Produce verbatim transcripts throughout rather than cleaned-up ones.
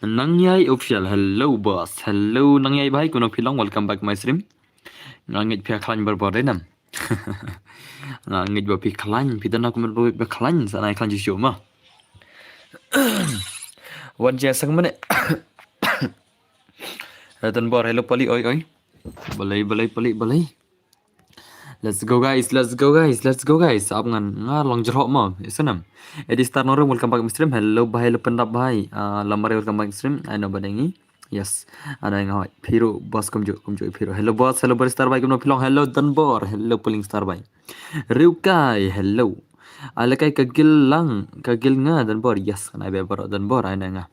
Nangyai Official, hello boss. Hello Nangyai bhai, kumno phi long? Welcome back my stream. Nga ngeit phi khlaiñ barbar dei nam. Nga ngeit ba phi khlaiñ, phi dana kumno ba phi khlaiñ, sa nai khlaiñ shisha ma. Wan jia sang mane. Ratan bor, hello pali oi oi. Balai balai pali balai. Let's go guys, let's go guys, let's go guys. Ap ngan nga long jerhok ma, isnam. Edi Star Norem, welcome back my stream. Hello bhai, hello pendap bhai. Ah, Lamare, welcome back my stream. Ai no badengi. Yes. Ada nga hoi. Phiru boss kumju kumju phiru. Hello boss, hello Bari Star bhai, kumno phi long? Hello Danbor, hello Puling Star bhai. Riukai, hello. Ai lekai ka gil lang, ka gil nga Danbor. Yes, kan ai be barok Danbor ai na nga.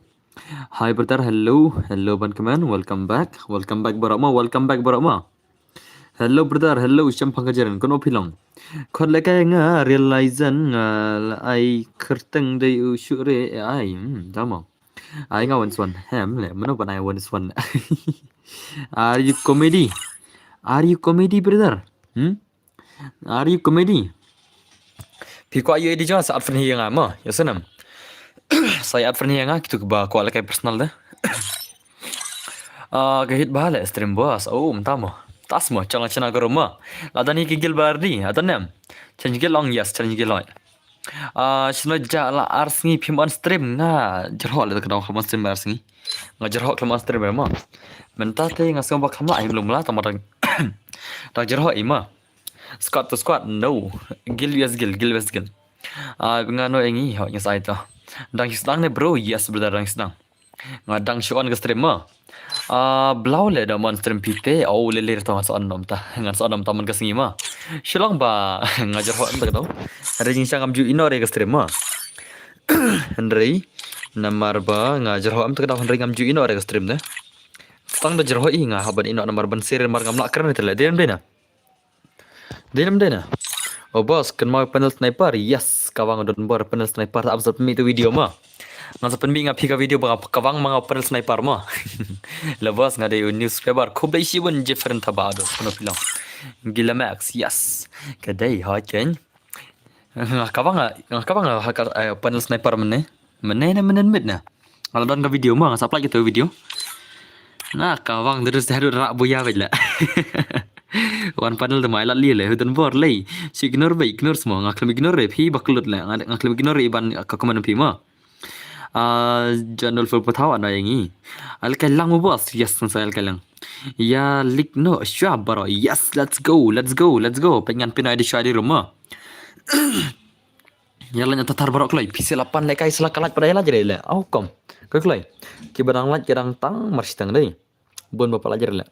Hi brother, hello, hello ban kemen, welcome back, welcome back barok ma, welcome back barok ma. Hello brother, hello Shempang Kajeren, kumno phi long? Khot lekai nga realize nga la ai kyrteng dei u shuh re ai, hmm, damo. Ai nga wan swan hem le, mano ban ai wan swan. Are you comedy? Are you comedy brother? Hmm? Are you comedy? Phi kwah ïoh edi jong sa add friend hi nga ma, ïa snam. Sa add friend hi nga, kitu ba kwah lekai personal de. Ah, ka hit bha le stream boss. Oh, mynta mo. Tas mo, chang chana garo ma. Ladan hi ki gil bardi, atan nem. Challenge gil long, yes, challenge gil long. Ah, shino ja la ar sngi phim on stream nga jerhok le ka dong kham on stream ar sngi. Nga jerhok kham on stream ma. Mynta te nga sngew ba kham la him lum la tang ma dang. Dang jerhok i ma. Squad to squad, no. Gil wes gil, gil wes gil. Ah, nga no engi ho nga sai to. Dang sdang ne bro, yes brother dang sdang. Nga dang shu on ka stream ma. Ah, blau le da mon stream pite. Au le le to ngan sa on nom ta. Ngan sa on nom ta mon ka sngi ma. Shilong ba nga jerhok em ta ka to. Hynrei jingshang ngam ju ino re ka stream ma. Hynrei namar ba nga jerhok em ta ka to hynrei ngam ju ino re ka stream de. Tang da jerhok i nga haban ino namar ban sir mar ngam lah kren te le. Dei em dei na. Dei nam dei na. O boss, kynmaw panel sniper. Yes, ka wang don bor panel sniper ap sa pynmih tu video ma. Nga sa pynmih nga phi ka video ba ka wang ma nga panel sniper ma. La boss nga dei u new subscriber. Khublei shibun Jeffrey Thabado. Kumno phi long? Gila Max, yes. Ka dei ha ken. Nga ka wang nga ka wang ha ka, eh, panel sniper mene. Mene ne mene mit na. Nga la don ka video ma, nga sa play kita video. Na ka wang terus haduh rak buya bej la. Wan panel de mai la li le, hudan bor lei. Si ignore bej, ignore semua. Nga klem ignore phi baklut le. Nga, nga klem ignore iban ka comment phi ma. Ah, Janul full pathaw ana yang i. Al kai lang mo boss, yes, nga sa al kai lang. Ya lik no, shwa baro. Yes, let's go, let's go, let's go. Pengen pin adi shwa di rumah. Ya la nyata thar barok kloi. Phi sila pan le kai sila kalat pada ya la jere le. Au kom. Ka kloi. Ki badang lait ki dang tang mar shitang dei. Bun ba pala jere le.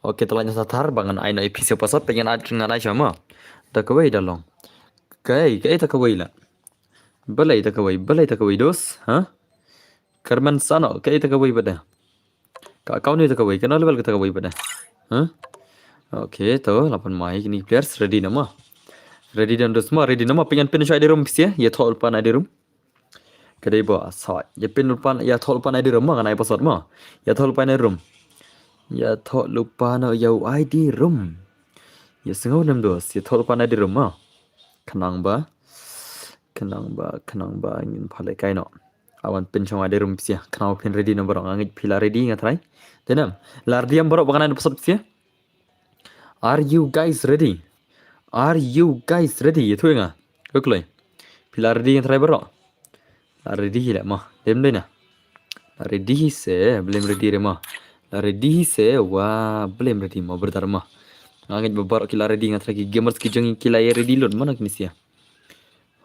Okay, ta la nyata thar ba ngan ai no phi sila pasot pengen ai ngan ai shama. Da kawei da long. Kai, kai ta kawei la. Balai ta kawei, balai ta kawei dos, ha? Karman sano, kai ta kawei bada. Ka kau ni ta kawei, kano level ka ta kawei bada. Ha? Okay, to, lapan mai kini players ready nama. Ready dan dos ma, ready nama pengen pin shai di room pisia, ya thol pan di room. Kadai ba sa, ya pin pan, ya thol pan di room ma, ngan ai pasot ma. Ya thol pan di room. Ya thol pan ya I D room. Ya sengau nem dos, ya thol pan di room ma. Khnang ba, khnang ba, khnang ba ngin pale kai no. Awan pin shong ade room pisia. Khnang ba phin ready no barok, nga ngeit phi la ready nga try. Denam, la ready am barok ba ngan ai pasot pisia. Are you guys ready? Are you guys ready? Ïathuh ïa nga. Ko kloi. Phi la ready ngan try baroh. La ready hi leh mo. Dem dei na. La ready hi se, blem ready re mo. La ready hi se, wa blem ready mo, brother mo. Nga ngeit ba baroh ki la ready, nga try ki gamers ki jong ngi ki la ïa ready lut mo na kine sha.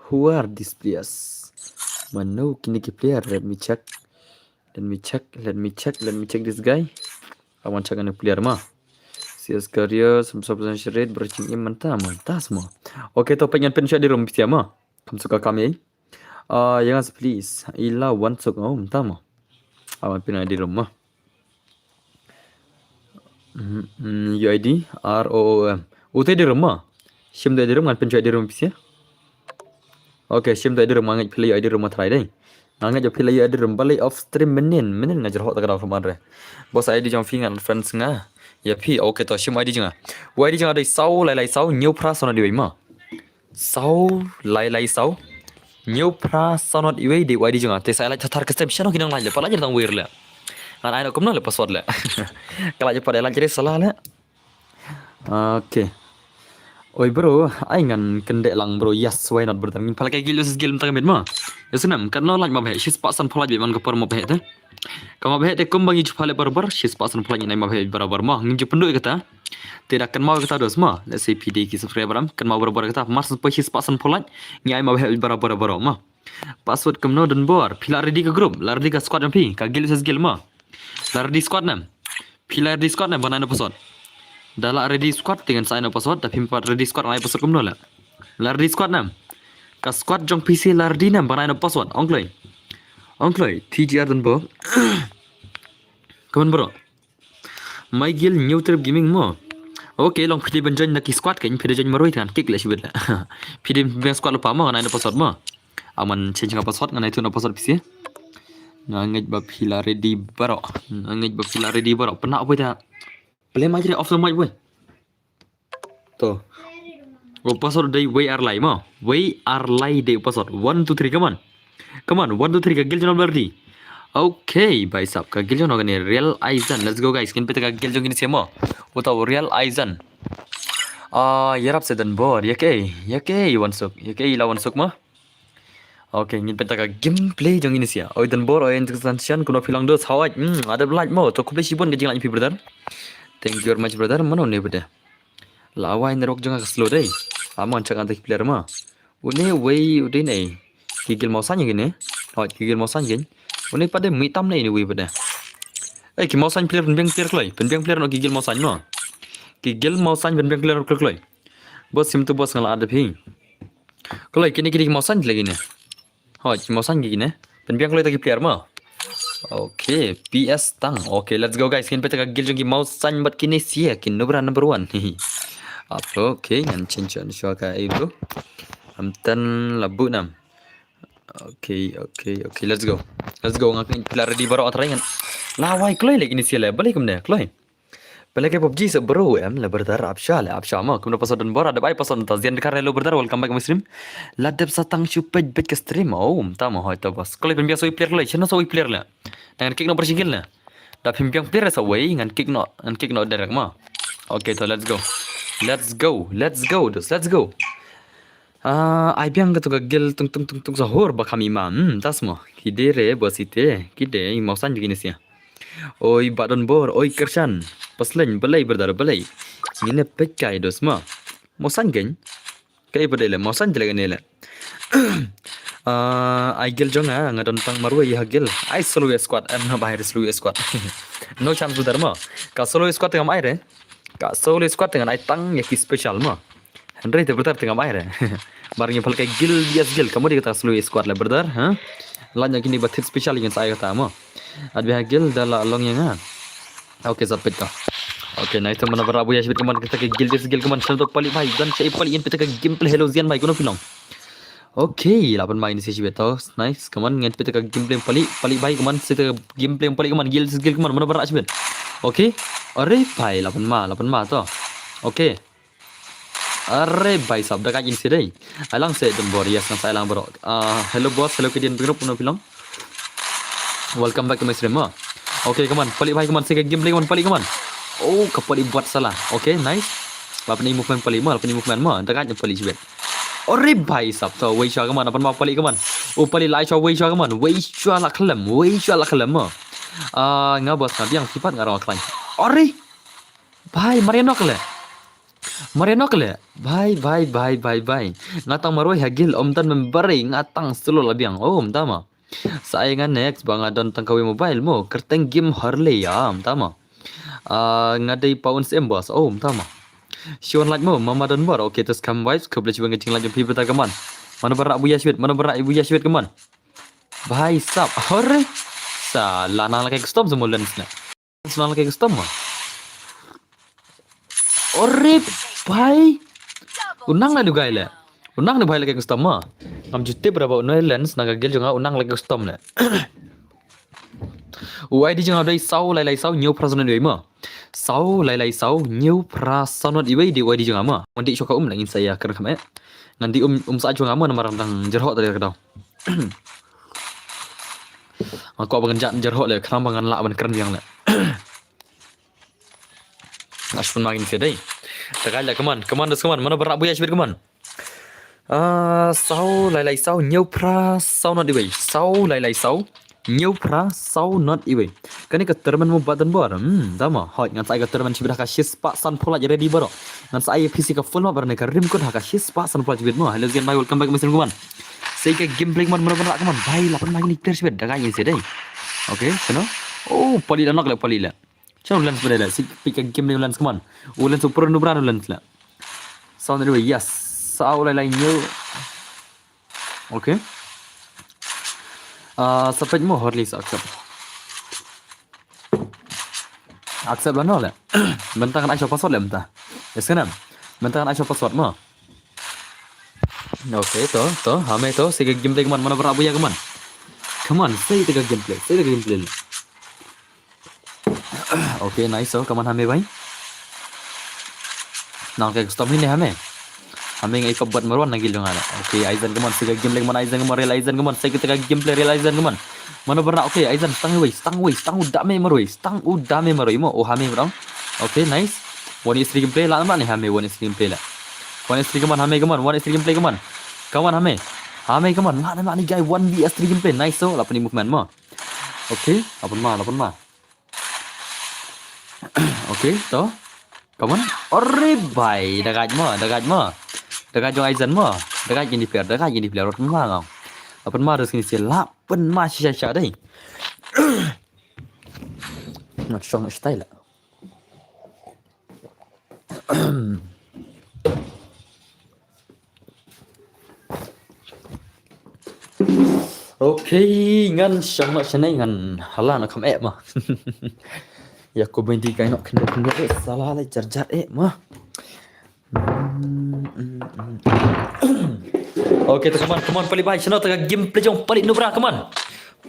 Who are these players? Mano kine ki player? Let me check. Let me check. Let me check. Let me check this guy. I want check a player mo. C S career, some substance rate, breaching im mynta mynta mo. Okay, to peit ngan pyn sha di room phi mo. Kam suka kam ei. Ah, ïa nga please. Ila wan suk ngam mynta mo. Awan pyn ïa di room mo. Mm, mm, U I D, R O O M. Utai di room mo. Shim da di room ngan pyn sha di room phi. Okay, shim da di room, nga ngeit phi la ïoh di room ma try dei. Nga ngeit phi la ïoh di room, balei off stream mynnin, mynnin nga jrah ta ka dau phi man re. Boss, I D jong phi ngan friends nga. Ïa phi, okay, to shim I D jong nga. U I D jong nga dei saw lai lai saw hynñiew phra saw nod wei mo. Saw lai lai saw hynñiew phra saw nod wei dei U I D jong nga. Te sa like thar thar ka stem sha no ki nang like le, pat like tang wir le. Ngan ai no kumno le password le. Ka like pat like re sala le. Okay. Oi bro, ai ngan kyndit lang bro. Yes, why not brother? Ngin pynlait ka guild versus guild mynta ka miet mo. Ïa sngewbha, katno like ma bheh, shispah sanphew like beit man ka por ma bheh te. Ka ma bheh te kum ba ngi ju pynlait barabor, shispah sanphew like ngin ai ma bheh barabor mo. Ngin ju pynduh ïa kata. Te da kynmaw ïa kata dos mo. Let's say phi dei ki subscriber am, kynmaw barabor ïa kata. Mar shu poi shispah sanphew like, ngi ai ma bheh barabor barabor mo. Password kumno Donbor? Phi la ready ka group, la ready ka squad jong phi, ka guild versus guild mo. La ready squad ne em? Phi la ready squad ne em ban ai no password? Da la ready squad te ngan sa ai no password, da phim pat ready squad ngan ai password kumno la? La ready squad ne em? Ka squad jong phi sa la ready ne em ban ai no password? Ong kloi. Ong kloi, T G R Donbor. Come on bro. My guild New Trip Gaming mo. Okay, long phi dei ban join na ki squad kan, phi dei join marwei te ngan kick le shibit le. Phi dei ban squad lypa mo, ngan ai no password mo. Aman change nga password, ngan ai tu no password phi. Nga ngeit ba phi la ready baroh. Nga ngeit ba phi la ready baroh. Pynah poi ta. Play mic re, off the mic poi. To. U password dei wei ar lai mo. Wei ar lai dei u password. One, two, three, come on. Come on, one, two, three, ka guild jong no ba ready? Okay, bhai sahab, ka guild jong no kane, Real Aizan. Let's go guys. Ngin peit ka guild jong kine sha mo. Uta u Real Aizan. Ah, ïarap sha Donbor. Ïa kaei, ïa kaei wan suk, ïa kaei la wan suk mo. Okay, ngin peit ka gameplay jong kine sha. Oi Donbor, oi Extension, kumno phi long dos, how are you? Hmm, ada like mo. To khublei shibun ka jinglike phi brother. Thank you very much brother. Mano ne bede? La wai network jong nga ka slow dei. Amon chak ante ki player mo. Une wei u dei ne. Ki guild Mawsain kine. Hoi, ki guild Mawsain kine. Une pat de mitam ne une wei pat de. Eh, ki Mawsain player, pynbiang player kloi. Pynbiang player no ki guild Mawsain mo. Ki guild Mawsain pynbiang player kloi kloi. Boss, sim tu boss, nga la add phi. Kloi kine, kine ki Mawsain lagi ne. Hoi, ki Mawsain kine. Pynbiang kloi ta ki player mo. Okay, P S tang. Okay, let's go guys. Ngin peit ka guild jong ki Mawsain bad kine sha, ki Nubra number one. Ap, okay, ngan change on shuwa ka ei bro. Am tan la bu nam. Okay, okay, okay, let's go. Let's go, nga kane phi la ready baroh, try ngan. La wai kloi le kine sha le, balei kumne, kloi. Pynlait ka PUBG sa bro em, le brother, ap sha le, ap sha mo. Kumno password Donbor, dep ai password ta Zian Dkhar, hello brother, welcome back my stream. La dep sa tang shu peit beit ka stream. Oh, mynta mo hoi to boss. Kloi pynbiang sa wei player kloi, shano sa wei player le. Ngan kick no bersingil le. Da phim biang player sa wei, ngan kick no, ngan kick no direct mo. Okay to, let's go. Let's go, let's go, dos, let's go. Ah, ai biang ka tu ka guild tung tung tung tung sahur ba kham ima. Hmm, tas mo. Ki dei re ba site, ki dei Mawsain jong kine sha. Oi ba Donbor, oi Kyrshan. Pasleng, balei brother, balei? Ngin ïa peit kai dos mo. Mawsain kane. Kaei pat de le, Mawsain de le kane le. Ah, ai guild jong nga, nga don tang marwei ha guild. Ai slow squad, em na bai slow squad. No chance brother mo. Ka slow squad te ngam ai re. Ka slow squad te ngan ai tang ïa ki special mo. Hynrei te brother te ngam ai re. Mar ngi pynlait ka guild versus guild, ka mut ïa kata slow squad le brother, ha? Lait na kine ba thied special ngan sa ai kata mo. At biang guild da la long ïa nga. Okay, sa peit ka. Okay, nice to, mana ba rah buya shibit kumne kita ka guild versus guild kumne, shalok palik bhai, dan sha palik, ngin peit ka gameplay, hello Zian bhai, kumno phi long? Okay, la pynmai ni sha shibit to. Nice, kumne ngin peit ka gameplay palik, palik bhai, kumne sha ka gameplay palik kumne, guild versus guild kumne, mana ba rah shibit. Okay. Are bhai, la pynmai, la pynmai to. Okay. Are bhai sahab, da ka jin si dei. Ai lang sha Donbor, yes, ngan sa ai lang bro. Ah, hello boss, hello K D N group, kumno phi long? Welcome back to my stream mo. Okay, kumne, palik bhai, kumne sha ka gameplay, kumne palik, kumne. Oh, ka palik buat salah. Okay, nice. Lah pynmih movement pali mo, lah pynmih movement mo. Dagaj pali shibit. Ore bhai sab to, wei sha kaman, apan ma pali kaman. O pali lai sha wei sha kaman, wei sha la khlem, wei sha la khlem mo. Ah, nga bos nga biang sipat nga rong khlaiñ. Ore. Bhai, mar ïa nok le. Mar ïa nok le. Bhai, bhai, bhai, bhai, bhai. Nga tang marwei ha guild, ym don member ei, nga tang solo la biang. Oh, ym tama. Sa ai nga next ba nga don tang kawei mobile mo. Kyrteng game Harley ïa, ym tama. Ah, nga dei pa un siem bos. Oh, ym tama. Shi wan like mo, mama don bor. Okay, to skam vibes, khublei shibun ka jinglike jong phi bynta kaman. Mano ba rah buya shibit, mano ba rah buya shibit kaman. Bhai sab, hore. Sa la nang la kai custom sa mo lens na. Sa nang la kai custom ma. Ore bhai. U nang na du gai le. U nang na bhai la kai custom ma. Ngam ju tip ra ba u Noy Lens na ka guild jong nga u nang la kai custom le. U I D jong nga dei saw lai lai saw hynñiew phra saw nod iwei ma. Saw lai lai saw hynñiew phra saw nod iwei dei u I D jong nga ma. Ngan dih shuwa ka um la ngin sa ïa kren kham eh. Ngan dih um, um sa jong nga ma namar dang jyrhoh ta dei ka daw. Nga kwah ba ngan jah jyrhoh le, khnang ba ngan lah ban kren biang le. Nga shu pynmang ïa phi dei. Dagaj le kaman, kaman dos kaman, mano ba rah buya shibit kaman. Ah, saw lai lai saw hynñiew phra saw nod iwei. Saw lai lai saw hynñiew phra saw nod iwei. Kane ka tournament mo ba don bor. Hmm, tama. Hoi, ngan sa ai ka tournament shibit ha ka shispah sanphew lait ready baroh. Ngan sa ai phi shi ka full map baroh ne ka rim kut ha ka shispah sanphew lait shibit mo. Hello again, bhai, welcome back, Mister Kuman. Sei ka gameplay kaman, mano ba rah kaman. Bhai, la pynmih ïa phi shibit, dagaj ïa shi dei. Okay, shano? Oh, pali la nok le, pali la. Shano lens ba dei la, si pik ka game ni lens kaman. U lens u pro nu bra nu lens la. Sound anyway, yes. Saw lai lai hynñiew. Okay. Ah, sa pek mo Harley sa accept. Accept la no le. Mynta ngan ai shuwa password le mynta. Yes kana. Mynta ngan ai shuwa password mo. Okay, to, to, ha me to, sei ka gameplay kaman, mano ba rah buya kaman. Kaman, sei te ka gameplay, sei te ka gameplay. Okay, nice, to, kaman ha me bhai. Nang ka custom hi ne ha me. Ha me ngai ka bat marwan nang gil jong ana. Okay, Aizen kaman, sei ka gameplay kaman, Aizen kaman, real Aizen kaman, sei ka te ka gameplay real Aizen kaman. Mano ba rah, okay, Aizen, stang wei, stang wei, stang u da me marwei, stang u da me marwei mo, o ha me bro. Okay, nice. One is three gameplay, la ma ne ha me, one is three gameplay la. One is three kaman, ha me kaman, one is three gameplay kaman. Kaman ha me. Ha me kaman, ma ne ma ne guy, one V S three gameplay, nice so, la pynmih movement mo. Okay, la pynmih, la pynmih. Okay, to. Kaman, ore bhai, dagaj mo, dagaj mo. Dagaj jong Aizen mo, dagaj ïa ki player, dagaj ïa ki player, la pynmih ngam. La pynmih dos kini sila. Pynmih shisha shisha dei. Ngat shong style. Okay, ngan shong noh shane ngan hala na kham eh ma. Ya ko bendi kai nok khyndiat khyndiat eh sala lai jar jar eh ma. Okay, to, come on, come on, pali bhai, shano ta ka gameplay jong pali nubra, come on.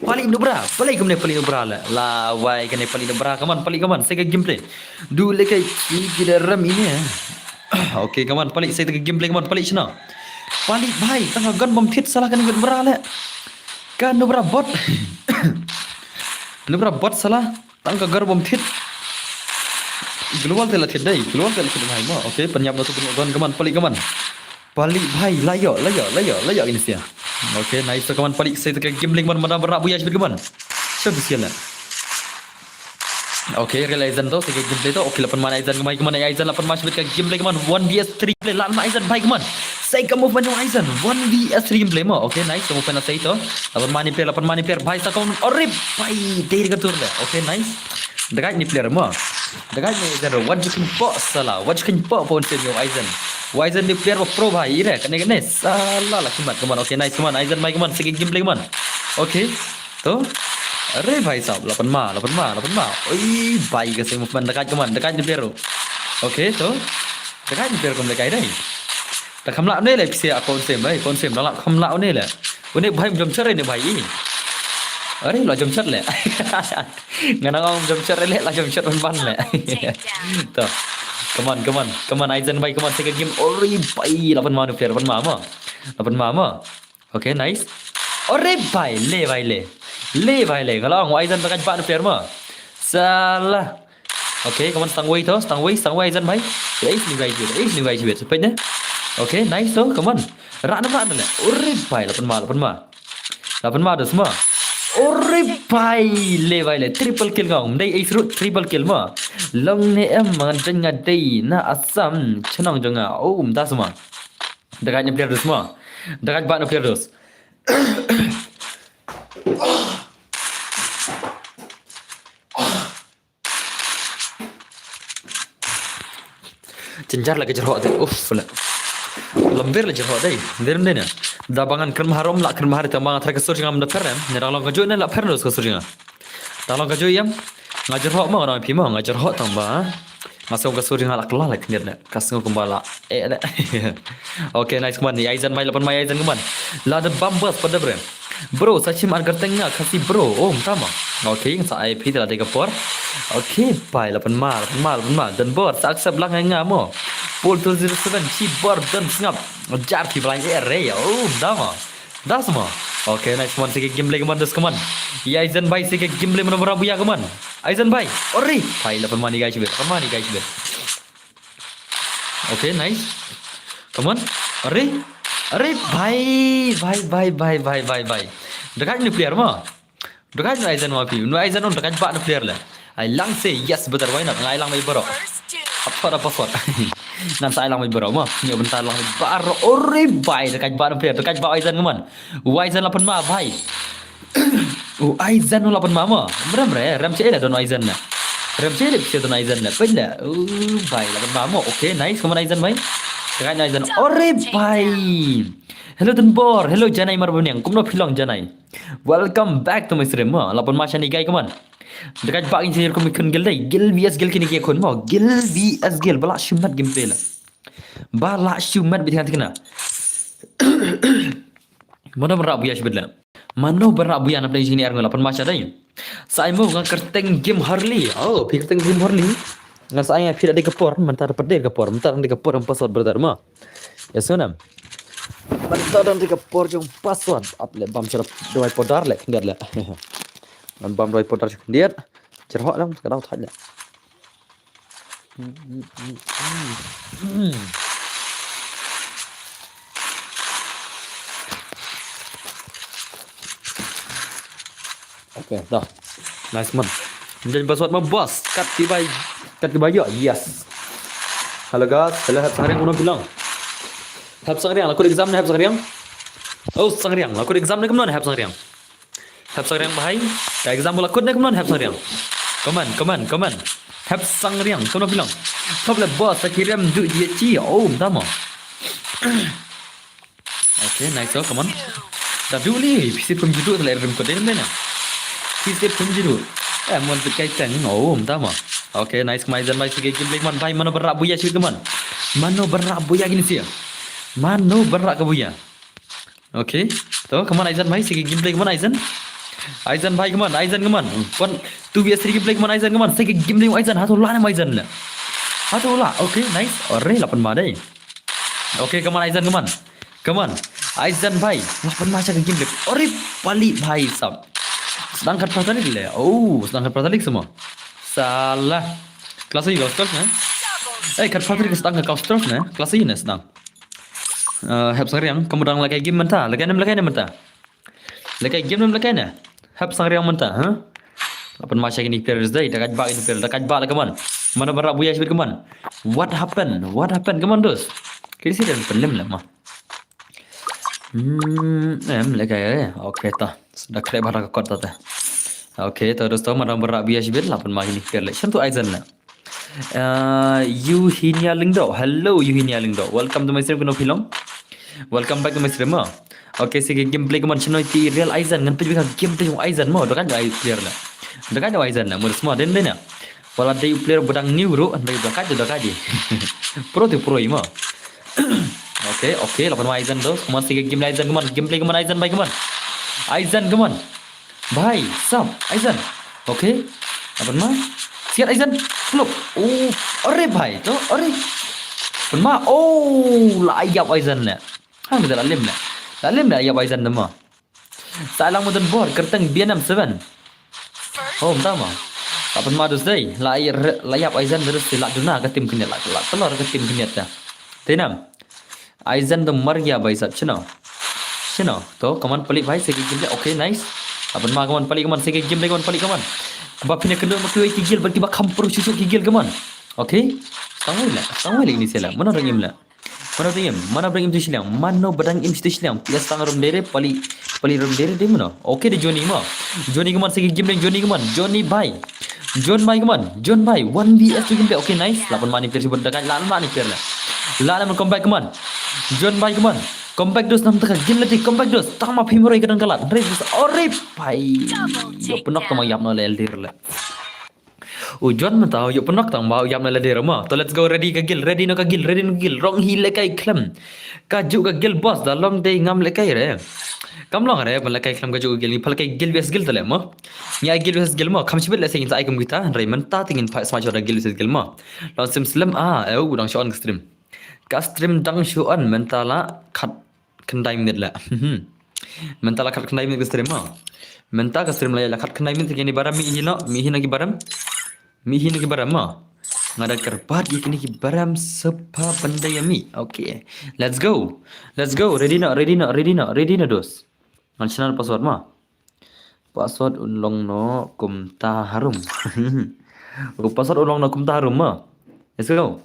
Pali nubra, pali kumne pali nubra la. La wai kane pali nubra, come on, pali, come on, sei ka gameplay. Du le kai ki ki da ram ine. Okay, come on, pali, sei ta ka gameplay, come on, pali shano. Pali bhai, tang ka gun bom thit sala kane nubra le. Ka nubra bot. Nubra bot sala. Tang ka gar bom thit. Global te la thit dei, global te la thit bhai mo. Okay, pynïap na tu pynïap don kaman, pali kaman. Pali bhai, la ïoh, la ïoh, la ïoh, la ïoh ini sia. Okay, nice to kaman pali, sei ta ka gameplay kaman, mana bara buya shibit kaman. Sha bisian la. Okay, real Aizen to, sei ka gameplay to. Okay, la pynmih Aizen kaman, kaman Aizen la pynmih shibit ka gameplay kaman. One V S three play, la pynmih Aizen bhai kaman. Sei ka movement jong Aizen. One V S three gameplay mo. Okay, nice, ka movement na sei to. La pynmih ni player, la pynmih ni player. Bhai sa kaun, ore bhai, dei ka tur le. Okay, nice. Dagaj ni player mo. Dagaj ni Aizen ro. Wat ju kynpoh sala. Wat ju kynpoh pon sen yo Aizen. Aizen ni player ba pro bhai ire. Kane kane sala la kimat. Come on. Okay, nice. Come on. Aizen bhai, come on. Second gameplay, come on. Okay. To. Are bhai sab. La pynmih, la pynmih, la pynmih. Oi bhai ka same movement. Dagaj, come on. Dagaj ni player ro. Okay, to. Dagaj ni player, come dagaj dai. Da kham lah ne le pisa account sem bhai, account sem da lah kham lah ne le. Une bhai jom chat ne bhai i. Are la jom chat le. Nga nang ong jom chat le, la jom chat ban ban le. To. Come on, come on, come on, Aizen bhai, come on, second game. Ore bhai, la pynmih ni player, pynmih mo. La pynmih mo. Okay, nice. Ore bhai, le bhai le. Le bhai le. Nga la ong Aizen bhai ka jbat ni player mo. Sala. Okay, come on, stang wei to, stang wei, stang wei Aizen bhai. Ei, sni gai jibit, ei, sni gai jibit. Sepet ne. Okay, nice to, come on. Rah nam rah nam ne. Uri bhai, la pynma, la pynma. La pynma dos ma. Uri bhai, le bhai le. Triple kill ngong. Dei ei sru triple kill ma. Long ne em man jeng nga dei na Assam chnong jong nga. Oh, mda sma. Dagat ne player dos ma. Dagat ba ne player dos. Jynjar la ka jyrhoh te. Uff la. Lambir la jyrhoh dei. Dir ne ne. Da ba ngan kren maharom la kren mahar te ma nga thra ka sur jingam da pher ne. Ne dang long ka juh ne la pher ne ka sur jingam. Dang long ka juh yam. Nga jyrhoh ma nga dang phi ma nga jyrhoh tang ba. Nga sngewka sur jingam la kla la kniat ne. Ka sngew kumba la. Eh ne. Okay, nice kman. Aizen mai la pynma Aizen kman. La da bam bas pada bre. Bro, sa chim ar kyrteng nga Khasi bro. Oh, mta ma. Okay, sa ai phi la dei ka por. Okay, bye, la pynma, la pynma, la pynma. Don bor, sa accept lang nga mo. Paul two zero seven, chi bor don sngap. Jar phi blang e re. Oh, mta ma. Das ma. Okay, nice one, sige gameplay kman, das kman. Ya Aizen bhai, sige gameplay mana bra buya kman. Aizen bhai. Ori, bhai la pynma ni guys bit. Pynma ni guys bit. Okay, nice. Come on. Are. Are bhai, bhai, bhai, bhai, bhai, bhai, bhai. Dekat ni player ma. Dekat ni Aizen ma pi. Nu Aizen un dekat ba ni player le. Ai lang se yes betul why not? Ngai lang mai bro. Apa apa apa. Nan sai lang mai bro ma. Ni bentar lang mai bro. Ore bhai dekat ba ni player. Dekat ba Aizen man. Aizen lapan ma bhai. Oh, Aizen lapan ma mo. Mrem re, rem che la don Aizen na. Rem che le che don Aizen na. Pella. Oh, bhai lapan ma mo. Okay, nice. Come on Aizen bhai. Dekat Aizen. Ore bhai. Hello Dunbor. Hello Janai Marbaniang. Kumno phi long Janai? Welcome back to my stream. Mo, lapan ma shani gai come on. Dekat ba in senior kum kun gil dai. Gil V S gil kini ke kun mo. Gil V S gil bala shumat gameplay la. Bala shumat bi tengah tengah. Mano berak buya shibit la. Mano berak buya na play sini ar ngol lapan ma shadai. Sa ai mo nga kyrteng game Harley. Oh, phi kyrteng game Harley. Ngan sa ai phi da dei ka por, mynta da dei ka por, mynta da dei ka por em password brother ma. Ya sunam. Mynta da dei ka por jong password. Ap le bam sharap dawai powder le khyndiat le. Ngan bam dawai powder khyndiat. Cherhok lang ka dau thaj le. Okay, dah. Nice man. Jadi password ma boss. Kat kibai, kat kibai yo. Yes. Hello guys, hello Hep Sangriang kumno phi long? Hep Sangriang, la kut exam ne Hep Sangriang? Oh, Sangriang, la kut exam ne kumno ne Hep Sangriang? Hep Sangriang bhai. Ka exam la kut ne kumno ne Hep Sangriang? Come on, come on, come on. Hep Sangriang, kumno phi long? Top le boss, sa ki rem du ji chi. Oh, mta mo. Okay, nice, oh, come on. Da du li, phi sip kum judu le rem kut de ne. Phi sip kum judu. Eh, mon pit kai teng. Oh, mta mo. Okay, nice, kmai jan bai sige gameplay man bai mano berak buya sih teman. Mano berak buya gini sih. Mano berak ka buya. Okay. To, come on Aizen bhai, sige gameplay come on Aizen. Aizen bhai come on, Aizen come on. One, two V S three gameplay come on Aizen come on. Sige gameplay Aizen, hatu la ne Aizen le. Hatu la. Okay, nice. Ore lapan ma dei. Okay, come on Aizen come on. Come on. Aizen bhai, lapan ma cha gameplay. Ore pali bhai sab. Sedang kat patalik le. Oh, sedang kat patalik semua. Salah. Kelas ini kau stress ne? Eh, kat patalik sedang kau stress ne? Kelas ini sedang. Uh, Hep Sangriang, kamu dang lehkai game mynta? Lehkai ne em lehkai ne mynta? Lehkai game ne em lehkai ne? Hep Sangriang mynta, ha? Lapan ma sha kini player dei, dekat ba kini player, dekat ba la come on. Mano berak buya sibit come on. What happened? What happened? Come on dos. Kini sih dan pelim lah ma. Hmm, em lehkai eh. Okay ta. Sudah kre bara ka kot ta. Okay, to dos to mano berak buya sibit lapan ma kini player le. Shantu Aizen la. Uh, Yuhinia Lyngdoh. Hello, Yuhinia Lyngdoh. Welcome to my stream, kumno phi long? Welcome back to my stream, mo. Okay, sige gameplay kumno channel ti real Aizen. Ngan pynbika gameplay jong Aizen, mo. Dekat ai player na. Dekat ai Aizen na. Mo semua den den na. Wala dei player bedang new ru, dei dekat je dekat je. Pro tu pro mo. Okay, okay, lapan ma Aizen tu. Kumno sige gameplay Aizen kumno. Gameplay kumno Aizen bhai kumno. Aizen kumno. Bhai, sab, Aizen. Okay. Apa nama? Siat Aizen. Peluk. Oh, ore bhai, to, ore. Apa nama? Oh, la ayap Aizen le. Ha, kita la lim le. La lim le ayap Aizen nama. Sa lang mo Dunbor, kyrteng B N M seven. Oh, mta mo. Ka pynma dus dei, la ai re-, la ïap Aizen dus dei, la duna ka tim khyndiat, la, la tlor ka tim khyndiat ta. Te nam. Aizen da mar ïa bai sat, shino. Shino, to, kaman palik bai, segi gim le, okay, nice. Ka pynma kaman palik kaman, segi gim le kaman palik kaman. Ba phin ïa kynduh ma kiwei ki guild, ba kiba kham pro shuh shuh ki guild kaman. Okay. Tang wei la, tang wei la ini sela. Mano dang im la. Mano dang im, mano dang im tu shiliang, mano ba dang im tu shiliang. Pia stang rum dere, pali, pali rum dere, dei mano. Okay, dei Johnny mo. Johnny kaman segi gim dei Johnny kaman, Johnny bai. John bai kaman, John bai, one V S two gim dei. Okay, nice. La pynma ni player shibun dakai, la pynma ni player la. La la man comeback kaman. John bai kaman. Comeback dos nam taka gil lati, comeback dos. Tang ma phim roi ka dang kalat. Rei dos, ore bai. Yo penok tang ma ïap no la elder la. U John mynta, ïoh pynok tang ba, u ïap na la dei rama. To let's go, ready ka guild, ready na ka guild, ready na ka guild, rong hi lekai khlem. Ka ju ka guild boss, da long dei ngam lekai re. Kam long re, ban lekai khlem ka ju ka guild, ngi pha lekai guild versus guild tale mo. Ngi ai guild versus guild mo, kam shibit le sing ta ai kum kita, re mynta tingin pha sma choda guild versus guild mo. Long sim slem, ah, eh, u dang shu on ka stream. Ka stream dang shu on, mynta la, khat khyndai minit la. Mynta la khat khyndai minit ka stream mo. Mynta ka stream la ïa la khat khyndai minit kine baram mi hi lo, mi hi na ki baram. Mi hi na ki baram mo. Nga da kyrpad ïa kine ki baram sepa bynda ïa mi. Okay. Let's go. Let's go. Ready na, ready na, ready na, ready na dos. Ngan shna password mo. Password un long no kumta harum. U password un long no kumta harum mo. Let's go.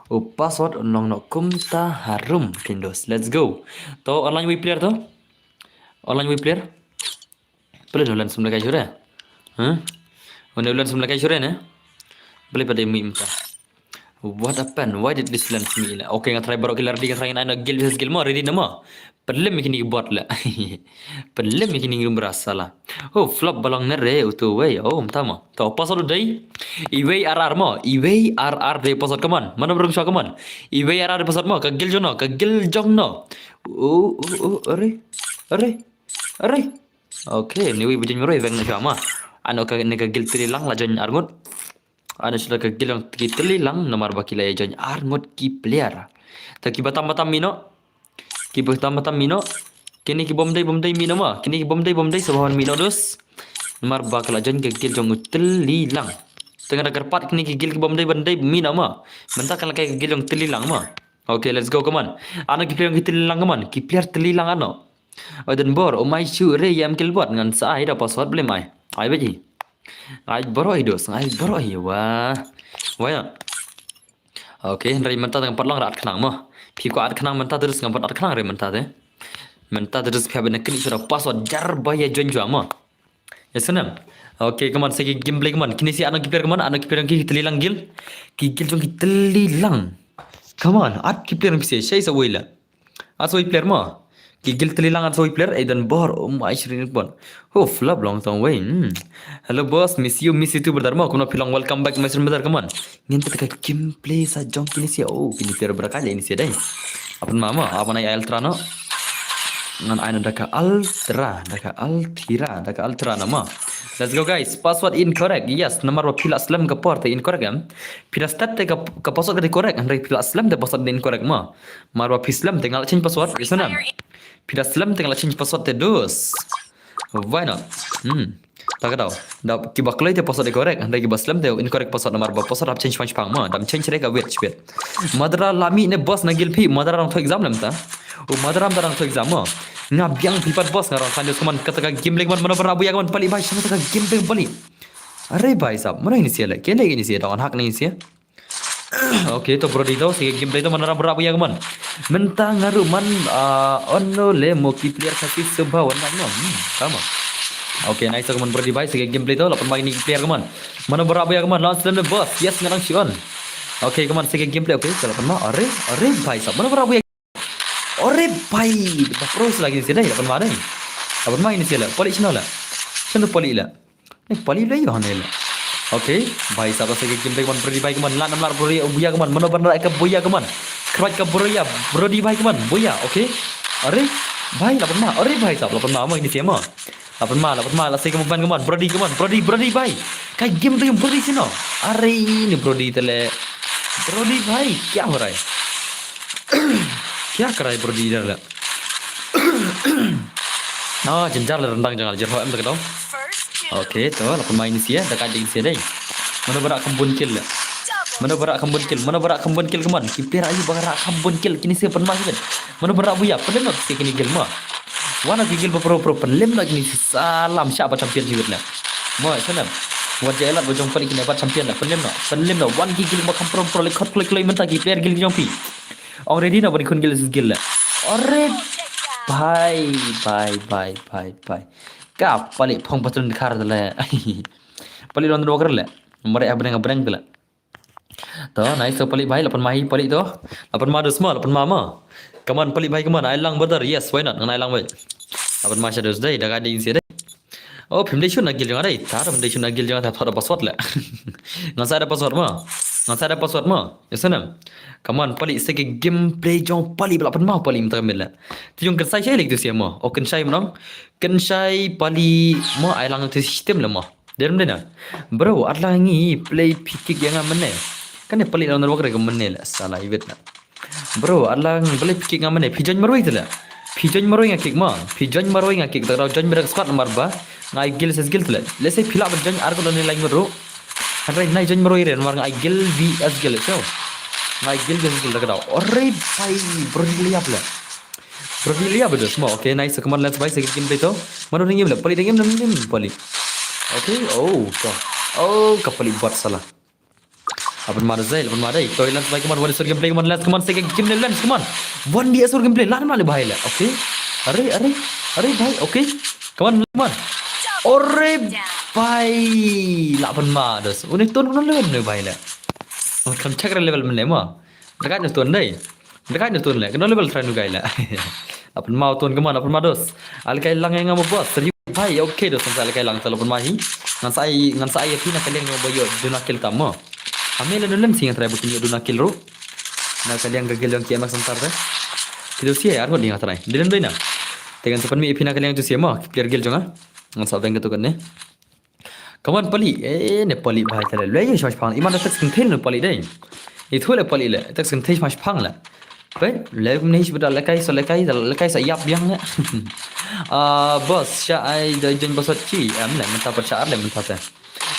U password un long no kumta harum. Kindos. Let's go. To online wi player to. Online wi player. Pele no lan sum lekai shure. Huh? Une lan sum lekai shure ne. Pele pada mi mta. What happened? Why did this land me la? Okay, nga try baroh ki la ready, nga try, nga na guild versus guild mo, ready na mo. Pynlem ïa kine ki bot la. Pynlem ïa kine ki rum berasa la. Oh, flop ba long ne re utu wei. Oh, mynta mo. To, password u dei. Iwei R R mo. Iwei R R dei password, come on. Mano ba rung shuwa, come on. Iwei R R dei password mo. Ka guild jong no. Ka guild jong no. Oh, oh, oh, are. Are. Are. Okay, ni wi ba jin mero i veng na shuwa mo. Ano ka ne ka guild tili lang la jin arngut. Ano shu la ka guild jong ki tili lang namar ba ki la ïa join ar ngut ki player. Ta ki batam batam mino. Ki batam batam mino. Kini ki bom dei bom dei mino ma. Kini ki bom dei bom dei sabawan mino dus. Namar ba ka la join ka guild jong u tili lang. Tengah da kyrpad kini ki guild ki bom dei bom dei mino ma. Mynta ka la ka guild jong tili lang ma. Okay, let's go, come on. Ano ki player jong ki tili lang, come on. Ki player tili lang ano. Oi dan bor, umai shu re yam kilbot ngan sa ai da password blem ai. Ai baji. Ai boro hi dos, ai boro hi wa. Wa ya. Okay, hynrei mynta tang pat long rat khnang mo. Phi ko at khnang mynta terus ngam pat at khnang re mynta te. Mynta terus phi abin kini sura password jar ba ya join jua mo. Ya senam. Okay, come on, segi gameplay, come on. Kini si ano ki player, come on, ano ki player ki teli lang guild. Ki guild jong ki teli lang. Come on, at ki player phi se, shai sa wei la. At sa wei player mo. Ki guild teli lang at sa wei player, ai dan bor, um, ai shri ni bon. Oh, flop long tong wei. Hmm. Hello boss, miss you, miss you too brother mo. Kumno phi long, welcome back my stream brother, come on. Ngin ta ka gameplay sa jong kini si, oh, kini player beraka ini si dai. Apan ma mo, apan ai ultra no. Ngan ai na daka ultra, daka ultra, daka ultra na mo. Let's go guys, password incorrect. Yes, namar ba phi la slem ka por te incorrect em. Phi la start te ka, ka password ka te correct, hynrei phi la slem te password te incorrect mo. Mar ba phi slem te nga la change password, yes na. Phi la slem te nga la change password te dus. Why not? Hmm. Ta ka dau. Da ki ba kloi te password te correct, hynrei ki ba slem te incorrect password namar ba password hap change pang pang mo. Dam change re ka wait wait. Madra la mi ne boss na guild phi, madra rang to exam lem ta. O madra ram ta rang to exam mo. Nga biang phi pat boss nga rang tandis kuman kata ka game lek man mana bara buya kuman pali bai shana ta ka game lek pali. Are bai sab, mana ini sia le. Kele ini sia, dong hak ni sia. Okay, to Brody to, sige gameplay to mana rap rap ya man. Mynta nga ruh man, ah, ono le mo ki player kasi sebawan man. Hmm, sama. Okay, nice to man Brody bai, sige gameplay to, lapan mai ni player man. Mana berap ya man, lawan slem le boss. Yes, ngarang si on. Okay, man sige gameplay, okay, lapan ma. Are, are bai sab. Mana berap ya. Are bai, ba pro lagi ni sila, lapan ma dai. Lapan ma ini sila, pali sino la. Sino pali la. Ni pali la yo ne la. Okay, bai sab, sige gameplay man Brody bai man, la nam lar Brody buya man, mano ban ka buya man. Krat ka buya, Brody bai man, buya, okay. Are bai, lapan ma, are bai sab, lapan ma, ma ini sima. Lapan ma, lapan ma, la sige man man, Brody man, Brody, Brody bai. Kai game tu Brody sino. Are ini Brody tele. Brody bai, kya ho raha hai? Kya kar raha hai Brody idhar la? Ah, jynjar la rendang jangal jer ho em tak dong. Okay, to lapan ma ini sia, da ka ding sia dai. Mano ba rah kham bun kill le. Mano ba rah kham bun kill. Mano ba rah kham bun kill, come on. Ki player aïu ba rah kham bun kill, kine shu pynmai shuh. Mano ba rah buya, pynlem noh shuh kine kill mo. Wan na ki kill ba pro pro, pynlem noh kine shu, salam shah ba champion shuh le. Mo, shuh ne. Wat ja elat ba jong pali kine ba champion le, pynlem noh. Pynlem noh. Wan ki kill ba kham pro pro le, khot kloi kloi mynta ki player kill jong phi. Ong ready noh ban khun kill shuh kill le. Ore. Bye bye bye bye bye. Ka pali phong patun khar le. Pali lon dua kar le. Mare abreng abreng le. To, nice to pali bhai, la pynmai pali to. La pynmai dos mo, la pynmai mo. Come on pali bhai, come on. Ai lang brother. Yes, why not? Ngan ai lang bhai. La pynmai shadows dei, da ka dei insia dei. Oh, phim dei shun na kill jong dei. Tar phim dei shun na kill jong, ta thot da password le. Ngan sa da password mo. Ngan sa da password mo. Yes na. Come on pali, sa ka gameplay jong pali ba la pynmai pali mynta ka mid le. Te jong kynsai shai lek tu sia mo. Oh, kynsai mo nong. Kynsai pali mo, ai lang tu system le mo. Dei rum dei na. Bro, at la ngi play phi kick ïa nga mynne. Kane pali la nang wak re ka mynne le, sala iwit na. Bro, at la ngi play phi kick nga mynne. Phi join marwei te le. Phi join marwei nga kick mo. Phi join marwei nga kick. Ta ka dau join marwei squad namar ba nga ai kill versus kill te le. Let's say phi lah ban join ar ko don lai ngut ruh. Hynrei nai join marwei re namar nga ai kill versus kill, so. Nga ai kill versus kill ta ka dau. Ore bhai, bro, liap le. Bro, di liap betul semua. Okay, nice. Come on, let's buy second game play to. Mano dengim le? Pali dengim, dengim pali. Okay, oh, ka. Oh, ka pali buat salah. Apa nama dei? Apa nama dei? To, let's buy, come on, one is game play, come on, let's, come on, second game play, let's, come on. One D S game play, lan mali bahai le. Okay. Are, are, are, bhai, okay. Come on, come on. Ore, bhai. La pun ma dos. Uni tun, uni level ne, bhai le. Kan check level mene ma. Dekat ne tun dei. Dekat ne tun le. Kena level try nu kai le. Apa mau tun, come on, apa ma dos. Alkai lang yang mau bos. Serius, bhai. Okay dos, ngan sa alkai lang, sa la pun ma hi. Ngan sa ai, ngan sa ai phi na ka liang ba ïoh duna kill tam mo. Ame la nu lem si ngan try ba kin ïoh duna kill ruh. Na ka liang ka kill jong ki M X Hunter te. Ki dos sia, ar ngut ngan try. Dei lem dei na. Te ngan sa pynmih phi na ka liang tu sia mo. Ki player kill jong nga. Ngan sa beng ka tu kan ne. Come on pali. Eh, ne pali bhai te le. Lei shong shpang. Iman da text kynthei ne pali dei. Itu le pali le. Text kynthei shong shpang le. Pe, le kum ne shi bada lekai sa, lekai sa, lekai sa ïap biang le. Ah, boss, sha ai da join boss chi. Em le, mynta pat sha ar le mynta te.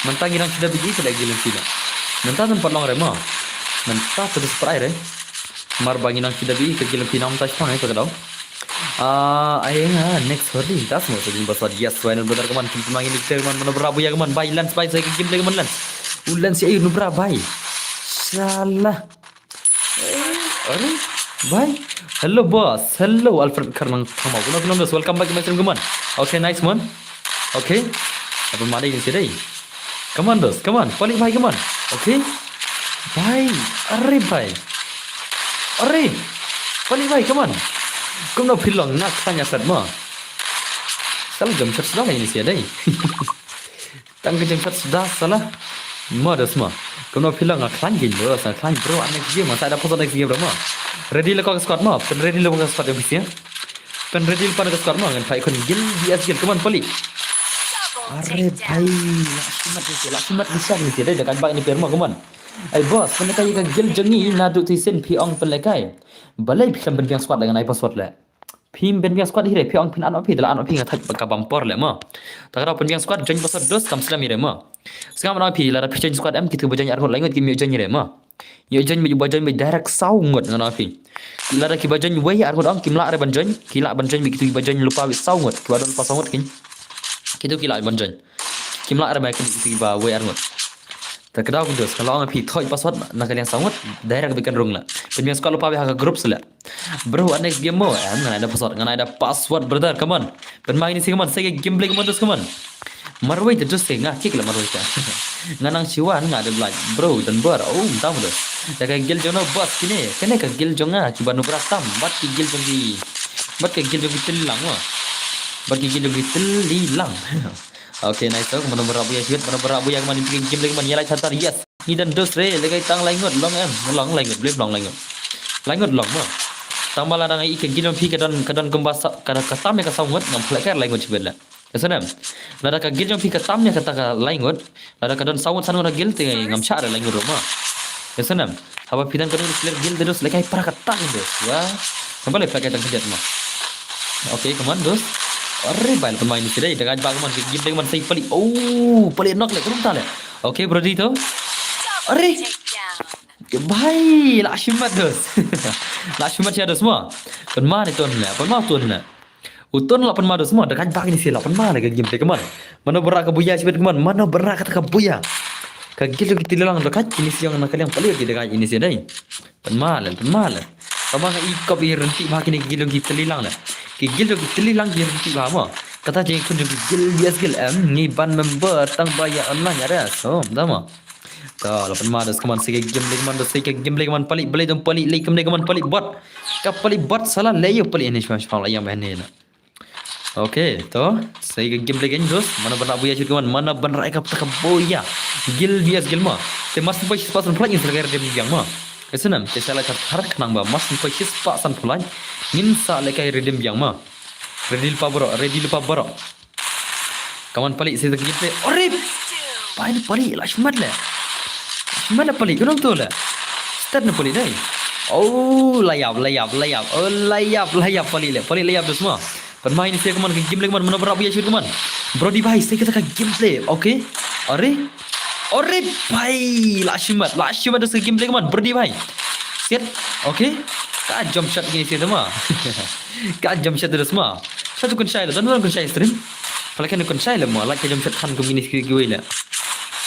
Mynta ngi dang sida biji te le gilin sida. Mynta nan pat long re mo. Mynta te spray re. Mar ba ngi nang sida biji te gilin pinam ta shpang ai ta ka dau. Ah, ai nga next hurry. Das mo sa jin boss. Yes, why not brother, come on. Kim mangi ni te man, mano bra buya, come on. Bye, Lance, bye, sa kim le, come on, Lance. U Lance, eh, nu bra, bye. Salah. Eh, are? Bye. Hello, boss. Hello, Alfred Karnang Thamau. Come on, come on, welcome back to my stream, come on. Okay, nice one. Okay. Apa ma dei ni sih dei? Come on, dos. Come on. Palik bhai, come on. Okay. Bhai. Are bhai. Are. Palik bhai, come on. Kumno phi long nga khlaiñ asat mo. Sala jom shot sdang ini sih dei. Tang ka jom shot sdang sala. Mo dos mo. Kumno phi long nga khlaiñ gin dos, nga khlaiñ bro, next game, sa da photo next game bro mo. Ready le ko ka squad mo. Pyn ready le ko ka squad ya bisi ya. Pyn ready le pan ka squad mo, ngan fight khun gil V S gil, come on pali. Are bhai, la shimat ni sih, la shimat ni sih ni sih, dei da kan bak ni per mo, come on. Ai boss, pynlekai ka gil jong ngi naduh ti sin phi ong pynlekai. Balei phi khlem pynbiang squad le ngan ai password le. Phim pynbiang squad hi re, phi ong phin an phi, da la an phi nga thait ka bam por le mo. Ta ka dau pynbiang squad, join password dos kam slem hi re mo. Sngap an phi, lada phi join squad em, kitu ba join ar ngut lai ngut kim ïoh join hi re mo. Ïoh join beit, ba join beit direct saw ngut ngan ong phi. Lada kiba join wei ar ngut ong kim lah re ban join, ki lah ban join beit kitu kiba join lypa beit saw ngut, kiba don lypa saw ngut kin. Kitu ki lah ban join. Kim lah re ban kin kitu kiba wei ar ngut. Ta ka dau ki dos, ka la ong phi thoi password na ka liang saw ngut, direct beit kan rung la. Pynbiang squad lypa beit ha ka group sila. Bro, next game mo. Em, ngan ai da password, ngan ai da password brother, come on. Pynmai ni sih, come on, sa ka gameplay, come on, dos, come on. Marwei te dos te nga kick la marwei te. Nga nang shiwan nga de blind. Bro, don bor. Oh, tam dos. Da ka gil jong no boss kine. Kane ka gil jong nga kiba nubra tam. Bat ki gil jong ki. Bat ka gil jong ki tel lang wa. Bat ki gil jong ki tel lang. Okay, nice talk. Mano bra buya shit, mano bra buya, come on, ini game lagi, man, ya lai chantar, yes. Ngi don dos re, lekai tang lai ngut long em. Long lai ngut, blip long lai ngut. Lai ngut long mo. Tang ba lada ngi ka gil jong phi ka don, ka don kumba sa, ka, ka tam ïa ka saw ngut, ngam phlek ka lai ngut shibit la. Ka snem. Lada ka gil jong phi ka tam ïa kata ka lai ngut, lada ka don saw ngut san ngut ka gil te ngam shah re lai ngut ruh mo. Ka snem. Haba phi don ka don clear gil te dos lekai para ka tam dos. Wa. Ngam phlek ka tang khyndiat mo. Okay, come on, dos. Are bhai, pynmai ni sih dei, da ka ba, come on, gil dei, come on, sai pali. Oh, pali knock le, ka rum ta le. Okay, Brody to. Are. Bhai, la shimet dos. La shimet sha dos mo. Pynma ne ton ne, pynma ton ne. U ton la pynma dos mo, da kait ba kine shi la pynma ne ka game te kaman. Mano bra ka buya shibit kaman, mano bra kata ka buya. Ka gil ki tililang da kait kine shi yang na ka liang pali ki da kait kine shi dai. Pynma le, pynma le. Tama nga i kop i renti ba kine ki gil ki tililang le. Ki gil ki tililang ki renti ba mo. Kata jeng kun ki gil bias gil em ngi ban member tang ba ya online ada. So, tama. To, la pynma dos kaman shi ka game le kaman dos shi ka game le kaman pali, pali dong pali le kaman pali bot. Ka pali bot sala le yo pali ni shwa shwa la yang ba ni na. Okay, to. Shi ka game le kan dos. Mano bra buya shit kaman, mano bra ka ta ka buya. Gil bias gil ma. Te mas pa shi pasan pala in sa ka redeem biang ma. Esenam, te sala ka har khnang ba mas pa shi pasan pala. Ngin sa le ka redeem biang ma. Ready pa bro, ready pa bro. Kaman pali sih lagi play. Orip. Pain pali la shimat le. Shimat le pali kunong tu le. Start na pali dai. Oh, layap, layap, layap. Oh, layap, layap pali le. Pali layap tu semua. Pynma ini sih kaman ka game le kaman mano bra buya shoot kaman. Brody bhai, sih kita ka gameplay. Okay. Are. Orip bhai la shimat. La shimat tu ka gameplay kaman. Brody bhai. Set. Okay. Ka jump shot ini sih semua. Ka jam shat da sma. Shat kun shai la, don don kun shai stream. Pala kan kun shai la mo, like ka jam shat khan kum ini ski ski la.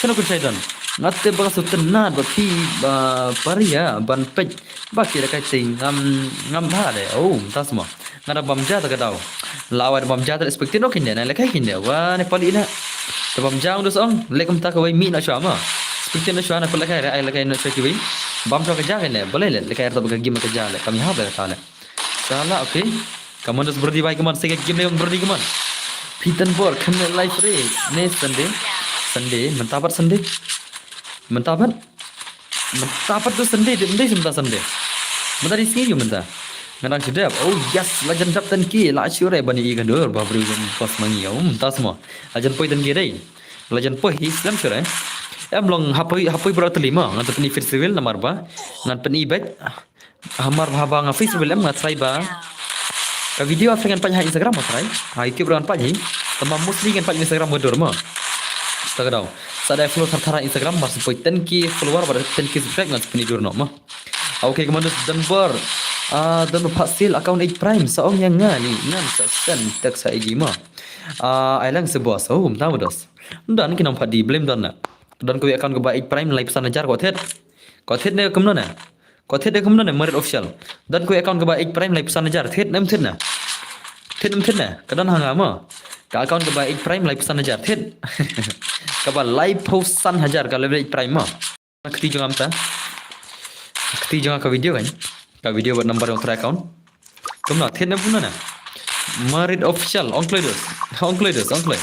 Shat kun shai don. Ngate ba su tenat ba phi ba paria ban pej. Ba ki da kai ting ngam ngam ba de. Oh, tas mo. Ngada bam ja ta ka dau. Lawa bam ja ta expected no kinde na le kai kinde. Wa ne pali na. Ta bam ja dos ong, le kum ta ka wai mi na shwa ma. Expected na shwa na pala kai ai le kai na shwa ki wai. Bam shwa ka ja kinde. Bale le le kai ta ba ka gim ka ja le. Kam ha ba ta le. Sala, okay. Kaman dos Brody bhai kaman, sege game le Brody kaman. Pitan bor, kene live re. Ne Sunday. Sunday, mynta pat Sunday. Mynta pat. Mynta pat tu Sunday, de mynta mynta Sunday. Mynta di sini mynta. Ngadang sedap. Oh yes, la jan dap ten ki, la sure bani i gandur, ba bri pas mangi. Oh, mynta semua. La jan poi ten ki dei. La jan poi hi slam sure. Em long hapoi hapoi bro telima, ngan tu peni festival namar ba. Ngan peni bet. Hamar haba nga Facebook em nga try ba. Ka video after ngan paj ha Instagram nga try. Ha YouTube ngan paj hi. Tama mostly ngan paj Instagram ka dur mo. Ta ka dau. Sa dai follow thar thar ha Instagram mar sepoi ten K follower ba ten K subscribe ngan sepoi dur no mo. Okay, kaman dus Denver. Ah, Denver Fasil account eight Prime sa ong yang nga ni ngan sa send text sa I D mo. Ah, ai lang se boss. Oh, mynta mo dos. Don ki nang padi blame don na. Don ko account ko ba eight Prime lai phew san hajar ko thet. Ko thet ne kumno ne. Ko thied de kumno ne Marit Official. Don ko account kaba eight Prime lai phew san hajar. Thied nem thied na. Thied nem thied na. Ka don hanga mo. Ka account kaba eight Prime lai phew san hajar. Thied. Kaba lai phew san hajar ka level eight Prime mo. Kti jong am ta. Kti jong ka video kan. Ka video bad number jong ka account. Kumno thied nem kumno na. Marit Official, ong kloi dus. Ong kloi dus, ong kloi.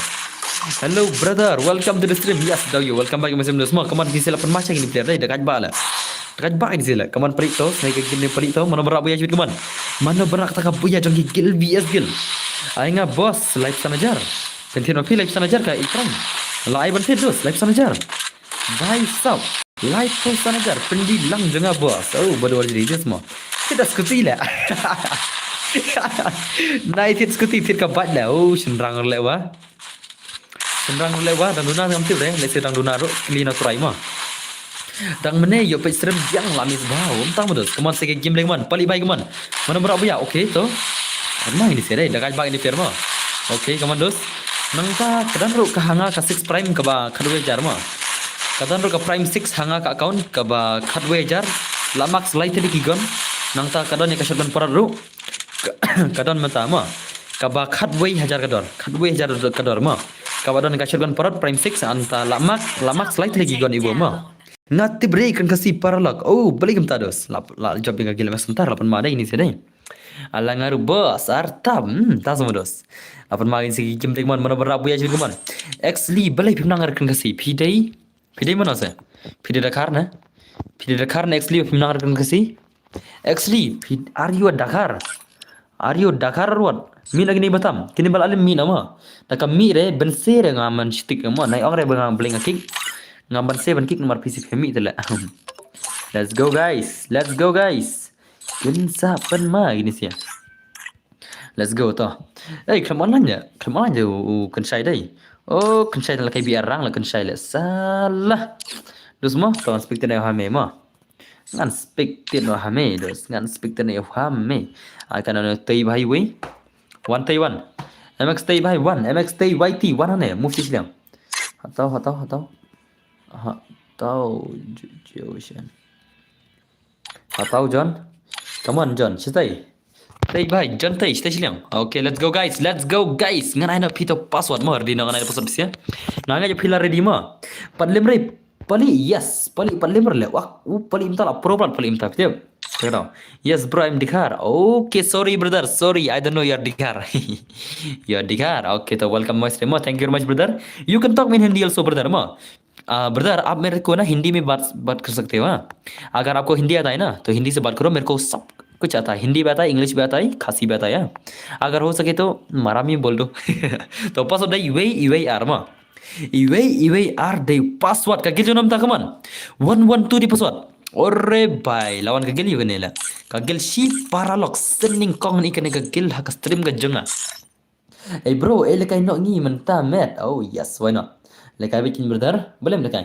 Hello brother, welcome to the stream. Yes, daw you, welcome back to my stream. Semua kaman ki sila pynmasa kini player dai, dekat ba la. Dekat ba kini sila. Kaman palik to, saya ke game palik to, mana berak buya jepit kaman. Mana berak kata ka buya jong ki gil B S gil. Ai nga boss, live sanajar. Pentin mapi live sanajar ka ikram. La ai ban fit dus, live sanajar. Bai sap. Lai phew san hajar, pyndilang jong nga boss. Oh, ba dua jadi dia semua. Kita skuti lah. Nai tit skuti tit ka bat lah. Oh, senrang lek wa. Senrang lek wa, dang duna ngam tip deh. Lek sedang duna ro, kli na turai ma. Dang mene yo pej serem yang lamis ba. Om tang modus. Kaman sege game leng man, pali bai kaman. Mana berak buya, okay to. Mana ini sih deh, dah kai bak ini firma. Okay, kaman dus. Nangta ka don ruh ka hanga ka six prime kaba khatwei hajar ma. Ka don ruh ka prime six hanga ka account kaba khatwei hajar. La max lai tadi ki gun. Nangta ka don ïa ka shotgun parot ruh. Ka, ka don mynta ma. Kaba khatwei hajar ka dor. Khatwei hajar ka dor ma. Kaba don ka shotgun parot prime six anta la max, la max lai tadi ki gun ibu ma. Nga tip re kren Khasi paralok. Oh, balik mynta dus. La, la job ïa ka gil mes mynta la pynma dei ini sih dei. Ala nga ruh boss artam, hmm, ta semua dos. Apan makin sigi kim dek man, mana berak buya jil kuman. Actually, balai phim nang kren Khasi, phi dei, phi dei mana se? Phi dei Dakar na? Phi dei Dakar na actually phim nang kren Khasi. Actually, phi, are you a Dakar? Are you a Dakar or what? Min lagi ni batam, kini bal alim min ama. Taka mi re, bense re nga man shtik ama, nai ong re bengang bling akik. Nga bense ben kik nomor P C phi mi tele. Let's go guys, let's go guys. Kin sa pen ma gini sia. Let's go to. Ei, khlem online ja. Khlem online ja u, u Kynshai dei. Oh, kynshai la kai B R rang la kynshai le sala. Dus mo, to ngan speak te ne ha me mo. Ngan speak te ne ha me, dus ngan speak te ne ha me. Ai kana no tei bhai wei. One tei one. M X tei bhai one, M X tei Y T one ne. Move sisi liang. Hatau, hatau, hatau. Hatau, Joe Shan. Hatau John. Come on John, sitai. Tei bhai, John tei, sitai siliang. Okay, let's go guys, let's go guys. Ngan ai na phi to password mo, ready no ngan ai na password sia. Ngan ai phi la ready mo. Pat lim rip. Pali, yes. Pali, pat lim le. Wah, u pali imta la pro plat pali imta phi. Check it out. Yes bro, I'm Dikar. Okay, sorry brother, sorry, I don't know you're Dikar. You're Dikar. Okay, to welcome my stream mo. Thank you very much brother. You can talk me in Hindi also brother mo. आ, ब्रदर, आप मेरे को ना हिंदी में बात, बात कर सकते हो, हाँ? अगर आपको हिंदी आता है ना, तो हिंदी से बात करो, मेरे को सब कुछ आता है, हिंदी भी आता है, इंग्लिश भी आता है, खासी भी आता है, हाँ? अगर हो सके तो मरामी बोल दो। To password dei iwei iwei ar mo. Iwei iwei ar dei password, ka guild jong ngi mynta, come on. One one two dei password. Ore bhai, la wan ka guild ïa kane la. Ka guild shi paralok, sending kong ni kane ka guild ha ka stream ka jong nga. Ei bro, ei lehkai noh ngi mynta met. Oh yes, why not? Lehkai beit kin brother, balei ym lehkai?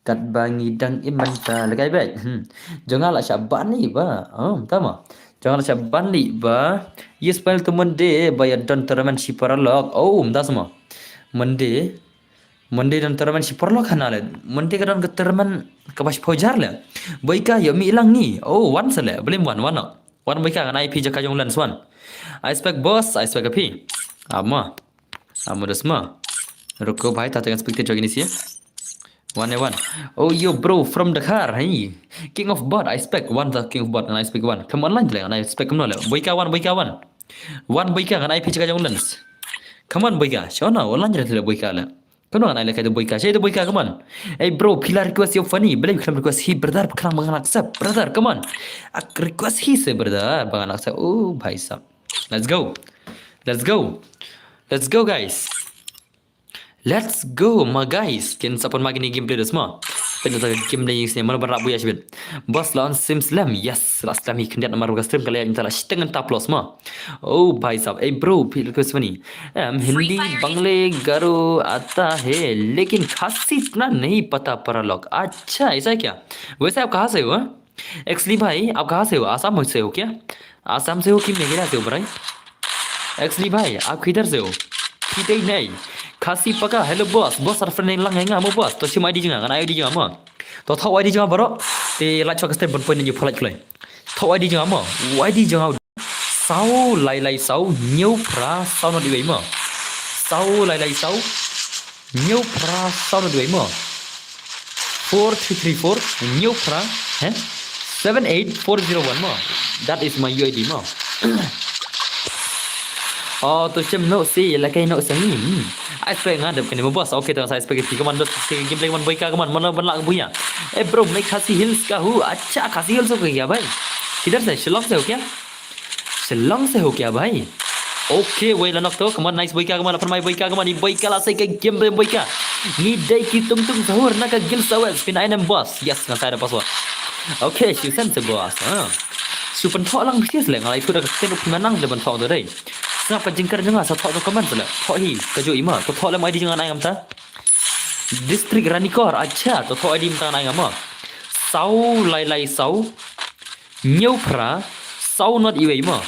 Katba ngi dang im mynta, lehkai beit. Hmm. Jong nga la shah ban lei ba. Oh, mynta mo. Jong nga la shah ban lei ba. Yes, pal tu Monday ba ïa don tournament shi paralok. Oh, mynta mo. Monday. Monday don tournament shi paralok hana le. Monday ka don ka tournament kaba shiphew hajar le. Boi ka ïoh mih lang ngi. Oh, wan sa le. Balei ym wan, wan noh. Wan boi ka, ngan ai phi jaka jong lens wan. I spec boss, I spec a phi. Ama. Ama das ma. Ruko bhai, ta tengah speak te jog ini sih. One eh one. Oh yo bro, from Dakar. Hey. King of bot, I spec one, the king of bot, ngan ai spec one. Come on, lan jle, ngan ai spec, come on le. Boi ka wan, boi ka wan. Wan boi ka, ngan ai phi jaka jong lens. Come on boi ka. Shona, wan lan jle boi ka le. Kano ngan ai lehkai da boi ka, shai da boi ka, come on. Ei bro, phi la request ïa u Funny. Balei phi khlem request hi brother, khlem ba ngan accept brother, come on. Ak request hi se brother, ba ngan accept. Oh bhai sahab. Let's go. Let's go. Let's go guys. Let's go my guys. Kin sa pynmih kine gameplay da sma. Pynmih ta gameplay ïa sne, mano ban rap buya shibit. Boss la on sim slem. Yes, la slem hi khyndiat namar ba ka stream ka la ïa mynta la shiteng ta plus ma. Oh bhai sahab, eh bro, phi request Funny. Em, Hindi, Bangle, Garo aata hai, lekin Khasi itna nahi pata paralok. Acha, aisa hai kya? Waise aap kahan se ho? Actually bhai, aap kahan se ho? Assam se ho kya? Assam se ho ki Meghalaya se ho bhai? Actually bhai, aap kidhar se ho? Kidhar nahi. Khasi paka, hello boss. Boss ar friend lang nga mo boss. To shim ID jong nga, ngan ai ID jong nga mo. To thok ID jong nga baroh. Te lait chwa ka step ban point nyu phalait kloi. Thok ID jong nga mo. ID jong nga. Saw lai lai saw hynñiew phra saw nod iwei mo. Saw lai lai saw hynñiew phra saw nod iwei mo. Four three three four hynñiew phra, eh? Seven eight four zero one mo. That is my U I D mo. Oh, to shem no si, la kai no sangi. Hmm. Ai spek nga dep kani mo boss. Okay, to sa spek ki kaman dos ki gameplay kaman boi ka kaman, mana ban la buya. Eh bro, main Khasi Hills ka hu. Acha, Khasi Hills ho kya bhai? Kidhar se? Shillong se ho kya? Shillong se ho kya bhai? Okay, wei la nok to, kaman nice boi ka kaman, la pynmih boi ka kaman, i boi ka la sei ka game boi ka. Ngi dei ki tum tum sahur na ka guild sawes, phin ai nem boss. Yes, nga sai da password. Okay, shu sen se boss. Ha. Shu pynthok lang bhias le, nga lai thut da ka ken u pynmanang le ban thok to dei. Sngap ka jingkar jong nga, sa thok to kaman se le. Thok hi, ka ju i ma, to thok le ma ID jong nga nai ngam ta. District Ranikor, acha, to thok ID mynta ngan ai nga mo. Saw lai lai saw hynñiew phra saw nod iwei mo.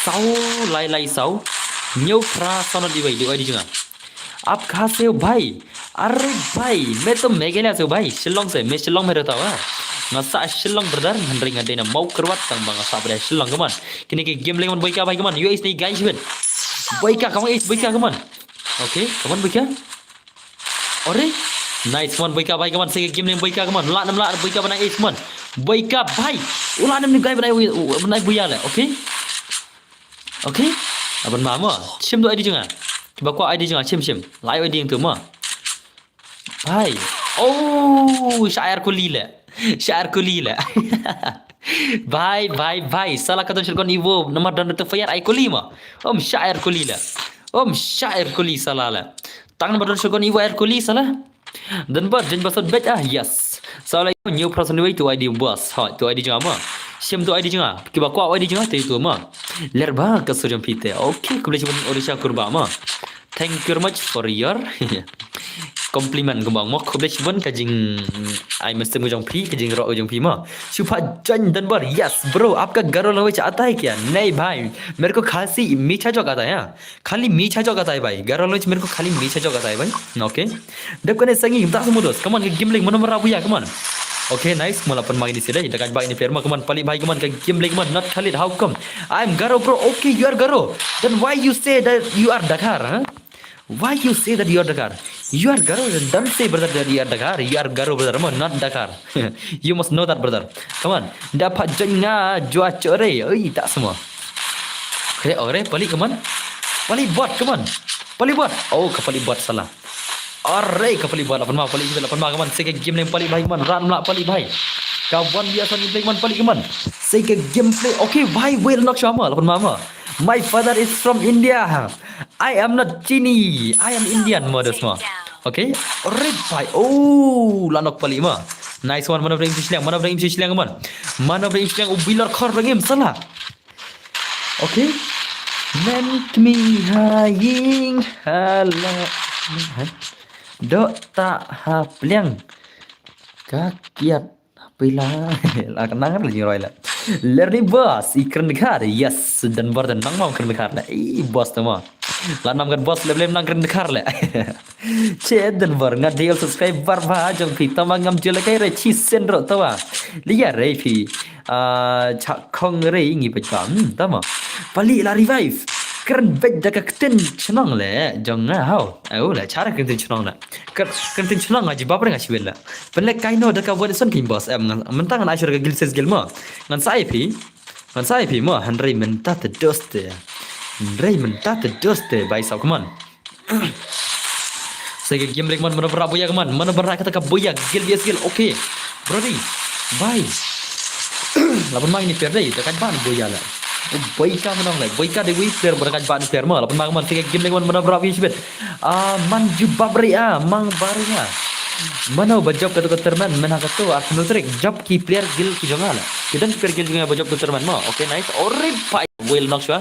Saw lai lai saw hynñiew phra saw nod iwei, dei ID jong nga. Aap kahan se ho bhai? Are bhai, main to Meghalaya se hu bhai, Shillong se, main Shillong mein rehta hu. Nga sah Shillong brother, hynrei nga dei na Mawkyrwat tang ba nga sah bad Shillong kaman. Kine ki gameplay kaman boi ka bhai kaman, yo is nei guys win. Boi ka kaman, is boi ka kaman. Okay, kaman boi ka. Ore? Nice one, boi ka bhai kaman, sei ka game leng boi ka kaman. Lah nam lah, boi ka banai ace man. Boi ka bhai. U lah nam ni guy banai, banai buya le, okay? Okay? Aban ma mo. Shim tu ID jong nga. Kiba kwah ID jong nga, shim shim. Lai ID jong tu mo. Bhai. Oh, shah air kuli le. Shah air kuli le. Bhai, bhai, bhai. Sala ka don shotgun Evo. Namar don tu fire ai kuli mo. Om shah air kuli le. Om shah air kuli sala le. Tang namar don shotgun Evo air kuli sala. Don ba, jen ba sot bet ah, yes. Sala hynñiew phra saw nod iwei tu ID boss. Ha, tu ID jong nga mo. Shim tu ID jong nga. Kiba kwah ID jong nga, te tu mo. Ler ba ka sur jong phi te. Okay, khublei shibun Odisha Kurba mo. Thank you very much for your compliment, kumba ong mo. Khublei shibun ka jing ai mesti mo jong phi, ka jing ro jong phi mo. Shu pha join dan bar. Yes bro, आपका गारो लैंग्वेज आता है क्या? नहीं भाई, मेरे को खाली मीठा जोक आता है। हाँ, खाली मीठा जोक आता है भाई। गारो लैंग्वेज मेरे को खाली मीठा जोक आता है भाई। ओके, dep kane sa ngi, ym tah shuh mo dos. Come on, ka game leng mano mara buya, come on. Okay, nice. Mo la pynmang ini sida, da ka ba ini perma, come on, pali bhai, come on, ka game leng, come on, not Khalid, how come? I'm Garo bro. Okay, you are Garo. Then why you say that you are Dakar, huh? Why you say that you are Dakar? You are Garo, then don't say brother that you are Dakar. You are Garo brother, mo, not Dakar. You must know that brother. Come on. Da pha jeng nga jua chore. Oi, tak semua. Okay, ore, pali, come on. Pali bot, come on. Pali bot. Oh, ka pali bot salah. Ore, ka pali bot, la pynma pali, la pynma, come on. Sei ka game leng pali bhai, come on. Ran mla pali bhai. Ka wan biasa ni play, come on, pali, come on. Sei ka gameplay. Okay bhai, well knock shwa ma, la pynma ma. My father is from India. I am not Chini. I am Indian, mo dos ma. Okay. Ore bhai. Oh, la knock pali ma. Nice one, mano bring shisliang, mano bring shisliang, come on. Mano bring shisliang, u bilor khor bring im salah. Okay. Men kmi ha ïing ha la. Dok ta ha pliang. Ka kiat pila. La ka nang la jing roi la. Lerni boss, i kren khar. Yes, dan bar dan nang mam kren khar la. I boss ta ma. La nam kan boss le blem nang kren khar la. Che dan bar nga dei subscriber ba jong phi, tama ngam jela kai re chi sen ro tawa. Lia re phi. Ah, cha khong re ngi pet ba. Hmm, tama. Pali la revive. Kren bet da ka ktien chnong le jong nga hau. Au la chara ktien chnong la. Ktien chnong nga jibab re nga shibet la. Pen le kaino da ka wan son king boss em ngan mentang ngan ashur ka gil ses gil mo. Ngan sa ai phi. Ngan sa ai phi mo, hynrei mynta te dos te. Hynrei mynta te dos te bai sa, come on. Sei ka game leng, man, mano bra buya, man, mano bra kata ka buya, gil bias gil, okay. Brody, bye. La pynma ini per dei, da ka ban buya la. Buya ka mano le, buya ka dei wi per, bra ka ban per ma, la pynma, man, sei ka game leng, man, mano bra buya shibet. Ah, man jubab re ah, mang bari ah. Mano ba jop kata ka terman, men ha kata, ar pynutrik, jop ki player gil ki jong nga la. Ki don ki player gil jong nga ba jop ka terman ma, okay, nice. Ore bhai. Well knock shwa.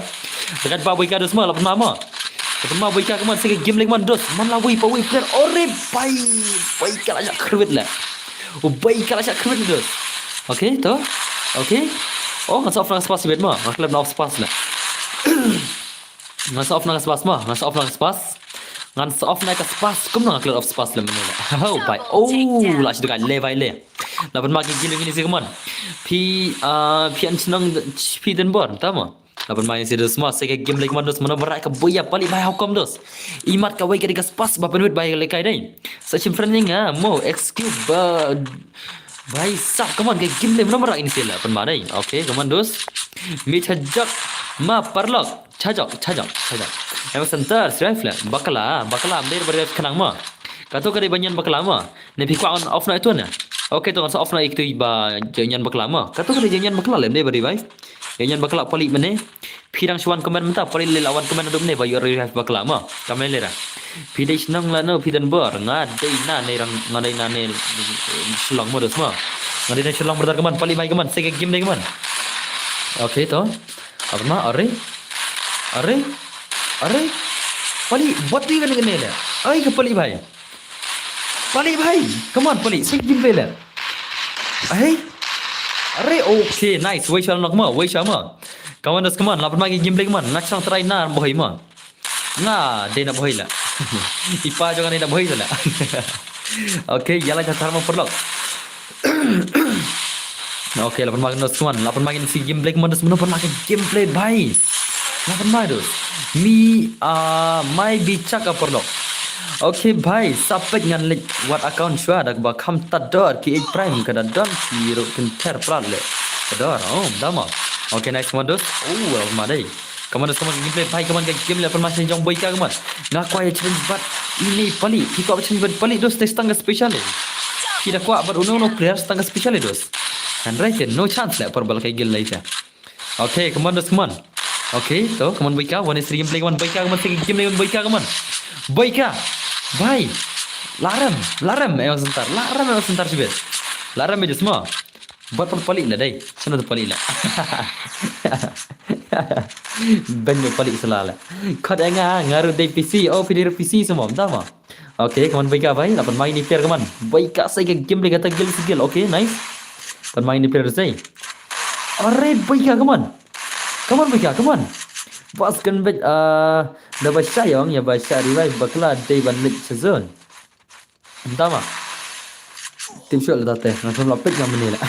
Da ka ba buya ka dos ma, la pynma ma. La pynma buya ka, man, sei ka game leng, man, dos. Man la wi pa wi player. Ore bhai. Buya ka la shah khrwit la. O buya ka la shah khrwit dos. Okay, to. Okay. Oh, ngan sa off na ka spas bit ma. Ngan klep na off spas la. Ngan sa off na ka spas ma. Ngan sa off na ka spas. Ngan sa off na ka spas. Kumno ngan klep off spas la mene la. Oh, bhai. Oh, la shi da ka le bhai le. La pynma ki gil ini sei, come on. Phi, ah, phi an chnong phi den bor, tama. La pynma ini sei dos ma, sei ka game leng, man, dos, mano bra ka buya, pali bhai, how come dos. Imat ka wei ka dei ka spas ba pynwit bhai le kai dei. Sa chim friend nga mo, excuse ba. Bhai sab, come on, ka game leng, mano bra ini sei la pynma dei. Okay, come on dos. Mi chajak ma parlok. Chajok, chajok, chajok. Em center, strike flat. Bakla, bakla, am dei bari khnang ma. Kato ka dei ba nyan bakla ma. Ne phi kwah ngan off na itu ne. Okay, to ngan sa off na itu ba nyan bakla ma. Kato ka dei nyan bakla le, am dei bari bai. Nyan bakla pali mene. Phi dang shwan comment mynta, pali le lawan comment dum ne ba yor bakla ma. Kamen le ra. Phi dei shnong la no, phi den bor. Nga dei na ne rang, nga dei na ne Shillong ma dos ma. Nga dei na Shillong brother, kaman pali bai kaman, sei ka game dei kaman. Okay, to. Apa ma? Are? Are? Are? Pali, bot di kane kane le. Ai ka pali bhai. Pali bhai. Come on, pali. Sei game play le. Ai. Are, okay, nice. Wei sha nok ma, wei sha ma. Come on, dos, come on. Lapan ma ki game play, come on. Nga chang try na bohoi ma. Nga dei na bohoi la. Ipa jong nga dei na bohoi la. Okay, ïa la ka tharma parlok. Okay, lapan ma ki nos, come on. Lapan ma ki nos game play, come on, dos, mano pernah ke game play, bhai. Lapan ma dos. Mi, ah, mai bichak ka parlok. Okay, bhai, sapek ngan lek wat account shwa da ba kham tad dor ki eight prime ka da don ki ro kin ter plat le. Ka dor, oh, dama. Okay, nice, come on, dos. Oh, lapan ma dei. Kaman dos, kaman ka game play, bhai, kaman ka game le, lapan ma shen jong boy ka kaman. Nga kwah ïa challenge bad ini pali, phi kwah challenge bad pali dos, te stang ka special le. Phi da kwah bad uno uno player stang ka special le dos. Hynrei te no chance le por bal ka gil le te. Okay, kaman dos, kaman. Okay, to, kaman boy ka, one is three game play, kaman boy ka, kaman three game play, kaman boy ka, kaman. Boy ka. Bhai. Larem, larem, eh, sentar. Larem, eh, sentar sibet. Larem, eh, dos ma. Bad pali le dei. Sana tu pali le. Ban ïa palik sala la. Khot ïa nga, nga ruh dei P C. Oh, phi dei ruh P C sa mo, mynta mo. Okay, kaman Boika bhai, la pynmai ni player kaman. Boika sa ka game lei kata gil sa gil. Okay, nice. Pynmai ni player sa. Alright, Boika kaman. Kaman Boika, kaman. Bas kan bet, ah, da ba sha yong, ïa ba sha revive bakla dei ban leit sha zone. Mynta mo. Tip shuh la te, nga sum la pik nga mene la.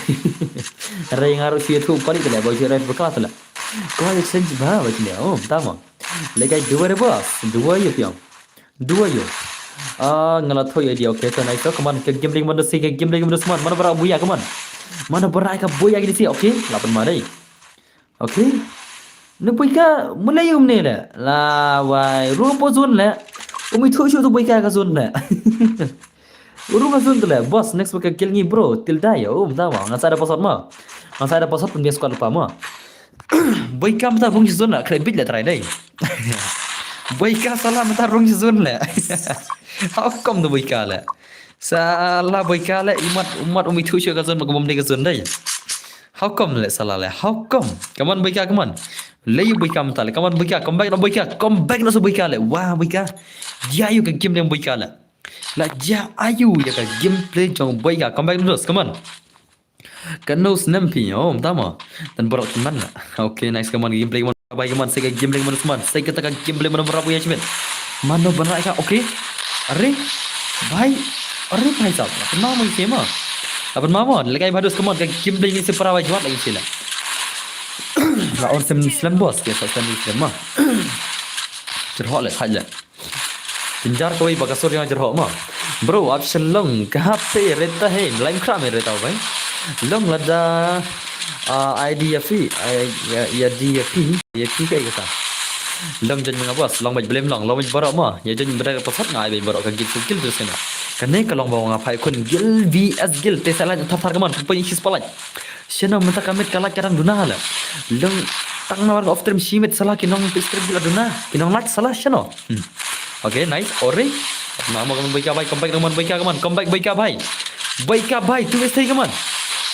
Rai nga ruh shu ïathuh palik la, ba shu rai bakla la. Ko ai change ba, ba sini. Oh, mynta mo. Lekai dua re bas, dua yu piang. Dua yu. Ah, nga la thoh ïa dia, okay, to nice, to, kaman, ka game lei man do si, ka game lei man do sman, mano ba rah buya, kaman. Mano ba rah ka buya ki di si, okay, la pynmai dei. Okay. Ne Boika, mula yu mene le. La wai, ruh po zone le. Umi thu shu tu Boika ka zone le. Ruh ka zone tu le. Boss, next ba ka kill ngi bro. Tilda ya, um, ta mo. Ngan sa da password mo. Ngan sa da password pun dia squad lupa mo. Boika mynta rung shi zone le, khlem bit le try dei. Boika sala mynta rung shi zone le. How come tu Boika le? Sala Boika le, imat, imat umi thu shu ka zone, ma ka bom dei ka zone dei. How come le sala le? How come? Kaman Boika, kaman. Lei yu Boika mynta le. Kaman Boika, come back na Boika. Come back na sa Boika le. Wah, Boika. Ïa yu ka game leng Boika le. La ïa ayu ïa ka gameplay jong Boika. Come back na dos. Kaman. Ka no snem phi. Oh, mynta mo. Dan borok kaman la. Okay, nice, kaman, gameplay kaman. Bhai kaman, sa ka game lei man sman. Sa kata ka game lei man, mano ba rah buya shibit. Mano ba rah ka, okay. Are. Bhai. Are bhai sab. Apa nama isi mo? Apa nama? Lekai ba dos kaman, ka game lei ni se para ba jwat lagi sila. La on sem slem boss, ke sa slem slem mo. Jerhok le, thaj le. Jinjar kawei ba ka sur ïa nga jerhok mo. Bro, ap shen long, kahan pe rehta hai, line kram rehta ho bhai. Long lada, ah, I D ya phi, ai, ya, ya di ya phi, ya phi kai kata. Long jan nga boss, long bad blame long, long bad borok mo. Ya jan bad ka pasat nga ai bad borok ka gil skill terus kena. Kane ka long ba nga phai khun gil V S gil, te sa la thar thar kaman, pun shi spotlight. Shano mynta ka met ka light ka dang duna la. Long tang na war off stream shi met sala ki nong stream ki la duna. Ki nong light sala shano. Hmm. Okay, nice. Ore. Mama kaman Boika bhai, come back kaman Boika kaman. Come back Boika bhai. Boika bhai, tu mesti kaman.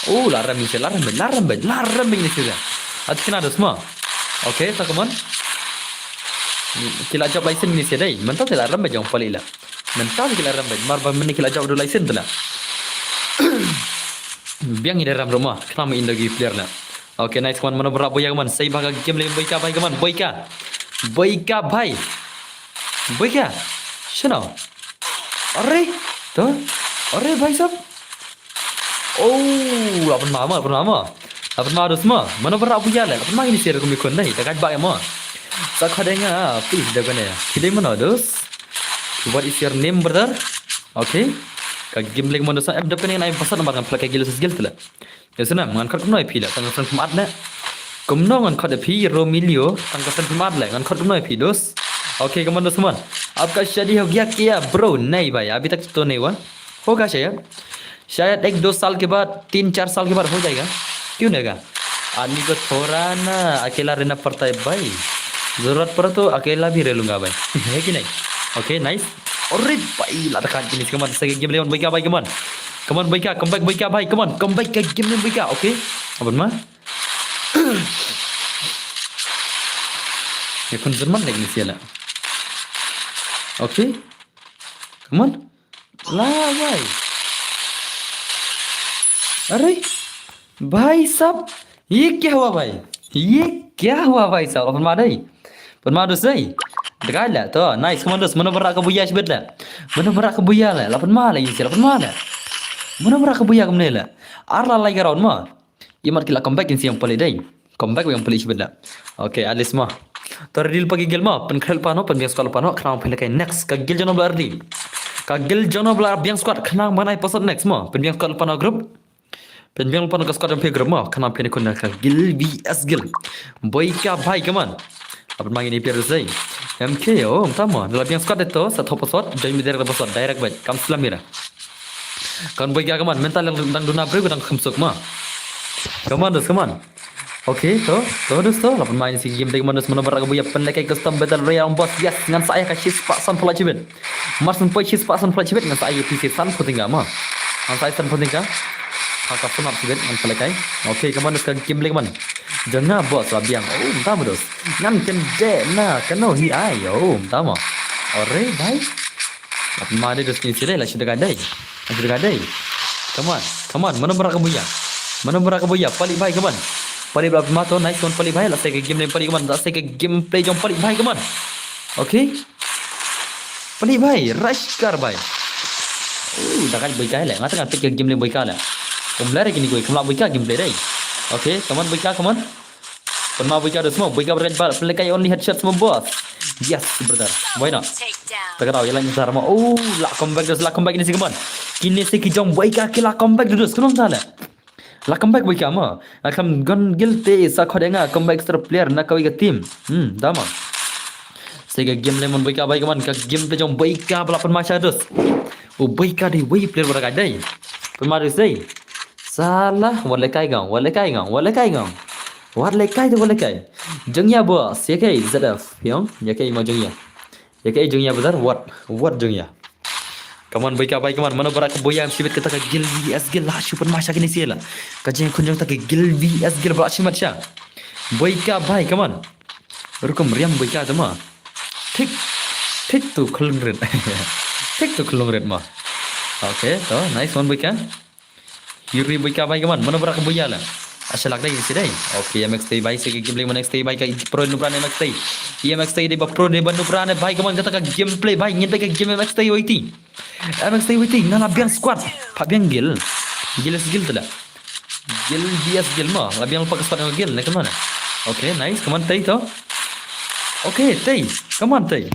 Oh, la ram ni se, la ram bhai, la ram bhai, la ram bhai ni se. At kena dos mo. Okay, ta kaman. Ki la jop license ni se dei. Mynta te la ram bhai jong pali la. Mynta ki la ram bhai. Mar ba mynne ki la jop do license tu la. Biang ida ram ruma. Kena ma indo gi player na. Okay, nice kaman, mano ba rah buya kaman. Sai ba ka game lei Boika bhai kaman. Boika. Boika bhai. Boika. Shano. Are. To. Are bhai sab. Oh, la pynma mo, la pynma mo. La pynma dos mo. Mano ba rah buya le. La pynma ini sir kumi kun dai. Ta kaj ba mo. Sa khade nga, please da kane. Kide mano dos. What is your name, brother? Okay. Ka game lei man dos em da kane ngan ai pasat namar ngan play ka gil skill tu la. Ïa sna, ngan khot kumno ïa phi la, tang ka friend phi mat ne. Kumno ngan khot ïa phi, Romilio, tang ka friend phi mat la, ngan khot kumno ïa phi, dos. Okay, kaman dos kaman. Aapka shadi ho gaya kya, bro? Nahi bhai, abhi tak to nahi hua. Hoga shayad. Shayad ek do saal ke baad, teen chaar saal ke baad ho jayega. Kyun nahi hoga? Aadmi ko thoda na akela rehna padta hai bhai. Zarurat pade to akela bhi reh lunga bhai. Hai ki nahi? Okay, nice. Are bhai, la dekat kini, kaman, sa game lei man Boika bhai, kaman. Kaman Boika, come back Boika bhai, kaman. Come back ka game lei Boika, okay. Apa ma? Ya kun zaman lagi ni siala. Okay. Kaman. La bhai. Are. Bhai sab. Ye kya hua bhai? Ye kya hua bhai sab? Apa ma dei? Pynma dos dei. Dekai la to. Nice, kaman dos. Mano ba rah ka buya shibit la. Mano ba rah ka buya la. La pynma la isi la pynma la. Mano ba rah ka buya kumne la. Ar la lai ka round mo. Imat ki la comeback in siang pali dei. Comeback yang pali shibit la. Okay, at least mo. To ready pa ki gil mo. Pynkhreh pano, pynbiang squad pano. Khnang pynlehkai next. Ka gil jano ba ready. Ka gil jano ba biang squad. Khnang ban ai pasat next mo. Pynbiang squad pano group. Pynbiang lypa na ka squad jong phi group mo, khnang phin ïakynduh ka gil V S gil. Boika bhai, kaman. Apa ma ngin ïa pyrshah. M K, oh, mynta mo, da la biang squad dei to, sa thoh password, join me direct password, direct bad, kam slem ïa. Kan Boika kaman, mynta la dang duna briew ka dang kham suk mo. Kaman dos, kaman. Okay, to, to dos to, la pynmai ni sha game dei kaman dos, mano ba rah ka buya pynlehkai custom battle royale boss, yes, ngan sa ai ka shispah sanphew lait shibit. Mar shen poi shispah sanphew lait shibit ngan sa ai phi sanphew tyngka mo. Ngan sa ai sanphew tyngka. Ha ka phone app shibit ngan pynlehkai. Okay, kaman dos ka game lei kaman. Jong nga boss la biang. Oh, mynta mo dos. Ngan kyndit na kano hi ai. Oh, mynta mo. Ore, bhai. Lap ma dei dos kine sih dei, la shu dega dei. La shu dega dei. Come on, come on. Mano ba rah ka buya? Mano ba rah ka buya? Palik bhai, come on. Palik ba ma to, nice one Palik bhai. La sei ka game lane Palik, come on. La sei ka gameplay jong Palik bhai, come on. Okay. Palik bhai, rush kar bhai. Oh, da ka buika le. Nga tang peit ka game lane buika le. Kumble re kini koi, kumla buika gameplay dei. Okay, come on buika, come on. Pynma buika dos mo, buika bret ba, pynlehkai only headshot mo boss. Yes, brother. Why not? Takedown. Takedown, ïa la ngi sar mo. Oh, la comeback dos, la comeback kine sih, come on. Kine sih ki jong buika ki la comeback dos, kano ta le. La comeback buika mo. La kam gon guilty sa khode nga comeback star player na kawei ka team. Hmm, da mo. Sei ka game lane mon buika bhai, come on, ka game te jong buika ba la pynma sha dos. Oh, buika dei wei player ba da ka dei. Pynma dos dei. Salah, wat lehkai ngong, wat lehkai ngong, wat lehkai ngong. Wat lehkai te wat lehkai. Jong ïa boss, ïa kai Z F, yong, ïa kai mo jong ïa. Ïa kai jong ïa brother, wat, wat jong ïa. Come on, buika bhai, come on. Mano ba rah ka buya shibit kata ka guild V S guild la shu pynma sha kine sih la. Ka jingkhun jong ta ka guild V S guild ba la shu mat sha. Buika bhai, come on. Rukom riam buika te mo. Thik, thik tu khlung rit. Thik tu khlung rit mo. Okay, to, nice one buika. Yuri buika bhai, come on. Mano ba rah ka buya la. Asha lak dei sih dei. Okay, M X T bhai, sei ka gameplay mo M X T bhai, ka pro nu bra ne M X T. M X T dei ba pro ne ba nu bra ne bhai, come on, kata ka gameplay bhai, ngin peit ka game M X T wei ti. M X T wei ti, nga la biang squad. Pha biang guild. Guild is guild te la. Guild V S guild mo, la biang lypa ka squad jong ka guild ne, come on. Okay, nice, come on, tei to. Okay, tei, come on, tei.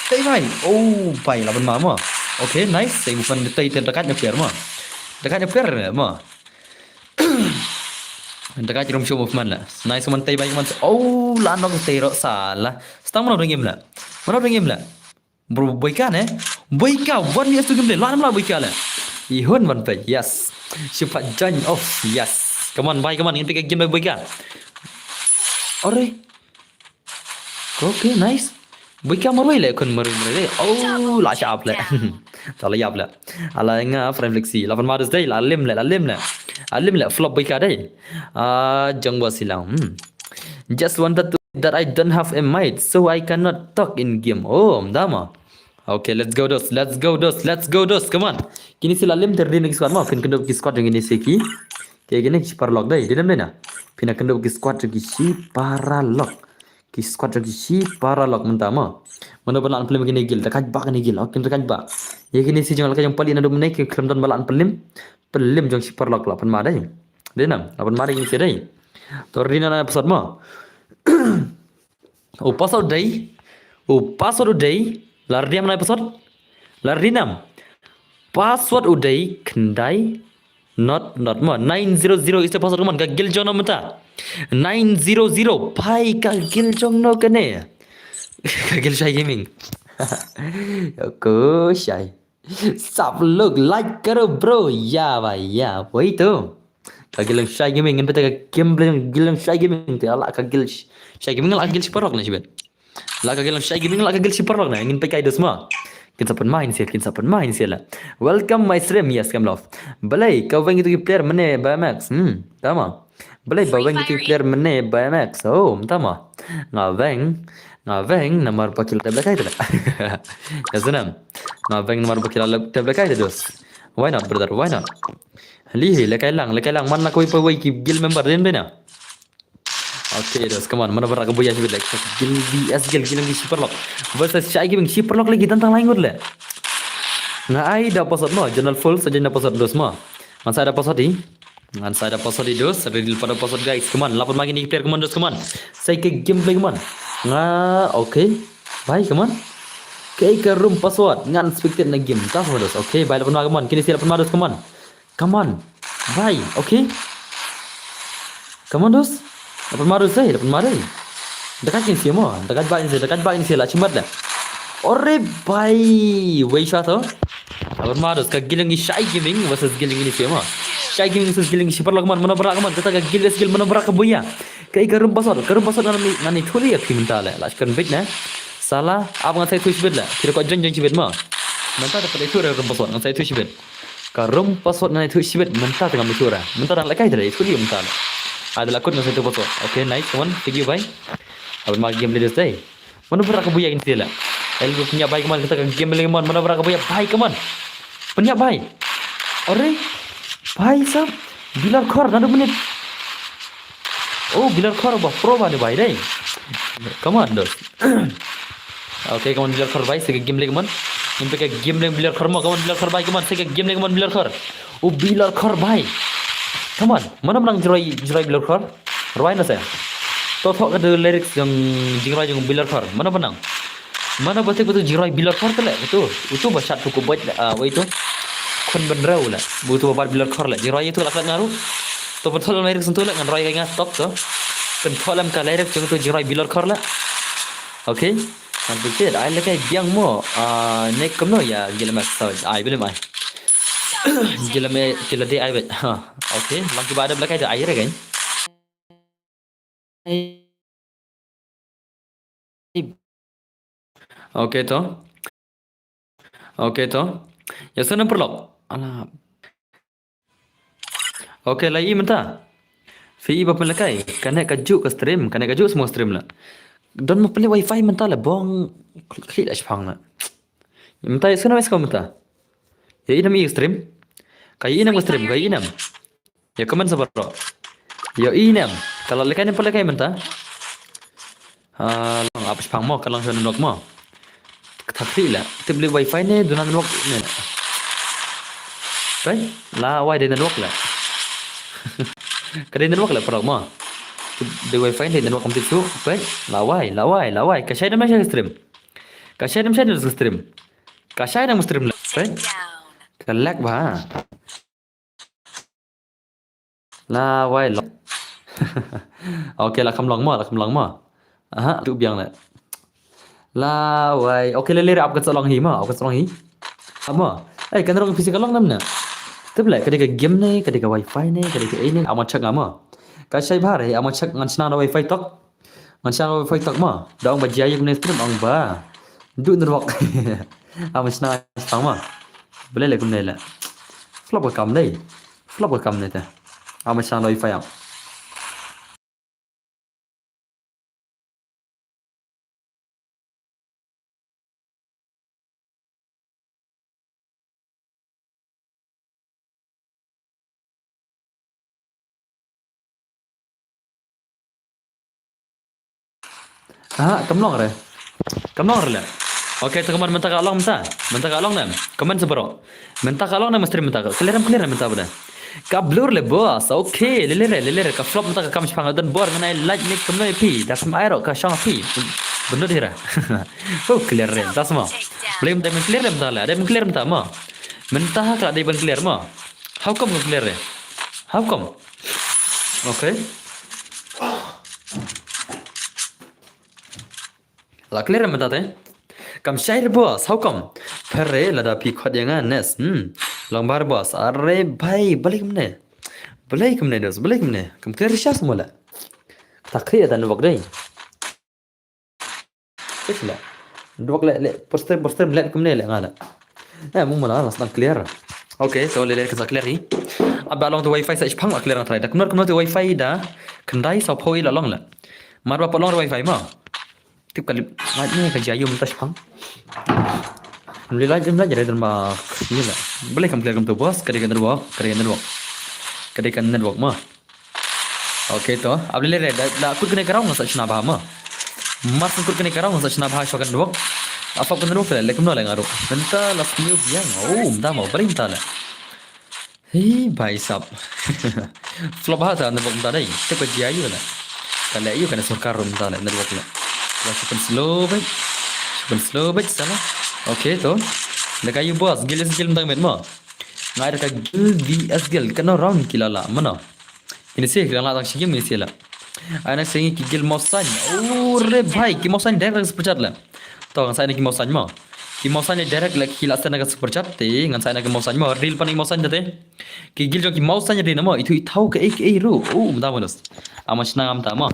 Tei bhai. Oh bhai, la pynma mo. Okay, nice, sei movement tei, tei, da ka ne player mo. Da ka ne player mo. Da ka rom show movement la. Nice, come on, tei bhai, come on. Oh, la knock tei ro salah. Stang mano dengim la. Mano dengim la. Bro, buika ne? Buika, one V S two gameplay. La nam la buika le. I hun one page, yes. Shu pat join off, yes. Come on, bhai, come on. Ngin peit ka game bhai buika. Ore. Okay, nice. Buika marwei le, khun marwei marwei le. Oh, la shap le. Ta la ïap le. Ala nga friend flexi. La pynma dos dei, la lim le, la lim le. La lim le, flop buika dei. Ah, jong ba silang. Hmm. Just wanted to that I don't have a mic, so I cannot talk in game. Oh, mdama. Okay, let's go dos, let's go dos, let's go dos. Come on. Kini sila lim ter din ki squad mo, phin kyndup ki squad jong kini siki. Ke kini ki paralok dei, dei nam dei na. Phin kyndup ki squad jong ki shi paralok. Ki squad jong ki shi paralok mynta mo. Mano ba lan pynlim kini guild, da ka ba kini guild. Okay, da ka ba. Ye kini si jong la ka jong pali na dum ne ki khlem don ba lan pynlim. Pynlim jong shi paralok la pynma dei. Dei nam, la pynma dei kini si dei. To ri na na episode mo. U password u dei. U password u dei. La ri nam na password. La ri nam. Password u dei khyndai. Not, not mo. Nine zero zero is the password, come on. Ka guild jong no mynta. Nine zero zero. Pai ka guild jong no kane. Ka guild Shai Gaming. Ko shai. Sap look like karo bro. Ya bhai, ya. Woi to. Ka guild Shai Gaming, ngin peit ka game play guild Shai Gaming. Te la ka guild Shai Gaming, la ka guild shi paralok ne shibit. La ka guild Shai Gaming, la ka guild shi paralok ne. Ngin peit kai dos mo. Kin sa pynma in sel, kin sa pynma in sel la. Welcome my stream, yes, kam love. Balei, ka weng itu ki player mane ba Max. Hmm, tama. Balei ba weng itu ki player mane ba Max. Oh, tama. Nga weng, nga weng namar ba ki la tep lehkai te la. Ya sanam. Nga weng namar ba ki la tep lehkai te dos. Why not, brother? Why not? Li hi, lehkai lang, lehkai lang. Man la kawei pa wei ki guild member din bena. Okay, dos, come on. Mano ba rah ka buya shibit le. Guild V S guild, guild ki shi paralok. Versus Shai Gaming, shi paralok lagi tang tang lain ngut le. Nga ai da password mo, general full, sa jin da password dos mo. Ngan sa da password hi. Ngan sa da password hi dos, ready lypa da password guys. Come on, la pynma kini player, come on dos, come on. Sei ka gameplay, come on. Nga, okay. Bhai, come on. Kaei ka room password, ngan spectate na game. Ta sama dos. Okay, bhai, la pynma, come on. Kini si la pynma dos, come on. Come on. Bhai, okay. Come on dos. La pynma dos, eh, la pynma dos. Da ka kini si mo, da ka ba kini si, da ka ba kini si la chimbat la. Ore bhai, wei shwa to. La pynma dos, ka guild jong ki Shai Gaming versus guild jong kini si mo. Shai Gaming versus guild jong ki shi paralok, man, mano ba rah, man, kata ka guild versus guild, mano ba rah ka buya. Kaei ka room password, ka room password ngan, ngan ïathuh ïa phi mynta le. La shkan bit ne. Salah, ap ngan sa ïathuh shibit le. Phi da kwah join join shibit mo. Mynta da pat ïathuh re room password, ngan sa ïathuh shibit. Ka room password ngan ïathuh shibit mynta te ngam ïathuh re. Mynta dang lehkai te ïathuh ïa mynta le. Ada la kut ngan sa tu foto. Okay, nice, come on, thank you, bhai. Aban ma game leaders dei. Mano ba rah ka buya kin sila. El ba pynïap bai, come on, kata ka game lagi, come on. Mano ba rah ka buya bai, come on. Pynïap bai. Ore. Bai sab. Bilor khor, nadu minit. Oh, Bilor khor ba pro ba ni bai dei. Come on, dos. Okay, come on, Bilor khor bai, sa ka game lagi, come on. Ngin peit ka game lagi Bilor khor mo, come on, Bilor khor bai, come on, sa ka game lagi, come on, Bilor khor. Oh, Bilor khor bai. Come on, mano ba nang jingrwai, jingrwai Bilor khor. Rwai na se. To thoh ka tu lyrics jong jingrwai jong Bilor khor. Mano ba nang. Mano ba thik ba tu jingrwai Bilor khor te leh, tu. Utu ba shat tu ko bait, ah, wei tu. Khun bynriew leh. Ba utu ba bat Bilor khor leh. Jingrwai tu la klet nga ruh. To pynthoh lem lyrics tu leh, ngan rwai ka nga stop to. Pynthoh lem ka lyrics jong tu jingrwai Bilor khor leh. Okay. Ngan peit ai leh kai biang mo. Ah, ne kumno ïa gilem sa ai bilem ai. Gilem gilem dei ai bet. Ha. Okay, lang ki ba da leh kai da ai re kan. Okay to. Okay to. Ïa sa na paralok. Ala. Okay, la i mynta. Phi i ba pynlehkai. Kane ka juh ka stream, kane ka juh semua stream la. Don ma pynleh wifi mynta la bong. Klik la shipang la. Mynta ïa sa na wifi mynta. Ïa i nam i stream. Ka i nam ka stream, ka i nam. Ïa comment sa baroh. Ïa i nam. Ka la lehkai ne pynlehkai mynta. Ah, long ap shipang mo, ka long shwa network mo. Ka thak khlieh la. Tip leh wifi ne duna network ne. Peit, la wai dei network la. Ka dei network la paralok mo. Tip dei wifi dei network kam tip shuh. Peit, la wai, la wai, la wai. Ka shai dam shai stream. Ka shai dam shai stream. Ka shai dam stream la. Peit. Ka lag ba. La wai long. Okay, la kham long mo, la kham long mo. Aha, tu biang le. La wai. Okay, le le ap ka sa long hi mo, ap ka sa long hi. Amo. Eh, kan rong pisi ka long nam na. Tip le, ka dei ka game ne, ka dei ka wifi ne, ka dei ka ei ne, amo check amo. Ka shai bha re, amo check ngan shna na wifi tok. Ngan shna wifi tok mo. Da ong ba jia ïa kumne stream ong ba. Du network. Amo shna tang mo. Bele le kumne le. Flop ka kam dei. Flop ka kam ne te. Amo shna wifi am. Ah, kam long re. Kam long re le. Okay, to comment mynta ka long mynta. Mynta ka long ne. Comment sa baroh. Mynta ka long ne mesti mynta ka. Clear em clear mynta bada. Ka blur le boss. Okay, le le re, le le re. Ka flop mynta ka kam shipang don bor ngan ai like ne kam ne phi. Da kam ai ro ka shong phi. Benda dira. Oh, clear re. Das mo. Blame dem clear re mynta le. Dem clear mynta mo. Mynta ha ka dei ban clear mo. How come ka clear re? How come? Okay. La clear mynta te. Kam shai re boss, how come? Phere lada phi khot ïa nga nes. Hmm. Long bar boss. Are bhai, balei kumne? Balei kumne dos, balei kumne? Kam clear sha semua la. Ta clear dan wak dei. Sila. Dok le le poster poster mlet kumne le ngala. Eh, mung mala las nang clear. Okay, so le le ka sa clear hi. Aba long tu wifi sa ispang la clear na trai. Da kumno kumno tu wifi da. Kendai sa poi la long la. Mar ba pa long wifi ma. Tip kali ma ni ka jayu mynta ispang. Mli la jam la jare dan ba. Ni la. Bele kam clear kam tu bos, kade ka network, kade ka network. Kade ka network ma. Okay to, able le re da, da kut kane ka rong sa shna bha ma. Mar sa kut kane ka rong sa shna bha shokan dwok. Apa kan dwok le, le kumno le ngaru. Mynta la sniu yang. Oh, mynta ma, bari mynta le. Hei, bhai sab. Flop ha ta network mynta dei. Te ko jia yu le. Ka le yu kan sorkar mynta le network le. La super slow bhai. Super slow bhai sala. Okay to. Da ka yu boss, gil gil mynta met ma. Ngai da ka gil V S gil, kano round ki la la, mano. Ini sih, ki la la tang shi game ini sih la. Ai na sih ki gil mosan. Oh, re bhai, ki mosan direct super chat la. To, ngan sa ina ki mosan mo. Ki mosan ni direct la ki la sa na ka super chat, te, ngan sa ina ki mosan mo. Real pan ki mosan te. Ki gil jong ki mosan ni na mo, itu i thau ke ei ke ei ru. Oh, mda mo dos. Ama shna ngam ta mo.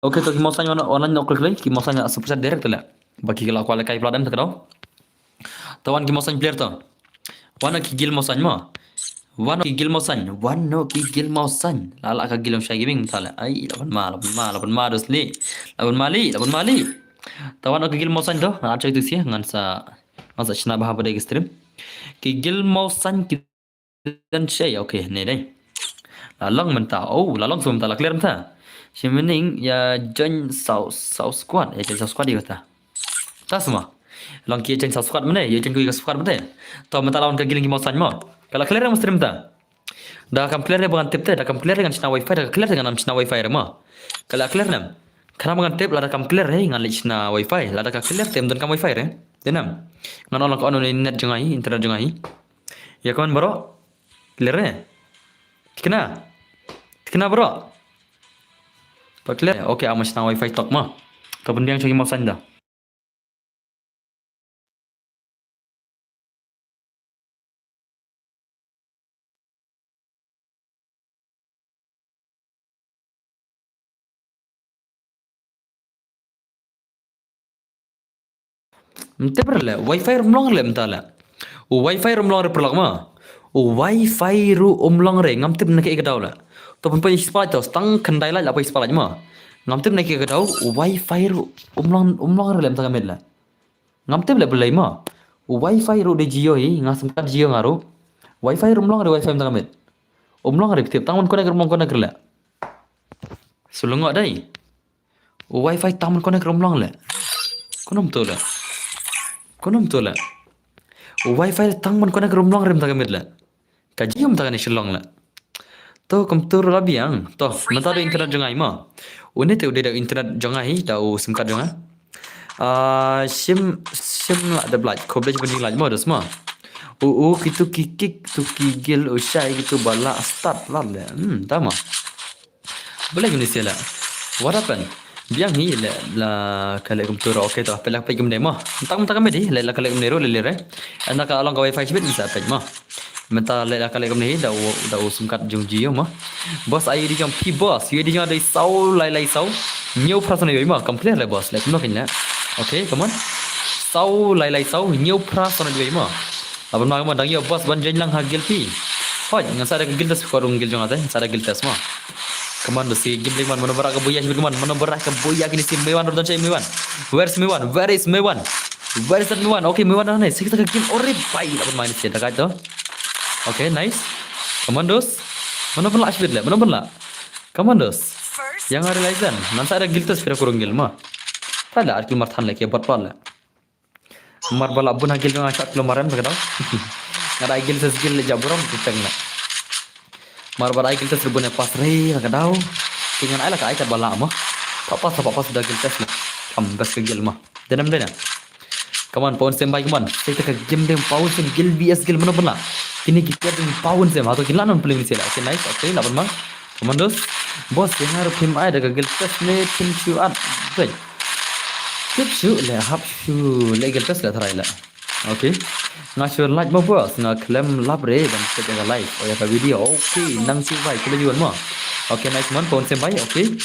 Okay, to ki mosan online, online nok klik, ki mosan super chat direct la. Ba ki la kwala kai pladam ta ka dau. To wan ki mosan player to. Wan ki gil mosan mo. Wan ki guild Mawsain, wan noh ki guild Mawsain. La la ka guild Mawsain Gaming mynta la. Ai, la ban ma, la ban ma, la ban ma dos li. La ban ma li, la ban ma li. Ta wan noh ki guild Mawsain to, ngan check tu sih, ngan sa, ngan sa shna bha ba dei ki stream. Ki guild Mawsain ki dan shei, okay, ne dei. La long mynta, oh, la long sum mynta, la clear mynta. Shi meaning, ïa join South, South Squad, ïa join South Squad ïa kata. Ta sma. Long ki join South Squad mynne, ïa join ki South Squad mynne. To mynta la wan ka guild ki Mawsain mo. Ka la clear mo stream ta. Da kam clear re ba ngan tip te, da kam clear re ngan shna wifi, da ka clear re ngan shna wifi re mo. Ka la clear nem. Khnang ba ngan tip lada kam clear re ngan leit shna wifi, lada ka clear te ym don kam wifi re. Te nem. Ngan ong la ka on net jong nga hi, internet jong nga hi. Ïa kaman bro. Clear re. Thikna. Thikna bro. Ba clear. Okay, ama shna wifi tok mo. To pynbiang sha ki Mawsain da. Ym tip re le, wifi ruh ym long re le mynta le. U wifi ruh ym long re paralok mo. U wifi ruh ym long re, ngam tip na kaei ka daw le. To pynpoi spotlight to, tang khyndai light la poi spotlight mo. Ngam tip na kaei ka daw, u wifi ruh ym long, ym long re le mynta ka miet le. Ngam tip le balei mo. U wifi ruh dei Jio hi, nga sim card Jio nga ruh. Wifi ruh ym long re wifi mynta ka miet. Ym long re phi tip, tang ban connect ruh ym long connect re le. Shu lyngngoh dei. U wifi tang ban connect ruh ym long le. Kumno to le. Kumno to le. U wifi tang ban connect ruh ym long re mynta ka miet le. Ka Jio mynta kane shu long le. To kumto ruh la biang. To mynta da internet jong nga hi mo. Une te u dei da internet jong nga hi, da u sim card jong nga. Ah, shim, shim la da blai. Khublei shibun ïa lait mo dos mo. U, u, kitu ki kick, tu ki guild, u shai, kitu ba la start la le. Hmm, ta mo. Balei kumne seh la. What happened? Biang hi le la ka leh kumto ruh. Okay to, peit la peit kumne mo. Tang mynta ka medi le la ka leh kumne ruh le le re. Ynda ka long ka wifi shibit ngin sa peit mo. Mynta le la ka leh kumne hi da u, da u sim card jong Jio mo. Boss ai U I D jong phi boss. U I D jong nga dei saw lai lai saw. Hynñiew phra san wei mo. Kam clear le boss. Le kumno kein le. Okay, come on. Saw lai lai saw. Hynñiew phra san wei mo. Laban ma, ma dang ïoh boss ban join lang ha guild phi. Hoi, ngan sa da ka guild test ko rung guild jong nga te, ngan sa da guild test mo. Come on, si game dei man, mano ba rah ka buya shibit, come on, mano ba rah ka buya kine si Meiwan, ruh don shai Meiwan. Where is Meiwan? Where is Meiwan? Where is that Meiwan? Okay, Meiwan dah ni. Sik kita ka game ore bai laban ma ini si da ka to. Okay, nice. Come on, dos. Mano ba lah shibit le, mano ba lah. Come on, dos. Yang ada realize dan. Ngan sa da guild test phi da ko rung guild mo. Tala at kilometer than le ke bot pal le. Mar ba la bun ha guild jong nga shah kilometer em ka daw. Nga da ai guild test guild le jap burom tu teng le. Mar ba da ai guild test bun e pass re ka daw. Ki ngan ai la ka ai kat ba la mo. Pa pass, pa pass da guild test le. Kam best ka guild mo. Denem dena. Come on, pawn sem bai, come on. Sek ta ka game dei pawn sem guild V S guild mano ba la. Kine ki player dei pawn sem. Ha to kin la non play ni sela. Okay, nice. Okay, la ban ma. Come on, dos. Boss, ïa nga ruh phim ai da ka guild test ne phim shu at. Dei. Tip shu le hap shu le guild test le tharai le. Okay. Nga shu like mo boss, nga khlem lap re ban check ïa ka live. Oh, ïa ka video. Okay, nang shu bai khlem yuan mo. Okay, nice man, pawn sem bai. Okay.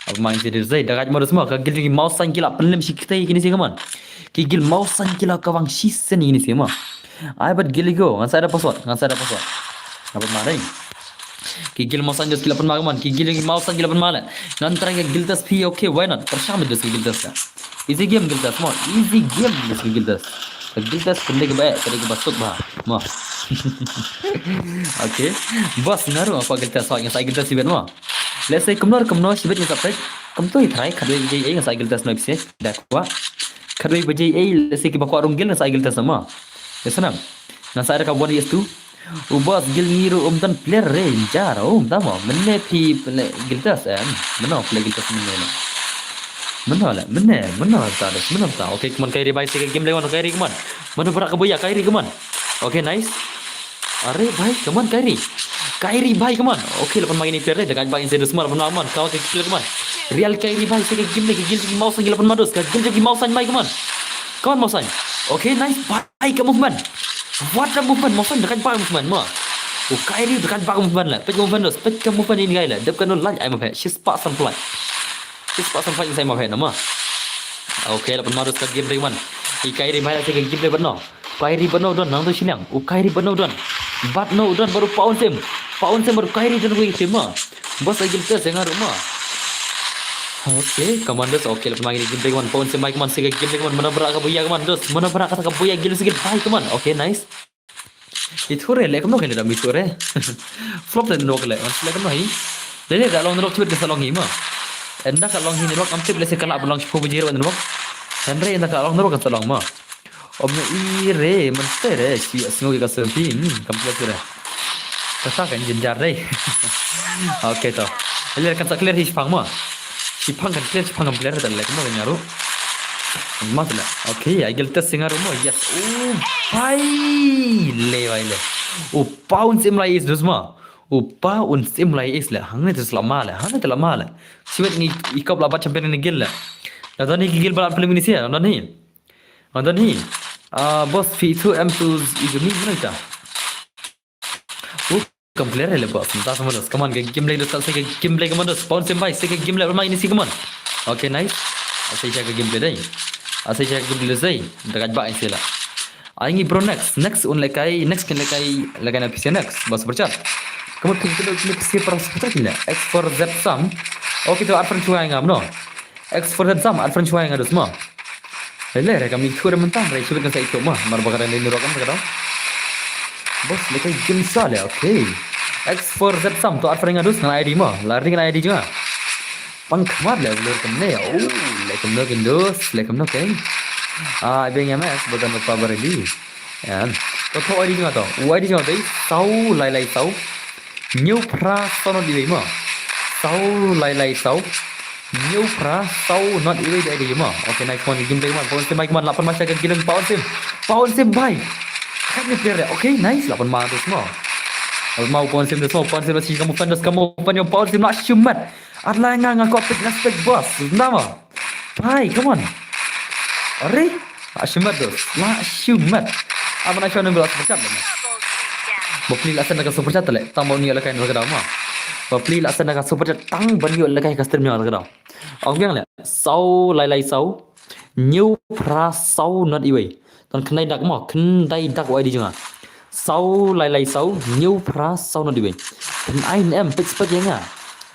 Ap main sih dei da gaj mo dos mo ka guild ki Mawsain ki la pynlem shi kte kine si ka man. Ki guild Mawsain ki la ka wang shi sen kine si mo. Ai bad guild go, ngan sa da password, ngan sa da password. Apa ma dei. Ki guild Mawsain dos ki la pynma ka man, ki guild ki Mawsain ki la pynma le. Ngan try ka guild test phi, okay, why not? Pyrshang dos ki guild test ka. Easy game guild test mo, easy game dos ki guild test. Ka guild test pynlem ka ba, pynlem ka ba suk ba. Mo. Okay. Boss nga ruh nga kwah guild test, ngan sa guild test shibit mo. Let's say kumno kumno shibit ngan sa peit. Kumto i try khatwei baje ei ngan sa guild test no pise. Da kwah. Khatwei baje ei, let's say kiba kwah rung guild ngan sa guild test mo. Ya sanam. Ngan sa da ka one is two. U boss guild ngi ruh um don player re jar. Oh, um don mo. Mynne phi pynleh guild test em. Mynno pynleh guild test mynne. Mynno le, mynne, mynno ta dos, mynno ta. Okay, come on Kairi bai, sek ka game le wan Kairi, come on. Mynno ba rah ka buya Kairi, come on. Okay, nice. Are bai, come on Kairi. Kairi bai, come on. Okay, lapan ma ini player dei, da kan bai inside small, lapan ma, come on. Kau ke player, come on. Real Kairi bai, sek ka game dei, ka guild jong ki Mawsain, lapan ma dos, ka guild jong ki Mawsain bai, come on. Come on Mawsain. Okay, nice bai, ka movement. What a movement, Mawsain, da kan bai movement mo. Oh, Kairi da kan bai movement la. Peit ka movement dos, peit ka movement ini guy la. Dep kan no launch ai ma phe. Shispah san plat. Shispah san plat inside ma phe na mo. Okay, lapan ma dos ka game dei man. I Kairi bai la sek ka game dei ban no. Kairi bad no don, nang tu shiliang. U Kairi bad no don. But no, don baru Paun Sim. Paun Sim baru Kyrie don wing team ma. Bos ai gil test nga ruh ma. Okay, Commandos, okay, lap ma ngi game play man Paun Sim, mai man sika game play man mana bra ka buya Commandos, mana bra ka buya gil sigil bai man. Okay, nice. Itu re, lek no kene da mitu re. Flop dan nok le, man lek no hi. Lele da long nok tu da long hi ma. Enda ka long hi nok am tip le se kala long shu bujir wan nok. Henry enda ka long nok ka long ma. Om na i re, man te re, si asngo ka seventeen, hmm, kam clear re. Kata kan jenjar re. Okay to. Lele kan sa clear hi sipang ma. Sipang kan clear, sipang kan clear, ta lek no kan nyaru. Mas le. Okay, ai gil test singa rumo. Yes. Oh, bai. Le bai le. Upa un sim lai is dus ma. Upa un sim lai is le. Hangne tus lama le. Hangne tus lama le. Siwet ngi ikop la bat champion ni gil le. Na don hi gil balat film ni sia. Na don hi. Na don hi. Ah, bos fi tu M two is ni mana ta. Uh, kam clear le bos. Minta sama dos. Come on, ka game play dos, sa ka game play, come on dos. Paun Sim bai, sa ka game play mai ni si, come on. Okay, nice. Asai ka game play dai. Asai ka game play dai. Dekat ba isi la. Ai ngi bro next. Next un lekai, next kin lekai, lekai na P C next. Bos berchat. Kamu tu tu tu P C para super chat ni. X four Z Sam. Okay, tu Arfan Chuai ngam no. X four Z Sam, Arfan Chuai nga dus ma. Lele re kami tu re mentang re chubit kan sa itu ma. Mar bakar ni nurok kan sa kadang. Bos lekai game sa le, okay. X four Z Sam tu Arfan nga dus ngan I D ma. Lari ngan I D juga. Pang khamar le blur kan ne. Oh, lekai no kan dus, lekai no kan. Ah, beng M S badan pa bareli. Yan. To to I D juga to. U I D juga dai. Sau lai lai sau. Hynñiew phra saw not iwei ma. Saw lai lai saw. Hynñiew phra saw not iwei da I D ma. Okay, nice one. Game play man. Paun Sim bai man. Lapan masa ka gileng Paun Sim. Paun Sim bai. Kan ni player. Okay, nice. Lapan ma dos ma. Lapan ma Paun Sim dos ma. Paun Sim dos kamu fan dos kamu fan yang Paun Sim nak shumat. Adla nga nga ko pick na spek bos. Nama? Bai, come on. Are? La shimet dos. La shimet. Apa na shon nembel super chat le. Ba pli la senda ka super chat le. Tang ba ni la kai na ka dama. Ba pli la senda ka super chat tang ba ni la kai ka stream ni la ka dama. Ong yang le. Saw lai lai saw. Hynñiew phra saw not iwei. Ton khyndai dak mo, khyndai dak wai di jnga. Saw lai lai saw, hynñiew phra saw not iwei. Pyn ai ne em, pek spek ïa nga.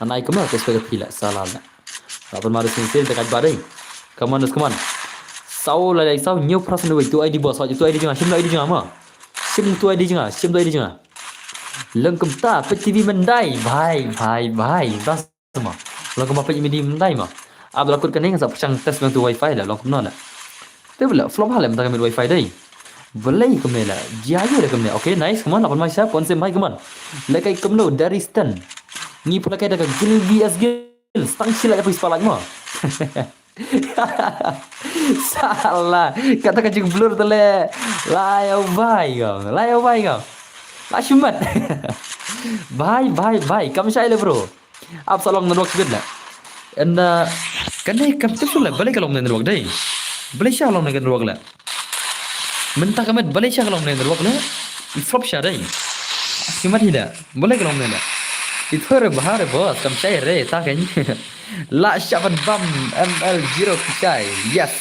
An ai kumno pek spek phi la, sa la la. La pyn ma da sing sing da kai ba dei. Come on, come on. Saw lai lai saw, hynñiew phra saw not iwei. Tu ai di bos, tu ai di jnga, shim tu ai di jnga ma. Shim tu ai di jnga, shim tu ai di jnga. Leng kumta, pek T V myndai. Bhai, bhai, bhai. Das ma. Long kumba pek midi myndai ma. Ab la kut kane nga sa pyrshang test nang tu wifi la, long kumno la. Te bla flop ha la mynta ka mid wifi dei. Balei kumne la. Jia yu la kumne. Okay, nice. Come on, lapan mai sa, pon sem hai, come on. La kai kumno, dari stand. Ngi pula kai da ka gil V S gil. Stang sila ka pis palak ma. Salah. Kata ka jing blur tele. Lai au bai kau. Lai au bai kau. La shimat. Bhai, bhai, bhai. Kam shai le bro. Ap sa long network sibit la. And uh, kane kam tu la balei ka long network dei. Balei sha long network la. Mynta ka met balei sha ka long network la. I flop sha dei. Ki mat hi da. Balei ka long network. I thor bahar boss kam shai re ta kan. La sha ban bam M L zero ki shai. Yes.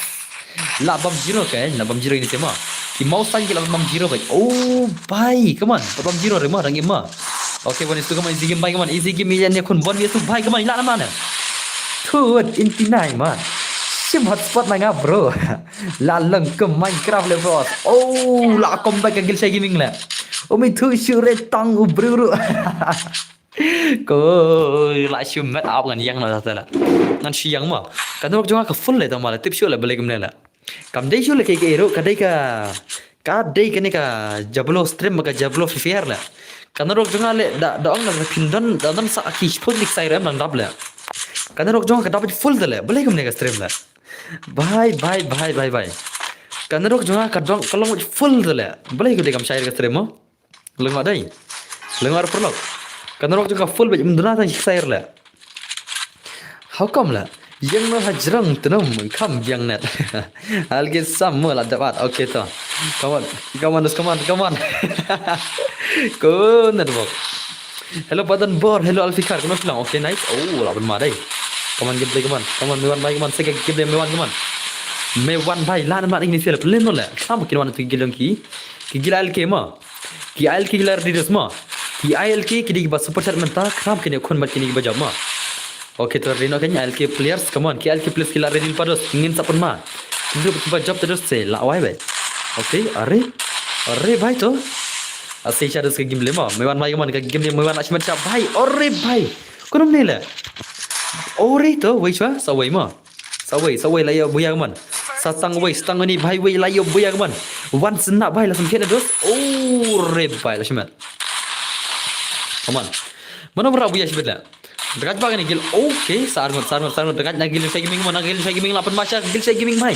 La bam zero kai, la bam zero ini tema. Ki mau san ki la bam zero kai. Oh, bai, come on. Bam zero re ma rang ima. Okay, one is two, come on, easy game, bai, come on, easy game, iya ne kun, one is two, bai, come on, ila na mana. Thut, inti nai ma. Shim hotspot na nga, bro. La leng ke Minecraft le, bro. Oh, la comeback ke Gilsha Gaming le. Umi thu shu re tang u bru ru. Ko la shu met ap ngan yang na ta la. Ngan shu yang ma. Kan rok jong ka full le tang ma la tip shu le balik kumne la. Kam dei shu le kai kai ro ka dei ka ka dei kane ka Diablo stream ka Diablo Free Fire la. Kan rok jong le da da ong na phin don da don sa ki spot lik sai rem nang dap le. Kan rok jong ka dap full de le. Balik kumne ka stream la. Bye bye bye bye bye. Kan rok jong ka dong ka long full de le. Balik kumne kam shai ka stream mo. Lengwa dei. Lengwa perlok. Kan rok jong ka full bej mduna tang sik sair la. How come la? Yang no hajrang tenam kam biang net. Alge sam mo la dapat. Okay to. Come on. Come on, come on, come on. Ko network. Hello Padan Bor, hello Alfikar. Kuno silang. Okay, nice. Oh, la ben ma dei. Come on, gameplay, come on. Come on, me wan bai, come on. Sega gameplay, me wan, come on. Me wan bai, la na ma ni sel. Play no la. Kam kin wan tu gilong ki. Ki gila alke ma. Ki I L K ki la ready dos mo. Ki I L K ki dei kiba super chat mynta, khnang kine khun bad kine kiba jop mo. Okay, to ready noh kane I L K players, come on. Ki I L K players ki la ready lypa dos, ngin sa pynmad. Ki dei kiba jop te dos te la wai bhai. Okay, are. Are bhai to. Ase sha dos ka game le mo. Mei wan bhai, come on, ka game le mei wan, la shimet sha bhai. Are bhai. Kumno ne le. Are to, wei sha, sa wei mo. Sa wei, sa wei la ïoh buya, come on. Sa tang wei, sa tang ni bhai, wei la ïoh buya, come on. Wan sna bhai, la sngewthuh na dos. Oh, re bhai, la shimet. Come on. Mano ba rah buya shimet la. Dekat ba kane guild. Okay, sa arngut, sa arngut, sa arngut. Dekat na guild Shai Gaming, mo, na guild Shai Gaming, la pynmad sha guild Shai Gaming bhai.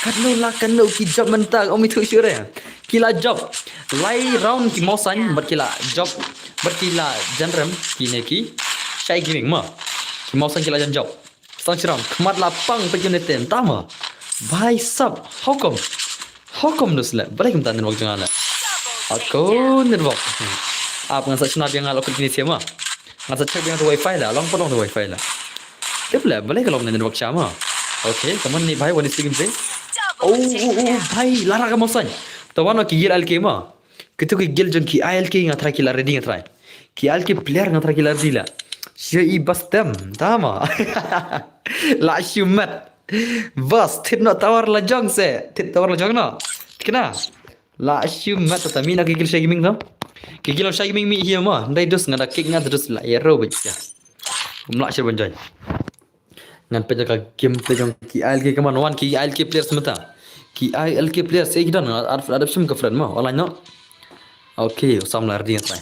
Katno la katno ki jop mynta, ym ithuh shuh re. Ki la jop. Lai round ki Mawsain, bad ki la jop. Bad ki la jan rem, kine ki Shai Gaming mo. Ki Mawsain ki la jan jop. Sang shiram, khmat la pang peit kine te, mynta mo. Bhai sab, how come? How come dos le? Balei kumta network jong nga le? Ako network. Ap ngan sa shna biang nga la kut kine sia mo. Ngan sa check biang tu wifi la, long pat long tu wifi la. Tip le, balei ka long ne network sha mo. Okay, come on ni bhai, what is taking place? Oh, oh, oh, bhai, la rah ka Mawsain. Te wan noh ki guild I L K mo. Kito ki guild jong ki I L K nga try ki la ready nga try. Ki I L K player nga try ki la ready la. Sha i bas tem, tama. La shimet. Bas, thied noh tower la jong se. Thied tower la jong noh. Thikna. La shimet ta mi na ki guild Shai Gaming to. Ki guild Shai Gaming mi hi mo. Ndai dos nga da kick nga dos la ïa ro bit ya. Mla shir ban join. Ngan peit ka gameplay jong ki I L K, come on, wan ki I L K players mynta. Ki I L K players, eh, ki don, ad-, ad-, adoption ka friend mo, online no. Okay, u sam la ready ngan try.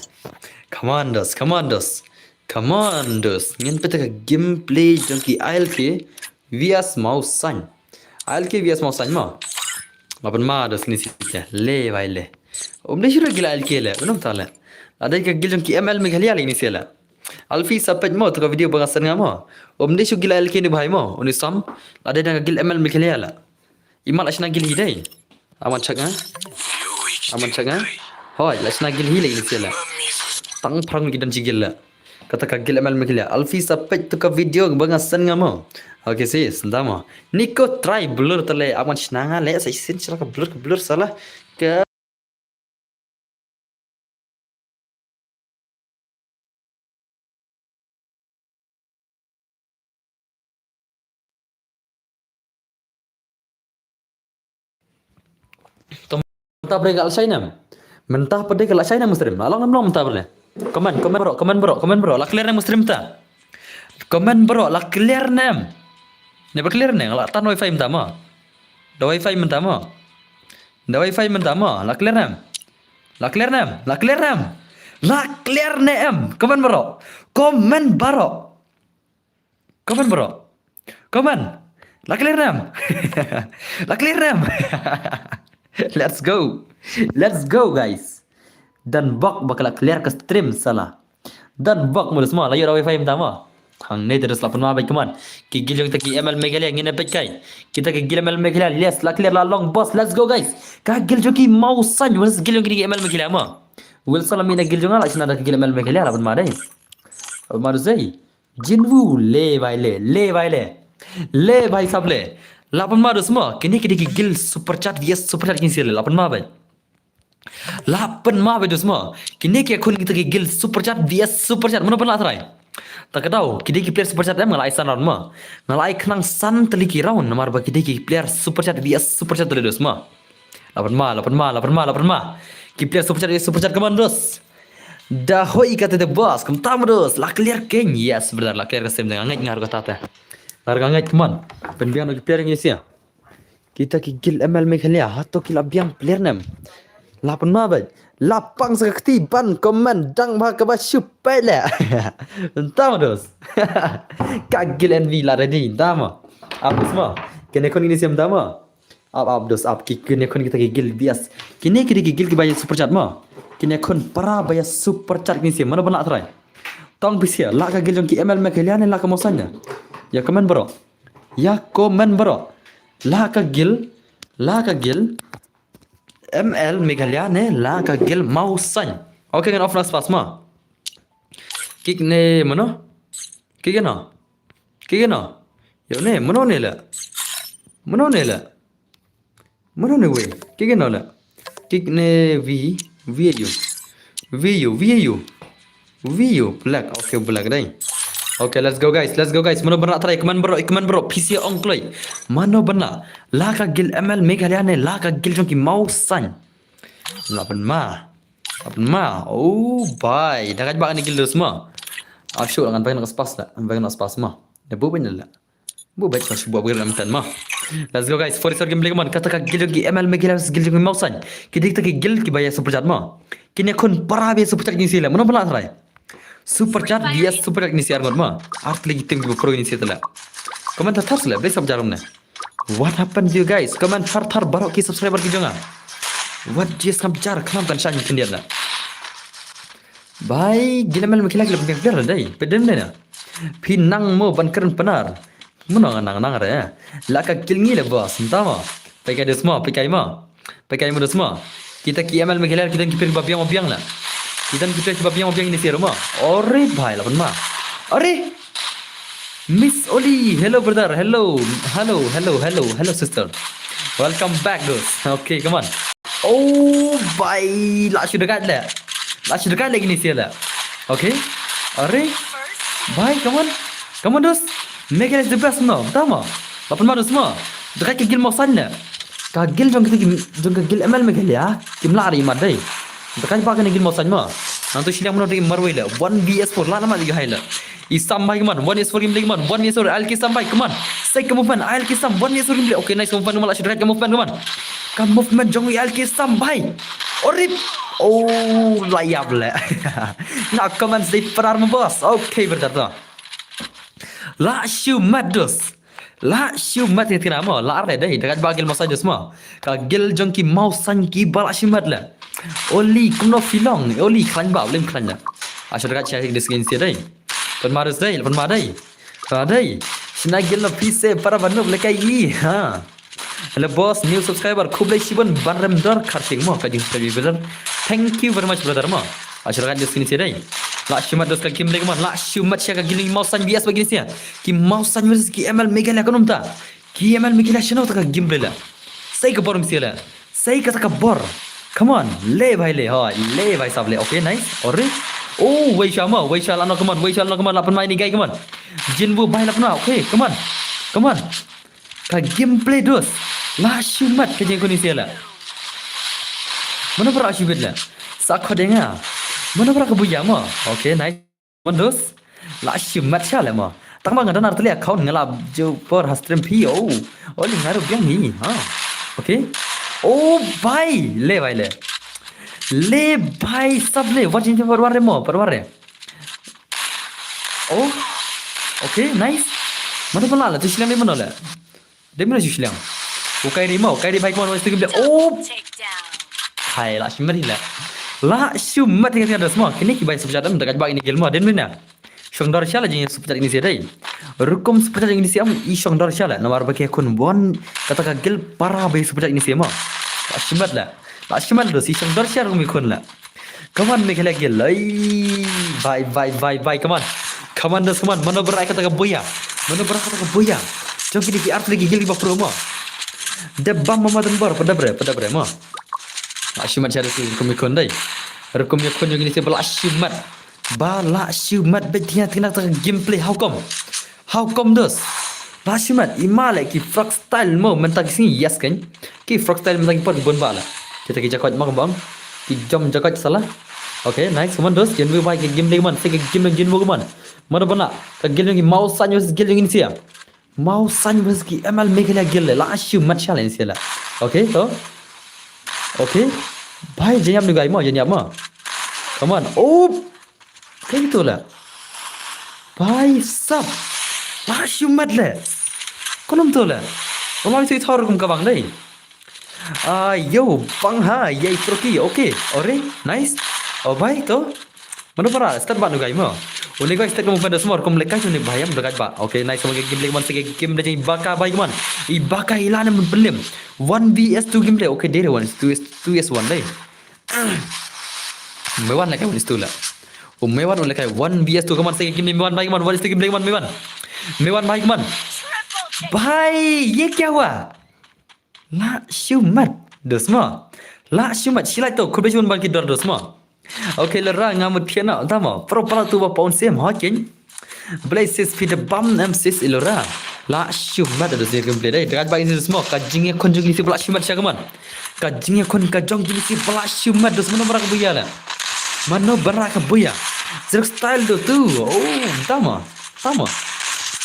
Come on, dos, come on, dos. Come on, dos. Ngan peit ka gameplay jong ki I L K V S Mawsain. I L K V S Mawsain mo. Lapan ma dos ni sih le, bhai le. Ym dei shuh guild I L K le, mynta le. Lada ka guild jong ki M L Meghalaya le ni sih le. Alfi sa peit mo, to ka video ba nga send nga mo. Ym dei shuh guild I L K ni bhai mo, uni sam. Lada dang ka guild M L Meghalaya la. Imat la shna guild hi dei. Aman check nga. Aman check nga. Hoi, la shna guild hi le ni sih le. Tang phrang ki don shi guild le. Kata ka guild M L Meghalaya. Alfi sa peit to ka video ba nga send nga mo. Okay sis, nda mo. Niko try blur tale, aman shna nga le, sa isin shala ka blur, ka blur shala. Ka Mynta pat de ka la shai ne em? Mynta pat de ka la shai ne em stream? Long em long mynta pat de. Comment, comment bro, comment bro, comment bro. La clear ne em stream ta? Comment bro, la clear ne em? Ne ba clear ne, la tan wifi mynta mo. Da wifi mynta mo. Da wifi mynta mo, la clear ne em? La clear ne em? La clear ne em? La clear ne em? Comment bro. Comment bro. Comment bro. Comment. La clear ne em? La clear ne em? Let's go. Let's go guys. Dan bok ba ka la clear ka stream sala. Dan bok mo dos mo, la ïoh da wifi mynta mo. Hangne te dos la pynma bad, come on. Ki guild jong kita ki M L Meghalaya ngin peit kai. Kita ki guild M L Meghalaya, yes, la clear la long boss. Let's go guys. Ka guild jong ki Mawsain versus guild jong ki M L Meghalaya mo. Wilson la mih na guild jong nga, la shna da ki guild M L Meghalaya, la pynma dei. La pynma dos dei. Jinwoo, le bhai le, le bhai le. Le bhai sab le. La pynma dos mo, kine ki dei ki guild super chat V S super chat kin sih le, la pynma bad. La pynma bad dos mo. Kine ki khun kita ki guild super chat V S super chat, mano ban la try? Ta ka daw, ki dei ki player super chat em, nga la ai san round mo. Nga la ai khnang san tylli ki round, namar ba ki dei ki player super chat V S super chat te dos mo. La pynma, la pynma, la pynma, la pynma. Ki player super chat, super chat, come on dos. Da hoi kata te boss, kumta mo dos. La clear keiñ. Yes brother, la clear ka stream, nga ngeit nga ruh kata te. Nga ruh nga ngeit, come on. Pynbiang noh ki player ngi sia. Kita ki guild M L Meghalaya, hato ki la biang player ne em? La pynma bad. La pang sa ka kti ban comment dang bha kaba shu peit le. Mynta mo dos. Ka guild N V la ready, mynta mo. Ap dos mo. Kine khun kine sia mynta mo. Ap, ap dos, ap, ki, kine khun kita ki guild V S. Kine ki dei ki guild kiba ïa super chat mo. Kine khun para ba ïa super chat kine sia, mano ban la try? Tong phi sia, la ka guild jong ki M L Meghalaya ne la ka Mawsain ne? Ïa comment bro. Ïa comment bro. La ka guild, la ka guild M L Meghalaya ne la ka guild Mawsain? Okay, ngan off na spas mo. Kick ne mano? Kick ne? Kick ne? Yo ne, mano ne la? Mano ne la? Mano ne wei? Kick ne la? Kick ne V, V U. View, view. View, black. Okay, black dei. Okay, let's go guys, let's go guys. Mano ba lah try, comment bro, comment bro. P C ong kloi. Mano ba lah. La ka guild M L Meghalaya ne, la ka guild jong ki mawsain. La pynma. La pynma. Oh, bhai. Da ka ba kane guild dos ma. Ah, sure, ngan bai na spas da. Ngan bai na spas ma. Da bu bin la. Bu bai sa shu bu upgrade lam tan ma. Let's go guys. Forest gameplay man. Kata ka guild jong ki M L Meghalaya, guild jong ki mawsain. Ki dik ta ki guild ki ba ïa super chat ma. Kine khun para ba ïa super chat kine sila. Mano ba lah try. Super chat, yes, super chat kine sila ngot ma. Art lagi tim ki ba pro kine sila. Comment thar thar sila. Blei sab jarum ne. What happened to you guys? Comment thar thar baroh ki subscriber ki jong nga. What just kam jar khnam kan shan kin dia na. Bhai, guild M L Meghalaya ki la pynbiang player dei. Pynbiang dei na. Phi nang mo ban kren Pnar. Mano nga nang nang re. La ka guild ngi le boss, mynta mo. Pynkai dos mo, pynkai mo. Pynkai mo dos mo. Kita ki M L Meghalaya kita ki player ba biang ba biang la. Kita ki player ba biang ba biang ini sira mo. Ore bhai la pynma. Ore. Miss Oli, hello brother, hello, hello, hello, hello, hello sister. Welcome back, dos. Okay, come on. Oh, bhai, la shu dekat le. La shu dekat lagi ni sila. Okay. Are. Bhai, come on. Come on, dos. Meghalaya is the best, no? Tama. La pynma dos ma. Dekat ka guild mawsain le. Ka guild jong kita ki, jong ka guild M L Meghalaya. Kim lah ri mat dei. Dekat ba kane guild mawsain ma. Nang tu shiliang mano dei marwei le. One V S four la nama dei hai le. I Sam bhai, come on. One is for gameplay, come on. One is for I L K Sam bhai, come on. Sai ka movement, I L K Sam. One is for gameplay. Okay, nice movement, come on. La shu dekat ka movement, come on. Ka movement jong I L K Sam bhai. Orip. Oh, la ïap le. Na comment dei Pnar mo boss. Okay, brother to. La shu mat dos. La shu mat ïa tina mo. La ar le dei. Dekat ba guild mawsain dos mo. Ka guild jong ki mawsain ki ba la shu mat le. Oli kumno phi long. Oli khlaiñ ba, lim khlaiñ le. A shu dekat sha ki dos kine sila dei. Pynma dos dei, pynma dei. Pynma dei. Shna guild na phi se para ba nup le kai i. Ha. Hello boss, new subscriber. Khublei shibun ban rem dor kharshing mo ka jing subscribe brother. Thank you very much brother mo. A shu dekat dos kine sila dei. La shu mat dos ka gameplay, come on. La shu mat sha ka guild mawsain V S ba kine sila. Ki mawsain versus ki M L Meghalaya ka num ta. Ki M L Meghalaya shano ta ka gameplay la. Sai ka bor mi sila. Sai ka ta ka bor. Come on. Le bhai le. Hoi. Le bhai sab le. Okay, nice. Ore. Oh, wei sha mo. Wei sha la no, come on. Wei sha la no, come on. La pynma ini guy, come on. Jinwoo bhai la pynma. Okay, come on. Come on. Ka gameplay dos. La shu mat ka jingkuni sila. Mano ba la shu bit la. Sa khodeng a. Mano ba la ka buya mo. Okay, nice. Mon dos. La shu mat sha le mo. Tang ba nga don ar tali account nga la ju por ha stream phi o. Oli nga ruh biang hi. Ha. Okay. Oh bhai. Le bhai le. Le bhai sab le. Wat jin por war re mo. Por war re. Oh. Okay, nice. Mano ba la la tu shiliang le mano le. Dei mano shu shiliang. U Kairi mo, Kairi bhai, come on, one is to gameplay. Oh. Hai, la shu mat hi la. La shu mat hi ka dos mo. Kine ki bai super chat dam dekat ba ini guild mo. Dei mano. Shong dor sha la jing super chat ini sila dei. Rukom super chat ini sila am i shong dor sha la. Namar ba ki khun bon kata ka guild para bai super chat ini sila mo. La shu mat la. La shu mat dos i shong dor sha rukom i khun la. Come on, Meghalaya guild. Ai, bhai, bhai, bhai, bhai, come on. Come on, dos, come on. Mano ba la kata ka buya. Mano ba la kata ka buya. Jong kine ki ar tali ki guild ki ba pro mo. Dep bam mo ma dam bor, padap re, padap re mo. La shu mat sha dos rukom i khun dei. Rukom i khun jong kine sila ba la shu mat. Ba la shu mat beit ïa tina ta ka gameplay, how come? How come dos? La shu mat i ma le ki frog style mo mynta ki sngi, yes kan. Ki frog style mynta ki por ki bun ba la. Kita ki jakot ma ka bang. Ki jom jakot sala. Okay, nice, come on dos. Jinwoo bhai, ka gameplay, come on. Sa ka game jong Jinwoo, come on. Mano ba la. Ka guild jong ki mawsain versus guild jong ini sila. Mawsain versus ki M L Meghalaya guild le. La shu mat sha le ini sila. Okay, to. Okay. Bhai, jin ïap ni guy mo, jin ïap mo. Come on. Oh. Kaei to la. Bhai sab. La shu mat le. Kumno to la. Kumno to i thor kum ka bang dei. Ah, yo, bang ha, yei Froki, okay. Ore, nice. Oh bhai to. Mano ba la start ba nu guy mo. Une guy start ka movement dos mo, kum le kai une bhai am dekat ba. Okay, nice, mo game le man se game le jing baka bhai man. I baka i la ne mun pelim. One V S two game le. Okay, dei re one, two S, two S one dei. Mewan le kai one is two la. Oh, Mewan le kai one V S two, come on, se game Mewan bhai, come on, one is two game le, come on, Mewan. Mewan bhai, come on. Bhai, ye kya hua? La shu mat, dos mo. La shu mat, shi lai to, khublei shibun ban ki dor dos mo. Okay, Lora nga mut phi na tama. Pro pala tu ba paun sem ha king. Blai sis phi da bam em sis i Lora. La shu mat da sini gameplay dei. Dagaj ba isi mo ka jingïakhun jong ki si ba la shu mat sha ka man. Ka jingïakhun ka jong ki si ba la shu mat da mano ba rak buya la. Mano ba rak buya. Zerk style do tu. Oh, tama. Tama.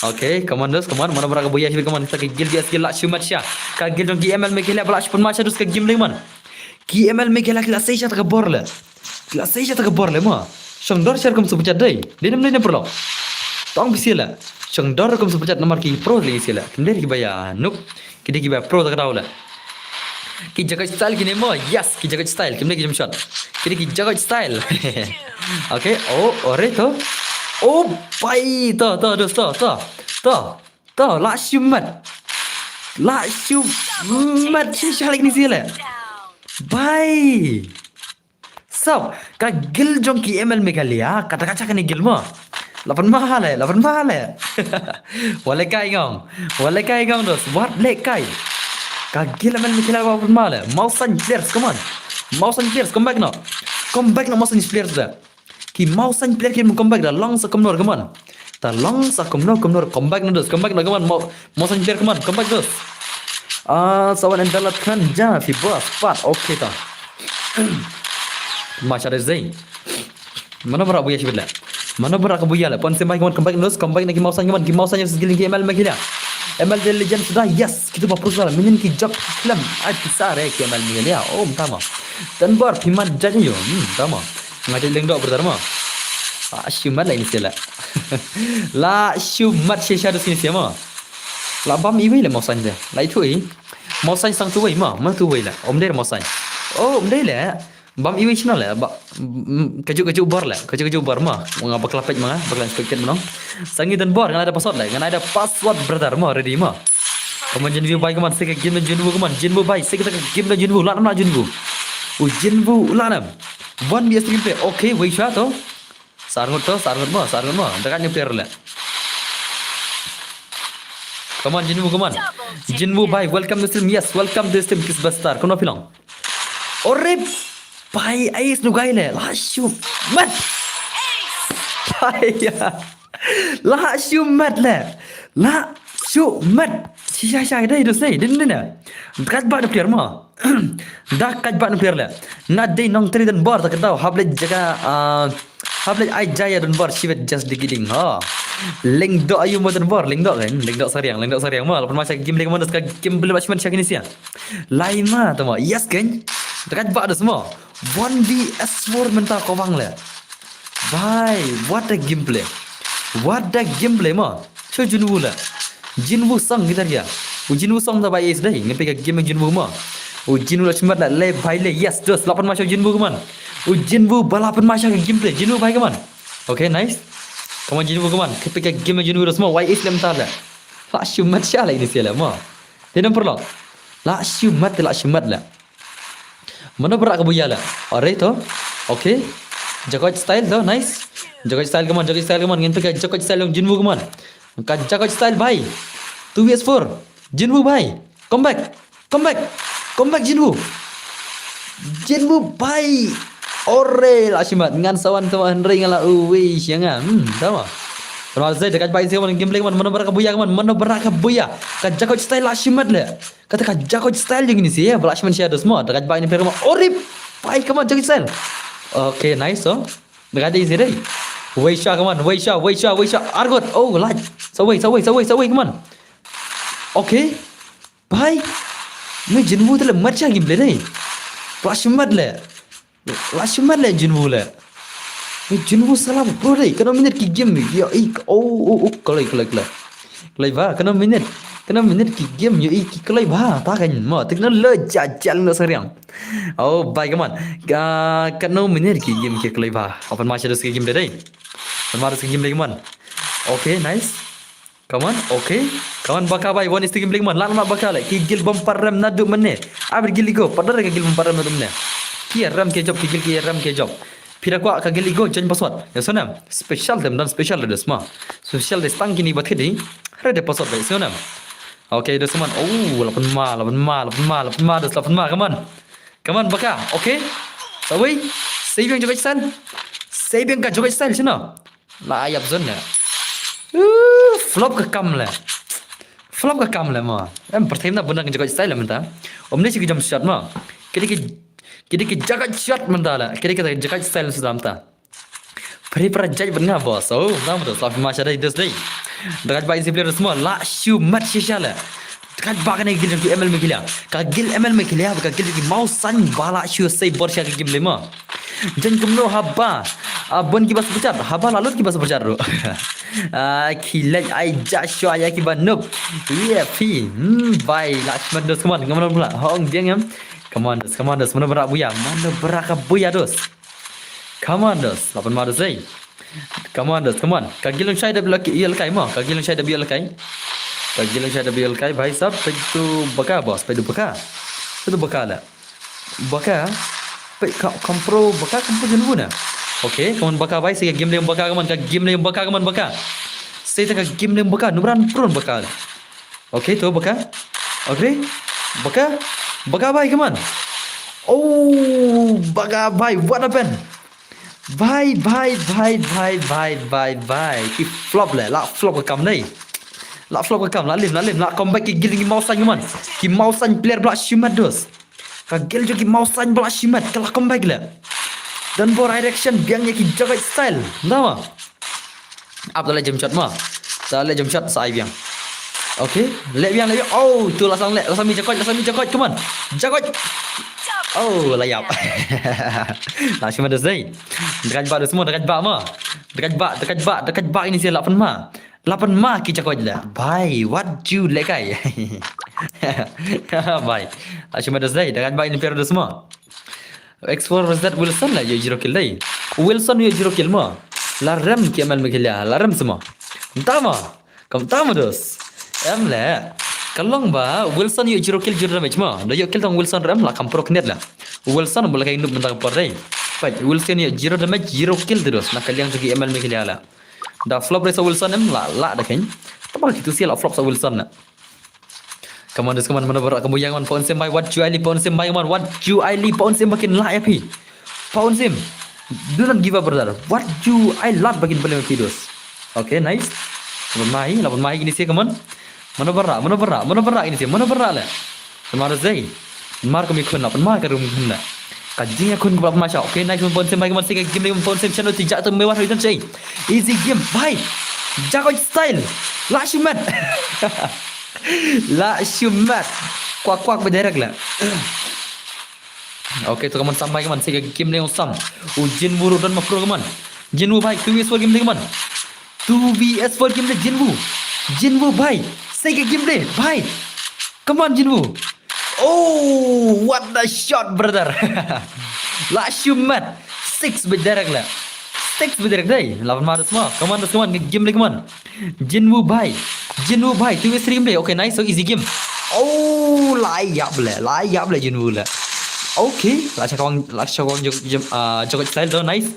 Okay, come on dos, come on. Mano ba rak buya shi, come on. Ta ki guild S K la shu mat sha. Ka guild jong ki M L Meghalaya ba la shu pun mat sha dos ka game lei man. Ki M L Meghalaya ki la sei sha ta ka bor le. Ki la sei sha ta ka bor le ma. Shong dor share kum super chat dei. Dei nam dei nam perlo. Tong bisi le. Shong dor kum super chat namar ki pro le isi le. Kim dei ki ba ïa nuk. Ki dei ki ba pro ta ka daw le. Ki jacket style ki ne mo. Yes, ki jacket style. Kim dei ki jump shot. Ki dei ki jacket style. Okay. Oh, ore to. Oh, bai to to dos to to. To. To la shu mat. La shu mat shi sha lek ni si le. Bai. Sap, ka guild jong ki M L Meghalaya, kata ka chak ni guild mo. Lapan mahal eh, lapan mahal eh. Wale kai ngong. Wale kai ngong dos, wat le kai. Ka guild M L Meghalaya lapan mahal eh. Mausan players, come on. Mausan players, come back no. Come back no Mausan players da. Ki Mausan player ki come back da long sa kumno, come on. Ta long sa kumno, kumno, come back no dos, come back no, come on. Mau, Mausan player, come on, come back dos. Ah, sawan and dalat kan ja fi bas pat. Okay ta. Masha Allah zai. Mano ba rak buya shi bit le. Mano ba rak buya le. Pon sem bai, come on, come back no dos, come back na ki Mausan, come on. Ki Mausan yang skill ki M L Meghalaya. M L de legend sudah, yes. Kita ba pro sudah. Minin ki job film. Ai pisa re ki M L Meghalaya. Oh, tama. Tanbor phi mat jat yo. Hmm, tama. Nga jat leng dok brother ma. La shu mat la ini sila. La shu mat shisha dos ini sila ma. La bam iwei le Mausan de. La itu i. Mausan sang tu wei ma, ma tu wei le. Om dei Mausan. Oh, om dei le. Bam iwei channel le. Ba, mm, kaju kaju bor le. Kaju kaju bor ma. Nga bakla page ma nga, bakla inspected ma no. Sangi dan bor, nga ada password le. Nga ada password brother ma, ready ma. Come on Jinwoo bai, come on, sik game Jinwoo, come on, Jinwoo bai, sik game Jinwoo, la nam la Jinwoo. U Jinwoo la nam. One V S three play. Okay, wei sha to. Sarngut to, sarngut ma, sarngut ma. Dekat ni player le. Come on Jinwoo, come on. Jinwoo bai, welcome to stream. Yes, welcome to stream, Kiss Buster. Come on, pilong. Ore bai, ais nu gai le. La shu mat. Bai ya. La shu mat le. La shu mat. Shisha sha dai dos dai. Din din. Kat ba player ma. Da kat ba player le. Na dei nong tri dan bor ta ka dau. Hap le jaga, ah, hap le ai jaya dan bor shiwet just di kidding. Ha. Leng do ayu mo dan bor, leng do kan. Leng do sariang, leng do sariang ma. Lapan masa game leng ma dos ka game belum achievement sha kini sia. Lai ma tama. Yes kan. Da kat ba dos ma. One V S four mynta ko bang le. Bhai, what a gameplay. What a gameplay ma. Cho Jinwoo le. Jinwoo song kita dia. U Jinwoo song ta bai is dai. Ngepe ka game Jinwoo ma. U Jinwoo la chimat la le bhai le. Yes, dos lapan ma cho Jinwoo, come on. U Jinwoo ba lapan ma cho ka gameplay. Jinwoo bhai, come on. Okay, nice. Come on Jinwoo, come on. Ngepe ka game Jinwoo dos ma. Why is lem ta le. La shu mat sha le ini sila ma. Te number lo. La shu mat, la shu mat le. Mano ba rak ka buya la. Alright to. Okay. Jacket style to, nice. Jacket style, come on, jacket style, come on. Ngin pika jacket style jong Jinwoo, come on. Ka jacket style bhai. Two V S four. Jinwoo bhai. Come back. Come back. Come back Jinwoo. Jinwoo bhai. Ore la shimat ngan sawan sama Henry ngala uwi sianga. Hmm, sama. Sama saya dekat baik sih, come on, gameplay, come on. Mano ba rak ka buya, come on. Mano ba rak ka buya. Ka jacket style la shimat le. Kata ka jacket style jong ini sih ya, ba la shimat sha dos ma. Dekat bai ni player ma. Orip. Bai, come on, jacket style. Okay, nice so. Dekat ini sih dai. Wei sha, come on. Wei sha, wei sha, wei sha. Argot. Oh, light. Sawei, sawei, sawei, sawei, come on. Okay. Bai. Ni Jinwoo te le mat sha gameplay dai. Ba la shimat le. La shimat le Jinwoo le. Ni Jinwoo sala bro dai. Kano minute ki game yo i. Oh, oh, oh, kalai, kalai, kalai. Kalai ba, kano minute. Kano minute ki game yo i ki kalai ba. Ta kan ma. Technology jal no sariang. Oh, bai, come on. Ka, kano minute ki game ki kalai ba. Open match dos ki game dai. Open match dos ki game dai, come on. Okay, nice. Come on, okay. Come on, baka bai, one is to game, come on. Lan ma baka le. Ki gil bom parem na du mene. Abir gil igo, padar ka gil bom parem na du mene. Ki rem ke job, ki gil ki rem ke job. Pira kwa ka gil igo, join password. Ya sana. Special dem dan special de sma. Special de stang kini bat kedi. Re de password de sana. Okay, de seman. Oh, lapan ma, lapan ma, lapan ma, lapan ma, dos lapan ma, come on. Come on, baka. Okay. Sawei. Sei biang jogaj style. Sei biang ka jogaj style shano. La ïap zone ne. Uh, flop ka kam le. Flop ka kam le mo. Em pyrthei na bun ka jogaj style mynta. Omne shi ki jump shot mo. Kidi ki kidi ki jogaj shot mynta le. Kidi ki jogaj style suda mynta. Pyrthei para judge ban nga boss. Oh, na mynta sa ma sha dei dus dei. Dagaj ba isi player semua la shu mat shisha le. Dagaj ba kane gil ki M L Meghalaya. Ka gil M L Meghalaya ka gil ki mau san ba la shu sei bor sha ki game le mo. Jan kumno haba. Ah, bon ki bas berchat. Haba la lut ki bas berchat ru. Ah, ki lej ai ja shu ai ki ba noob. Iya phi. Hmm, bai la shu mat dus, come on. Come on pula. Hong biang em. Come on dus, come on dus. Mano berak buya. Mano berak ka buya dus. Come on dus. Lapan ma dus ei. Come on dus, come on. Ka gil long shai da bil ïa kai mo. Ka gil long shai da bil ïa kai. Ka gil long shai da bil ïa kai. Bhai sab, peit tu baka boss, peit tu baka. Peit tu baka la. Baka. Peit ka kampro baka kampro jun buna. Okay, come on baka bhai, sei ka game le baka, come on, ka game le baka, come on baka. Sei ta ka game le baka, numran pron baka. Okay, tu baka. Okay. Baka. Baka bhai, come on. Oh, baka bhai, what happened? Bhai, bhai, bhai, bhai, bhai, bhai, bhai. Ki flop le, la flop ka kam nei. La flop ka kam, la lim, la lim, la comeback ki gil ki mau san, come on. Ki mau san player ba la shu mat dus. Ka gil jong ki mau san ba la shu mat, ka la comeback le. Don bor ai reaction biang ïa ki jogaj style. Nda ma. Ap ta leh jump shot ma. Ta leh jump shot sa ai biang. Okay, leh biang, leh biang. Oh, tu la sang leh, la sang mi jogaj, la sang mi jogaj, come on. Jogaj. Oh, la ïap. La shu mat dus dei. Dagaj ba dus mo, dagaj ba ma. Dagaj ba, dagaj ba, dagaj ba ini sih la pynma. La pynma ki jogaj le. Bhai, what you le kai. Bhai. La shu mat dus dei, dagaj ba ini player dus mo. X four versus Wilson la ïoh zero kill dei. Wilson ïoh zero kill mo. La rem ki M L Meghalaya, la rem seh mo. Tama. Kam tama dus. Em le. Ka long ba Wilson ïoh zero kill zero damage mo. Da ïoh kill tang Wilson rem la kam pro knet la. Wilson mo la kai noob mynta ka por dei. Peit Wilson ïoh zero damage zero kill dus. Na ka liang jong ki M L Meghalaya la. Da flop re sa Wilson em la, la da khein. Tama kitu sih la flop sa Wilson na. Come on dus, come on, mano berak ka buya, come on, Paun Sim bhai, wat ju ai li Paun Sim bhai, come on, wat ju ai li Paun Sim, makin lah ïa phi. Paun Sim. Do not give up, brother. Wat ju ai lat ba kin bele phi dus. Okay, nice. Lapan mai, lapan mai ini sih, come on. Mano berak, mano berak, mano berak ini sih, mano berak le. Come on dus dei. Mar ka mi khun la, pynma ka rum khun la. Ka jingïakhun ka ba la pynma sha. Okay, nice, Paun Sim bhai, ka man sih ka game ni, Paun Sim, shano ti ja tu Meiwan hoi tan sha. Easy game bhai. Jogaj style. La shu mat. La shu mat. Kwak kwak ba direct la. Okay, tu ka man Sam bhai, ka man sih ka game ni Sam. U Jinwoo ruh don ma pro ka man. Jinwoo bhai, tu V S four game ni ka man. Tu V S four game ni Jinwoo. Jinwoo bhai. Sih ka game ni bhai. Come on Jinwoo. Oh, what a shot, brother. La shu mat. Six bit direct la. Six bit direct dei. Lapan ma dus mo. Come on dus, come on. Game ni, come on. Jinwoo bhai. Jinwoo bhai. Tu V S three game dei. Okay, nice. So easy game. Oh, la ïap le. La ïap le Jinwoo le. Okay. La sha kawang, la sha kawang jog, jog, ah, jogaj style tu. Nice.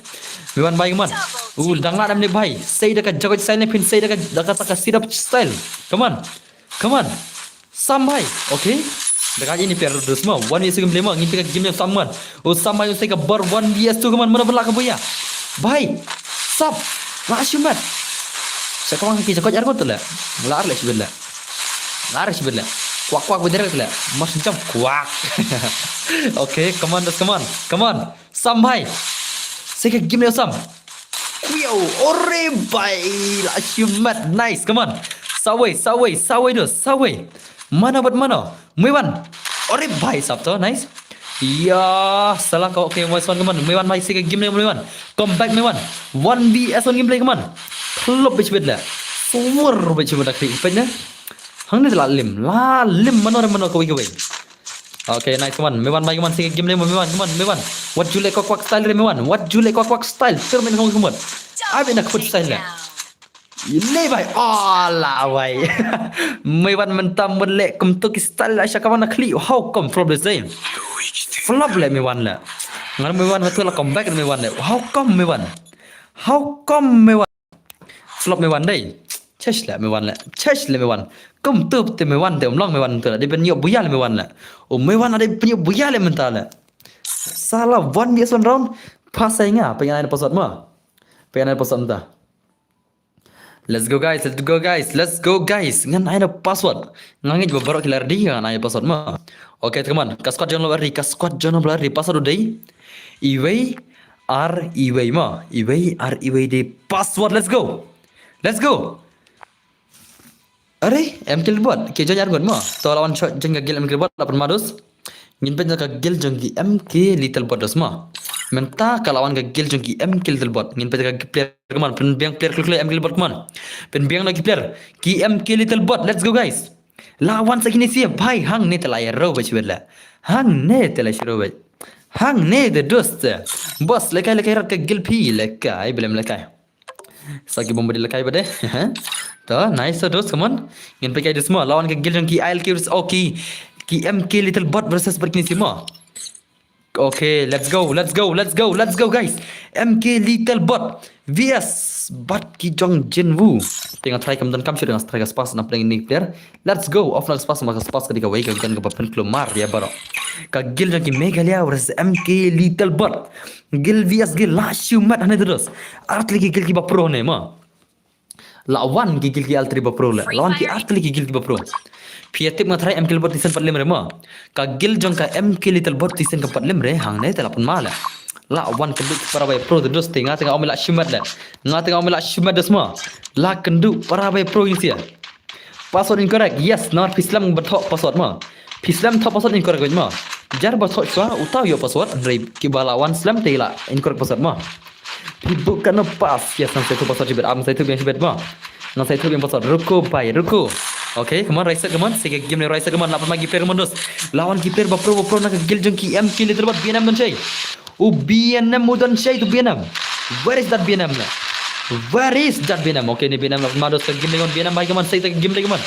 Meiwan bhai, come on. Uh, dang la dam ni bhai. Sih da ka jogaj style ni phin sih da ka, da ka, da ka sit up style. Come on. Come on. Sam bhai. Okay. Da ka ini player dus mo. One V S two game play mo. Ngin pika game ni Sam man. Oh Sam bhai, sih ka bar one V S two, come on. Mano ba la ka buya. Bhai. Sap. La shu mat. Sha kawang ki jogaj ar ko tu la. La ar le shibit la. La ar shibit la. Kwak kwak ba direct la. Mas jam kwak. Okay, come on dus, come on. Come on. Sam bhai. Sih ka game ni Sam. Kwiau, ore bhai, la shu mat, nice, come on. Sa wei, sa wei, sa wei dus, sa wei. Mano bad mano? Meiwan. Ore bhai, sap to, nice. Ya, salah kau, okay, Meiwan, come on. Meiwan bhai, sih ka game ni Meiwan. Come back Meiwan. One V S one gameplay, come on. Klop bit bit la. Suwar bit bit la kri, peit na. Hangne la lim, la lim mano re mano kawei kawei. Okay, nice, come on. Meiwan bhai, come on, sih ka game ni Meiwan, come on, Meiwan. Wat ju leh kwak kwak style re Meiwan. Wat ju leh kwak kwak style. Ter men kong kumot. Abi na kut style le. Ile bhai. Ala bhai. Meiwan mynta mut leh kumto ki style la sha ka wan na khlieh. How come flop le sei? Flop le Meiwan le. Ngan Meiwan hatu la comeback Meiwan le. How come Meiwan? How come Meiwan? Flop Meiwan dei. Chesh le Meiwan le. Chesh le Meiwan. Kumto te Meiwan te um long Meiwan te la dei pynïoh buya le Meiwan le. U Meiwan la dei pynïoh buya le mynta le. Sala one V S one round. Pass ai nga, pyngan ai na password mo. Pyngan ai na password mynta. Let's go guys, let's go guys, let's go guys. Ngan ai na password. Nga ngeit ba baroh ki la ready, ngan ai na password mo. Okay, come on. Ka squad jong ngi la ready, ka squad jong ngi la ready. Password u dei iwei ar iwei mo. Iwei ar iwei dei password. Let's go. Let's go. Are, M K Little Bot, ki join ar ngut mo. To la wan shot jong ka guild M K Little Bot, la pynma dos. Ngin peit na ka guild jong ki M K Little Bot dos mo. Mynta ka la wan ka guild jong ki M K Little Bot. Ngin peit ka player, come on, pynbiang player khlem khlem M K Little Bot, come on. Pynbiang na ki player. Ki M K Little Bot, let's go guys. La wan sa kine siem, bhai, hangne te la ïaroh bad shibit la. Hangne te la ïaroh bad. Hangne te dos te. Boss, lehkai lehkai rat ka guild phi, lehkai, blem lehkai. Sa ki bom bad lehkai bad de. To, nice, to dos, come on. Ngin peit kai dos mo, la wan ka guild jong ki I L K versus, oh, ki, ki M K Little Bot versus bad kine siem mo. Okay, let's go, let's go, let's go, let's go guys. M K Little Bot V S bad ki jong Jinwoo. Te nga try kam don kam shuh, nga try ka spas na pdeng ini player. Let's go. Off na ka spas, ma ka spas ka dei kawei ka gun kaba pynkulmar ïa baroh. Ka guild jong ki Meghalaya versus M K Little Bot. Guild V S guild, la shimet hangne te dos. Ar tylli ki guild kiba pro hangne mo. La wan ki guild ki ar tylli ba pro le. La wan ki ar tylli ki guild kiba pro. Phi ïa tip nga tharai M K Little Bot te shen pat lem re mo. Ka guild jong ka M K Little Bot te shen kam pat lem re, hangne te la pynma le. La wan kynduh para ba ïa pro te dos te, nga te nga ong me la shimet le. Nga te nga ong me la shimet dos mo. La kynduh para ba ïa pro ïa sien. Password incorrect. Yes, namar phi slem ba thoh password mo. Phi slem thoh password incorrect mo. Jar ba thoh shuwa, uta u ïoh password, hynrei kiba la wan slem te la incorrect password mo. Phi buh katno pass. Yes, ngan sa ïathuh password shibit, ngan sa ïathuh biang shibit mo. Ngan sa ïathuh biang password. Ruko bhai, ruko. Okay, come on, rise up, come on. Sa ka game ne rise up, come on. La pynma ki player, come on, dos. La wan ki player ba pro, ba pro na ka guild jong ki M K Little Bot, B N M don shai. U B N M u don shai tu B N M. Where is that B N M? Where is that B N M? Okay, ni B N M la pynma dos, ka game lei, come on, B N M bhai, come on, sa ïa ka game lei, come on.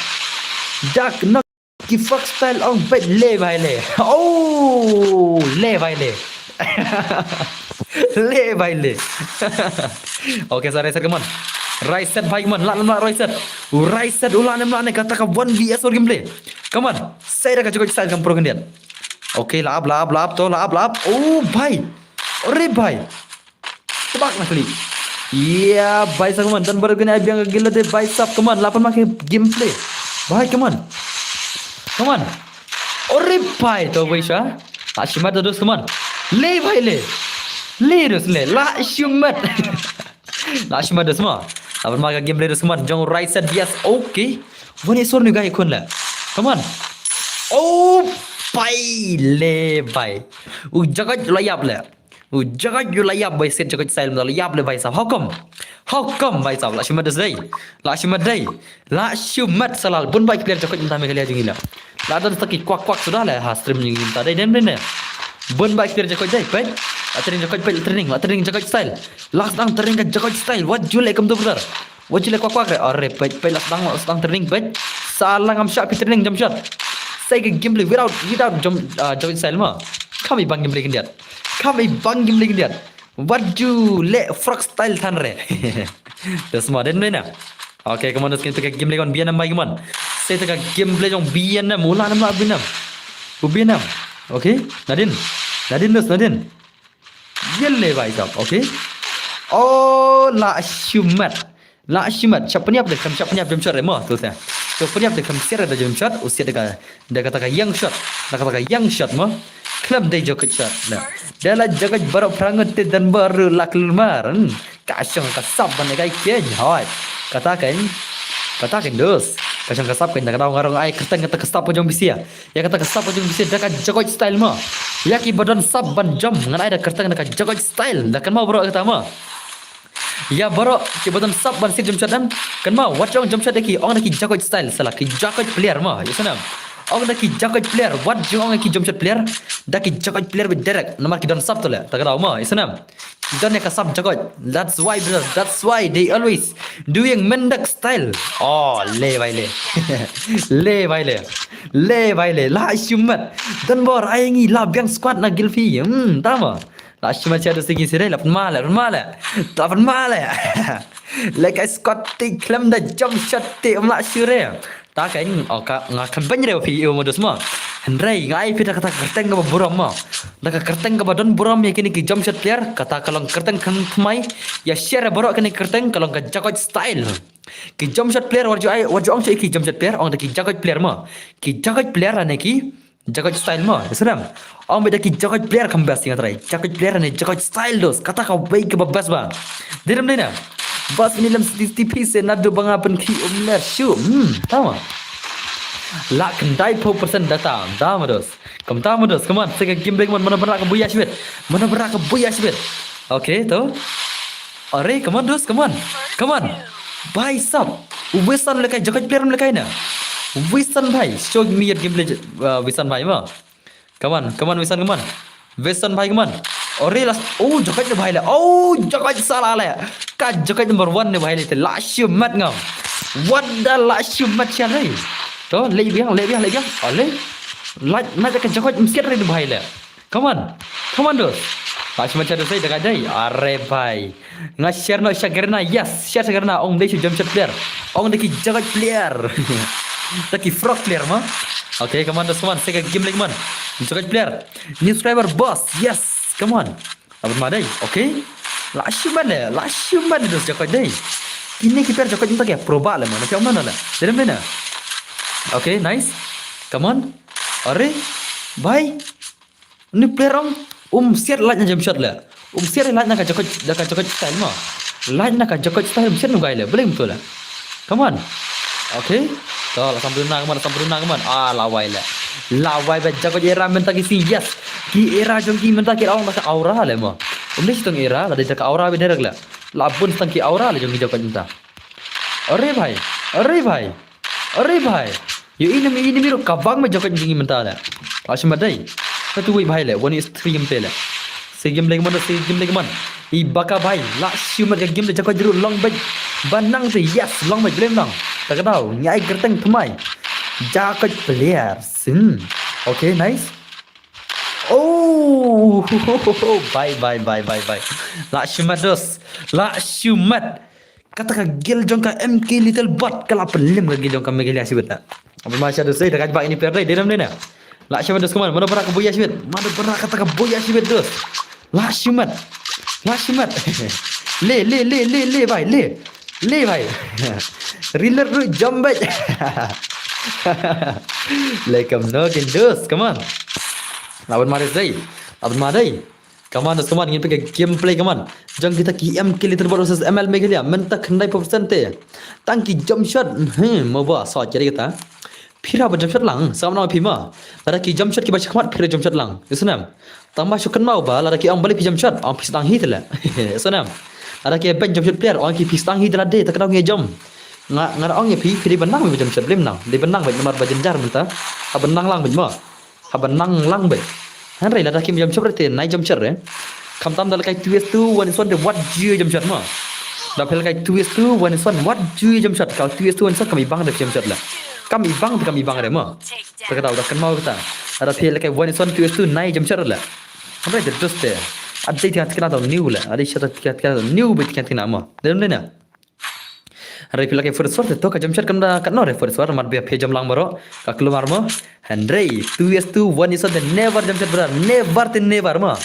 Dak na ki Fox Style ong bad le bhai le. Oh, le bhai le. Le bhai le. Okay, sa rise up, come on. Rise up bhai, come on. La la la rise up. Rise up u la nem la ne, kata ka one V S four gameplay. Come on. Sa ïa ka Jogoj Style kam pro khyndiat. Okay, la ap, la ap, la ap to, la ap, la ap. Oh bhai. Are bhai. Tebak na kali. Ïa, bhai sab, come on. Don baroh kane ai biang ka guild te, bhai sab, come on. La pynma ka gameplay. Bhai, come on. Come on. Ore bhai, to bhai sha. La shimet dos, come on. Le bhai le. Le dos le. La shimet. La shimet dos mo. La pynma ka gameplay dos, come on. Jong right side, yes. Okay. One is one guy khun le. Come on. Oh bhai le bhai. U Jogoj la ïap le. U Jogoj u la ïap bhai, sha Jogoj Style mynta la ïap le bhai sab. How come? How come bhai sab? La shimet dei. La shimet dei. La shimet shalal. Bun bha ki player Jogoj mynta Meghalaya jong ngi la. La don sa ki kwak kwak suda la ha stream jong ngi mynta dei, dem dei ne. Bun bha ki player Jogoj dei, peit. La training Jogoj, peit, la training, la training Jogoj Style. La sdang training ka Jogoj Style. Wat ju leh kumto brother. Wat ju leh kwak kwak re. Are peit, peit, la sdang, la sdang training, peit. Shalal ngam shah phi training jump shot. Sa ïa ka gameplay without, without jump, ah, Jogoj Style mo. Kham i bang gameplay khyndiat. Kham i bang gameplay khyndiat. Wat ju leh frog style than re. Dos mo, dem dei na. Okay, come on, dos, ngin peit ka gameplay jong B N M bhai, come on. Sa ïa ka gameplay jong B N M, u la ne em la B N M. U B N M. Okay, nadin. Nadin dos, nadin. Ïa le bhai sab, okay. Oh, la shimet. La shimet, shah pynïap de, khlem shah pynïap jump shot re mo, to sa. To pynïap de khlem siat de jump shot, u siat de ka, de kata ka yang shot, de kata ka yang shot mo. Khlem dei Jogoj shot, na. De la Jogoj baroh phra ngut te don baroh la kulmar, hmm. Ka shong ka sap ban kai keiñ, hoi. Kata keiñ, kata keiñ dos. Ka shong ka sap keiñ, da ka daw nga rong ai kyrteng kata ka sap ka jong bisia. Ïa kata ka sap ka jong bisia, da ka Jogoj Style mo. Ïa ki ba don sap ban jump, ngan ai da kyrteng da ka Jogoj Style, da kan mo baroh kata mo. Ïa baroh ki ba don sap ban siat jump shot em. Kynmaw, wat ju ong jump shot da ki, ong da ki Jogoj Style, shalal ki Jogoj player mo, ïa snem. Ong da ki Jogoj player, wat ju ong ki jump shot player, da ki Jogoj player beit direct, namar ki don sap to le, ta ka daw mo, ïa snem. Don ïa ka sap Jogoj, that's why brother, that's why they always doing Mendak style. Oh, le bhai le. Le bhai le. Le bhai le, la shimet. Don bor ai ngi la biang squad na guild phi. Hmm, ta mo. La shimet sha dos, ngi sirei la pynma le, pynma le. La pynma le. Le kai squad te khlem da jump shot te, um, la shu re. Ta keiñ, oh, ka, nga khlem beiñ re phi, u mo dos mo. Hynrei nga ai phi da kata ka kyrteng kaba burom mo. Da ka kyrteng kaba don burom ïa kine ki jump shot player, kata ka long kyrteng khan thymmai, ïa share baroh kine ki kyrteng ka long ka Jakoit Style. Ki jump shot player wat ju ai, wat ju ong shuh ki jump shot player, ong da ki Jakoit player mo. Ki Jakoit player lane ki Jakoit Style mo. Sdang. Ong beit da ki Jakoit player kam best ïa nga trai. Jakoit player lane Jakoit Style dos. Kata kawei kaba best ba. Dei ne ym dei ne? Bas uni lem sixty P se naduh ba nga pynkhih umner shuh. Hmm, tama. Lah khyndai phew percent data. Tama dos. Kumta mo dos, come on. Sa ka game break mo, mano ba rah ka buaid shibit. Mano ba rah ka buaid shibit. Okay, to. Are, come on dos, come on. Come on. Bhai sab. U Wisan lehkai, Jakoit player lehkai na. Wisan bhai, show me your gameplay, uh, Wisan bhai mo. Come on, come on, Wisan, come on. Wisan bhai, come on. Are, last. Oh, Jakoit ne bhai le. Oh, Jakoit sala le. Ka Jakoit number one ne bhai le te. Lah shimet ngam. What the lah shimet sha le. To, leh biang, leh biang, leh biang. Ale. Lah, na ka Jakoit msiat re ne bhai le. Come on. Come on, dos. Lah shimet sha dos, eh, da ka dei. Are bhai. Nga share noh sha Garena, yes, share sha Garena, ong dei shu jump shot player. Ong da ki Jakoit player. Da ki frog player mo. Okay, come on, dos, come on, sa ka game leh, come on. Jakoit player. New subscriber, boss, yes, come on. Abot ma dei, okay. Lah shimet le, lah shimet le dos Jakoit dei. Kine ki player Jakoit mynta ki pro ba le mo, na ki ong na le. Dei ne ym dei ne? Okay, nice. Come on. Are, bhai. Uni player ong, um siat lait na jump shot le. Um siat lait na ka Jakoit, da ka Jakoit style mo. Lait na ka Jakoit style um siat nu gai le. Boleh betul le. Come on. Okay. To, lah sampai na, come on, lah sampai na, come on. Ah, lawai le. Lawai beit Jakoit era mynta ki si, yes. Ki era jong ki mynta ki ong da ka aura le mo. Um dei siteng era, lah dei da ka aura beit direct le. Lah bun siteng ki aura le jong ki Jakoit mynta. Are bhai. Are bhai. Are bhai. Ïohi ne ym ïohi ne ym ïohi ruh ka bang beit Jakoit jong ngi mynta le. Lah shimet dei. Sa tu wei bhai le, one is three game te le. Sa game leh man, sa game leh man. I baka bhai, lah shimet ka game le Jakoit ruh long beit. Ba nang te, yes, long beit, blem nang. Ta ka daw, ngi ai kyrteng thymmai. Jakoit player. Sin. Okay, nice. Oh, bye, bye, bye, bye, bye. Lah shimet dos. Lah shimet. Kata ka guild jong ka M K Little Bot ka la pynlem ka guild jong ka Meghalaya shibit na. Abot ma sha dos, eh, da ka jubab ini player dei, dei ne ym dei ne? Lah shimet dos, come on, mano ba rah ka buaid shibit, mano ba rah kata ka buaid shibit dos. Lah shimet. Lah shimet. Le, le, le, le, le, bhai, le. Le, bhai. Reload ruh jam beit. Le kam no kin dos, come on. Lah bun ma dei. Lah bun ma dei. Come on, come on, ngin peit ka gameplay, come on. Jong kita ki M K Little Bot versus M L Meghalaya, mynta khyndai percent te. Tang ki jump shot, hmm, mo ba, sa jari kita. Phi rah ba jump shot lang, sa kam nang phi ma. Lada ki jump shot ki ba shakhmat, phi rah jump shot lang. Isnam. Tang ba shu kynmaw ba, lada ki ong balei phi jump shot, ong phi sdang hi tele. Isnam. Lada ki ban jump shot player, ong ki phi sdang hi tele de, ta ka daw ngi jump. Nga, nga da ong ïa phi, phi dei ban nang ba jump shot, blem nang. Dei ban nang ba namar ba jynjar mynta. Ha ban nang lang ba mo. Haba nang lang beit. Hynrei lada kim jump shot re te nai jump shot re. Khamtam da lehkai two is two, one is one te wat ju jump shot mo. Da phi lehkai two is two, one is one wat ju jump shot. Ka two is two, one is one kam i bang re jump shot la. Kam i bang, kam i bang re mo. Te ka daw da kynmaw kata. Da phi lehkai one is one, two is two nai jump shot la. Hynrei te dus te. Adei tiang tiang da new la. Adei shot tiang tiang da new beit tiang tiang mo. Dei ne ym dei ne? Hynrei phi lehkai four is four te to ka jump shot kam da katno re four is four, mat bia phi jump lang baroh ka kulmar mo. Hynrei two is two, one is one te never jump shot brother, never te never mo.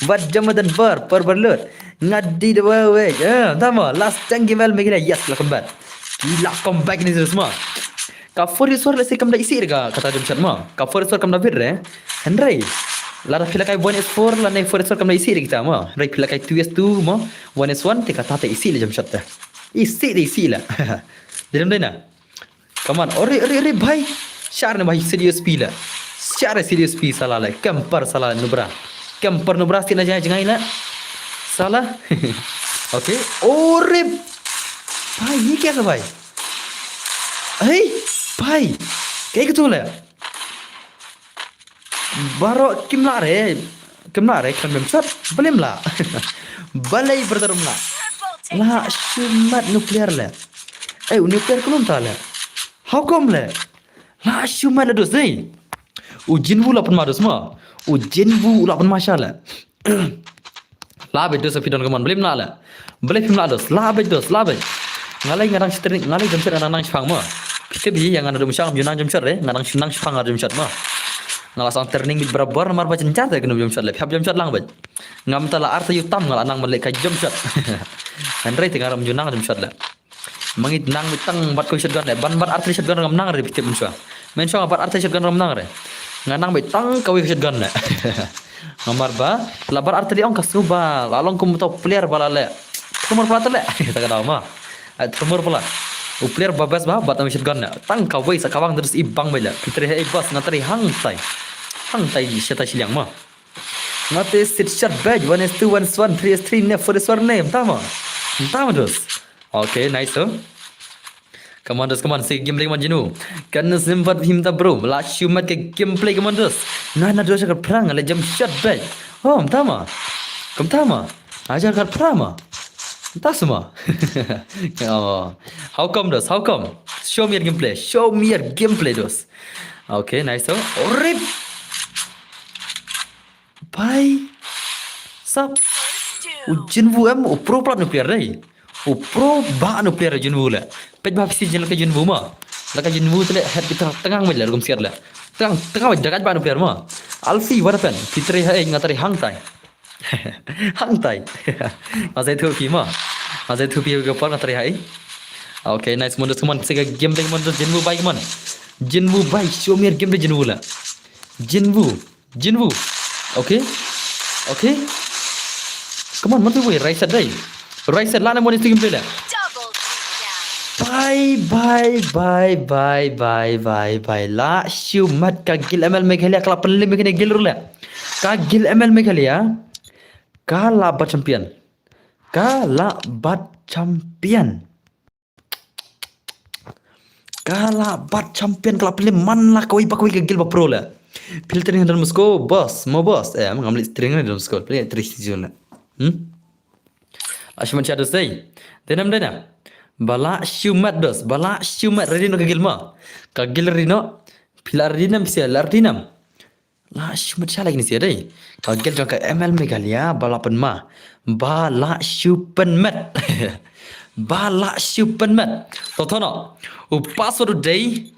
Wat jump dan bar per bar lut. Nga di de we we. Eh, ta mo last chance game Meghalaya, yes, la comeback. Ki la comeback ni terus mo. Ka four is four lehse kam da isih re ka kata jump shot mo. Ka four is four kam da bit re. Hynrei lada phi lehkai one is four lane four is four kam da isih re kita mo. Hynrei phi lehkai two is two mo, one is one te kata te isih le jump shot te. Isih de isih la. Dei ne ym dei ne? Come on. Ore, ore, ore, bhai. Shar ne bhai, serious pi la. Shar serious pi sala la. Camper sala nubra. Camper nubra sih na jai jngai la. Sala. Okay. Ore. Bhai, ye kya tha bhai? Hey, bhai. Kya kya tu la? Baroh kim lah re. Kim lah re, kim bem shot. Balei ym lah? Balei brother ym lah? Lah shimet nuclear le. Eh, u nuclear kulum ta le. How come le? Lah shimet le dos dei. U Jinwoo la pynma dos ma. U Jinwoo la pynma sha le. Lah beit dos phi don ka mon, balei ym lah la. Balei phim lah dos, lah beit dos, lah beit. Nga lei nga dang shitring, nga lei jump shot nga dang nang shipang ma. Phi tip hi ïa nga naduh mynshwa ngam ju nang jump shot re, nga dang shu nang shipang nga jump shot ma. Nga la sdang training beit barabor namar ba jynjar te kano jump shot leh. Phi hap jump shot lang beit. Ngam ta la arta yu tam nga la nang ban leh ka jump shot. Hynrei te nga ram ju nang jump shot leh. Ma ngi nang beit tang bat ko shotgun leh. Ban bat arta shotgun ngam nang re phi tip mynshuwa. Mynshuwa nga bat arta shotgun ngam nang re. Nga nang beit tang kawei shotgun leh. Namar ba la bat arta ong ka sngew ba la long kum uto player ba la leh. Kumar pala te leh. Ta ka daw ma. Ai, tremor pala. U player ba best ba, bat tang shotgun na. Tang kawei sa kawang terus ibang bela. Phi trei ha i bas, nga trei hangtai. Hangtai shata shiliang ma. Nga te sit shot bej, one S two, one S one, three S three, ne four S four ne. Mtama. Mtama terus. Okay, nice, oh. Come on, terus, come on, si game play, come on, Jinu. Kan sim bat him ta bro. La shu mat ka game play, come on, terus. Nga na terus ka prang, le jump shot bej. Oh, mtama. Kumtama. Ajar kar prama. Entah semua. Oh. How come, dos? How come? Show me your gameplay. Show me your gameplay, dos. Okay, nice, oh. Rip. Bye. Sap. U Jinwoo em, u pro plat nuclear dei. U pro ba nuclear Jinwoo le. Pej ba pisi jin la ka Jinwoo ma. La ka Jinwoo te le head kita tengang bej le, rukum siat le. Tengang, tengang bej, dekat ba nuclear ma. Alfi, what happened? Phi trei ha, eh, nga trei hangtai. Hangtai. Nga sa ïathuh phi ma. Nga sa ïathuh phi ka por nga trei ha i. Okay, nice, Mondos, come on. Sa ka game dei, Mondos, Jinwoo bye, come on. Jinwoo bye, show me your game dei, Jinwoo la. Jinwoo. Jinwoo. Okay. Okay. Come on, Mondos, wait, right side dei. Right side, la na Mondos game dei la. Bye, bye, bye, bye, bye, bye, bye. La shu mat ka guild M L Meghalaya ka la pynlip ïa kane guild ruh la. Ka guild M L Meghalaya ka la bat champion. Ka la bat champion. Ka la bat champion, ka la pynlip man la kawei ba kawei ka guild ba pro la. Phi la training ha Don Bosco, boss, mo boss. Eh, ngam leit training ha Don Bosco, phi la training ha Don Bosco. Hmm? La shu mat sha dos dei. Dei nam, dei nam. Ba la shu mat dos. Ba la shu mat, ready noh ka guild ma. Ka guild ready noh. Phi la ready nam, phi la ready nam. La shu mat sha la kine sha dei. Ka guild jong ka M L Meghalaya ba la pynma. Ba la shu pynmat. Ba la shu pynmat. To, to noh. U password u dei.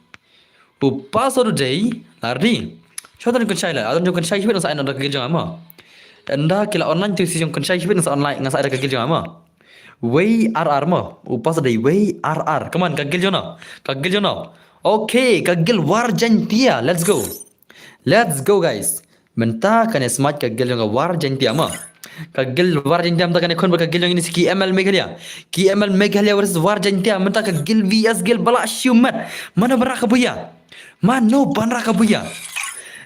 U password u dei, la ready. Shu don jong Kynshai la, don jong Kynshai shibit nga sa ai noh da ka guild jong nga ma. Ynda ki la online te shi jong Kynshai shibit nga sa online, nga sa ai da ka guild jong nga ma. Wei R R ma. U password u dei Wei R R. Come on, ka guild jong nga. Ka guild jong nga. Okay, ka guild War Jaintia. Let's go. Let's go, guys. Mynta kane smat ka guild jong ka War Jaintia ma. Ka guild War Jaintia mynta kane khun bad ka guild jong ini si ki M L Meghalaya. Ki M L Meghalaya versus War Jaintia mynta ka guild V S guild ba la shu mat. Mano ban rah ka buya? Mano ban rah ka buya?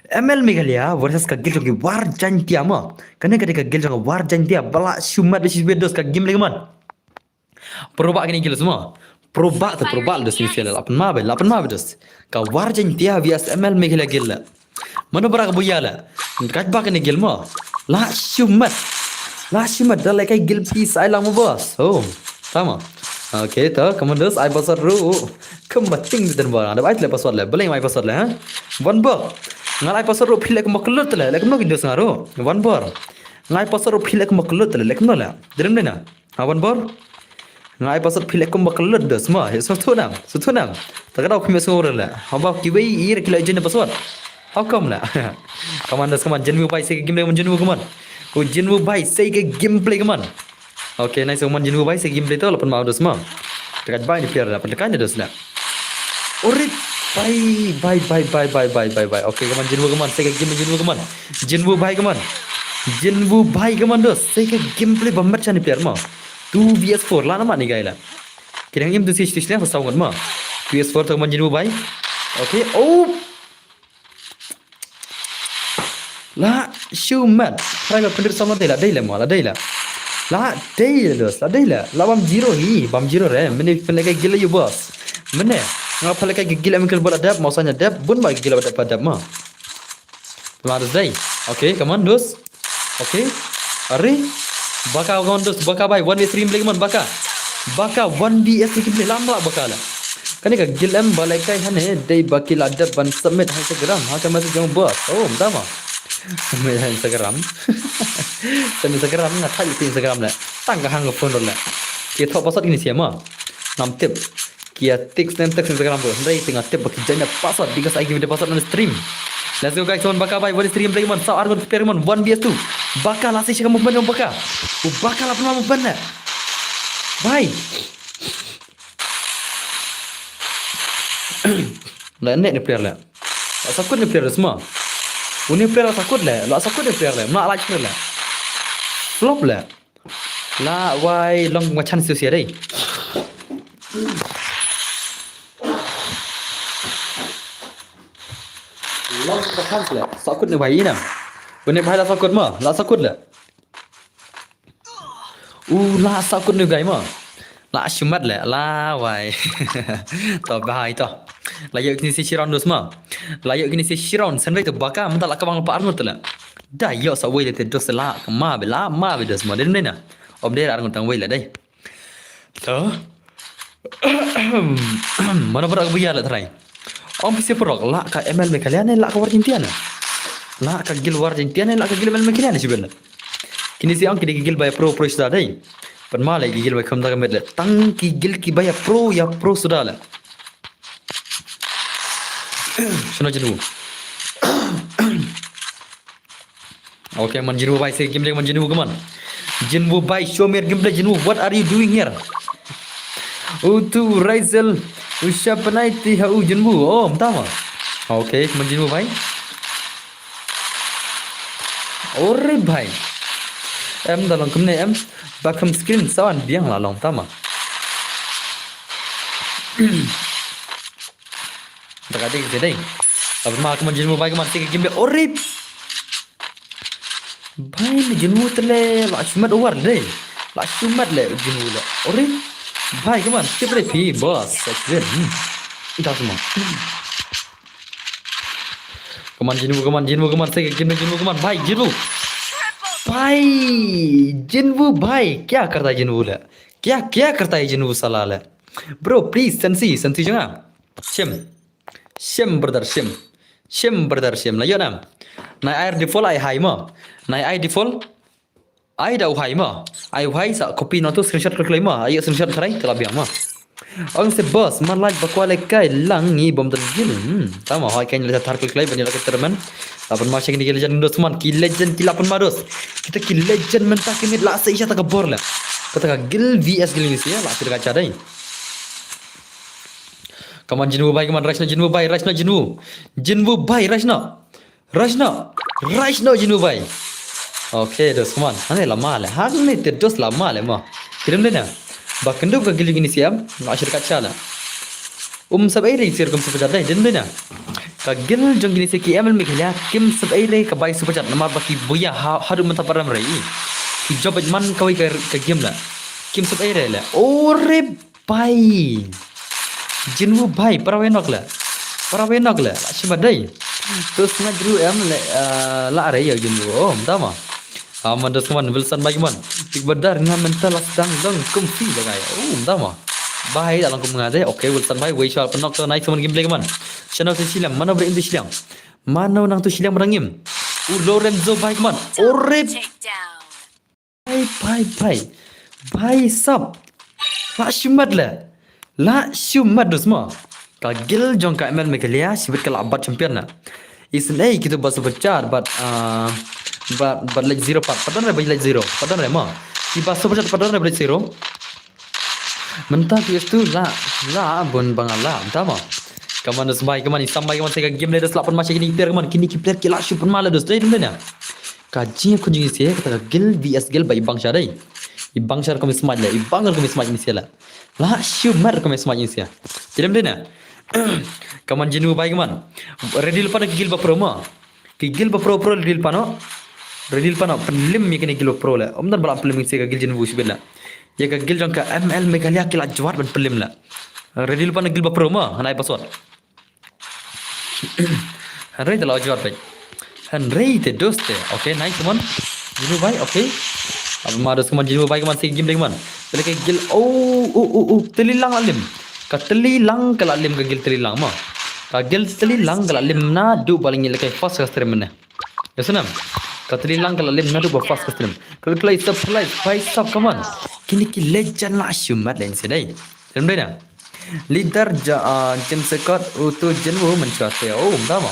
M L Meghalaya versus ka guild jong ki War Jaintia ma. Kane ka dei ka guild jong ka War Jaintia ba la shu mat ba shi bit dos ka game leh man. Pro ba kane guild ma. Pro ba te pro ba dos ni sel la pynma ba, la pynma ba dos. Ka War Jaintia V S M L Meghalaya guild la. Mano ban rah ka buya la. Kat ba kane guild ma. La shu mat. La shu mat da la kai guild peace ai lang ma boss. Oh. Tama. Okay, to, come on dos, ai password ruh. Kumba ting di den ba. Da ai le password le. Balei ai password le, ha? One bar. Nga ai password ruh phi le kumba klut le. Le kumno ki dos nga ruh. One bar. Nga ai password ruh phi le kumba klut le. Le kumno le. Drum dena. Ha, one bar. Nga ai password phi le kumba klut dos ma. He, sngewthuh nang. Sngewthuh nang. Ta ka daw phi me sngewthuh le. Haba kiwei i re ki la jin password. How come la? Come on dos, come on. Jinwoo bye, sei ka gameplay, come on, Jinwoo, come on. Oh, Jinwoo bye, sei ka gameplay, come on. Okay, nice, come on, Jinwoo bye, sei ka gameplay to la pynma dos ma. Te ka bye ni player la, pynlehkai ni dos la. Orit, bye, bye, bye. Okay, come on, Jinwoo, come on. Sei ka game, Jinwoo, come on. Jinwoo bye, come on. Jinwoo bye, come on, dos. Sei ka gameplay ba mat sha ni player ma. Two V S four, la na ma ni guy la. Ki dang im tu si, si, si, sa saw ngat ma. Two V S four to, come on, Jinwoo bye. Okay, oh. La shu mat. Try ba pynrit sam la dei la, dei la ma, la dei la. La dei la dos, la dei la. La bam zero hi, bam zero re. Mynne pynlehkai guild ïa u boss. Mynne nga pynlehkai guild em guild ba la dep, ma u sa ïa dep, bun ba guild ba dep ba dep ma. La dos dei. Okay, come on dos. Okay. Are. Baka, come on dos, baka bye. One v three gameplay, come on, baka. Baka one v three gameplay, lam la baka la. Kane ka guild em ba lehkai hangne, dei ba ki la dep ban submit ha Instagram, ha ka message jong boss. Oh, mynta ma. Submit ha Instagram. Submit Instagram, nga thait Instagram le. Tang ka hang ka phone le. Ki thoh password kine sia ma. Ngam tip. Ki ïa text, name text Instagram bro. Hynrei te nga tip ba ki jai na password because I give the password on the stream. Let's go guys, one Baka bhai, one is three gameplay man, saw argon player man, one V S two. Baka la sa sha ka movement jong Baka. U Baka la pynma movement na. Bhai. La net ni player la. La sa kut ni player la sma. Uni player la sa kut la, la sa kut ni player la. Ma la player la. Flop la. La wai long ma chance sia dei. Long ma chance la. Sa kut ni bhai ina. Uni bhai la sa kut ma, la sa kut la. U la sa kut ni guy ma. La shimat la, la wai. To bhai to. La ïoh kine shi round dos ma. La ïoh kine shi round, san wai to Baka, mynta la ka bang pa armut la. Da ïoh sa wai la te dos la, ka ma be la, ma be dos ma, den ne na. Om de arngut tang wai la dei. To. Mana berak bu ya la trai. Om pisi perok, la ka M L Meghalaya ne, la ka War Jintia ne. La ka gil War Jintia ne, la ka gil M L Meghalaya ne, sibel. Kini si ang kini gil bai pro, pro sida dei. Pan ma le gil bai kham da ka met le. Tang ki gil ki bai pro, ya pro sida le. Shano jinu. Okay, man Jinwoo bhai, sa game leh man Jinwoo, come on. Jinwoo bhai, show me your gameplay, Jinwoo. What are you doing here? Utu Raizel, usha panai ti ha u Jinwoo. Oh, mtama. Okay, man Jinwoo bhai. Ore bhai. Em da long kumne em. Ba kham screen sawan biang la long tama. Da ka ding te dei. Ap ma ka man Jinwoo bhai ka man te ka game be orip. Bhai, ni Jinwoo te le la shumat over dei. La shumat le Jinwoo le. Orip. Bhai ka man te pre phi boss. Sa kren. Hmm. Da semua. Ka man Jinwoo, ka man Jinwoo, ka man te ka game Jinwoo, ka man bhai Jinwoo. Bhai Jinwoo bhai, kya karta Jinwoo le? Kya, kya karta hai Jinwoo sala le? Bro, please, sensi, sensi jong nga. Shim. Shim, brother, shim. Shim, brother, shim. La ïoh nam. Nai ai default ai hai mo. Nai ai default. Ai da u hai mo. Ai u hai sa copy note screenshot klik klik mo. Ai screenshot tharai te la biang mo. Ong se boss, ma like ba kwah leh kai lang ngi bom da gil. Hmm, tama hai kai leh thar klik klik ban ïoh ka tournament. La pynma sha kine ki legend dos man, ki legend ki la pynma dos. Kita ki legend mynta ki mid la sa isha ta ka bor la. Kata ka gil V S gil ni sia la sha ka cha dei. Ka man Jinwoo bhai, ka man Rashna Jinwoo bhai, Rashna Jinwoo. Jinwoo bhai, Rashna. Rashna. Rashna Jinwoo bhai. Okay, dos man. Hane la ma le. Hane te dos la ma le ma. Kirim le na. Ba kyndup ka gil jong kine sia em. Nga shir ka cha la. Um sap ai re sir kum sap jadai den le na. Ka gil jong kine sia ki M L Meghalaya kim sap ai re ka bai super chat namar ba ki buya ha, haduh mynta param re. Ki job man kawei ka, ka game la. Kim sap ai re le. Ore bhai. Jinwoo bhai, para wenok le. Para wenok le. La shima dei. Terus nga jru em le, eh, la re ya Jinwoo. Oh, mtama. Aman dos man, Wilson bhai man. Big Brother nga mental la sedang long kum fi bagai. Oh, mtama. Bhai da long kum nga dei. Okay, Wilson bhai, wei shal penok to nice man game play man. Channel si silang, mano bre inti silang. Mano nang tu silang merangim. U Lorenzo bhai man. Orip. Bhai, bhai, bhai. Bhai sap. La shumat le. La shumat dus mo. Ka gil jong ka M L Meghalaya shibit ka la bat champion na. Isn't ei kitu ba super chat bat, ah, bat, bat leg zero pat. Patan re ba leg zero. Patan re mo. Ki ba super chat patan re ba leg zero. Mynta ki tu la, la bun bang la. Tama. Kaman dus bai, kaman isam bai, kaman sa ka game le dus la pan ma sha kini player kaman. Kini ki player ki la shu pan ma le dus. Dei dum dei na. Ka jing khun jing sia, kata ka gil V S gil ba i bang sha dei. I bang sha rukom i smaj le, i bang rukom i smaj ni sia le. La shu mat rukom i smaj ni sia. Chilem dei na. Kaman Jinwoo bai kaman. Ready le pan ki gil ba pro ma. Ki gil ba pro pro ready le pan o. Ready le pan o. Pynlim ya kini gil ba pro le. Om dan ba la pynlim sia ka gil Jinwoo shibit le. Ya ka gil jong ka M L Meghalaya ki la jwat ban pynlim le. Ready le pan gil ba pro ma. Hanai password. Hynrei te la jwat bek. Hynrei te dos te. Okay, nice man. Jinwoo bai, okay. Ap ma dos kaman Jinwoo bai kaman sa game dei man. Pele ka gil, oh, oh, oh, oh, teli lang la lim. Ka teli lang ka la lim ka gil teli lang ma. Ka gil teli lang ka la lim naduh ba la ngi leh ka first ka stream ne. Ya sanam. Ka teli lang ka la lim naduh ba first ka stream. Ka la play surprise, bai sap kaman. Kini ki legend la shumat le insi dei. Film dei na. Leader ja, ah, Jim Scott utu Jinwoo mencuat ya. Oh, mtama.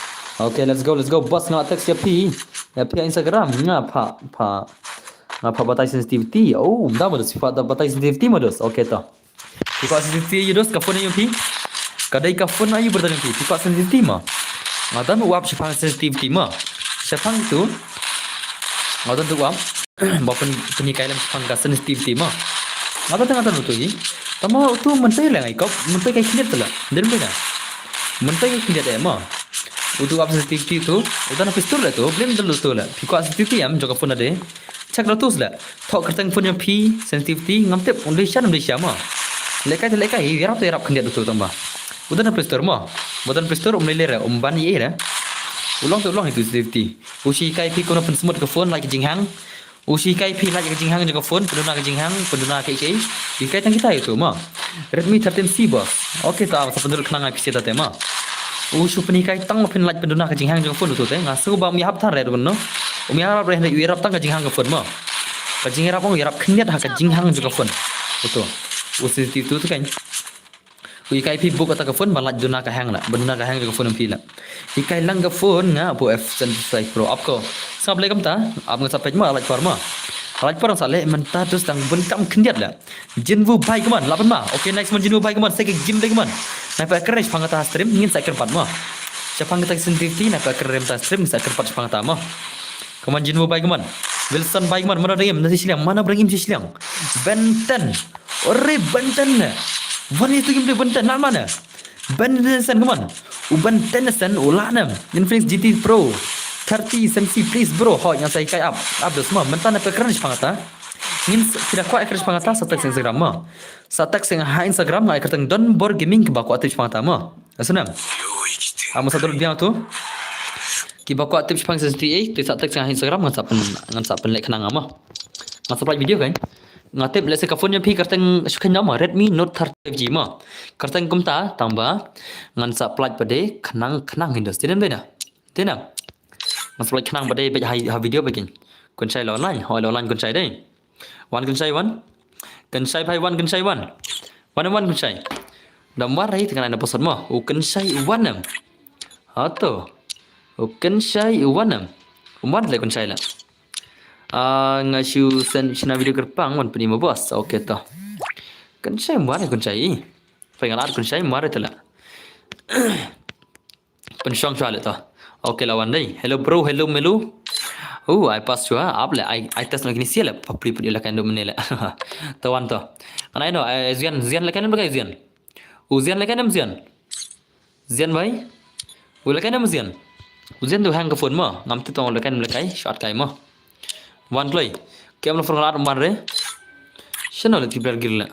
Okay, let's go, let's go. Boss, nga text ïa phi. Ïa phi ha Instagram. Nga pha, pha. Nga pha batai sensitivity. Oh, ym da mo dos, phi pha batai sensitivity mo dos. Okay to. Phi kwah sensitivity ïa u dos, ka phone ïa phi. Ka dei ka phone ïa u brother ïa phi. Phi kwah sensitivity mo. Nga don u app shaphang sensitivity mo. Shaphang tu. Nga don u app. Ba pyn, pynhikai lem shaphang ka sensitivity mo. Nga don, nga don utu hi. Tangba utu mynta leh ngai kop, mynta kai khyndiat la. Dei mynta. Mynta kai khyndiat eh mo. Utu app sensitivity tu. Uta na Play Store leh tu. Blem dal utu leh. Phi kwah sensitivity em jong ka phone ade. Check da utu leh. Thoh kyrteng phone ïa phi, sensitivity, ngam tip, um dei sha, um dei sha mo. Lehkai te lehkai, ïarap te ïarap khyndiat utu tangba. Uta na Play Store mo. Uta na Play Store um lei lei re, um ban ïa re. U long te u long hi tu sensitivity. U shu hikai phi kumno pynsmooth ka phone, lait ka jinghang. U shu hikai phi lait ka jinghang jong ka phone, pynduna ka jinghang, pynduna kaei kaei. Hikai tang kita ïa utu mo. Redmi thirteen C boss. Okay, ta sa pynrut khnang ai phi sha te mo. U shu pynhikai tang ba phin lait pynduna ka jinghang jong ka phone utu te. Nga sngew ba um ïarap tang re uno. Um ïarap re hynrei u ïarap tang ka jinghang ka phone mo. Ka jingïarap ong ïarap khyndiat ha ka jinghang jong ka phone. Utu. U sensitivity tu tu kan. U hikai phi book ata ka phone ba lait duna ka hang la. Ba duna ka hang jong ka phone phi la. Hikai lang ka phone nga pu F seventy-five Pro app ko. Sngap leh kumta, app ngan sa peit mo, lait por mo. Lait por sa leh mynta tu sdang bun kam khyndiat la. Jinwoo bai kaman, lah ban ma. Okay, nice man Jinwoo bai kaman, sa ka game dei kaman. Nai pa kren shaphang kata stream, ngin sa kren pat mo. Shaphang kata sensitivity, nai pa kren kata stream, ngin sa kren pat shaphang kata mo. Kaman Jinwoo bai kaman. Wilson bai kaman, mana dang im, na shi shiliang, mana dang im shi shiliang. Ben ten. Ore Ben ten ne. Wan itu game dei Ben ten, nan mana? Ben Tennyson, come on. U Ben Tennyson, u lah nem. Infinix G T Pro. Thirty sensi, please, bro. Hoi, ngan sa hikai app. App dos mo. Mynta na phi kren shaphang kata. Ngin s-, phi da kwah kren shaphang kata, sa text Instagram mo. Sa text ha Instagram, nga kyrteng Don Bor Gaming, kiba kwah tip shaphang kata mo. Asnam. Amo sa download biang tu. Kiba kwah tip shaphang sensitivity, tu sa text ha Instagram, ngan sa pyn, ngan sa pynleh khnang mo. Ngan sa pynleh video kan. Nga tip lehse ka phone jong phi kyrteng shu khein mo, Redmi Note thirty-five G mo. Kyrteng kumta tang ba ngan sa pynlait pat de khnang khnang hi dos. Te ne em dei na? Te ne em? Ngan sa pynlait khnang pat de bad ha, ha video bad keiñ. Kynshai la wan, hoi la wan kynshai dei. Wan kynshai wan. Kynshai bhai wan kynshai wan. Wan wan kynshai. Dam war rai tengah na posot mo. U kynshai u wan em. Hato. U kynshai u wan em. U wan le kynshai la. Ah, nga shu send shna video kyrpang wan pyni mo boss. Okay to. Kynshai mar kynshai. Pyngalat kynshai mar tela. Pynshong shwa le to. Okay la wan dei. Hello bro, hello Melu. Oh, I pass shwa. Ap le, I, I test no kini sia le. Papri pudi la kan do mene le. To wan to. Anai no, eh, Zian, Zian le kan do kai Zian. U Zian le kan do Zian. Zian bhai. U lehkai ne em Zian. U Zian te u hang ka phone mo. Ngam tip tang u lehkai ne em lehkai. Short kai mo. Wan kloi. Kem la phone lat man re. Shano le tip lar gil le.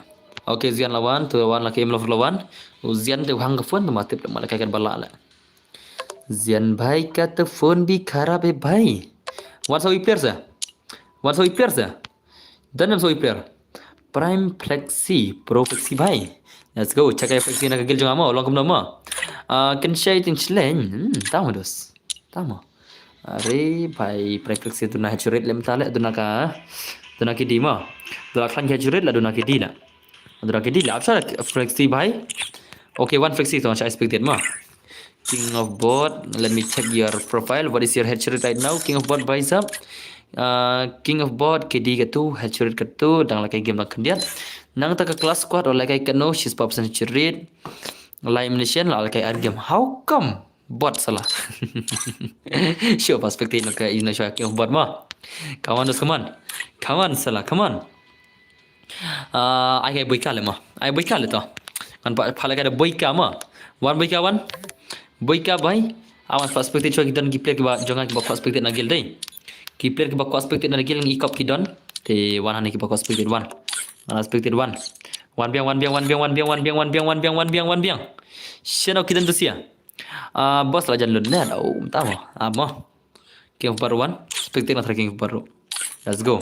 Okay, Zian la wan, tu wan la kem la phone la wan. U Zian te u hang ka phone, tu ma tip le ma lehkai kan bala le. Zian bhai ka te phone bhi kharap hai bhai. Wan sa u player sa. Wan sa u player sa. Dan em sa u player. Prime Flexi, Pro Flexi bhai. Let's go, check ai Flexi na ka gil jong nga mo, long kumno mo. Ah, kynshai tin chleng. Hmm, tamo dos. Tamo. Are bhai, Prime Flexi tu na head to red lem ta le, tu na ka. Tu na ki di mo. Tu la klang head to red la tu na ki di la. Tu na ki di la. Apa sa Flexi bhai? Okay, wan Flexi tu sa expected mo. King of bot, let me check your profile. What is your head to red right now? King of bot, bhai sahab. Uh, King of bot, K D katu, head to red katu, dang lehkai game dang khyndiat. Nangta ka class squad, oh lehkai kano, she's pop head to red. Elimination, la lehkai ar game. How come? Bot sala. Sure, perspective lehkai, you know, sure, King of bot mo. Come on, just come on. Come on, sala, come on. Ah, ai kai Boika le mo. Ai Boika le to. Ngan pa, pha lehkai da Boika mo. Wan Boika wan. Boika bhai. Awan prospected chwa ki don ki player kiba jong nga kiba prospected na guild dei. Ki player kiba prospected na guild ngi kop ki don. Te wan hani kiba prospected wan. Wan prospected wan. Wan biang, wan biang, wan biang, wan biang, wan biang, wan biang, wan biang, wan biang, wan biang. Shano ki don tu sia. Ah, boss la jan lut net. Oh, mynta mo. Ah, mo. King of Baru wan. Spectate na King of Baru. Let's go.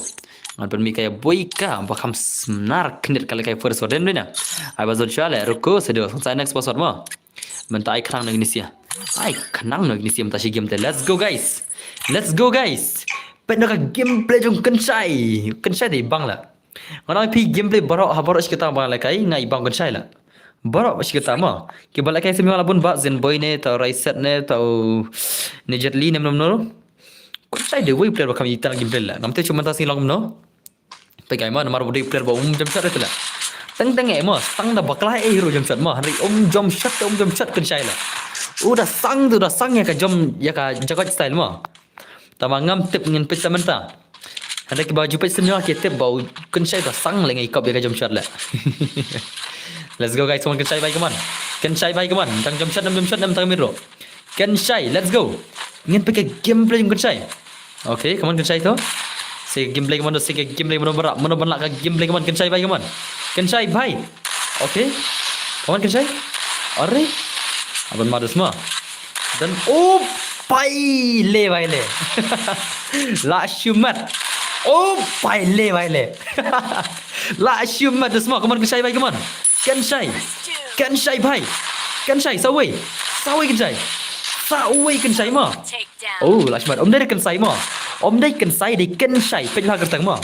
Ngan pynmih ka ïa Boika ba kham snar khyndiat ka lehkai first sword dei na. Ai ba zot sha le ruko sedo. Sa next boss mo. Mynta ai khnang na Ignicia. Ai khnang na Ignicia mynta shi game te. Let's go guys. Let's go guys. Peit na ka gameplay jong Kynshai. Kynshai dei bang la. Nga ong phi gameplay baroh ha baroh shi katta ba nga lehkai nga i bang Kynshai la. Baroh shi katta mo. Kiba lehkai similar la bun ba Zenboi ne tau Raiset ne tau ne Jet Li ne mno mno. Kynshai dei wei player ba kham i tang gameplay la. Ngam tip shu mynta sngi long kumno. Peit kai mo namar u dei player ba um jump shot te la. Teng teng eh mo, sang da bakla eh hero jump shot mo. Hynrei um jump shot te um jump shot Kynshai la. U da sang tu da sang ïa ka jump ïa ka jagot style mo. Tama ngam tip ngin peit sa mynta. Hynrei kiba ju peit sniewbha ki tip ba u Kynshai ba sang leh ngi kop ïa ka jump shot leh. Let's go guys, come on Kynshai bhai, come on. Kynshai bhai, come on. Tang jump shot nam jump shot nam tang mid row. Kynshai, let's go. Ngin peit ka gameplay jong Kynshai. Okay, come on Kynshai to. Sa ka gameplay, come on, sa ka gameplay, mano ban lah, mano ban lah ka gameplay, come on Kynshai bhai, come on. Kynshai bhai. Okay. Come on Kynshai. Are. Aban madus ma. Dan oh pai le bhai le. La shumat. Oh pai le bhai le. La shumat dus ma. Come on Kynshai bhai, come on. Kynshai. Kynshai bhai. Kynshai sa wei. Sa wei Kynshai. Sa wei Kynshai ma. Oh la shumat. Um dei Kynshai ma. Um dei Kynshai dei Kynshai. Peit bha kyrteng ma.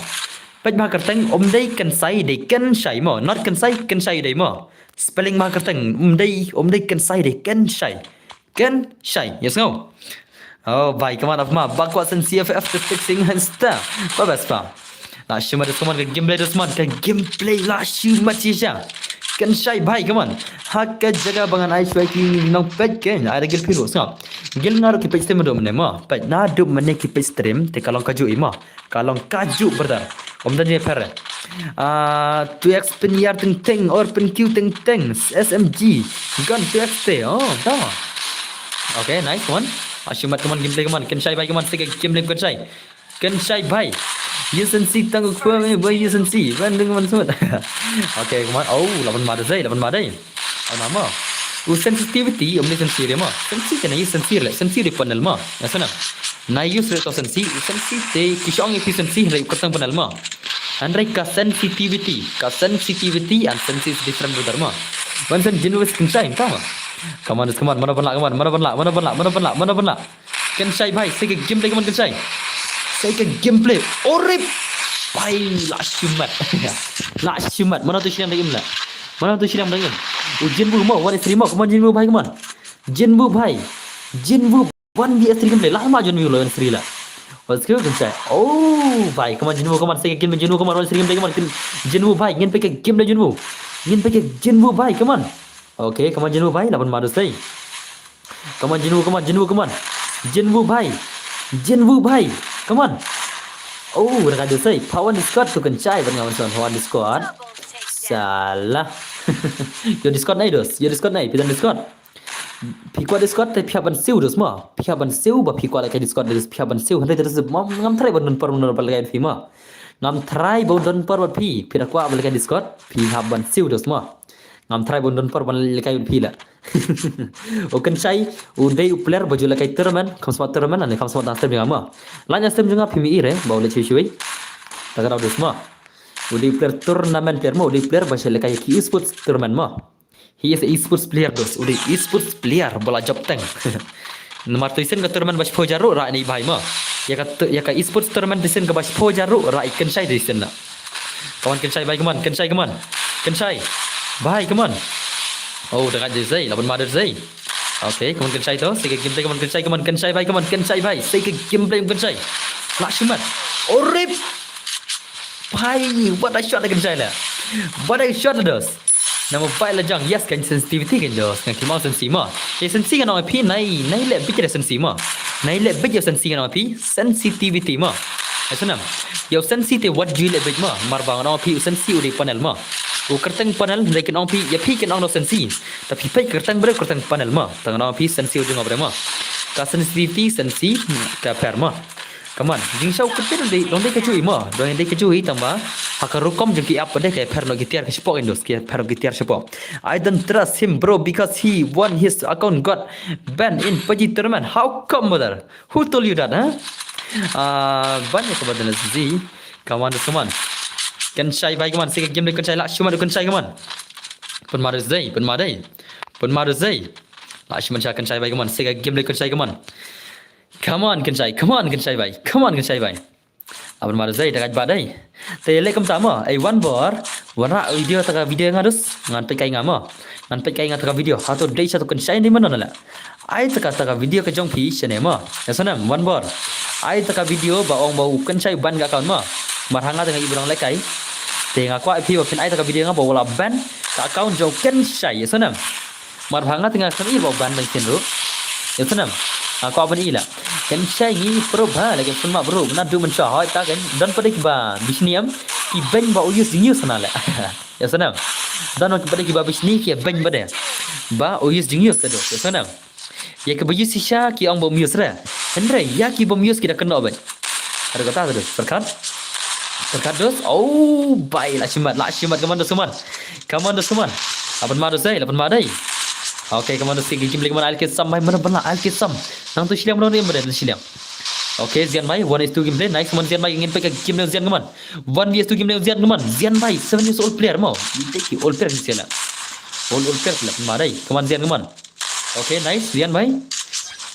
Peit bha kyrteng um dei Kynshai dei Kynshai ma. Not Kynshai, Kynshai dei ma. Spelling bha kyrteng um dei, um dei Kynshai dei Kynshai. Kynshai, yes no. Oh bhai, come on up ma. Ba kwah sien C F F to fixing Hansta. Ba best pa. La shumat dus, come on, ka gameplay dus man, ka gameplay la shumat shisha. Kynshai bhai, come on. Ha ka jaka ba ngan ai shwa ki nong peit ke, ai da guild phi ruh sngap. Guild nga ruh ki peit stream naduh mynne ma. Peit naduh mynne ki peit stream te ka long kajuh i ma. Ka long kajuh brother. Ym don ne pher. Ah, two X pynïar teng teng or pynkiew teng teng. S M G. Gun two X te. Oh, da. Okay, nice one. Ah, shumat, come on, gameplay, come on. Kynshai bhai, come on, stick gameplay, Kynshai. Kynshai bhai. Yes and see tang ko me boy, yes and see. Ban ding man sut. Okay, come on. Oh, laban ma dei, laban ma dei. Ana ma. U sensitivity, um dei sensi re ma. Sensi te na use sensi re, sensi re panel ma. Ya sana. Na use re to sensi, sensi te ki shong ïa phi sensi re kyrteng panel ma. Hynrei ka sensitivity, ka sensitivity and sensi is different, brother, ma. Ban san jin wis kynshai, tama. Come on, come on, mana ban lah, come on, mana ban lah, mana ban lah, mana ban lah, mana ban lah. Kynshai bhai, sei ka gameplay, come on, kynshai. Sei ka gameplay. Orip. Bhai, la shimet. La shimet. Mana tu shiliang dang im la. Mana tu shiliang dang im. U Jinwoo mo, one is three mo, come on, Jinwoo bhai, come on. Jinwoo bhai. Jinwoo. One V S three gameplay. Lah ma Jinwoo lo one three la. Let's go, kynshai. Oh, bhai, come on, Jinwoo, come on, sei ka gameplay, Jinwoo, come on, one three gameplay, come on, Jin-, Jinwoo bhai, ngin peit ka gameplay Jinwoo. Ngin peit ka Jinwoo bhai, come on. Okay, come on, Jinwoo bhai, lah ban madu sei. Come on, Jinwoo, come on, Jinwoo, come on. Jinwoo bhai. Jinwoo bhai. Come on. Oh, da ka jooh sei. Pha wan Discord tu kynshai ban nga wan son. Pha wan Discord. Salah. Yo Discord nai dos. Yo Discord nai. Phi don Discord. Phi kwah Discord te phi hap ban siew dos ma. Phi hap ban siew ba phi kwah lehkai Discord dos, phi hap ban siew. Hynrei dos ma, ngam tharai ban don por ban lehkai phi ma. Ngam tharai ban don por ban phi. Phi da kwah ban lehkai Discord. Phi hap ban siew dos ma. Ngam tharai ban don por ban lehkai phi la. U kynshai, u dei u player ba ju lehkai tournament, kham smat tournament, lane kham smat na stream jong nga ma. Lane stream jong nga phi mi ire, ba u leh shui shui. Ta ka dau dos ma. U dei u player tournament player ma, u dei u player ba shu lehkai ki esports tournament ma. He is a esports player dos, u dei esports player ba la jop teng. Namar tu isen ka tournament ba shiphew hajar ruh ra ni bhai ma. Ya ka tu, ya ka esports tournament tu isen ka ba shiphew hajar ruh ra i kynshai tu isen na. Come on, kynshai bhai, come on, kynshai, come on. Kynshai. Bhai, come on. Oh, da ka jooh sei, lah ban madu sei. Okay, come on, kynshai to. Sei ka gameplay, come on, kynshai, come on, kynshai bhai, come on, kynshai bhai. Sei ka gameplay, kynshai. Lah shimet. Orip. Bhai, what a shot, kynshai la. What a shot, dos. Nama bai la jang, yes, kan sensitivity kan dos, kan kima sensi ma. Ye sensi kan ong phi, nai, nai leh bit da sensi ma. Nai leh bit ya sensi kan ong phi, sensitivity ma. Ai sanam. Yo sensi te wat ju leh bit ma, mar ba ngan ong phi u sensi u dei panel ma. U kyrteng panel, dei kan ong phi, ya phi kan ong no sensi. Ta phi peit kyrteng bre, kyrteng panel ma. Ta ngan ong phi sensi u dei ngo bre ma. Ka sensitivity, sensi, ka pher ma. Come on, jingshow kyrteng dei, dong dei ka jui ma, dong dei ka jui tang ba. Ha ka rukom jong ki app dei ka pher no ki tiar ka shapoh indos, ki pher no ki tiar shapoh. I don't trust him, bro, because he won his account got banned in PUBG tournament. How come, brother? Who told you that, huh? Ah, ban ya ka badan zi. Come on, come on. Kynshai bhai, come on. Sei ka game dei kynshai la, shuma dei kynshai, come on. Pun ma dei, pun ma dei. Pun ma dei. La shuma sha kynshai bhai, come on. Sei ka game dei kynshai, come on. Come on, kynshai. Come on, kynshai bhai. Come on, kynshai bhai. Aban mar zai da ka ba dai. Te leh kumta mo, ai wan bor, wan rah video ta ka video nga dus, ngan peit kai nga mo. Ngan peit kai nga ta ka video, hato dei sa to kynshai ni mano na la. Ai ta ka ta ka video ka jong phi shane mo. Ya sanam, wan bor. Ai ta ka video ba ong ba u kynshai ban ka account mo. Mar hanga ta nga i brong leh kai. Te nga kwah phi ba phin ai ta ka video nga ba wala ban ka account jong kynshai, ya sanam. Mar ba nga tynga kan i ba ban ban kin ru. Ya sanam. Aku aban i la. Kan shai ngi pro ba la kan pun ma bro. Na du man sha hoi ta kan. Don padik ba bisni am. Ki ban ba u use jing use na la. Ya sanam. Don padik ba bisni ki ban ba de. Ba u use jing use do. Ya sanam. Ya ki ba use sha ki ong ba use re. Hynrei ya ki ba use ki da kan do ban. Ada kata tu. Perkat. Perkat dos. Oh, bai la shimat, la shimat kaman dos kaman. Kaman dos kaman. Lapan ma dos dai, lapan ma dai. Okay, kaman dos ki kim lek man al ke sam bai mana bala al ke sam. Nang tu shiliang mana ni mana shiliang. Okay, Zian bai, one is two gameplay. Nice man Zian bai, ngin pek game ni Zian kaman. One vs two game ni Zian kaman. Zian bai, seven years old player mo. Take you old player ni sila. Old old player lapan ma dai. Kaman Zian kaman. Okay, nice, Zian bai.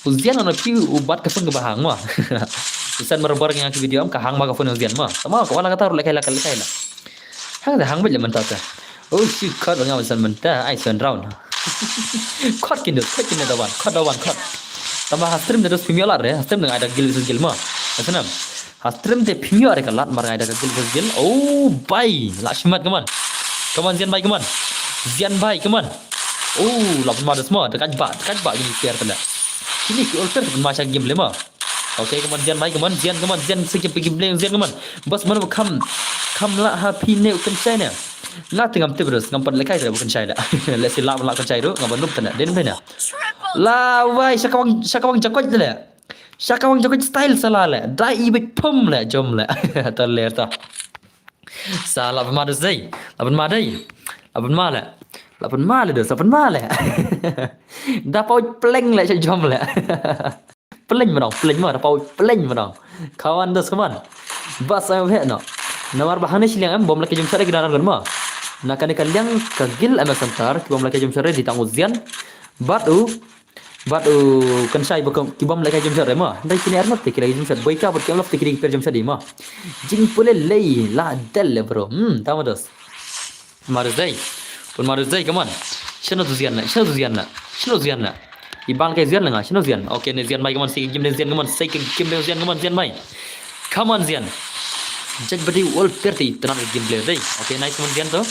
U Zian ono phi u bat ka phone ka ba hang ma. U san mar bar nga ki video am ka hang ma ka phone Zian ma. Tama ka wala ka taru lekai lekai lekai la. Hang da hang bit le menta ta. Oh shit, cut nga san menta, ai san round. Cut kin dos, cut kin da wan, cut da wan, cut. Tama ha stream da dos phi mi ola re, ha stream da ai da gil sus gil ma. Sanam. Ha stream te phi mi ore ka lat mar ai da ka gil sus gil. Oh bai, la shimat kaman. Kaman Zian bai kaman. Zian bai kaman. Oh, lapan ma dos ma, dekat ba, dekat ba gini player tala. Kini ki old player ma sha game le ma. Okay, kaman Zian bai, kaman Zian, kaman Zian, sikit pergi beli Zian kaman. Bas mana kam, kam la ha phi ne u kynshai ne. Nga tengam tip terus, ngam pat lekai terus u kynshai da. Let's see, la la kynshai tu, ngam pat nup tana. Den tana. La wai, sha kawang, sha kawang jakot tala. Sha kawang jakot style sala le. Dai i bit pum le, jom le. Tala ta. Sa lapan ma dos dai. Lapan ma dai. Lapan ma le. Lapan ma le dos, lapan ma le. Da pau pleng le sha jom le. Pleng menong, pleng ma, da pau pleng menong. Kawan dos kaman. Bas ai he no. Namar ba hangne shiliang em bym lah ki jumshare ki dang arngut ma. Na kane ka liang ka guild M S Center ki bym lah ki jumshare dei tang u Zian. Bad u Bad u Kynshai ba ki bym lah ki jumshare ma. Dei kine arngut te ki lah ki jumshare. Boika bad ki em love te ki dei ki pair jumshare ma. Jingpule lei la del le bro. Hmm, tama dos. Marus dei. Pun marus dei, come on. Shano tu Zian na, shano tu Zian na, shano Zian na. I bang kai Zian la nga, shano Zian. Okay, ne Zian bai, come on, sei game ne Zian, come on, sei game ne Zian, come on, Zian bai. Come on, Zian. Jack badi all thirty, tenang game player dei. Okay, nice, come on, Zian tu.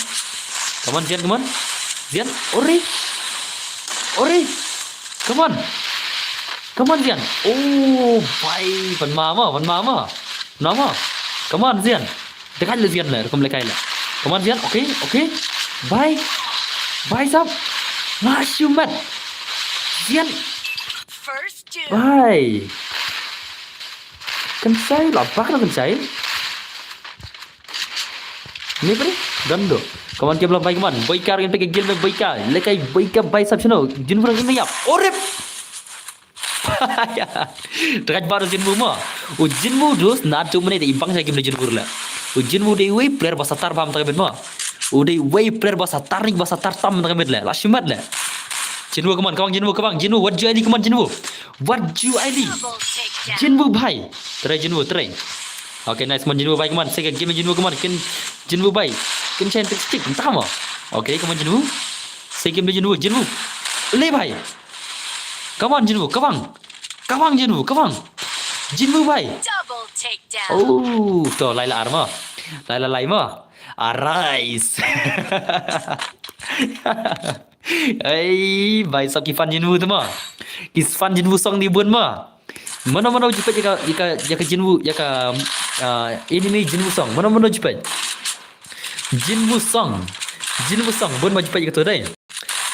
Come on, Zian, come on. Zian, ori. Ori. Come on. Come on, Zian. Oh, bai, pan ma ma, pan ma ma. Pan ma ma. Come on, Zian. Dekat le Zian le, rukom le kai le. Come on, Zian. Okay, okay. Bye. Bye, sap. Nga shumat. Zian. First two. Bye. Kan sai la bak kan sai. Ni beri. Dando. Come on, kebla bye, come on. Boika kan peke gil me boika. Le kai boika bye sap shano. Jin pura gil me yap. Orip. Teraj baru Jinwoo ma. U Jinwoo dus na tu menit i bang sa game Jinwoo le. U Jinwoo dei wei player ba satar bam tak ma. U dei wei player ba satar ni ba satar tam tak le. La shumat le. Jinwoo, come on, come on, Jinwoo, come on, Jinwoo, what you I D, come on, Jinwoo. What you I D. Jinwoo bhai. Try Jinwoo, try. Okay, nice, come on, Jinwoo bhai, come on. Sei game Jinwoo, come on. Kin Jinwoo bhai. Kin chain trick stick. Entah ma. Okay, come on, Jinwoo. Sei game Jinwoo, Jinwoo. Le bhai. Come on, Jinwoo, come on. Come on, Jinwoo, come on. Jinwoo bhai. Double takedown. Oh, to lai la ar ma. Lai la lai ma. Arise. Ei, bhai sap ki fan Jinwoo tu ma. Ki fan Jinwoo song ni bun ma. Mano mano jipet ya ka, ya ka, ya ka Jinwoo, ya ka, ah, enemy Jinwoo song. Mano mano jipet. Jinwoo song. Jinwoo song. Bun ma jipet ya ka tu dei.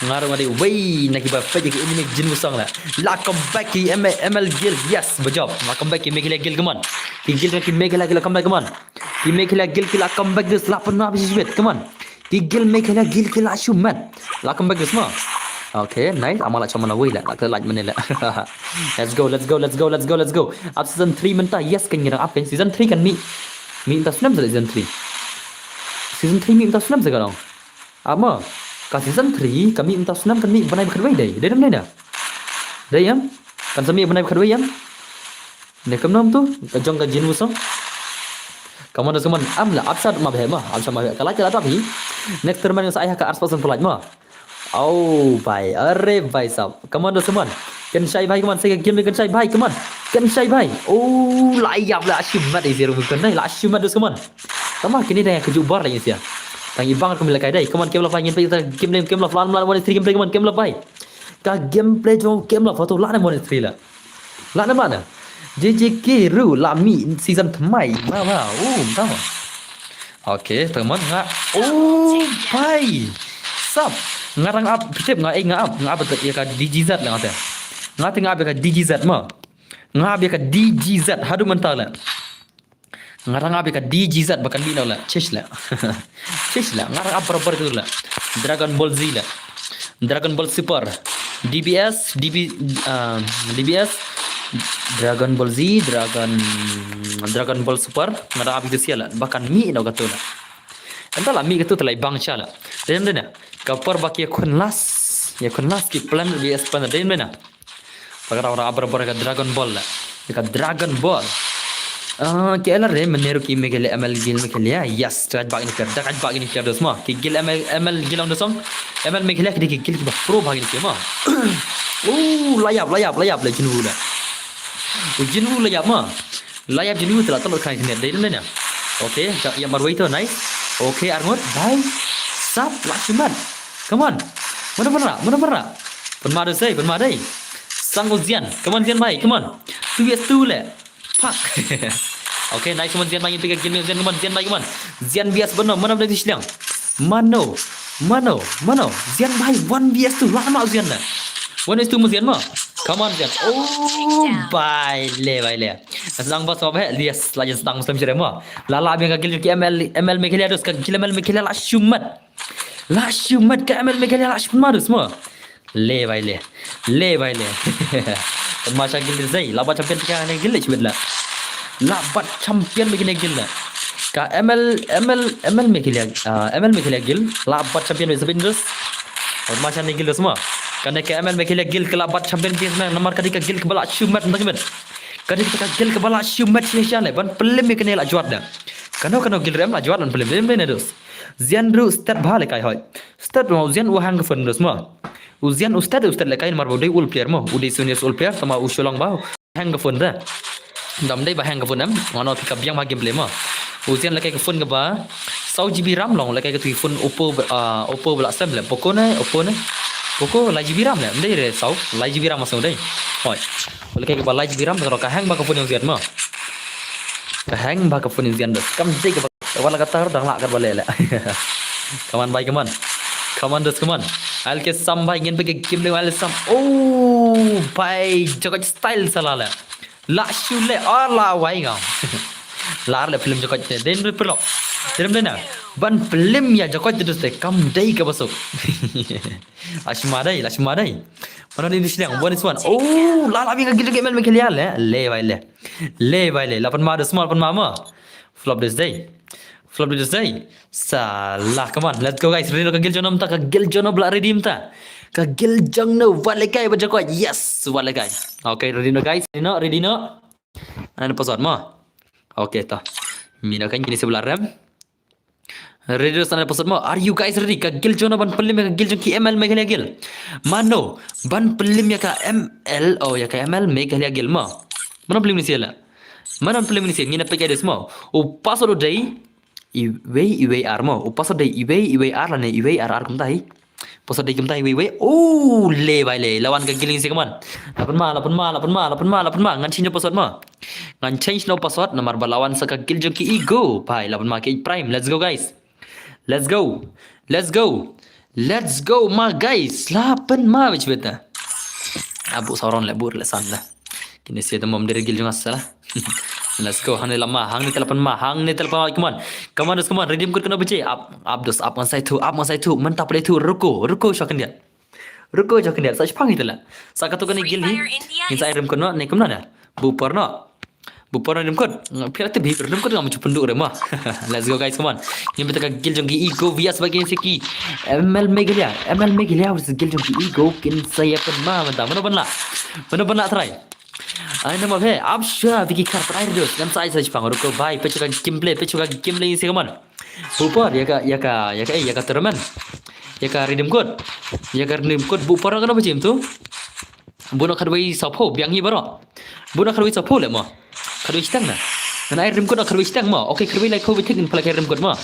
Nga ruh nga dei wei na kiba peit ïa ki enemy Jinwoo song la. La comeback ki M-, M L Guild, yes, ba jop. La comeback ki Meghalaya Guild, come on. Ki Guild ki Meghalaya ki la comeback, come on. Ki Meghalaya Guild ki la comeback this la pynna bisi jibit, come on. Ki Guild Meghalaya Guild ki la shumat. La comeback this ma. Okay, nice. Ama la choma na wei la. La ka la mynne la. Let's go, let's go, let's go, let's go, let's go. Up season three mynta, yes, kan ngi dang up kan. Season three kan mih. Mih mynta snem sa season three. Season three mih mynta snem sa ka dong. Ama ka season three ka mih mynta snem kan mih bnai ba khatwei dei. Dei dam dei na. Dei em? Kan sa mih bnai ba khatwei em? Ne kam nam tu ka jong ka Jinwoo song. Come on, come on. Am la upset ma bhe ma. Upset ma bhe. Ka like ka la dap hi. Next tournament sa ai ha ka arspah san pulait ma. Oh bhai, are bhai sab. Come on, dos, come on. Kan shai bhai, come on. Sa ka game kan shai bhai, come on. Kan shai bhai. Oh, la ïap la shumat i zero kan dei. La shumat dos, come on. Tama kini dang ka ju bar la ïa sia. Tang i bang kum la kai dai. Come on, Camlove ngin peit ta game name Camlove lan lan one three gameplay, come on, Camlove bhai. Ka gameplay jong Camlove photo lan one three la. Lan mana? J J K ru la mih season tmai. Ma ma. Oh, tama. Okay, teman nga. Oh, bhai. Sap. Nga dang up, tip nga, eh, nga up, nga up ïa ka D G Z la nga te. Nga te nga up ïa ka D G Z ma. Nga up ïa ka D G Z haduh mynta la. Nga dang ap ïa ka D G Z ba kan mih noh la. Chish la. Chish la. Nga dang ap barabor tu la. Dragon Ball Z la. Dragon Ball Super. D B S, D B, ah, D B S. Dragon Ball Z, Dragon, Dragon Ball Super. Nga dang ap ïa ka sia la. Ba kan mih noh katu la. Ynda la mih katu te la i bang sha la. Dei dei na. Ka por ba ki ïakhun last. Ïakhun last ki Planet V S Planet. Dei dei na. Paga ora abra bora ka Dragon Ball la. Ka Dragon Ball. Ah, ki elar re meneru ki Meghalaya M L Guild Meghalaya. Yes, teraj bak ini player, teraj bak ini player dos ma. Ki Guild M L, M L Guild ong dos ong. M L Meghalaya ki dei ki Guild ki ba pro bak ini player ma. Oh, layap, layap, layap la Jinwoo la. Oh, Jinwoo layap ma. Layap Jinwoo telah telok kai kena dei dei na. Okay, ïa marwei tu nice. Okay, arngut, bye. Sap, la shumat. Come on. Mana mana, mana mana. Pynma dei, pynma dei. Sang ko Zian. Come on, Zian bhai, come on. Two vs two le. Fuck. Okay, nice, come on, Zian bhai, pick a game, Zian, come on, Zian bhai, come on. Zian V S Bano, mana mana di shiliang. Mano, mano, mano. Zian bhai, one vs two. Lah ma Zian na. One vs two mo Zian mo. Come on, Zian. Oh, bhai le, bhai le. Sang bas mo bhai. Yes, la Zian sang Muslim shire mo. La la biang ka gil ki M L, M L Meghalaya dos ka gil M L Meghalaya la shumat. La shumat ka M L Meghalaya la shumat dus mo. Le bhai le. Le bhai le. Masha gil zai. La bat champion ka ne gil le chwit la. La bat champion begini gil la. Ka M L, M L, M L Meghalaya, ah, M L Meghalaya Guild la bat champion wei sabin dus. Ot ma chan ni guild dus ma. Kane ka M L Meghalaya Guild ka la bat champion, namar ka dei ka guild kaba la shu met, mynta ki met. Ka dei ka guild kaba la shu met shisha le, ban pynlem ïa kane la jwat da. Kano kano guild re em la jwat ban pynlem, pynlem ne dus. Zian ruh stet bha le kai hoi. Stet ma u Zian u hang ka phone dus ma. U Zian u stet, u stet le kai namar ba u dei old player ma. U dei senior old player, tama u shu long ba hang ka phone da. Dam dei ba hang ka phone em, mano phi ka biang ma gameplay ma. U Zian le kai ka phone kaba saw G B RAM long, le kai ka tu phone Oppo, ah, Oppo ba la sem le, Poco ne, Oppo ne. Poco lai G B RAM le, em dei re saw, lai G B RAM ma song dei. Hoi. Le kai kaba lai G B RAM, ka hang ba ka phone u Zian ma. Ka hang ba ka phone u Zian da. Kam dei kaba, wat la ka tar dang la ka ba le le. Come on bhai, come on. Come on dus, come on. I'll get some bhai, ngin bagi game le, I'll get some. Oh bhai, Jakoit style sala le. La shu le, oh la wai ngam. Lar le film Jakoit te, den be pelok. Terem dena. Ban film ïa Jakoit te dus te, kam dei kaba suk. La shu ma dei, la shu ma dei. Mano ni sdang, one is one. Oh, la la bing ka guild jong M L Meghalaya le. Le bhai le. Le bhai le, la pynma dus ma, la pynma ma. Flop dus dei. Flop dus dei. Salah, come on. Let's go guys. Ready noh ka guild jong no mynta, ka guild jong no ba la ready mynta. Ka guild jong no, wat le kai ba Jakoit. Yes, wat le kai. Okay, ready noh guys. Ready noh, ready noh. Ana password ma. Okay, to. Mina kan kine se ba la rem. Ready dus, ana password ma. Are you guys ready? Ka guild jong no ban pynlem ïa ka guild jong ki M L Meghalaya Guild. Mano ban pynlem ïa ka M L, oh, ïa ka M L Meghalaya Guild ma. Mano pynlem ni se la. Mano pynlem ni se, ngin peit ïa dus ma. U password u dei iwei iwei ar ma. U password dei iwei iwei ar lane iwei ar ar kumta hi. Password dei kumta hi, wei wei. Oh, le bhai le. La wan ka guild jong ki se, come on. La pynma, la pynma, la pynma, la pynma, la pynma. Ngan change noh password ma. Ngan change noh password namar ba la wan sa ka guild jong ki Ego. Bhai, la pynma ki Prime. Let's go guys. Let's go. Let's go. Let's go ma guys. La pynma beit beit na. Abu sauron le bur le san da. Kine se da mom dere guild jong nga sala. Let's go. Hangne la ma, hangne te la pynma, hangne te la pynma, come on. Come on dus, come on. Redeem code kano baje. Ap, ap dus, ap ngan sa ïathuh, ap ngan sa ïathuh. Mynta pynlait ïathuh, ruko, ruko sha khyndiat. Ruko sha khyndiat, sa shipang ita la. Sa kato kane guild hi. Ngin sa ai redeem code noh, ne kumno na. Bupor noh. Bupor noh redeem code. Phi la tip hi redeem code ngam ju pynduh re ma. Let's go guys, come on. Ngin peit ïa ka guild jong ki Ego V S ba kin sa ki M L Meghalaya. M L Meghalaya versus guild jong ki Ego, kin sa ïa pynma mynta. Mano ban lah? Mano ban lah try? Ai na ma bhai, ap sha Vicky Carter ai dus. Ngan sa ai sa shipang, ruko bhai, peit ïa ka gameplay, peit ïa ka gameplay se, come on. Bupor, ïa ka, ïa ka, ïa ka, eh, ïa ka tournament. Ïa ka redeem code. Ïa ka redeem code, bupor kano ba jim tu. Bun khatwei saphew, biang hi baroh. Bun khatwei saphew le ma. Khatwei shiteng na. Ngan ai redeem code khatwei shiteng ma. Okay, khatwei laiphew beit ngin pynlait ka redeem code ma.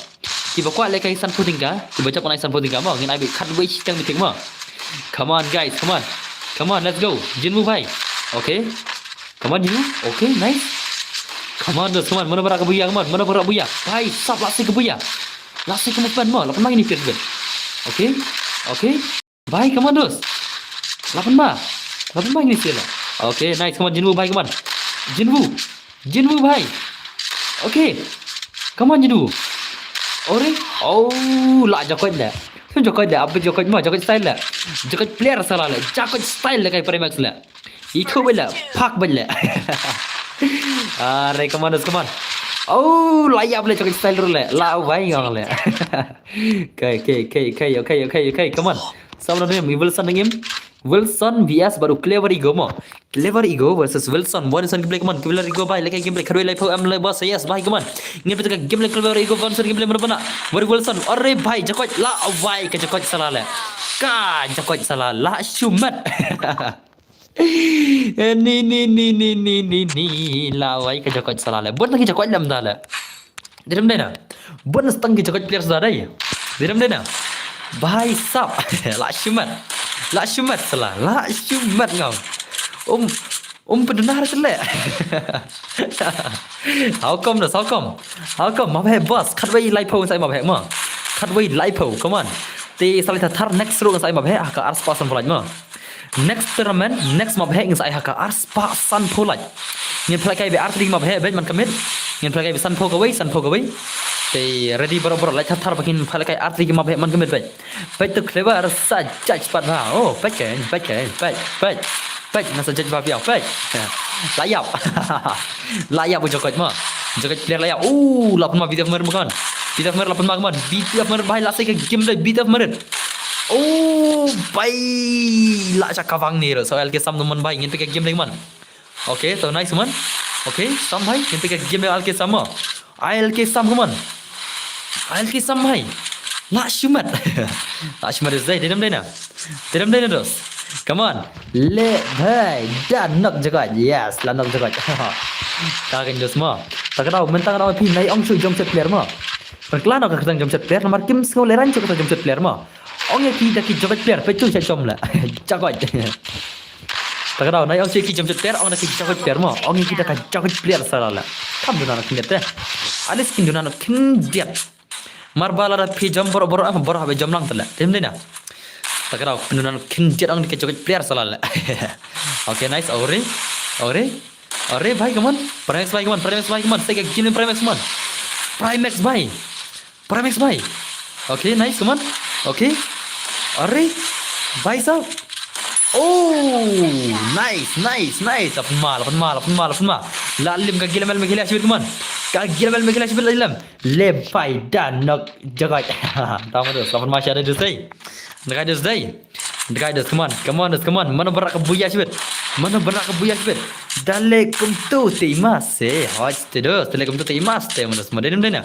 Kiba kwah lehkai sanphew tyngka, kiba jop ngan ai sanphew tyngka ma. Ngin ai beit khatwei shiteng beit ma. Come on guys, come on. Come on, let's go. Jinwoo bhai. Okay. Come on, Jinwoo. Okay, nice. Come on, dos, come on. Mano ba rah ka buya, come on. Mano ba rah buya. Bhai sab, la sei ka buya. La sei ka movement ma. La pynma ïa ini player beit. Okay. Okay. Bhai, come on, dos. La pynma. La pynma ïa ini player la. Okay, nice. Come on, Jinwoo bhai, come on. Jinwoo. Jinwoo bhai. Okay. Come on, Jinwoo. Ore. Oh, la Jakoit la. Jakoit la. Apa Jakoit ma? Jakoit style la. Jakoit player sala la. Jakoit style la kai Primax la. Ithuh beit la, phak beit la. Are, come on, come on. Oh, la ïap la, Jakoit style ruh la. La wai ngong la. Okay, okay, okay, okay, okay, okay, okay, come on. Sab na rim, Wilson na ngim. Wilson V S bad u Clever Ego mo. Clever Ego versus Wilson. One Wilson gameplay, come on. Clever Ego bhai, lehkai gameplay. Khatwei laiphew em le boss, yes bhai, come on. Ngin peit ïa ka gameplay Clever Ego, Wilson gameplay, mano ba nah. Bad u Wilson. Are bhai, Jakoit la wai ka Jakoit sala la. Ka Jakoit sala la, shumat. Eh, ni, ni, ni, ni, ni, ni, ni, la wai ka Jakoit sala la. Bun tang ki Jakoit lam da la. Dei rim dei na. Bun tang ki Jakoit player sa dei. Dei rim dei na. Bhai sab. La shumat. La shumat sala. La shumat ngam. Um, um pyndunar sala. How come na, how come? How come? Ma bhai boss. Khatwei laiphew sa ma bhai ma. Khatwei laiphew. Come on. Te sa lai thar next round sa ma bhai. Ha ka arspah sanphew lait ma. Next tournament, next map heh ngin sa ai ha ka arspah sanphew lait. Ngin pynlehkai beit artylli ki map heh beit man ka miet. Ngin pynlehkai beit sanphew kawei, sanphew kawei. Te ready baroh baroh, lait thar thar ba kin pynlehkai artylli ki map heh man ka miet beit. Beit to Clever sa judge pat bha. Oh, beit ke, beit ke, beit, beit. Beit, nga sa judge bha phi ïa, beit. La ïap. La ïap u Jakoit ma. Jagat player la ïa. Oh, la pynma B T F Merit, man. B T F Merit la pynma, man. B T F Merit bhai, la sei ka game bhai, B T F Merit. Oh bhai, la sha kawang ne ruh. So L K Sam, man bhai, ngin peit ka game bhai, man. Okay, so nice, man. Okay, Sam bhai, ngin peit ka game bhai, L K Sam, man. L K Sam, man. L K Sam bhai. La shu mat. La shu mat, dei dei nam dei na. Dei nam dei na, dos. Come on. Le bhai, da knock jagat. Yes, la knock jagat. Ka kan, dos, mo. Ta ka dau, mynta ka dau phi nai ong shu jump shot player, mo. Pyrkhat noh ka kyrteng jump shot player, namar kim sngew lehraiñ shuh ka jump shot player, mo. Ong ïa ki da ki jagat player, peit tu sha jump la. Jagat. Ta ka dau, nai ong shu ki jump shot player, ong da ki jagat player, mo. Ong ïa ki da ka jagat player sa la la. Kam duna na khyndiat te. At least kin duna na khyndiat. Mar ba lada phi jump baroh baroh, ah, baroh haba jump lang te la. Tem dei na. Ta ka dau, phin duna na khyndiat, ong da ki jagat player sa la la. Okay, nice. Ore. Ore. Ore bhai, come on. Primex bhai, come on. Primex bhai, come on. Sei ka game Primex, come on. Primex bhai. Primex bhai. Okay, nice, come on. Okay. Ore. Bhai sahab. Oh, nice, nice, nice. La pynma, la pynma, la pynma, la pynma. La lem ka game M L Meghalaya shibit, come on. Ka game M L Meghalaya shibit la lem. Le bhai, da knock jagat. Tama tu, la pynma sha da, dos dei. Dei, dos dei. Dei, dos, come on, come on, dos, come on. Mano ba rah ka buya shibit. Mano ba rah ka buya shibit. Da leh kumtu te i mas, eh. Hot te, dos, da leh kumtu te i mas te, man, dos, man, dei nam dei na.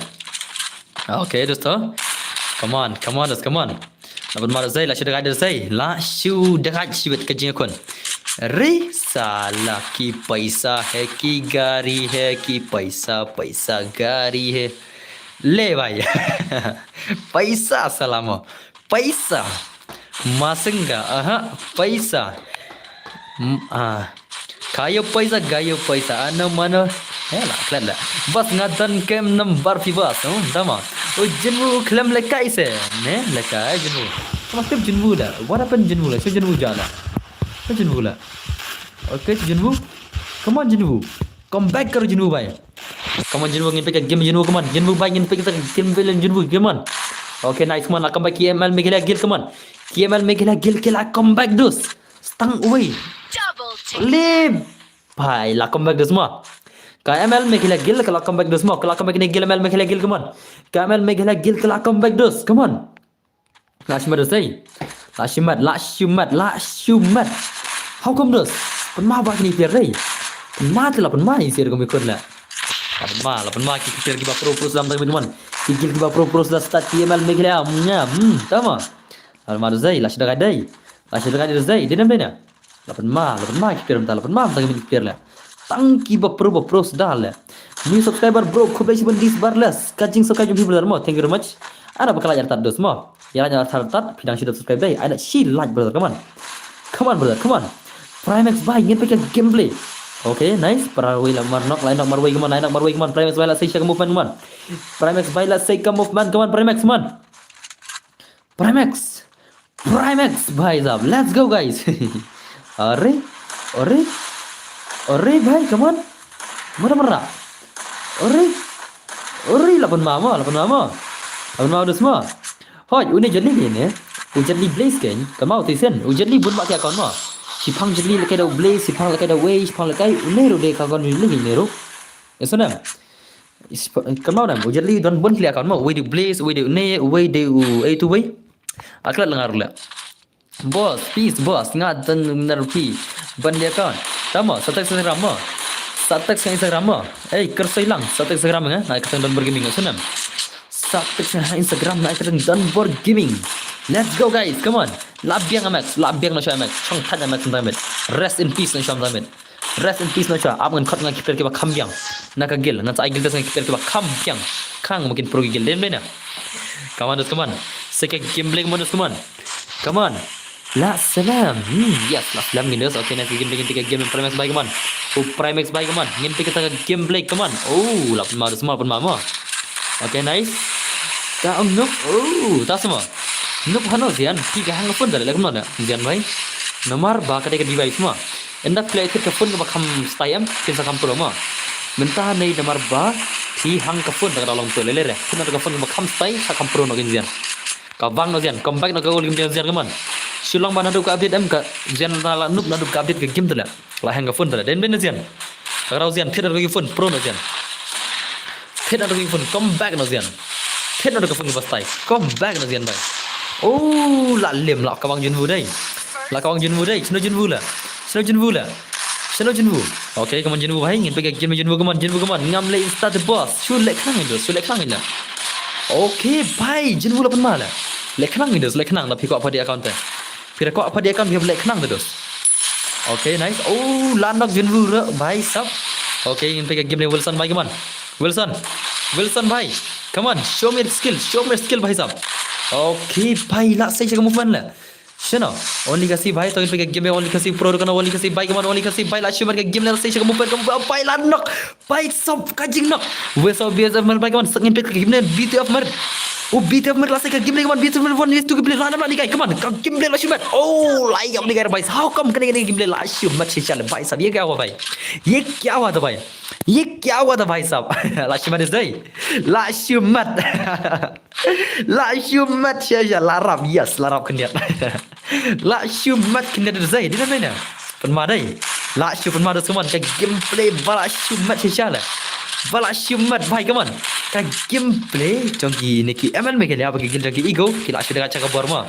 Okay, dos to. Come on, come on, dos, come on. La pynma, dos dei, la shu dei, dos dei. La shu dei shibit ka jingïakhun. Re sala, ki paisa hai, ki gari hai, ki paisa, paisa gari hai. Le bhai. Paisa sala, mo. Paisa. Masinga, aha, paisa. M-, ah. Kayo paisa, gayo paisa, ano mano. Eh, la, klet la. Bas nga don kem number phi bas, hmm, tama. O Jinwoo khlem lehkai se, ne, lehkai Jinwoo. Tama khlem Jinwoo da. What happened Jinwoo la? So Jinwoo jana. So Jinwoo la. Okay, Jinwoo. Come on, Jinwoo. Come back karo Jinwoo bhai. Come on, Jinwoo, ngin peit ka game Jinwoo, come on. Jinwoo bhai, ngin peit ka game bhai, Jinwoo, come on. Okay, nice, come on. La come back ki M L Meghalaya Guild, come on. Ki M L Meghalaya Guild ki la come back, dos. Stang away. Double tap. Le bhai, la come back, dos, mo. Ka M L Meghalaya Guild ka la come back, dos, mo. Ka la come back ne Guild, M L Meghalaya Guild, come on. Ka M L Meghalaya Guild ka la come back, dos, come on. La shimat, dos, eh. La shimat, la shimat, la shimat. How come, dos? Pynma ba kini player, eh. Pynma te la pynma, i sir kami kut la. La pynma, la pynma ki player kiba pro pro slam tang, come on. Ki guild kiba pro pro slam start ki M L Meghalaya. Nya, hmm, tama. La pynma, dos, eh, la shi dei, dei. La shi dei, dos, eh. Dei nam dei na. La pynma, la pynma ki player mynta, la pynma mynta ki player la. Tang kiba pro ba pro sdang la. New subscriber bro, khublei shibun dis bar les. Ka jingsubscribe jong phi brother mo. Thank you very much. Ana ba ka like artat, dos mo. Ïa like artat, phi dang shu subscribe dei. Ana shi like brother, come on. Come on brother, come on. Primex bhai, ngin peit ka gameplay. Okay, nice. Para wei la mar knock, la knock marwei, come on, la knock marwei, come on. Primex bhai la sei sha ka movement, come on. Primex bhai la sei ka movement, come on, Primex, come on. Primex. Primex, bhai sahab. Let's go, guys. Are, are, are, bhai, come on. Mara, mara. Are, are, la pynma mo, la pynma mo. La pynma, dos mo. Hoi, une Jet Li ne. U Jet Li Blaze kein. Kynmaw te sien. U Jet Li bun ba ki account mo. Shiphang Jet Li lehkai da u Blaze, shiphang lehkai da wei, shiphang lehkai. Une ruh dei ka account Jet Li ne ruh. Eso nam. Kynmaw nam, u Jet Li don bun ki account mo, uwei dei u Blaze, uwei dei une, uwei dei u, ei tu wei. Aklat lengar le. Boss, please boss, nga don ner pi. Ban dia account. Tama, sa text Instagram mo. Sa text Instagram mo. Ei, kersei lang, sa text Instagram nga, nga kata Donbor Gaming, so nam. Sa text Instagram nga kata Donbor Gaming. Let's go guys, come on. La biang Max, la biang na sha Max. Chong thad Max ndang met. Rest in peace na sha ndang met. Rest in peace, no cha. Ap ngan khot nga ki player kiba kham biang. Na ka guild, ngan sa ai guild test nga ki player kiba kham biang. Khang ma kin pro ki guild, dei ne? Come on, dos, come on. Sa ka gameplay, come on, dos, come on. Come on. La salam. Hmm, yes, la salam ngin dos. Okay, nice gameplay, ngin peit ka game Primex bhai, come on. Oh, Primex bhai, come on. Ngin peit ka gameplay, come on. Oh, la pynma, dos, ma pynma mo. Okay, nice. Ta ong Noob. Oh, ta sma. Noob hano Zian. Phi ka hang phone da le, come on. Zian bhai. Namar ba ka dei ka device mo. Ynda phi la thied ka phone kaba kham style em, phin sa kham pro mo. Mynta hangne namar ba phi hang ka phone da ka long to lele re. Phin da ka phone kaba kham style sa kham pro noh kin Zian. Ka bang noh Zian, come back noh ka old game Zian, come on. Shu long ba naduh ka update em ka Zian la, la Noob naduh ka update ka game te la. La hang ka phone te la. Dei ne em Zian? Ka rau Zian thied da ka phone pro noh Zian. Thied noh da ka phone, come back noh sien. Thied noh da ka phone kaba stai, come back noh sien bhai. Oh, la lim, la kawang Jinwoo dei. La kawang Jinwoo dei, shano Jinwoo la? Shano Jinwoo la? Shano Jinwoo? Okay, come on Jinwoo bhai, ngin peit ka game Jinwoo, come on Jinwoo, come on. Ngam leh insta te boss. Shu leh khnang ïa dos, shu leh khnang ïa. Okay bhai, Jinwoo la pynma la. Leh khnang ïa dos, leh khnang, da phi kwah pha die account te. Phi da kwah pha die account, phi leh khnang ïa dos. Okay, nice. Oh, la knock Jinwoo ruh bhai sab. Okay, ngin peit ka game leh Wilson bhai, come on. Wilson. Wilson bhai. Come on, show me your skill, show me your skill bhai sab. Okay bhai, la sei sha ka movement la. Shano? Only Kasi bhai, to ngin peit ka game leh Only Kasi pro, kano Only Kasi bhai, come on Only Kasi bhai, la shimet ka game leh, la sei sha ka movement, ka movement bhai, la knock. Bhai sab, ka jing knock. Wei sab B T F Mer bhai, come on, ngin peit ka game leh B T F Mer. Oh, B T F Mer la sei ka game leh, come on, B T F Mer one versus two game leh, la nam la ni guy, come on, ka game leh la shimet. Oh, la ïap ni guy bhai. How come kane kane game leh la shimet shisha le bhai sab, ye kya hua bhai? Ye kya hua tha bhai? Ye kya hua tha bhai sab? La shimet is dei. La shimet. La shimet shisha, la rap, yes, la rap khyndiat. La shimet khyndiat dei, dei na, dei na. Pynma dei. La shu pynma dei, come on, ka gameplay ba la shimet shisha la. Ba la shimet bhai, come on. Ka gameplay jong kine ki M L Meghalaya bad ki guild jong ki Ego, ki la shu da ka cha ka bor ma.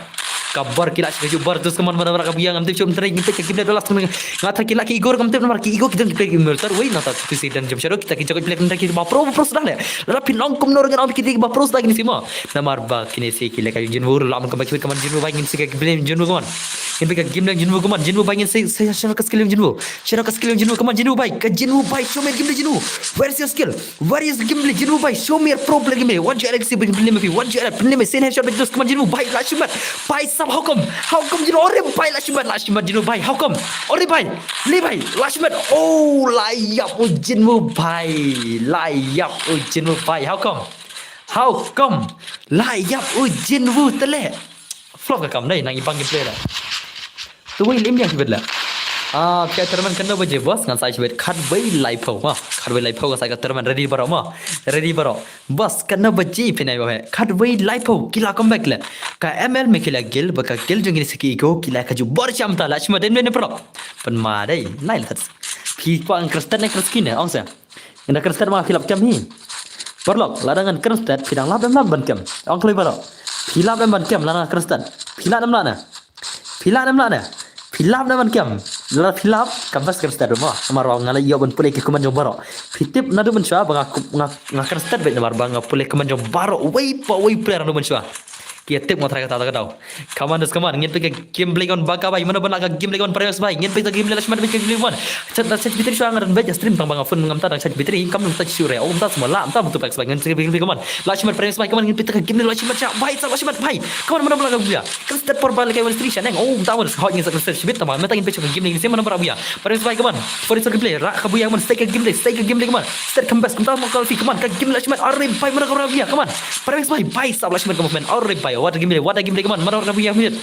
Ka bor ki la shu ka ju bor dus, come on, mano mano ka bia, ngam tip shuh, mynta ngin peit ka gameplay da la shu. Nga tharai ki la ki Ego ruh ngam tip namar ki Ego ki don ki play ki Immortal, wei nangta ki Satan jam shadow, kita ki jong ki play mynta ki ba pro, pro sdang le. Lada phin ong kumno ruh ngan ong ki dei ki ba pro sdang kine shi ma. Namar ba kine shi ki leh ka Jinwoo, la man ka ba ki, come on Jinwoo bhai, ngin sei ka gameplay Jinwoo, come on. Ngin peit ka game leh Jinwoo, come on Jinwoo bhai, ngin sei, sei, sei ka skill Jinwoo. Show ka skill Jinwoo, come on Jinwoo bhai. Ka Jinwoo bhai, show me game leh Jinwoo. Where is your skill? Where is game leh Jinwoo bhai? Show me your pro player game leh. What you Alex bring game leh. What you Alex bring game leh. Send headshot with this, come on Jinwoo bhai. La shimet. Bhai sab, how come? How come Jinwoo? Ore bhai, la shimet, la shimet Jinwoo bhai. How come? Ore bhai. Le bhai, la shimet. Oh, la ïap u Jinwoo bhai. La ïap u Jinwoo bhai. How come? How come? La ïap u Jinwoo te le. Flop ka kam dei, nang i bang gameplay la. Tu wei lim ïa ki bet la. Ah, phi ïa tournament katno baje boss, ngan sa ïa bet khatwei laiphew ma. Khatwei laiphew ka sa ïa tournament, ready baroh ma. Ready baroh. Boss, katno baje phi nai ba he. Khatwei laiphew ki la comeback la. Ka M L Meghalaya guild bad ka guild jong kine shi ki Ego ki la ka ju bor sham ta, la shimet dei ne paralok. Pynma dei, nai la tat. Phi kwah ngan kren stat ne kren skin ne, ong sa. Ngan da kren stat ma, phi lap kem hi. Paralok, lada ngan kren stat, phi dang lap em lap ban kem? Ong kloi baroh. Phi lap em ban kem lada ngan kren stat? Phi lap em lap ne? Phi lap em lap ne? Phi lap em ban kem? Lada phi lap, kam best kren stat mo. Namar ba nga la ïoh ban pule ki comment jong baroh. Phi tip naduh mynshuwa ba nga, nga, nga kren stat beit namar ba nga pule comment jong baroh. Wei pa wei player naduh mynshuwa. Ki ïa tip nga tharai kata kata ka daw. Come on, come on, ngin peit ka gameplay, come on, ba ka bai, mano ba la ka gameplay, come on, Parex bai, ngin peit ka gameplay, la shimet beit ka gameplay, come on. Chat, da chat battery shuwa nga don beit stream tang ba nga phone ngam ta dang chat battery, kam nang chat shuh re. Oh, ngam ta sma la, ngam ta mutu Parex bai, ngin peit ka gameplay, come on. La shimet Parex bai, come on, ngin peit ka gameplay, la shimet sha bai, sa la shimet bai. Come on, mano ba la ka gameplay. Kan step por ba la ka stream sha neng. Oh, ngam ta mo, hot ngin sa step shimet, tama meta ngin peit ka gameplay, ngin sa mano ba la ka. Parex bai, come on. Parex gameplay, ra ka buya, come on, stay ka gameplay, stay ka gameplay, come on. Stay ka best, come on, come on, come on, ka gameplay la shimet, are bai, mano ka buya, come on. Parex bai, bai, sab la shimet ka movement, are bai, what a gameplay, what a gameplay, come on, mano ka buya, come on.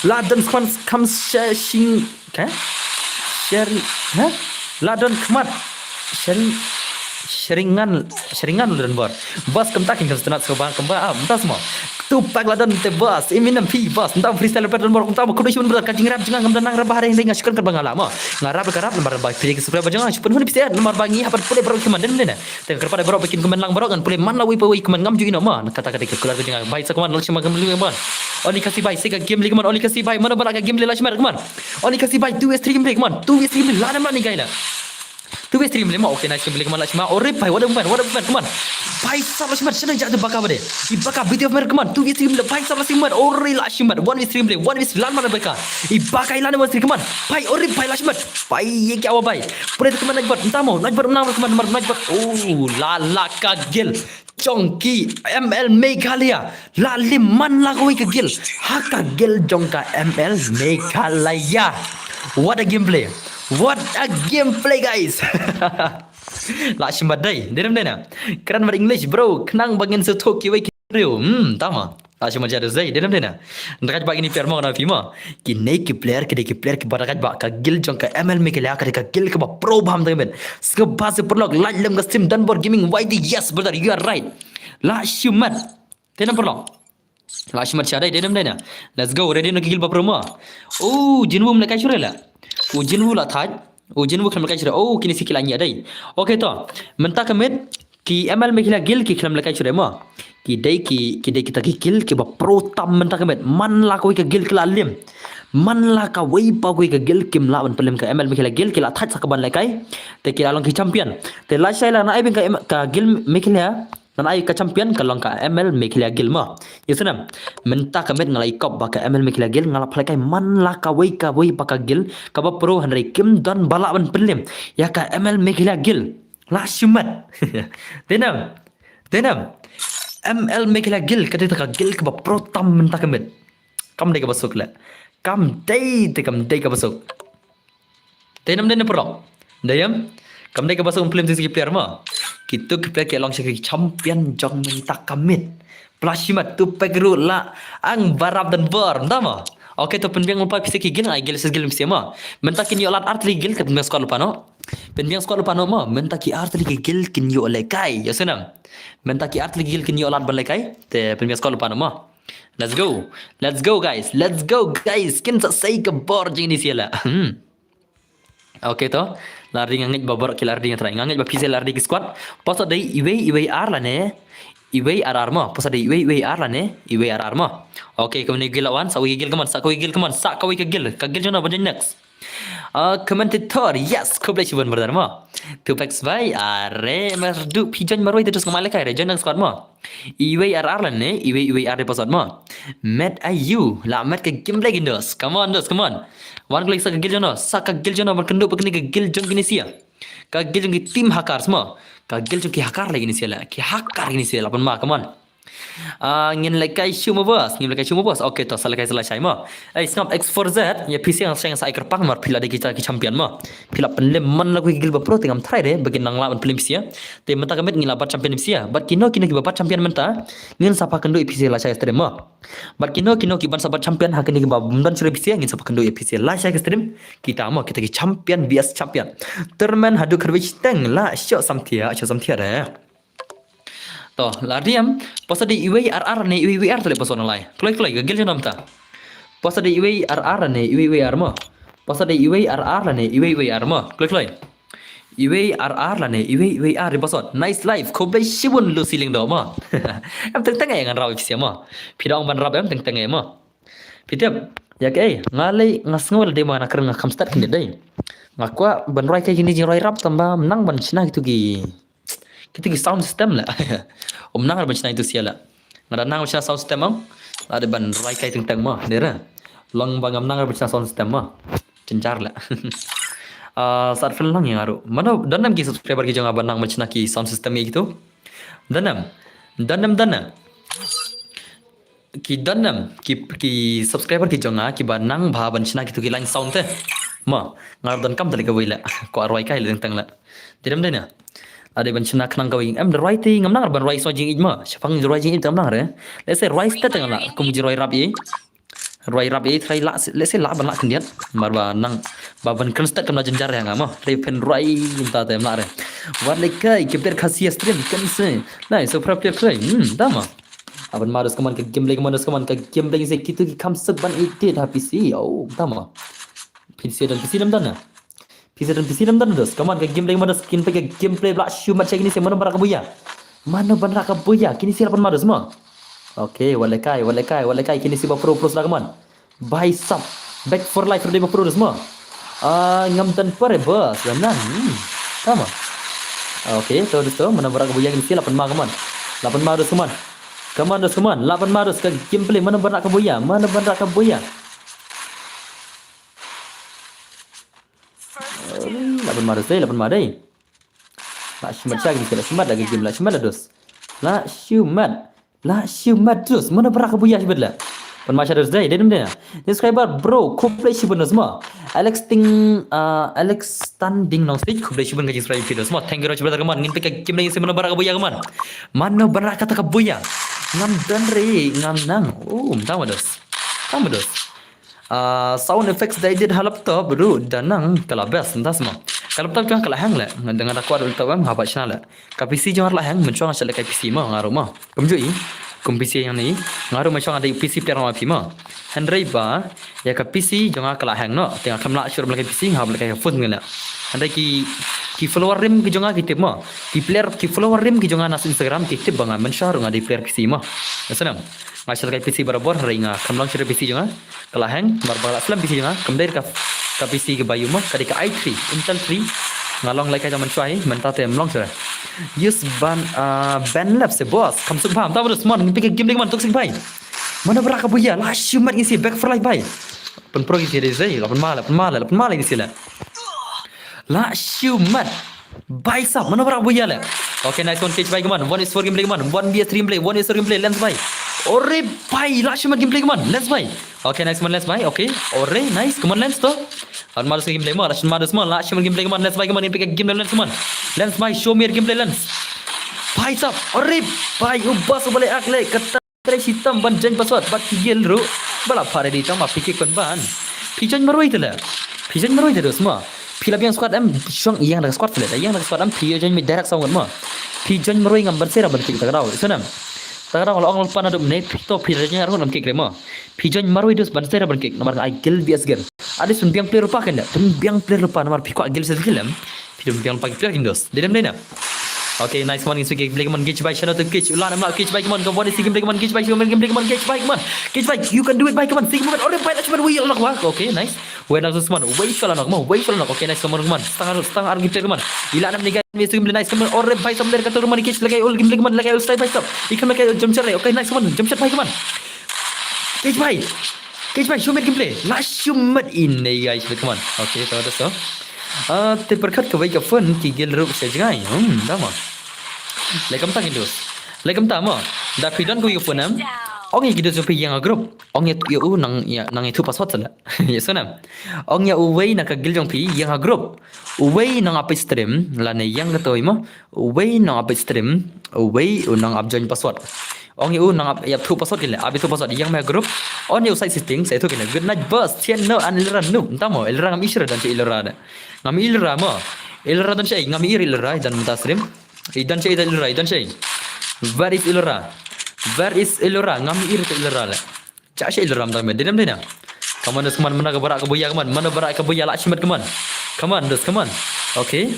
La don khmat, kham sha shing, ka? Shari, ha? La don khmat. Shari, sharingan, sharingan la don bor. Bas kam ta kin kan stunat so bang kam ba, ah, mta sma. Tu pak la don te bas, Eminem phi bas, mta freestyle rap don bor, mta ko dei shun bor, ka jing rap jing ngam don nang rap ba hare hare nga shukran kan ba nga la ma. Nga rap ka rap namar ba phi ki subscribe ba jong nga, shukran hun phi set namar ba ngi hapan pule bor ki man den den. Te ka kyrpad baroh ba kin comment lang baroh ngan pule man la wei pa wei comment ngam ju ïoh noh ma. Kata kata ka kular ka jong nga. Bai sa comment la shima ka melu ban. Only Kasi bai, sei ka gameplay comment, Only Kasi bai, mano ba la ka gameplay la shima comment. Only Kasi bai, two versus three gameplay comment, two versus three gameplay la nam la ni guy la. Two versus three gameplay ma, okay, nice gameplay comment la shima. Ore bai, what a movement, what a movement comment. Bai sa la shima, shana ja tu baka bade. I baka B T F mer comment, two versus three gameplay, bai sa la shima, ore la shima, one versus three gameplay, one versus three la mana baka. I baka i la ne one versus three comment. Bai, ore bai la shima. Bai, ye kya hua bai? Pure tu comment najbat, ntamo, najbat, menang comment, najbat. Oh, la la ka guild jong ki M L Meghalaya. La lim man la kawei ka guild ha ka guild jong ka M L Meghalaya. What a gameplay. What a gameplay, guys. La shimet dei, dei dem dei na. Kren bad English, bro, khnang ba ngin sngewthuh kiwei ki briew. Hmm, tama. La shimet ja dei, dei dem dei na. Nda ka jbak ini player mo na phi mo. Kine ki player, kine ki player ki ba da ka jbak, ka guild jong ka M L Meghalaya ka dei ka guild kaba pro bha mynta ka miet. Sngewbha se paralok, like lem ka stream, Danbor Gaming Y T, yes brother, you are right. La shimet. Te na paralok. La shimet sha dei, dei dem dei na. Let's go, ready na ki guild ba pro mo. Oh, Jinwoo mlek kai shure la. Oh, Jinwoo la thaj. Oh, Jinwoo khlem kai shure. Oh, kine shi ki la ñiah dei. Okay to. Mynta ka miet. Ki M L Meghalaya Guild ki khlem lehkai shuh de mo. Ki dei ki, ki dei kita ki guild kiba pro tam mynta ka miet. Man la kawei ka guild ki la lem. Man la kawei pa kawei ka guild kim lah ban pynlem ka M L Meghalaya Guild, ki la thait sa ka ban lehkai. Te ki la long ki champion. Te lashai la na ai bynta ka M-, ka guild Meghalaya. Ngan ai ka champion ka long ka M L Meghalaya Guild mo. Ïa snem. Mynta ka miet nga la ïakop ba ka M L Meghalaya Guild nga la pynlehkai man la kawei kawei pa ka guild kaba pro, hynrei kim don ba lah ban pynlem ïa ka M L Meghalaya Guild. Lah shimet. Dei nam. Dei nam. M L Meghalaya Guild ka dei ta ka guild kaba pro tam mynta ka miet. Kam dei kaba suk leh. Kam dei te kam dei kaba suk. Dei nam dei na pyrthei. Dei em. Kam dei kaba suk pynlem shisha ki player mo. Kitu ki player ki long shisha ki champion jong mynta ka miet. Plashimat tu pek ruh la ang barap dan bor. Nda mo. Okay, to pynbiang lypa phi shisha ki guild, ai guild shisha guild phi shisha mo. Mynta kin ïoh lad ar tylli ki guild, ka pynbiang squad lypa noh. Pynbiang squad lypa noh mo. Mynta ki ar tylli ki guild kin ïoh lehkai. Ïa snem. Mynta ki ar tylli ki guild kin ïoh lad ban lehkai. Te pynbiang squad lypa noh mo. Let's go. Let's go, guys. Let's go, guys. Kin sa sei ka bor jong ini shisha la. Hmm. Okay to. La ri nga ngeit ba bor ki la ri nga trai. Nga ngeit ba phi shisha la ri ki squad. Pasa dei iwei iwei ar lane. Iwei ar ar mo. Pasa dei iwei iwei ar lane. Iwei ar ar mo. Okay, kumne guild la wan. Sa kawei guild, come on. Sa kawei guild, come on. Sa kawei ka guild. Ka guild jong nga ba jong next. Ah, commentator, yes, khublei shibun brother mo. Tupac bhai, are, mardu phi join marwei te terus nga mai lehkai re, join nang squad mo. Iwei ar ar lane, iwei iwei ar de password mo. Met ayu, la met ka gameplay gin dos. Come on dos, come on. Wan klik sa ka guild jong no, sa ka guild jong no, ban kynduh ba kane ka guild jong kine shisha. Ka guild jong ki team hackers mo. Ka guild jong ki hacker lagi kine shisha la. Ki hacker kine shisha la, pynma, come on. Ah, ngin lehkai shuh mo boss, ngin lehkai shuh mo boss. Okay, to sa lehkai sa lashai mo. Ei, sngap X four Z, ïa phi shisha nga sa ai kyrpang namar phi la dei kita ki champion mo. Phi la pynlem man la kawei ka guild ba pro te ngam tharai de, ba kin nang lah ban pynlem phi shisha. Te mynta ka miet ngin la bat champion phi shisha. Bad kino kino kiba bat champion mynta, ngin sa phah kynduh ïa phi shisha lashai stream mo. Bad kino kino kiban sa bat champion ha kine kiba ym don shuh re phi shisha, ngin sa phah kynduh ïa phi shisha lashai ka stream. Kita mo, kita ki champion V S champion. Tournament haduh khatwei shiteng la, shoh samthia, shoh samthia re. To, la diam, pasa dei iwei ar ar ne iwei iwei ar to le pasa na lai. Kloi kloi, ka guild jong no mynta. Pasa dei iwei ar ar ne iwei iwei ar mo. Pasa dei iwei ar ar ne iwei iwei ar mo. Kloi kloi. Iwei ar ar ne iwei iwei ar de pasa. Nice live, khublei shibun Lucy Lyngdoh mo. Em teng teng eh ngan rap ïa phi shisha mo. Phi dang ban rap em teng teng eh mo. Phi tip, ïa kaei, nga lei, nga sngew la dei ma nga na kren nga kham stad khyndiat dei. Nga kwah ban rwai kai kine jingrwai rap tang ba ym nang ban shna kitu ki Kitu ki sound system la. Ym nang ban shna itu shisha la. Nga da nang ban shna sound system ong. La da ban rwai kai teng teng mo, dei re. Long ba ngam nang ban shna sound system mo. Jynjar la. Ah, sat fel lang ïa nga ruh. Mano, don nam ki subscriber ki jong nga ba nang ban shna ki sound system ïa kitu. Don nam. Don nam, don nam. Ki don nam, ki, ki subscriber ki jong nga, kiba nang bha ban shna kitu ki line sound te. Mo, nga ruh donkam tali kawei la. Kwah rwai kai la teng teng la. Dei dem dei na. La dei ban shna khnang kawei. Em da rwai te ngam nang ban rwai shuwa jingïeit mo. Shaphang rwai jingïeit te ngam nang re. Let's say rwai stet te ngam nang. Kum jingrwai rap ïa. Rwai rap ïa, try lah, let's say lah ban lah khyndiat. Mar ba nang, ba ban kren stet kam da jynjar ïa nga mo. Try phin rwai mynta te ngam nang re. Wat lehkai, keep that Khasi stream, kan se. Nice, so prep clear try. Hmm, da mo. Aban ma dos kaman ka gameplay, kaman dos kaman ka gameplay se kitu ki kham suk ban edit ha P C. Oh, da mo. P C don, P C don don na. P C don, P C don don dos. Kaman ka gameplay, kaman dos, kin pe ka gameplay bla shu mat sha kine se mano ban rah ka buya. Mano ban rah ka buya, kine se lapan ma dos mo. Okay, wat lehkai, wat lehkai, wat lehkai, kine se ba pro, pro sla kaman. Bai sap. Back for life, dei ba pro dos mo. Ah, ngam don pare bos, da nang. Hmm. Tama. Okay, to dos to, mano ban rah ka buya kine se lapan ma kaman. Lapan ma dos kaman. Kaman dos kaman, lapan ma dos ka gameplay, mano ban rah ka buya, mano ban rah ka buya. Lapan ma dos dei, lapan ma dei. La shimat sha kine se, la shimat la ka game, la shimat la dos. La shimat. La shimat dos. Mano ban rah ka buya shibat la. Pan ma sha dos dei, dei dem dei. Subscriber bro, khublei shibun dos mo. Alex Ting, ah, Alex Tan Ding Nong Stage, khublei shibun ka subscribe video dos mo. Thank you very much brother, kaman. Ngin pe ka game dei se mano ban rah ka buya kaman. Mano ban rah kata ka buya. Ngam don re, ngam nang. Oh, tama dos. Tama dos. Ah, sound effects da edit ha laptop ruh da nang ka la best, nda sma. Ka laptop jong nga ka la hang le, nga da, nga da kwah laptop em, haba shna le. Ka P C jong nga la hang, mynshuwa nga shah lehkai P C mo, nga ruh mo. Kumjuh i. Kum P C ïa ngi, nga ruh ma shong nga dei P C player ma phi mo. Hynrei ba ïa ka P C jong nga ka la hang noh, te nga khlem lah shuh ban leh ka P C, nga hap leh ka phone ngi la. Hynrei ki, ki follower rim ki jong nga ki tip mo. Ki player, ki follower rim ki jong nga na Instagram ki tip ba nga mynshuwa ruh nga dei player P C mo. Ïa sngewbha nga share ka P C barabor, hynrei nga khlem long shuh da P C jong nga. Ka la hang, namar ba la slem P C jong nga, kam dei ka, ka P C kaba ïoh mo, ka dei ka i three, Intel three. Nga long lehkai jong mynshuwa hi, mynta te ym long shuh. Use ban, ah, ban lap se boss, kam suk bam, ta ba dus mon, ngi phi ka game dei mon, toxic bhai. Mano ba rah ka buya, la shu mat ngi si, back for life bhai. Pynpro ngi si dei sei, la pynma la, pynma la, la pynma la ngi si la. La shu mat. Bhai sahab, mano ba rah buya le. Okay, nice one, Cage bhai, come on. One is for gameplay, come on. One V S three gameplay, one is for gameplay, Lens bhai. Ore bhai, la shu mat gameplay, come on. Lens bhai. Okay, nice one, Lens bhai. Okay. Ore, nice. Come on, Lens to. Ar madus gameplay mo, la shu madus mo, la shu mat gameplay, come on. Lens bhai, come on. Gameplay, gameplay, Lens, come on. Lens bhai, show me your gameplay, Lens. Bhai sahab, ore bhai, u boss u ba leh ak leh, kata trei shitom ban join password, bad ki guild ruh ba la pha ready tang ma phi kick pynban. Phi join marwei te le. Phi join marwei te dus ma. Phi la biang squad em, shong ïeng da ka squad te le. Ïeng da ka squad em, phi join mi direct sa ngut ma. Phi join marwei ngam ban sera ban kick ta ka daw. Sngewbha. Ta ka daw la ong la pan haduh ne, phi to phi join ruh ngam kick re ma. Phi join marwei dus ban sera ban kick. Namar ai guild V S guild. Ade sun biang player rupa kan da. Sun biang player rupa namar phi kwah guild se guild em. Phi dum biang pagi player kin dos. Dei dem dei na. Okay, nice one, ngi shu gameplay, come on, Cage bhai, shano te Cage, u la nam la Cage bhai, come on, come on, si gameplay, come on, Cage bhai, si gameplay, come on, Cage bhai, come on. Cage bhai, you can do it bhai, come on, si gameplay, ore bhai, la shu mat wei la nok wa. Okay, nice. Wei la shu man, wei shu la nok, mo, wei shu la nok. Okay, nice, come on, come on. Stang ar, stang ar gameplay, come on. Ila nam ni guys, si gameplay, nice, come on. Ore bhai, sam der katul, come on, Cage, lagai ul gameplay, come on, lagai ul style bhai, stop. Ikan lagai ul jump shot, okay, nice, come on, jump shot bhai, come on. Cage bhai. Cage bhai, show me gameplay. La shu mat ine guys, come on. Okay, to to so. Ah, te pyrkhat kawei ka phone ki guild ruh sha jngai. Hmm, da ma. Leh kumta ki dos. Leh kumta ma. Da phi don kawei ka phone em. Ong ïa ki dos jong phi ïeng ha group. Ong ïa u nang ïa nang ïathuh password sala. Ïa sngewbha. Ong ïa uwei na ka guild jong phi ïeng ha group. Uwei nang ap stream lane ïeng katoi ma. Uwei nang ap stream, uwei u nang ap join password. Ong ïa u nang ap ïathuh password kine, ap ïathuh password ïeng me group. On ïa u side setting, sa ïathuh kine. Good night boss, Tian no an Ilra no. Nta mo, Ilra ngam i shuh don sha Ilra da. Ngam i Ilra mo. Ilra don sha, ngam i Ilra, don mynta stream. I don sha, i don Ilra, i don sha. Where is Ilra? Where is Ilra? Ngam i Ilra la. Cha sha Ilra mynta me. Dei dem dei na. Come on, dos, come on, mana ka ba rah ka buya, come on. Mana ba rah ka buya, la shu mat, come on. Come on, dos, come on. Okay.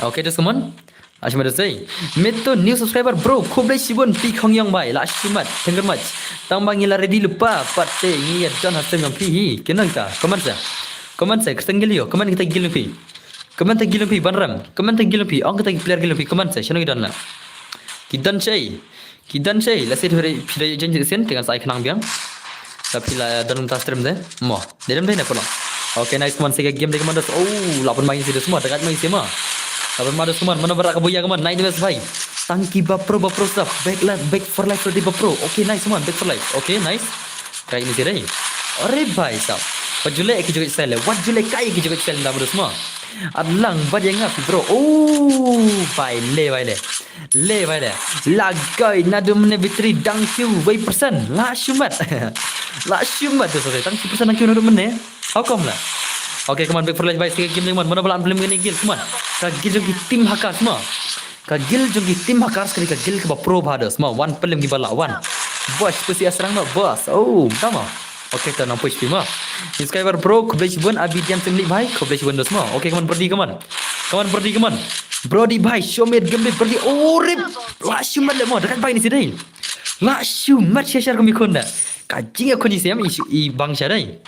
Okay, dos, come on. Ashma dos ei. Meto new subscriber bro, khublei shibun phi khong yong bai, la shimat, thank you much. Tang ba ngi la ready lypa, pat te ngi ïa don ha stream yong phi hi, ki nang ta, comment sa. Comment sa, kyrteng guild ïo, comment kita guild phi. Comment ta guild phi, ban ram, comment ta guild phi, ong kita player guild phi, comment sa, shano ki don la. Ki don shei, ki don shei, la sit phi da jen sen, te ngan sa ai khnang biang. La phi la don ta stream de, mo. Dei dem dei na pula. Okay, nice, come on, sa ka game dei, come on, dos. Oh, la pun main si dos mo, dekat main si mo. La pun ma dos, come on, mana ba rah ka buya, come on, nine dos bhai. Tang ki ba pro, ba pro sap. Back life, back for life, ready ba pro. Okay, nice, come on, back for life. Okay, nice. Kai ni si dei. Ore bhai sap. Wat ju leh ki jogit style. Wat ju leh kai ki jogit style da dos mo. Adlang ba dia ngap bro. Oh, bhai le, bhai le. Le bhai le. Lagai na dum ne bitri dang kiu wei persen. La shimat. La shimat tu sore. Dang kiu persen dang kiu na dum ne. How come la? Okay, come on, back for life, bhai. Sa ka game dei, come on. Mana ba la film kane guild, come on. Ka guild jong ki team hackers mo. Ka guild jong ki team hackers ka dei ka guild kaba pro bha dos mo. One film ki ba la one. Boss, pusi asrang mo, boss. Oh, come on. Okay, ta nang push pi mo. Subscriber bro, khublei shibun, abi diam sim li bhai, khublei shibun dos mo. Okay, come on, Brody, come on. Come on, Brody, come on. Brody bhai, show me game bhai, Brody. Oh, rip. La shimat le mo, dekat bhai ni si dei. La shimat share share kumi khun da. Ka jing ya khun i sem i bang share dei.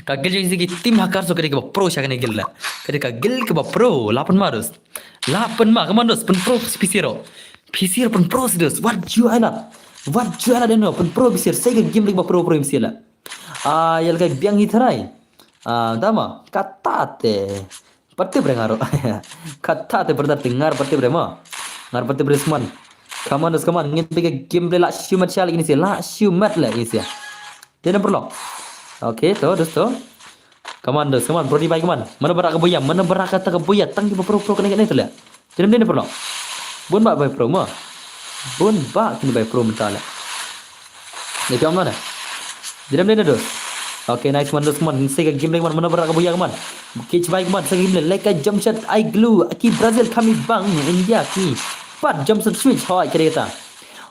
Ka guild jong ki team hacker so ka dei kaba pro sha kane guild la. Ka dei ka guild kaba pro, la pun ma dos. La pun ma, come on dos, pun pro P C ro. P C ro pun pro si dos. Wat ju ai la. Wat ju ai la deno, pun pro P C ro. Sa ka game dei kaba pro pro P C la. Ah, ïa la ka biang hi tharai. Ah, dama, kata te. Pyrthei bre ngar. Kata te pyrthei te ngar pyrthei bre mo. Ngar pyrthei bre sman. Come on, come on. Ngin pika game bre la shimat shal ini si. La shimat la ini si. Dia number lock. Okay, to, dos to. Come on, dos, come on. Brody bhai, come on. Mana ba rah ka buya, mana ba rah kata ka buya. Tang ki ba pro pro kane kane tu le. Dia number lock. Bun ba bai pro mo. Bun ba kini bai pro mynta le. Ni kam mana? Dia number dos. Okay, nice one, dos, come on. Sa ka game bre, come on. Mana ba rah ka buya, come on. Cage bhai, come on. Sa ka game bre. Leka jump shot, I glue. Ki Brazil kami bang India ki. Pat jump shot switch. Hoi, kare kata.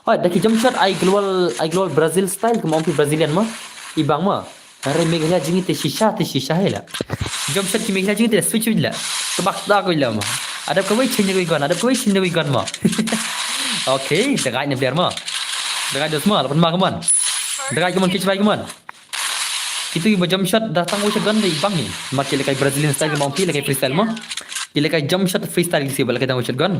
Pat da ki jump shot ai global, ai global Brazil style, kum ong phi Brazilian mo. I bang mo. Hynrei Meghalaya jong ngi te shisha, te shisha hi la. Jump shot ki Meghalaya jong ngi te switch, switch la. Ka bak da ko la mo. Adap kawei, change kawei gun, adap kawei, change kawei gun mo. Okay, da guide ne player mo. Da guide dos mo, la pynma, come on. Da guide, come on, catch bhai, come on. Kitu kiba jump shot da tang wei shotgun da i bang hi. Namar ki lehkai Brazilian style, ki ong phi lehkai freestyle mo. Ki lehkai jump shot freestyle ki siew ba lehkai tang wei shotgun.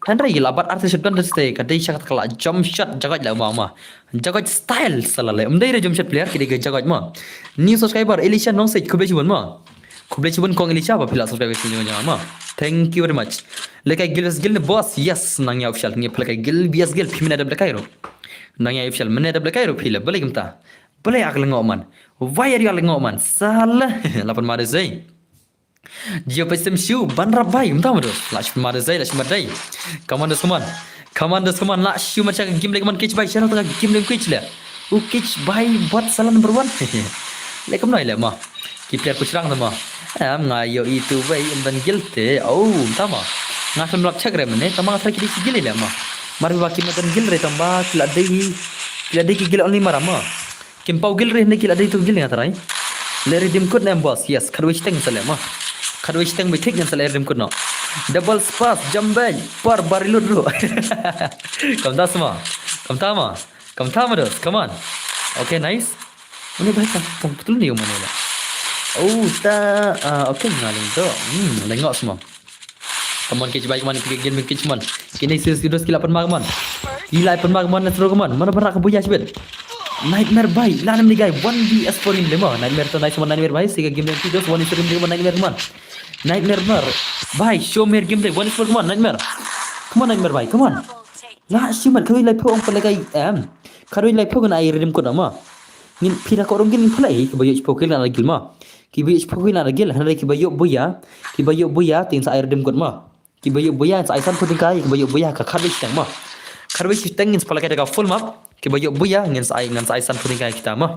Hynrei la bat ar tylli shotgun da te ka dei sha kata ka la jump shot jagoit la mo mo. Jagoit style sala le. Ym dei re jump shot player, ki dei ka jagoit mo. New subscriber Elisha Nongseit, khublei shibun mo. Khublei shibun kong Elisha ba phi la subscribe ka channel jong nga mo. Thank you very much. Lehkai Gil V S Gil ne boss. Yes, Nangya Official. Ngi phi lehkai Gil V S Gil, phi mynne da lehkai ruh. Nangya Official mynne da lehkai ruh phi la. Balei kumta? Balei ak lyngngoh man? Why are you ak lyngngoh man? Sala. La pynma da sei. Jio pachem shu ban rap bhai, kumta mo dos. La shu pynma da sei, la shu mat dei. Come on dos, come on. Come on dos, come on. La shu mat sha ka game leh, come on, catch bhai. Sha ka game leh, catch leh. U catch bhai bot sala number one. Le kumno i leh mo. Ki player ku shrang mo. Em, nga ïohi tu wei, ym don Gil te. Oh, kumta mo. Nga shu lap check re mynne, tangba nga tharai ki dei ki Gil i leh mo. Mar ba kim don Gil re tangba ki la dei, ki la dei ki Gil only mara mo. Kim paw Gil re, hynrei ki la dei tu Gil nga tharai. Le redeem code ne em boss? Yes, khatwei shiteng sa leh mo. Khatwei shiteng beit thik ngan sa leh redeem code noh. Double spas, jump back, par ba reload ruh. Kumta sma. Kumta mo. Kumta mo dos. Come on. Okay, nice. Une bhai tang, tang betul ni umane la. Oh, ta, ah, okay, nga lyngngoh. Hmm, lyngngoh sma. Come on, catch bhai, come on, phi ka game, catch, come on. Kine serious ki dos ki la pynma, come on. Ki la pynma, come on, let's go, come on. Mano ba rah ka buya shibit. Nightmare bhai, la nam ni guy, one V S four in le mo. Nightmare to nice, come on, Nightmare bhai, si ka game ki dos, one is in le mo, Nightmare, come on. Nightmare mar. Bhai, show me your gameplay, one is four, come on, Nightmare. Come on, Nightmare bhai, come on. La shi mat, kawei lai phew ong pynlehkai em. Kawei lai phew kan ai redeem code mo. Ngin phi da ko rong gil ngin pynlehkai, kiba ïoh shiphew kill na da gil mo. Kiba ïoh shiphew kill na da gil, hynrei kiba ïoh buya. Kiba ïoh buya, te ngin sa ai redeem code mo. Kiba ïoh buya, ngin sa ai sanphew tyngka, kiba ïoh buya, ka khatwei shiteng mo. Khatwei shiteng ngin sa pynlehkai da ka full map. Kiba ïoh buya, ngin sa ai, ngin sa ai sanphew tyngka kita mo.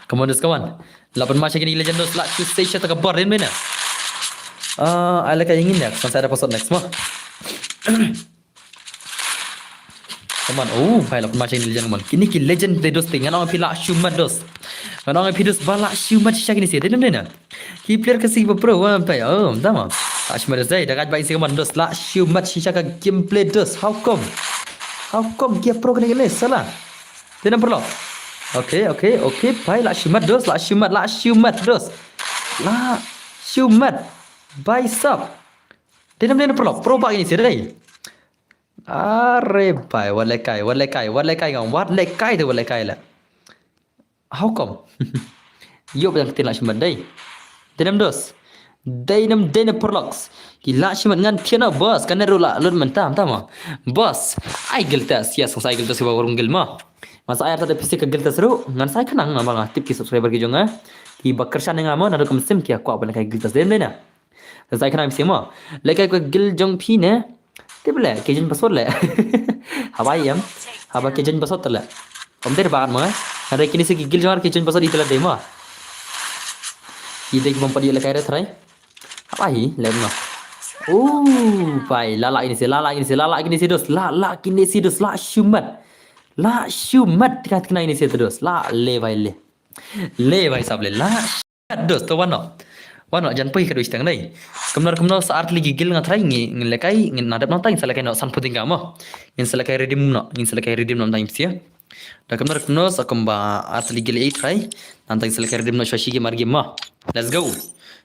Come on, just come on. La pynma sha kine ki legend dos, la shu stay sha ta ka bor rim ne. Ah, ai lehkai ïa ngin next, ngin sa ai da password next mo. Come on, oh, bhai, la pynma sha kine ki legend, come on. Kine ki legend de dos te, ngan ong phi la shu mat dos. Ngan ong phi dos ba la shu mat sha kine sha, dei nam dei na. Ki player ka si ba pro, wa, bhai, oh, dama. La shu mat dos, dei, da ka bhai si, come on, dos, la shu mat sha ka gameplay dos. How come? How come ki pro kane kane, sala? Dei nam pro lo. Okay, okay, okay, bhai, la shu mat dos, la shu mat, la shu mat dos. La shu mat. Bhai sab. Dei nam dei nam pro lo, pro ba kine sha, dei. Are bhai, wat lehkai, wat lehkai, wat lehkai ngam, wat lehkai te wat lehkai la. How come? Ïoh ba dang ktien la shu mat dei. Dei nam dos. Dei nam dei nam pyrlok. Ki la shu mat ngan thied noh boss, ka net ruh la lut mynta mynta mo. Boss, ai gil test, yes, ngan sa ai gil test ba warung gil mo. Ngan sa ai artat da phi ka gil test ruh, ngan sa ai khnang namar nga tip ki subscriber ki jong nga. Kiba kyrshan ïa nga mo, naduh ka mynsiem ki kwah ban lehkai gil test, dei nam dei na. Sa ai khnang phi mo. Lehkai ka gil jong phi ne. Te ba leh, ka jong password leh. Haba em. Haba ka jong password te leh. Ym dei ba mo. Hynrei kine sha ki gil jong nga ka jong password ite leh dei mo. Ite ki bym pat ïoh lehkai re trai. Haba hi, leh mo. Oh, bhai, la la kine sha, la la kine sha, la la kine sha dos, la la kine sha dos, la shu mat. La shu mat, tikna tikna kine sha dos. La le bhai le. Le bhai sab le, la. Dos, to wan noh. Wan noh, jan poi ka dei shiteng dei. Kumno kumno sa ar tylli ki gil nga trai ngi, ngin lehkai, ngin nadep nangta ngin sa lehkai noh sanphew tyngka mo. Ngin sa lehkai redeem noh, ngin sa lehkai redeem noh nangta ngin psiah. Da kumno kumno sa kumba ar tylli gil ei trai, nangta ngin sa lehkai redeem noh shwa shi game ar game mo. Let's go.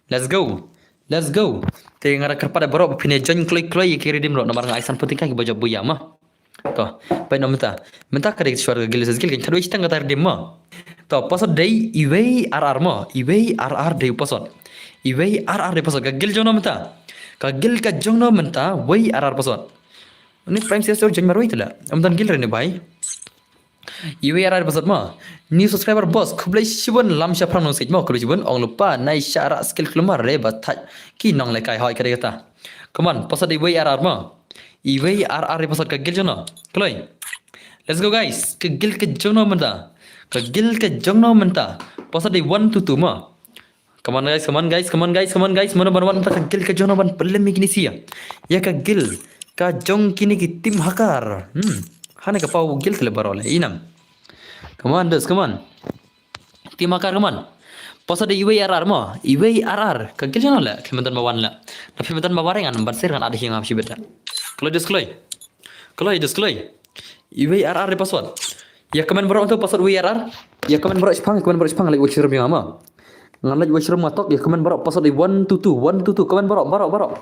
Let's go. Let's go. Te nga da kyrpad baroh ba phin ïa join kloi kloi ïa ki redeem noh namar nga ai sanphew tyngka kiba jop buya mo. To, peit noh mynta. Mynta ka dei shuwa ka gil sa gil kan khatwei shiteng kata redeem mo. To, password dei iwei ar ar mo. Iwei ar ar dei password. Iwei ar ar dei password. Ka gil jong no mynta. Ka gil ka jong no mynta, wei ar ar password. Ni prime sales jong marwei tela. Am dan gil re ne bhai. Iwei ar ar password mo. New subscriber boss. Khublei shibun lam shaphrang nong sej mo. Khublei shibun ong lupa. Nai sha ra skill klumar re ba thaj. Ki nong lehkai hoi ka dei kata. Come on, password dei iwei ar ar mo. Iwei ar ar password ka gil jong no. Kloi. Let's go guys. Ka gil ka jong no mynta. Ka gil ka jong no mynta. Password dei one two two mo. Come on guys, come on guys, come on guys, come on guys. Mano ban wan mynta ka gil ka jong no ban pynlem ïa kine sha. Ïa ka gil ka jong kine ki team hacker. Hmm. Hangne ka paw guild le baroh le. Inam. Come on, dus, come on. Team Hakar, come on. Password iwei ar ar mo. Iwei ar ar. Ka guild jong nga le. Khlem don ba wan le. Na phi ba don ba wan ngan ban sir ngan add hi nga shibit da. Kloi dus kloi. Kloi dus kloi. Iwei ar ar password. Ïa comment baroh tu password iwei ar ar. Ïa comment baroh shipang, comment baroh shipang leit watch room ïa nga mo. Ngan leit watch room nga tok, ïa comment baroh password one two two, one two two, comment baroh, baroh, baroh.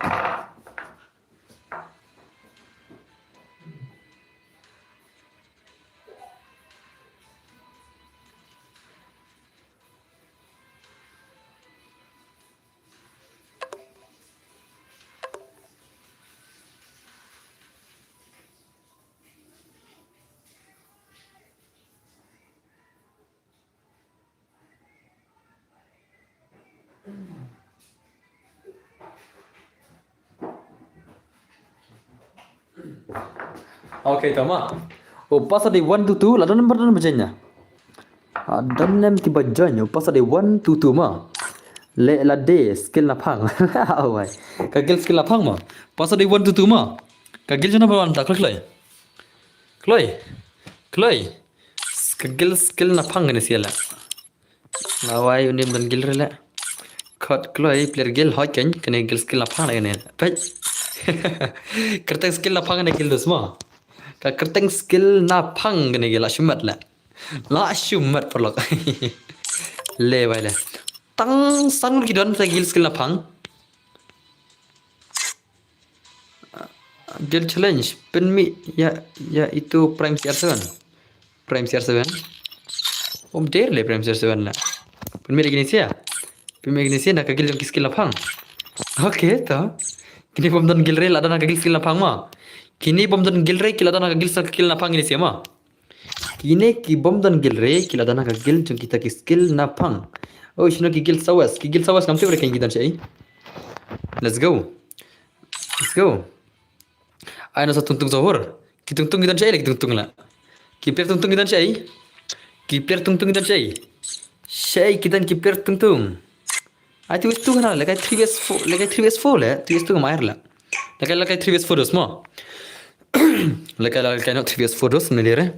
Okay, tama. O, password dei one two two, la don number don ba join na. Ah, don nem ki ba join, o, password dei one two two mo. Le la de skill na phang. Awai. Ka guild skill na phang mo. Password dei one two two mo. Ka guild jong na ba wan ta kloi kloi. Kloi. Kloi. Ka guild skill na phang kane siala. Nawai unim don guild re le. Khot kloi player guild hoi ken kane guild skill na phang kane. Peit. Kyrteng skill na phang kane guild dus mo. Ka kyrteng skill na phang kane guild la shumat le. La shumat paralok. Le bai le. Tang san ki don sa guild skill na phang. Guild challenge, pynmih ïa, ïa itu Prime C R seven. Prime C R seven. Um der le Prime C R seven la. Pynmih le kine sia. Pynmih kine sia na ka guild jong ki skill na phang. Okay to. Kine bym don guild re la don na ka guild skill na phang mo. Kine bym don guild re ki la don na ka guild skill na phang kine sia mo. Kine ki bym don guild re, ki la don ha ka guild jong kita ki skill na phang. Oh, shino ki guild sawes, ki guild sawes ngam tip re ki don shaei. Let's go. Let's go. Ai no sa tungtung sahur. Ki tungtung ki don shaei, ki tungtung la. Ki player tungtung ki don shaei. Ki player tungtung ki don shaei. Shaei ki don ki player tungtung. Ai two vs two kana, lekai three vs four, lekai three vs four le, two vs two ka mair la. Lekai, lekai three vs four dos mo. Lekai, lekai no three vs four dos ne dire.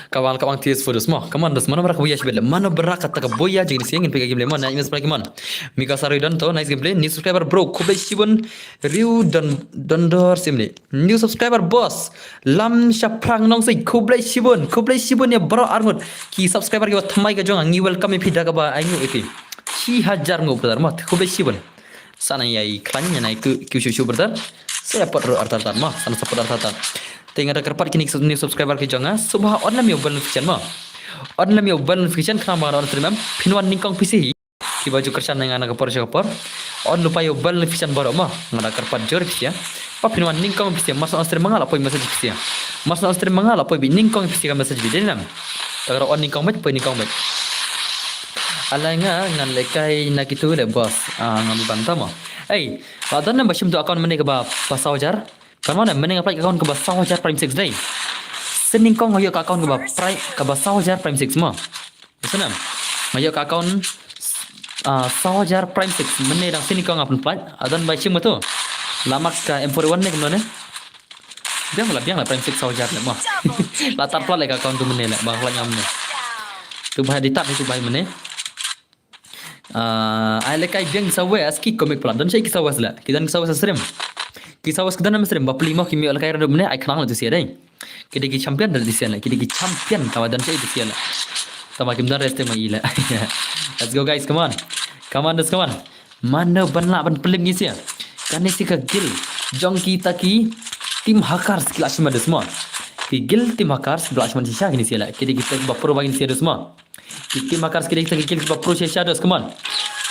Ka wang, ka wang three vs four dos mo. Come on dos, mano barak buya shibet le. Mano barak kata ka buya jing sing in pika game le mo. Na imes barak mon. Mika Sarui don to, nice gameplay. New subscriber bro, khublei shibun. Riu don, don dor simni. New subscriber boss. Lam Shaphrang Nongsing, khublei shibun, khublei shibun ïa baroh arngut ki subscriber ki ba thymmai ka jong nga, ngi welcome ïa phi da kaba ainguh ïa phi. Shi hajar nguh brother mo, khublei shibun. Sa nang ïai khlaiñ ïa nai ku, ku shu shu brother. Sa ïa pot ruh artat artat mo, sa nang support artat artat. Te nga da kyrpad kine ki new subscriber ki jong nga, sngewbha on lem ïa u bell notification mo. On lem ïa u bell notification khnang ba nga da on stream em phin wan nyngkong phi sha hi. Kiba ju kyrshan na nga na ka por sha ka por. On lypa ïa u bell notification baroh mo. Nga da kyrpad jur phi sha. Ba phin wan nyngkong phi sha. Mar shu on stream ma nga la poi message phi sha. Mar shu on stream ma nga la poi beit nyngkong phi sha ka message beit dei nam. Te ka ruh on nyngkong beit poi nyngkong beit. Ala nga ngan lehkai na kitu le boss. Ah, ngam ban ta mo. Ei, la don ne ba shim tu account mynne kaba, ba saw hajar. Ka mane mynne nga pynlait ka account kaba saw hajar Prime Six dei. Sa nyngkong nga ïoh ka account kaba Prime, kaba saw hajar Prime Six mo. Ïa snem. Nga ïoh ka account, ah, saw hajar Prime Six. Mynne dang sini ka nga pynpait. Adan bai shim tu. La max ka M forty-one ne kumno ne. Biang la, biang la Prime Six saw hajar le mo. La tar pla le ka account tu mynne le. Ba la ngam ne. Tu bai di tar tu bai mynne. Ah, ai lekai biang ki sawes ki comic pla. Don shai ki sawes le. Ki don ki sawes stream. Ki sawes ki don stream. Ba pli mo ki mi lekai redup mynne. Ai khnang le tu sia dei. Ki dei ki champion da disian la, ki dei ki champion kaba don shai disian la. Tama kim don rest ma i la. Let's go guys, come on. Come on, let's come on. Mano ban lah ban pynlip ngi sia. Kane si ka guild jong kita ki team hackers ki la shim dus mo. Ki guild team hackers ki la shim shisha kine sia la. Ki dei kita ba pro ba kine sia dus mo. Ki team hackers ki dei kita ki guild ba pro shisha dus, come on.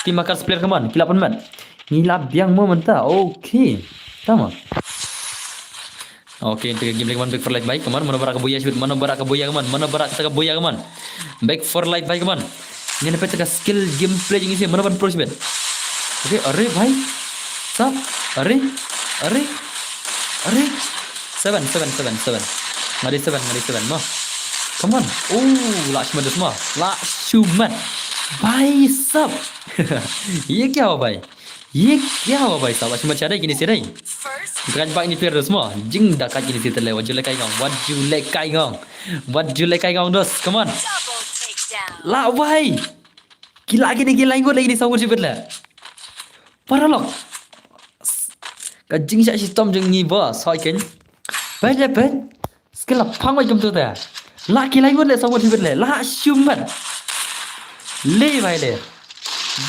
Team hackers player, come on. Ki la pynmat. Ngi la biang mo mynta. Okay. Tama. Okay, te game lagi man back for life bhai, come on, mano barak ka buya shibit, mano barak ka buya, come on, mano barak ka buya, come on. Back for life bhai, come on. Ngin pet ka skill gameplay jing isi, mano ban pro shibit. Okay, are bhai. Sap, are, are, are. Seven, seven, seven, seven. Ngadi seven, ngadi seven mo. Come on. Oh, la shumat dus mo. La shumat. Bhai sap. Ye kya hua bhai? Ye kya hua bhai sahab, achi machare kini sirai. Dakaid bha ini player dos mo. Jing dakaid kini sirai le, wat ju lehkai ngong, wat ju lehkai ngong. Wat ju lehkai ngong dos, come on. Lah bhai. Ki lah kini ki lai ngut le kini saw ngut shibit le. Paralok. Ka jingshah shitom jong ngi ba, soi ken. Peit le peit. Skill la phang wai kumtu te. Lah ki lai ngut le saw ngut shibit le. Lah shu mat. Le bhai le.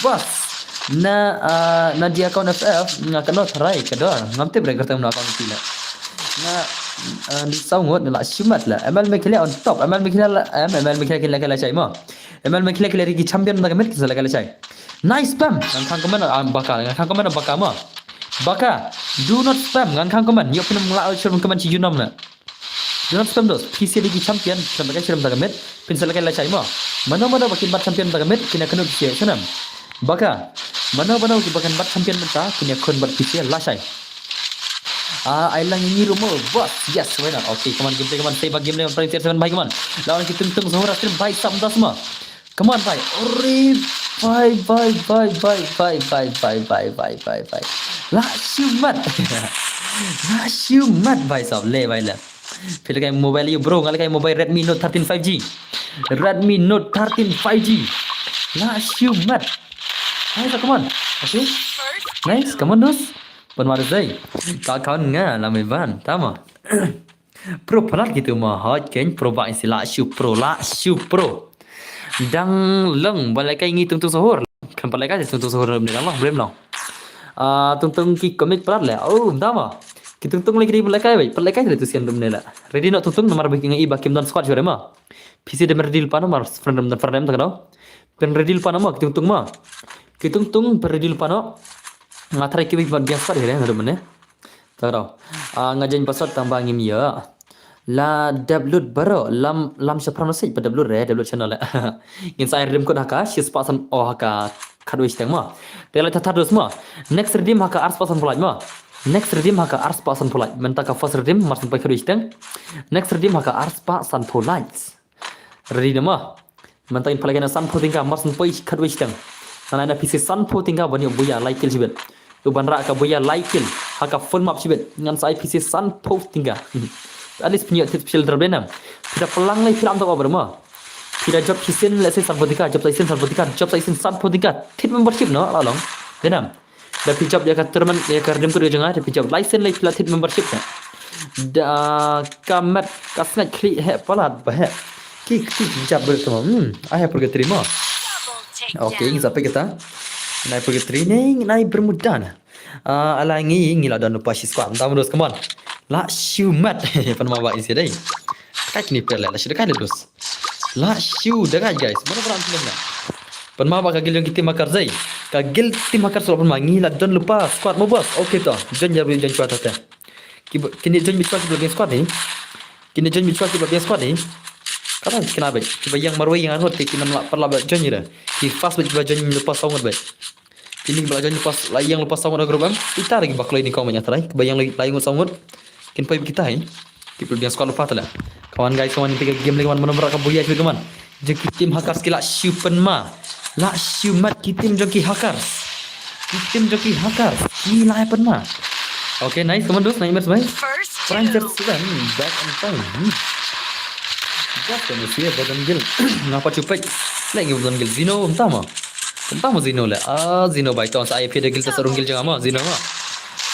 Bas. Na, ah, na dia account F F, nga kano tharai ka dor. Ngam tip re kyrteng na account ki le. Nga, ah, ni saw ngut lah shu mat le. M L Mekhila on top. M L Mekhila la, em, M L Mekhila kila kila chai mo. M L Mekhila kila riki champion na ka mid kila kila chai. Nice spam. Ngan khang comment, ah, baka. Ngan khang comment baka mo. Baka. Do not spam. Ngan khang comment. Yo pynam la chur comment chi yunam na. Do not spam dos. P C D ki champion, champion ka chiram ta ka mid, pynsa la kai la chai mo. Mano mano ba kin bat champion ta ka mid, kine kanu P C D sanam. Baka. Mano mano ki ba kan bat champion mynta, kine kun bat P C D la chai. Ah, ai lang ngi rumo, boss. Yes, why not? Okay, come on, game play, come on. Save game play, prime seven bhai, come on. Lawan ki tung tung sahur stream bhai sam das mo. Come on bhai. Ore bhai bhai bhai bhai bhai bhai bhai bhai bhai bhai bhai. Lah shu mat. Lah shu mat bhai sahab, le bhai le. Phi lehkai mobile ïa bro, nga lehkai mobile Redmi Note thirteen five G. Redmi Note thirteen five G. Lah shu mat. Hai sa, come on. Okay. Nice, come on dos. Pynmar dei. Ka account nga la mai ban. Tama. Pro palat gitu mah, hot ken pro ba isi lah shu pro, lah shu pro. Dang long ba lehkai ngi tung tung sahur. Kan ba lehkai tung tung sahur ni lah brem long. Ah, tung tung ki comic palat le. Oh, tama. Ki tung tung lagi di ba lehkai bai. Ba lehkai tu sian dum ne la. Ready no tung tung namar ba ki ngi ba kim don squad shuwa ma. P C dem ready lypa no mar friend dem friend dem ta ka dau. Pyn ready lypa no ma ki tung tung ma. Ki tung tung pyn ready lypa no. Nga try ki bai ba biang squad hi re na dum ne. Ta ka dau. Ah, nga join password tang ba ngim ïa. La dep lut baroh, lam, lam shaphrang noh sej, ba dep lut re, dep lut channel le. Ngin sa ai redeem code ha ka, shispah san, oh, ha ka, khatwei shiteng mo. Te la thathar dos mo. Next redeem ha ka arspah sanphew lait mo. Next redeem ha ka arspah sanphew lait. Mynta ka first redeem, marsien poi khatwei shiteng. Next redeem ha ka arspah sanphew lait. Ready na mo. Mynta ngin pynlait na sanphew tyngka, marsien poi khatwei shiteng. Ngan ai na phi sanphew tyngka ban ïoh buya lai kill shibit. U ban rah ka buya lai kill ha ka full map shibit. Ngan sa ai phi sanphew tyngka. At least phi ïoh thied special drop de nam. Phi da pynlang lai phi lam to over mo. Phi da job shisien, let's say, sanphew tyngka, job sa shisien sanphew tyngka, job sa shisien sanphew tyngka. Thied membership no, la long. De nam. Da phi job ïa ka tournament, ïa ka redeem code ka jong nga, da phi job license lei phi la thied membership na. Da ka met ka sngaid khlieh heh palat ba heh. Ki kti ki jab ber tama. Hmm, ai ha purgatory mo. Okay, ngi sa pyrkhat. Nai purgatory ne, nai Bermuda na. Ah, ala ngi, ngi la don lypa shi squad. Tama dos, come on. Lah shu mat. Pynma ba isi dei. Kai kini player la shu da kai dos. Lah shu da kai, guys. Mano ba ran film na. Pynma ba ka guild jong ki team hacker zai. Ka guild team hacker sula pynma ngi la don lypa squad mo boss. Okay to. Join ïa join squad te. Ki ba, kini join bit squad ki ba biang squad ni. Kini join bit squad ki ba biang squad ni. Kata kina ba. Ki ba ïeng marwei ïeng arngut ki nam la parla ba join ïa. Ki fast ba ki ba join lypa saw ngut ba. Kini ba la join lypa, la ïeng lypa saw ngut ha group em. Ita lagi ba kloi ni kong ba ïa trai. Ki ba ïeng la ïeng ngut saw ngut. Kin poi ba kita hi. Ki ba biang squad lypa tala. Come on guys, come on, kita game lagi, come on, mano ba rah ka buya shibit, come on. Jong ki team hackers ki lah shu pynma. Lah shu mat ki team jong ki hackers. Ki team jong ki hackers ki lah pynma. Okay, nice, come on dos, nine minutes bhai. Prime Jet seven, back on time. Hmm. Just gonna see ba don guild. Ngapa cupet? Lagi ba don guild. Zino, entah ma. Entah ma Zino le. Ah, Zino bai tong sa ai phi da guild test, urung guild jong ma Zino ma.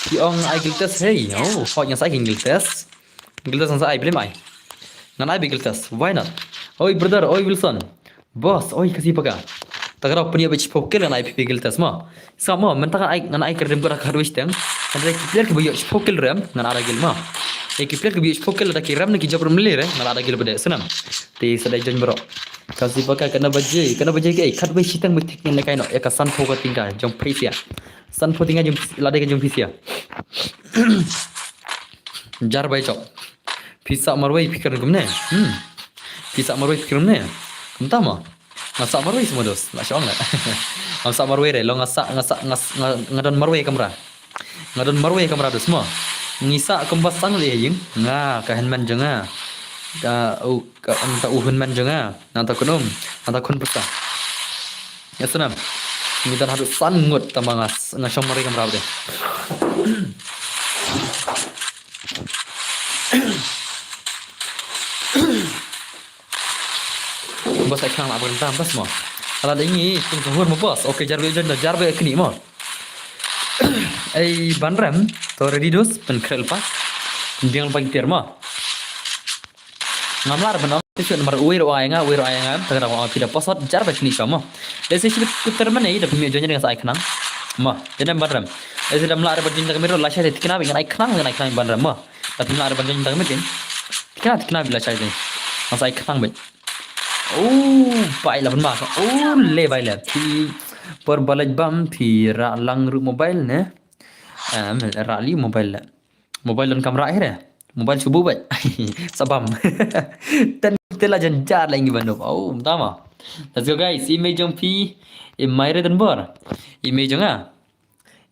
Ki ong ai guild test, hey. Oh, hot nga sa ai guild test. Guild test ngan sa ai, blem ai. Ngan ai ba guild test. Why not? Oi brother, oi Wilson. Boss, oi Khasi Paka. Ta ka daw pynïoh ba shiphew kill ngan ai phi guild test ma. Sa ma, mynta ngan ai, ngan ai ka redeem code ha ka hardware shiteng. Ngan ai ki player ki ba ïoh shiphew kill rem, ngan ai guild ma. Ïa ki player ki ba ïoh shiphew kill da ki rem ne ki job rem le re, ngan ai guild ba de, snam. Te sa dei join bro. Khasi Paka kane ba je, kane ba je ki ai, hardware shiteng ba tik ngan lehkai noh, ïa ka sanphew ka tyngka, jong phi sia. Sanphew tyngka jong, lada ka jong phi sia. Jar bai chok. Phi sah marwei phi kren kumne. Hmm. Phi sah marwei phi kren kumne. Kumta ma. Nga sah marwei semua dos. Lah shong lah. Nga sah marwei re. Lo nga sah, nga sah, nga, nga, nga don marwei kamra. Nga don marwei kamra dos mo. Ngi sah kumba sang le ïing. Nga ka henman jong nga. Ka u, ka anta u henman jong nga. Nanta kunum. Nanta kun pesa. Ya senam. Ngi don haduh san ngut tang ba nga, nga shong marwei kam rap de. Boss ai khnang la ban tam bas mo. Ala dei ngi tung ka hur mo boss. Okay, jar ba join da, jar ba kni mo. Ei ban rem, to ready dos, pen krel pa. Biang pa kitir mo. Ngam lar ban ong, tu namar uwei ruh ai nga, uwei ruh ai nga, ta ka dang ong phi da pasot, jar ba kni ka mo. Dei se shi bit kuter mane, da phi mi join da nga sa ai khnang. Mo, jan ban rem. Dei se dam lar ban join da ka miro, la shai te tikna, ngan ai khnang, ngan ai khnang ban rem mo. Da phi lar ban join da ka miro. Tikna, tikna bila shai te. Nga sa ai khnang bit. Oh, bai la ban ma. Oh, le bai la. Phi por balaj bam phi ra lang ru mobile ne. Em, ra li mobile la. Mobile don kam ra hire. Mobile subu bai. Sabam. Ten tela jan jar la ingi bandu. Oh, tama. Let's go guys. Email jong phi. Email re dan bor. Email jong a.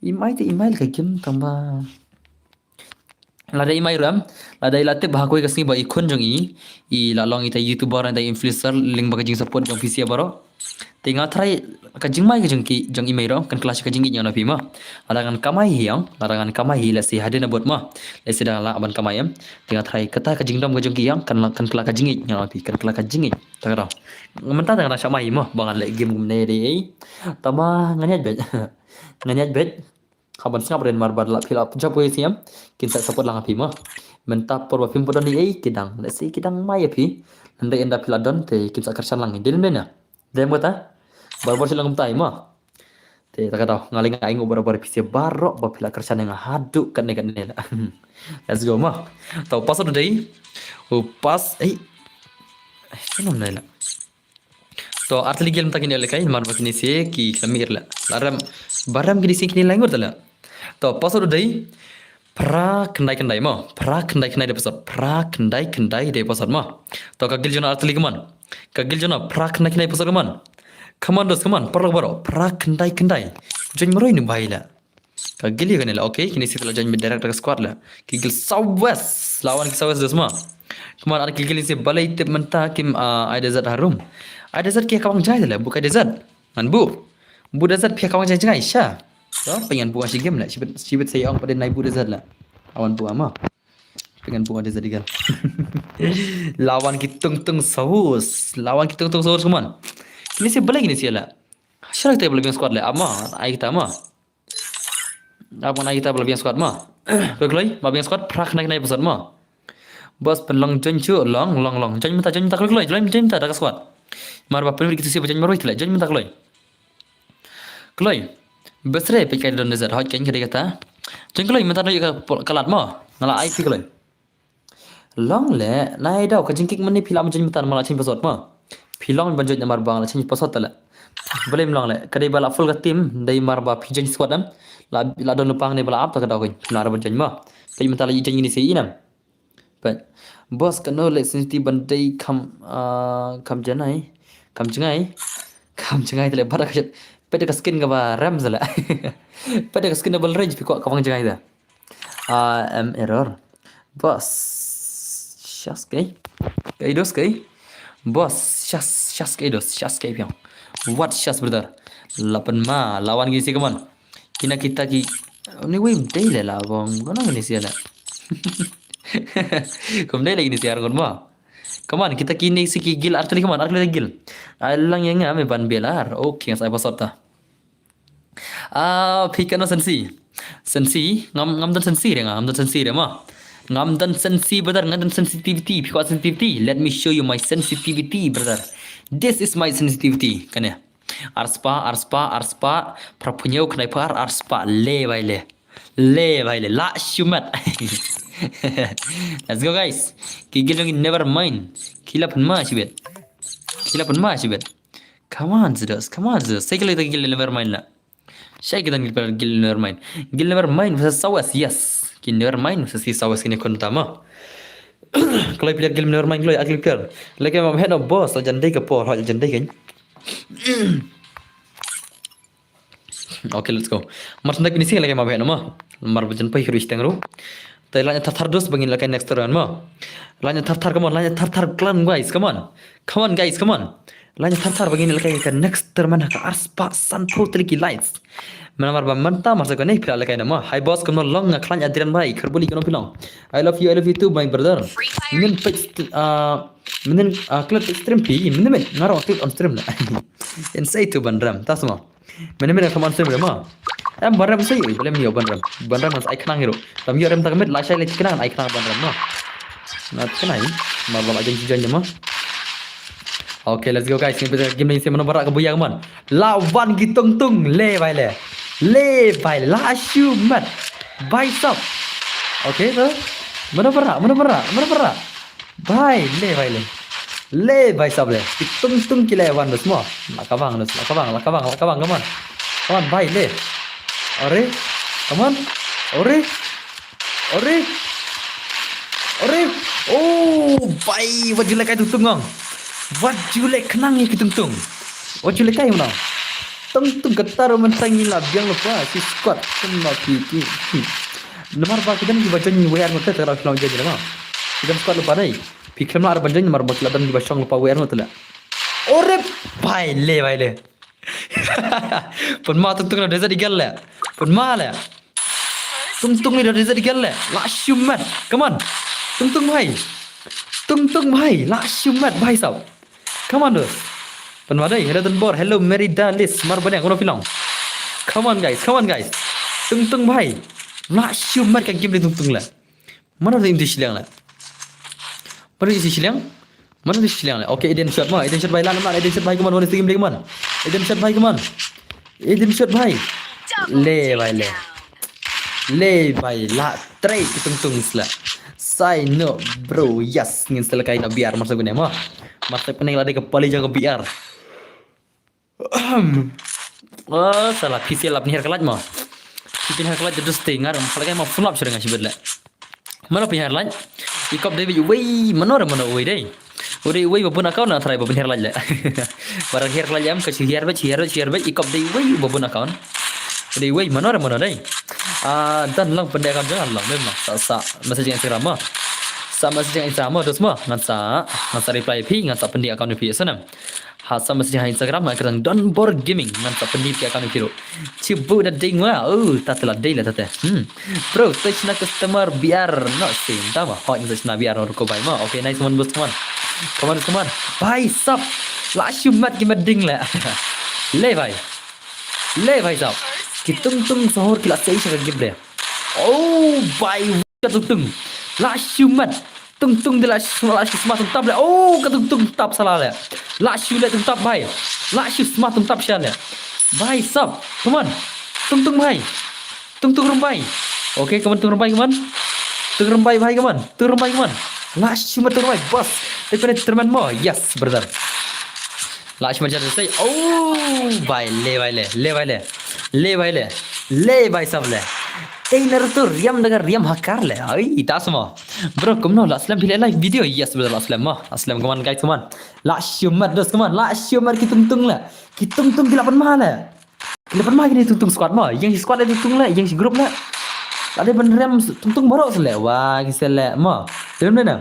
Email te email ka kim tamba. Lada i mai ruh em, lada i la tip ba ha kawei ka sngi ba i khun jong i, i la long ita YouTuber, ita influencer, lyngba ka jingsupport jong phi sha baroh. Te nga tharai ka jingmai ka jong ki, jong i mai ruh, kan kylla sha ka jingïeit ïa nga na phi mo. Lada ngan kamai hi ïa, lada ngan kamai hi la sha hadien na bud mo. La sha da la ban kamai em. Te nga tharai kata ka jingdom ka jong ki ïa, kan la, kan kylla ka jingïeit ïa nga na phi, kan kylla ka jingïeit. Ta ka dang. Mynta te nga dang sha mai mo, ba ngan leh game kumne dei ei. Tama nga ñiat beit. Nga ñiat beit. Haba sngap ren mar bad la phi la job wei siam, kin sa support lang ha phi mo. Mynta por ba phim pat don ei ki dang, let's say ki dang mai ha phi. Hynrei ynda phi la don te kin sa kyrshan lang, dei ne em? Dei em kata? Barabor shu long kumta mo. Te ta ka daw, nga leh nga ainguh barabor phi sha baroh ba phi la kyrshan ïa nga haduh katne katne la. Let's go mo. To password u dei. U pass, ei. Ei, sha nam ne la. To, ar tylli ki guild mynta kine lehkai, namar ba kine sha ki khlem mih la. La rem, ba rem kine sha kine lai ngut la. To, password u dei, phra khyndai khyndai mo. Phra khyndai khyndai dei password. Phra khyndai khyndai dei password mo. To, ka guild jong nga ar tylli, come on. Ka guild jong nga phra khyndai khyndai password, come on. Come on, dos, come on. Paralok baroh, phra khyndai khyndai. Join marwei ne bai la. Ka guild ïa kane la, okay, kine sha te la join beit direct da ka squad la. Ki guild South West, la wan ki South West dos mo. Come on, ar ki guild sha balei tip mynta kim, ah, ai desert harum. Ai desert ki ha ka bang jai la, buh ka desert. Ngan buh. Buh desert phi ha ka bang jai jngai sha. To, pyngan buh shi game la, shibit, shibit sa ïa ong pat dei nai buh desert la. Awan buh mo. Pyngan buh desert ïa ka. La wan ki tung tung South West, la wan ki tung tung South West, come on. Kine sha balei kine sha la. Sha la te balei biang squad la, ap mo, ai kita mo. Ap ngan ai kita ba la biang squad mo. Kloi kloi, ba biang squad, phra khyndai khyndai password mo. Boss pynlong join shuh, long, long, long. Join mynta, join mynta kloi kloi, join, join mynta da ka squad. Mar ba pynwit kitu sha ba join marwei te la, join mynta kloi. Kloi. Best re, peit kai don desert, hot kein ka dei kata. Join kloi mynta, dei ka pol-, ka lad mo. Nga la ai phi kloi. Long le, nai daw, ka jingkick mane phi la join mynta namar la change password mo. Phi long ban join namar ba la change password te la. Balei long le, ka dei ba la full ka team, dei mar ba phi join squad em. La, la don lypa ne ba la ap ta ka daw kein. Phi la ban join mo. Peit mynta la join kine sha i nam. Peit. Boss kano le sensitive ban dei kham, ah, kham janai. Kham jngai. Kham jngai te le bad ka shet. Peit ka skin kaba rem sa la. Peit ka skin double range phi kwah ka bang jngai te. Ah, em, error. Boss. Shas kai. Kai dos kai. Boss. Shas, shas kai dos. Shas kai piang. What shas, brother? La pynma, la wan kine sha, come on. Kine kita ki. Ni wei dei le la bong. Kono kine sha la. Kum dei le kine sha ar ngon mo. Come on, kita kine sha ki guild ar tylli, come on, ar tylli guild. Ai lang ïa nga me ban bel ar. Okay, ngan sa ai password ta. Ah, phi kano sensi. Sensi, ngam, ngam don sensi re nga, ngam don sensi re mo. Ngam don sensi, brother, ngam don sensitivity. Phi kwah sensitivity. Let me show you my sensitivity, brother. This is my sensitivity. Kane. Ar spah, ar spah, ar spah, phra phew hynñiew khyndai phra, ar spah, le bai le. Le bai le, la shumat. Let's go, guys. Ki guild jong ngi never mind. Ki la pynma shibit. Ki la pynma shibit. Come on, Zeus. Come on, Zeus. Sa ki la, ki la never mind la. Sa ki don ki la guild never mind. Guild never mind versus South West, yes. Ki never mind versus ki South West kine khun ta mo. Kloi player guild never mind kloi, ugly player. Leke ma het no boss, jan dei ka por, jan dei kein. Okay, let's go. Mar sendai finishing leke ma het no mo. Mar bajan pai kru isteng ru. Tai lanya thar thar dos bangin leke next round mo. Lanya thar thar, come on, lanya thar thar clan guys, come on. Come on guys, come on. Lane thar thar ba ngin lehkai ka next tournament ha ka arspah sanphew tylli ki likes. Mynta mar ba mynta mar sa kane phi la lehkai na mo. Hi boss, kumno long nga khlaiñ Adrian bhai, khublei kano phi long. I love you, I love you too my brother. Mynnin peit st- ah, mynnin ah, click stream phi, mynnin mynnin nga ruh click on stream na. Yn sa ïa tu ban rem, ta sma. Mynnin mynnin ka on stream rem mo. Em ban rem sa ïa, balei ym ïoh ban rem. Ban rem ngan sa ai khnang hi ruh. Tam ïoh rem ta ka miet, la shai leh khnang ai khnang ban rem mo. Ngat khnang, mar ba la jong jong mo. Okay, let's go guys. Ngin peit game ni, mano ba rah ka buya ka mon. La wan ki tungtung, le bhai le. Le bhai le, la shu mat. Bhai sab. Okay to. Mano ba rah, mano ba rah, mano ba rah. Bhai le, bhai le. Le bhai sab le. Ki tungtung ki le wan dos mo. La ka bang dos, la ka bang, la ka bang, la ka bang, come on. Come on bhai le. Are. Come on. Are. Are. Are. Oh bhai, wat ju lehkai tungtung ong. Wat ju leh khnang ïa ki tungtung. Wat ju lehkai mano. Tungtung kata ruh mynta ngi la biang lypa, ki squad kumno ki ki. Namar ba ki don kiba join ïa u ar ngut te, te ka daw shu long join ïa ma. Ki don squad lypa dei. Phi khlem lah ban join namar ba ki la don kiba shong lypa u ar ngut te la. Ore bhai le, bhai le. Pynma tungtung da desert eagle le. Pynma le. Tungtung ni da desert eagle le. La shu mat. Come on. Tungtung bhai. Tungtung bhai. La shu mat bhai sab. Come on dos. Pynma dei, hello Donbor, hello Merida Lis, mar banyang, kumno phi long. Come on guys, come on guys. Tungtung bhai. La shu mat ka game ni tungtung le. Mano dei im ti shiliang le. Mano dei im ti shiliang. Mano dei shiliang le. Okay, Eden shot mo, Eden shot bhai, la lam, Eden shot bhai, come on, one is the game, come on. Eden shot bhai, come on. Eden shot bhai. Le bhai le. Le bhai la trei ki tungtung sla. Sai no bro, yes, ngin sa lehkai na B R mar sa kane mo. Mar sa kane la dei ka pali jong ka B R. Ahem. Oh, sala P C la pynhiar ka light mo. Pynhiar ka light da dus te ngar, ma lehkai ma phone lap shuh nga shibit le. Mano pynhiar light? I kop dei beit uwei, mano re mano uwei dei. U dei uwei ba bun account na trai ba pynhiar light le. Ba dang hiar light em ka shu hiar beit, shu hiar beit, shu hiar beit, i kop dei uwei ba bun account. U dei uwei mano re mano dei. Ah, dang long pyndep account jong nga long mem ma. Sa sa message Instagram ma. Sa message Instagram ma dos ma. Ngan sa ngan sa reply phi, ngan sa pyndep account phi sa nam. Ha sa message ha Instagram ngan kyrteng Donbor Gaming, ngan sa pyndep phi account phi ruh. Chibu da ding wa. Oh, ta te la dei la ta te. Hmm. Bro, to shna customer B R no sim. Ta ma. Hoi ngan sa shna B R no ko bhai ma. Okay, nice one boss, come on. Come on, come on. Bhai sab. La shu mat ki mat ding le. Le bhai. Le bhai sab. Ki tungtung sahur ki la sei sha ka game le. Oh bhai, ka tungtung. La shu mat. Tungtung de la shu, la shu sma tungtap le. Oh, ka tungtung tap sala le. La shu le tungtap bhai. La shu sma tungtap sha le. Bhai sab. Come on. Tungtung bhai. Tungtung rymbai. Okay, come on, tung rymbai, come on. Tung rymbai bhai, come on. Tung rymbai, come on. La shu mat tung rymbai, boss. Te kone terman mo. Yes, brother. La shu mat jar sei. Oh, bhai le, bhai le. Le bhai le. Le bhai le. Le bhai sab le. Ei Naruto riam da ka riam hakar le. Ai, ta sma. Bro, kumno la slem phi le live video? Yes, brother, la slem mo. La slem, come on guys, come on. La shu mat dos, come on. La shu mat ki tungtung le. Ki tungtung ki la pynma le. Ki la pynma kine tungtung squad mo. Ïeng shi squad le tungtung le, ïeng shi group le. La dei ban riam tungtung baroh sle. Wa ki sle mo. Dei ban ne na.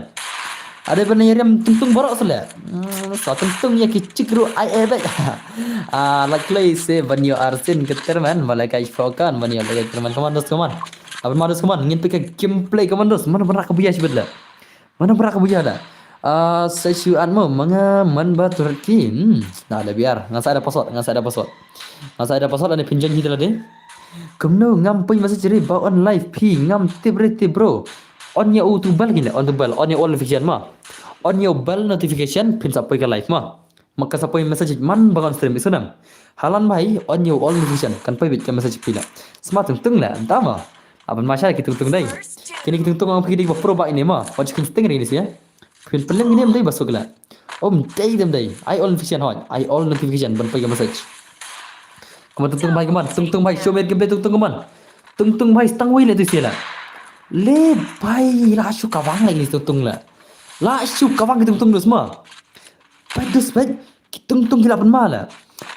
La dei ban riam tungtung baroh sle. Hmm, sa tungtung ïa ki chik ruh ai eh beit. Ah, la kloi se ban ïoh arsin ka terman, ma la kai fokan ban ïoh la kai terman, come on dos, come on. Aban ma dos, come on. Ngin peit ka gameplay, come on dos. Mano ba rah ka buya shibit le. Mano ba rah ka buya le. Ah, sa shu at mo, ma nga man ba turat ki. Hmm, na da B R. Ngan sa da password, ngan sa da password. Ngan sa da password lane pynjoin hi da lade. Kumno ngam poi message re ba on live phi ngam tip re tip bro. On ïa u tu bell kine, on tu bell, on ïa all notification ma. On ïa u bell notification phin sa poi ka live ma. Ma ka sa poi message man ba ngan stream i sunam. Halan bhai, on ïa u all notification, kan poi beit ka message phi la. Sma tungtung la, ynda ma. Aban ma sha ki tungtung dei. Kine ki tungtung ang phi dei ba pro ba ine ma. Wat shu kin sting re ni sia. Phin pynlem ine em dei ba suk la. Om dei dem dei. Ai all notification hoi. Ai all notification ban poi ka message. Come on tungtung bhai, come on. Tungtung bhai, show me gameplay tungtung, come on. Tungtung bhai, stang wei le tu sia la. Le bhai, la shu kawang la ini tungtung la. La shu kawang ki tungtung dus ma. Bhai dus bhai. Ki tungtung ki la pynma la.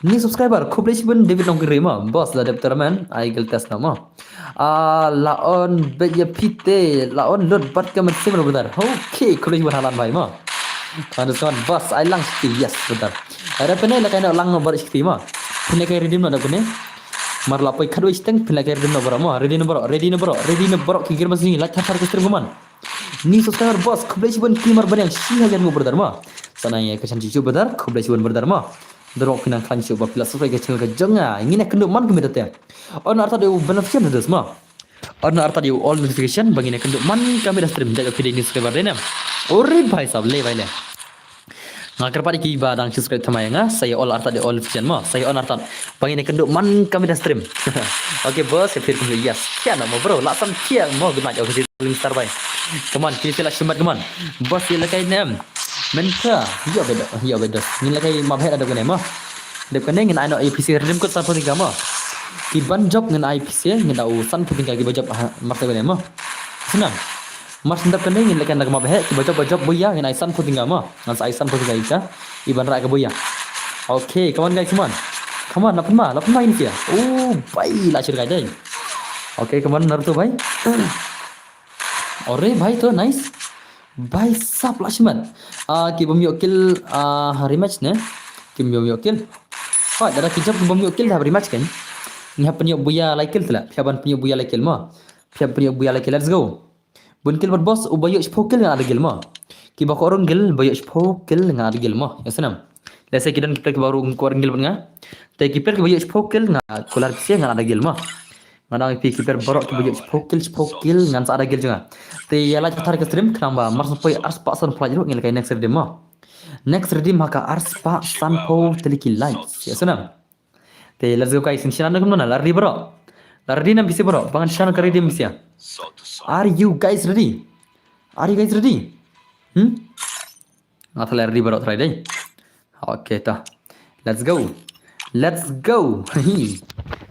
New subscriber, khublei shibun David Nongkri ma. Boss la dep terman, ai gel test na ma. Ah, la on beit ïa phi te, la on load bad ka mynsiem ruh brother. Okay, khublei shibun Halan bhai ma. Come on, come on, boss, ai lang shiti, yes, brother. Ada pynleh lehkai noh lang noh baroh shikti mo. Pynlehkai redeem noh da pynleh. Mar la poi khatwei shiteng pynlehkai redeem noh baroh mo. Ready noh baroh, ready noh baroh, ready noh baroh ki girma sini like thar thar ka stream kumne. New subscriber boss, khublei shibun ki mar baniang shi hajar ngut brother mo. Sa nang ïa ka chan shuh brother, khublei shibun brother mo. Doro phi nang khlaiñ shuh ba phi la subscribe ka channel ka jong nga. Ngin ïa kynduh man ka mih da te. On artat ïa u bell notification da dus mo. On artat ïa u all notification ba ngin ïa kynduh man ka mih da stream da ka phi dei new subscriber dei ne. Uri bhai sahab le bhai le. Nga kyrpad ïa ki ba dang subscribe thymmai ïa nga, sa ïa all artat ïa all notification mo, sa ïa on artat. Ba ngin ïa kynduh man ka mih da stream. Okay boss, ïa phi kynduh yes. Khia na mo bro, la sam khia mo, good night. Okay, star bhai. Come on, kini sila shumat, come on. Boss ïa lehkai ne em. Mynta, ïa bedo, ïa bedo. Ngin lehkai map head ada kane mo. Dep kane ngin ai noh ïa phi shi redeem code sanphew tyngka mo. Ki ban jop ngin ai phi shi, ngin ai u sanphew tyngka ki ba jop ha, mar te kane mo. Snam. Mar shen dep kane ngin lehkai na ka map head, ki ba jop, ba jop bha ïa, ngin ai sanphew tyngka mo. Ngan sa ai sanphew tyngka ïa ka. I ban rah ka bha ïa. Okay, come on guys, come on. Come on, la pynma, la pynma ini sia. Oh, bhai, la shir kai dai. Okay, come on Naruto bhai. Ore bhai to, nice. Bhai sahab la shimat. Ah, ki bym ïoh kill, ah, ha rematch ne. Ki bym ïoh kill. Hoi, lada ki jop ki bym ïoh kill ha rematch kan. Ngi hap pynïoh bha ïa lai kill tla. Phi hap ban pynïoh bha ïa lai kill mo. Phi hap pynïoh bha ïa lai kill. Let's go. Bun kill bad boss, u ba ïoh shiphew kill ngan ai da guild mo. Ki ba kwah rung guild, ba ïoh shiphew kill ngan ai da guild mo. Ïa snam. Lehse ki don ki player ki ba rung kwah rung guild bad nga. Te ki player ki ba ïoh shiphew kill nga kular pisa ngan ai da guild mo. Nga dang ïa phi ki player baroh ki ba ïoh shiphew kill, shiphew kill ngan sa ai da guild jong nga. Te ïa like thar ka stream khnang ba mar shu poi arspah sanphew like ruh ngin lehkai next redeem mo. Next redeem ha ka arspah sanphew tylli ki likes. Ïa snam. Te let's go guys, ngin shna kumno na, la ready baroh? La ready nam phi shi baroh? Ba ngan shna ka ready phi shi. Are you guys ready? Are you guys ready? Hmm? Nga tha la ready baroh try dei. Okay to. Let's go. Let's go.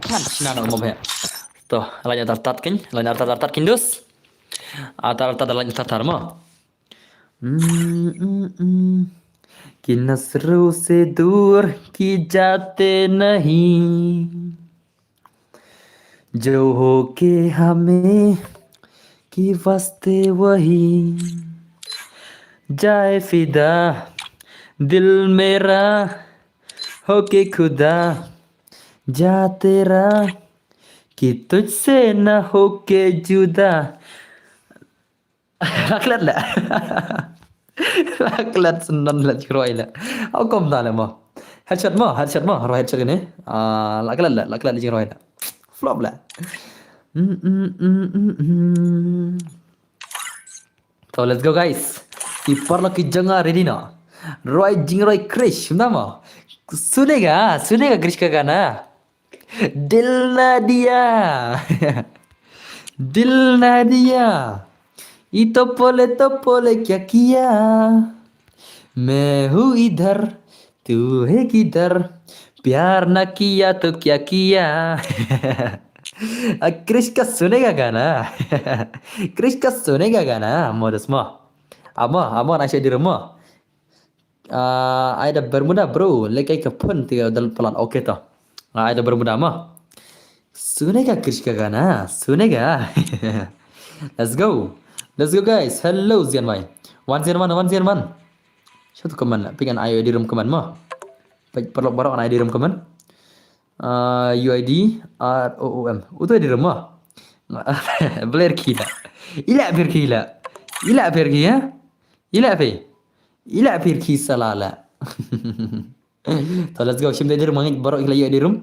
Kan shna na mo bha. To, la nya tat tat kin, la nya tat tat kin dus. Atar tat la nya tat tar mo. हम्म, हम्म, हम्म। कि नजरों से दूर की जाते नहीं, जो होके हमें की वास्ते वही जाए फिदा, दिल मेरा होके खुदा, जा तेरा कि तुझसे ना होके जुदा। La klet la. La klet snon la jingrwai la. Au kom da la mo. Headshot mo, headshot mo, rwai headshot ne. Ah, la klet la, la klet la jingrwai la. Flop la. Mm, mm, mm, mm, mm. So let's go guys. Ki paralok ki jong nga ready na. Rwai jingrwai Krish, na mo. Sunega, sunega Krish ka gana. दिल ना दिया, दिल ना दिया, ये तो बोले तो बोले क्या किया, मैं हूँ इधर, तू है किधर, प्यार ना किया तो क्या किया। Krish ka sunega gana. Krish ka sunega gana. Mo das mo. Amo, amo na shadi mo. Ah, ai da Bermuda, bro. Lehkai ka phone te ka dal palat. Okay to. Ah, ai da Bermuda mo. Sunega Krish ka gana. Sunega. Let's go. Let's go, guys. Hello, Zian Mai. One Zian Man, one Zian Man. Satu comment la. Pyngan ayo di room comment mo. Paralok baroh ngan ayo di room comment. Ah, U I D R O O M. Uto di room mo. Bler kila. Ila ber kila. Ila ber kila. Ila ber. Ila pyrkhi sala la. To let's go. Shim da ïa di room, nga ngeit baroh ki la ïoh ïa di room.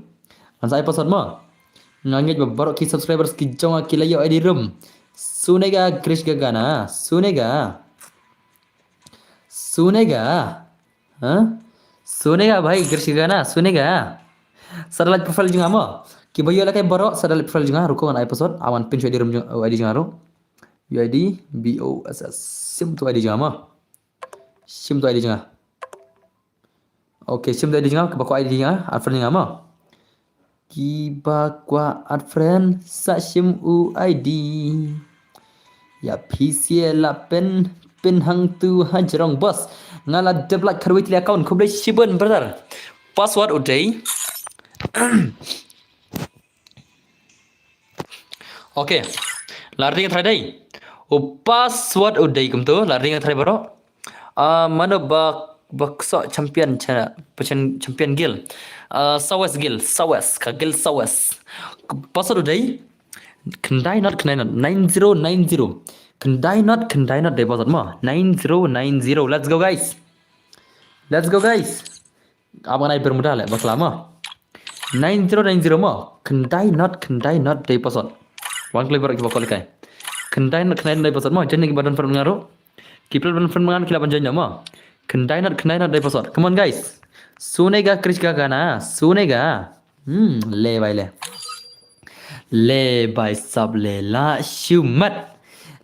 Ngan sa ai password mo. Nga ngeit ba baroh ki subscribers ki jong nga ki la ïoh ïa di room. Sunega Krish ka gana. Sunega. Sunega. Ha? Sunega bhai Krish ka gana. Sunega. Sa da like profile jong nga mo. Ki ba ïoh lehkai baroh sa da like profile jong nga. Ruko ngan ai password. Awan pin shuh ïa di room jong, I D jong nga ruh. U I D B O S S. Shim tu I D jong nga mo. Shim tu I D jong nga. Okay, shim tu I D jong nga, kiba kwah I D jong nga, add friend jong nga mo. Kiba kwah add friend, sa shim u I D. Ïa phi sha la pyn, pyn hangtu hajrong boss. Nga la dep like kharwei tylli account, khublei shibun brother. Password u dei. Okay. La ring try dei. U password u dei kumtu, la ring try baroh. Ah, mano ba Ba kso champion cha, pa chan champion guild. Uh, Sawes guild, Sawes, ka guild Sawes. Password u dei khyndai not khyndai not, nine zero nine zero. Khyndai not khyndai not dei password mo. Nine zero nine zero. Let's go guys. Let's go guys. Aba ngan ai Bermuda le bakla mo. Nine zero nine zero mo. Khyndai not khyndai not dei password. Wan kloi baroh kiba kwah lehkai. Khyndai not khyndai not dei password mo. Join kiba don friend nga ruh. Ki pynlong friend ma nga ki lah ban join mo. Khyndai not khyndai not dei password. Come on guys. Sunega Krish ka gana. Sunega. Hmm, le bai le. Le bai sap le la shumat.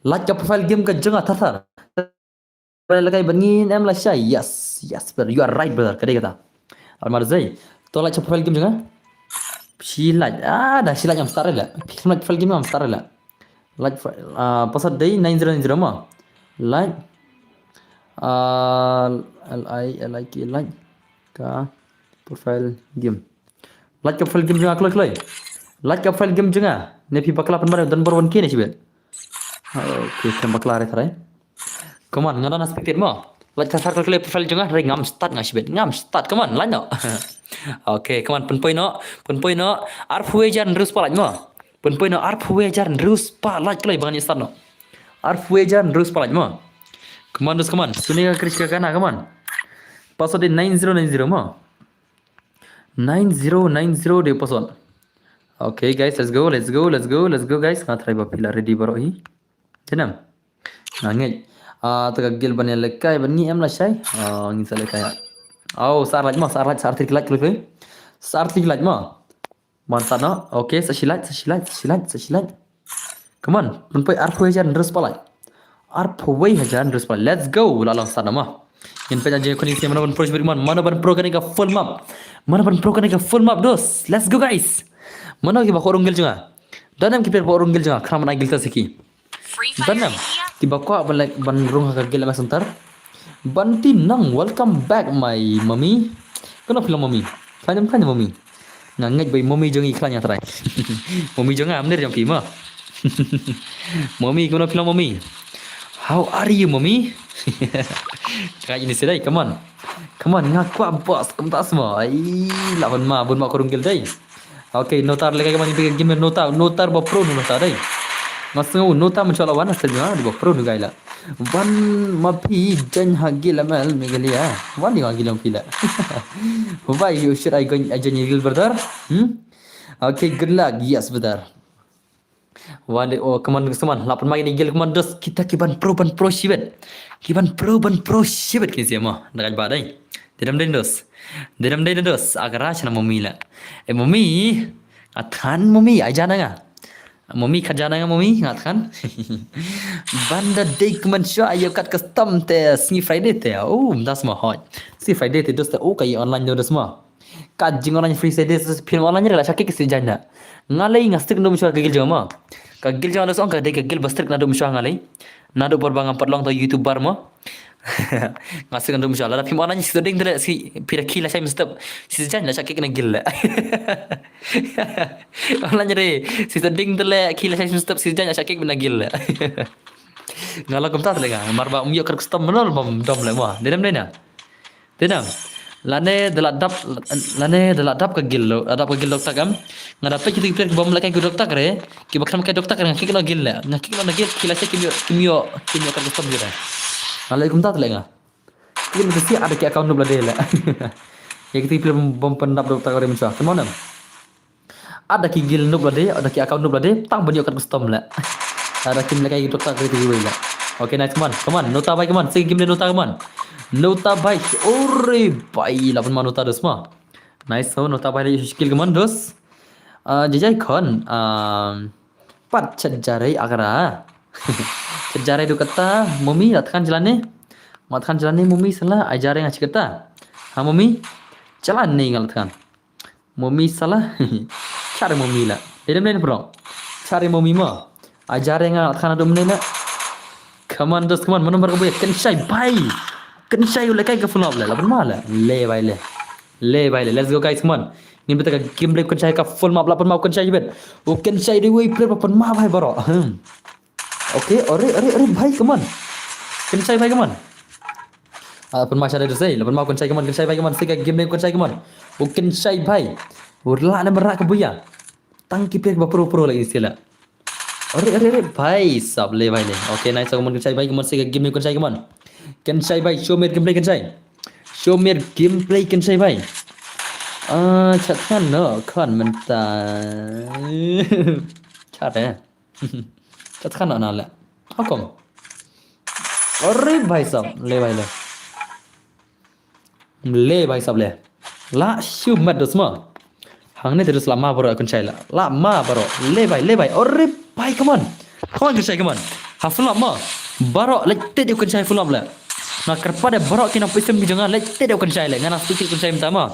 Like ka profile game ka jong nga thar thar. Ba lehkai ban ngin em lashai. Yes, yes brother, you are right brother. Ka dei kata. Ar mar zei. To like ka profile game jong nga. Shi like. Ah, da shi like ngam start le. Shi like profile game ngam start le. Like fi-, ah, password dei nine zero nine zero mo. Like, ah, L I, L I K, like ka profile game. Like ka profile game jong nga kloi kloi. Like ka profile game jong nga. Ne phi bakla pynban don bor wan ki ne shibit. Okay, kan bakla re tharai. Come on, nga don expected mo. Like ka profile kloi profile jong nga, re ngam start nga shibit. Ngam start. Come on, like no. Okay, come on, pynpoi no, pynpoi no. Arphew hajar hynriew spah like mo. Pynpoi no arphew hajar hynriew spah like kloi ba ngan start no. Arphew hajar hynriew spah like mo. Come on, dos, come on. Sunega Krish ka gana, come on. Password dei nine zero nine zero mo. Nine zero nine zero dei password. Okay guys, let's go, let's go, let's go, let's go guys. Nga try ba phi la ready baroh hi. Janam. Nga ngeit. Ah, ta ka guild ban ïa lehkai ban ngi em lashai. Ah, ngin sa lehkai. Oh, sa ar like mo, sa ar like, sa ar three like kloi kloi. Sa ar three like mo. Man sa no. Okay, sa shi like, sa shi like, sa shi like, sa shi like. Come on, pynpoi arphew hajar hynriew spah like. Arphew hajar hynriew spah like. Let's go. La long sa no mo. Ngin pynjah jingkhuslai mano ban pro shibit, man. Mano ban pro kane ka full map. Mano ban pro kane ka full map dos. Let's go guys. Mano kiba kwah rung guild jong nga. Don em ki player ba kwah rung guild jong nga. Khnang ban ai guild ta siki. Don em kiba kwah ban, like, ban rung ha ka guild M S Center. Banti Nang, welcome back my mommy. Kano phi long mommy? Khlaiñ em khlaiñ mommy. Nga ngeit ba i mommy jong i khlaiñ nga trai. Mommy jong nga mynta jong phi mo. Mommy, kano phi long mommy? How are you mommy? Ka ini sedai, come on. Come on, nga kwah boss, kumta semua. Ai, lah ban ma, bun ma kurung gil dai. Okay, Notar lehkai ka man phi ka game Notar, Notar ba pro Notar dei. Nga sngew Notar mynshwa la wan, sa jong nga dei ba pro nu gai la. Wan ma phi join ha guild M L Meghalaya. Wan dei nga guild phi la. Why you should I join, I join your guild brother? Hmm? Okay, good luck. Yes brother. Wan dei, oh, come on, come on. Lapan mai ni guild, come on, dos, kita ki ban pro, ban pro shibet. Ki ban pro, ban pro shibet kini siama. Dah kat ba dei. Dedam dei dos. Dedam dei dos. Agar aja na mommy la. Eh mommy. Athan mommy, aja na nga. Mommy, khat jana nga mommy, ngat khan. Banda dei kmen shwa ayo kat custom te sngi Friday te. Oh, das ma hoi. Sngi Friday te dos te, oh, ka i online dos ma. Ka jing online free Friday, phin online re la shakik si jana. Nga lei nga stick ndum shwa ka guild jong ma. Ka guild jong dos ong ka dei ka guild ba stick na dum shwa nga lei. Naduh por ba ngam pat long to YouTuber mo. Nga sdang dum sha lada phim online, sdang ding dele si phi da khi lashai mynstep. Si jan lashai kik na guild le. Online re, sdang ding dele khi lashai mynstep, si jan lashai kik na guild le. Nga la kumta le nga, mar ba um ïoh kat custom mynol bam dom le mo. Dei dem dei na. Te nang, lane da la dap, lane da la dap ka guild, la dap ka guild doktak em. Nga da peit kito ki player ki bym lehkai ki doktak re, kiba khlem lehkai doktak re, nga kick noh guild le. Nga kick noh na guild, ki lashai kim ïoh, kim ïoh, kim ïoh kat custom guild re. Nga leh kumta te leh nga. Ki mynta shi ada ki account noob lade le. Ïa kito ki player bym pyndap doktak re mynshwa. Come on em. Ada ki guild noob lade, ada ki account noob lade, tang ban ïoh kat custom le. Ada kim lehkai ki doktak re kiwei le. Okay, nice, come on, come on, Nota bai, come on, sing game le Nota, come on. Nota bai, ore bai, la pynma Nota dos ma. Nice, so Nota bai le skill, come on, dos. Ah, jajai khon, ah, pat chat jare agra. Chat jare du kata, mommy, lat khan jalane. Mat khan jalane, mommy, sala, ai jare nga chikata. Ha, mommy, jalane nga lat khan. Mommy sala. Chare mommy la. Dei dem dei bro. Chare mommy mo. Ajare nga khan adu mne la. Come on, dos, come on. Mano mar ka boy. Ken shai bai. Ken shai u lekai ka full map la. Laban ma la. Le bai le. Le bai le. Let's go guys, come on. Ngin beta ka game break ken shai ka full map, laban ma ken shai bet. O ken shai dei wei player laban ma bai bro. Hmm. Okay, ore ore ore bai, come on. Ken shai bai, come on. Ah, pynma sha dei dusei, la pynma u Kynshai, come on, Kynshai bhai, come on, sika game name Kynshai, come on. U Kynshai bhai. U la na mara ka buya. Tang ki player ba pro pro la isi la. Are, are, are, bhai sab le bhai le. Okay, nice, come on, Kynshai bhai, come on, sika game name Kynshai, come on. Kynshai bhai, show me gameplay Kynshai. Show me gameplay Kynshai bhai. Ah, chat khan no, khan mynta. Chat eh. Chat khan no na le. How come? Are bhai sab, le bhai le. Le bhai sab le. La shu mat dus ma. Hangne te dus la ma baroh Kynshai la. La ma baroh. Le bhai, le bhai. Are bhai, come on. Come on Kynshai, come on. Ha full up ma. Baroh leit te de Kynshai full up le. Nga kyrpad de baroh ki nongpeit film ki jong nga leit te de Kynshai le. Nga nang speak Kynshai mynta ma.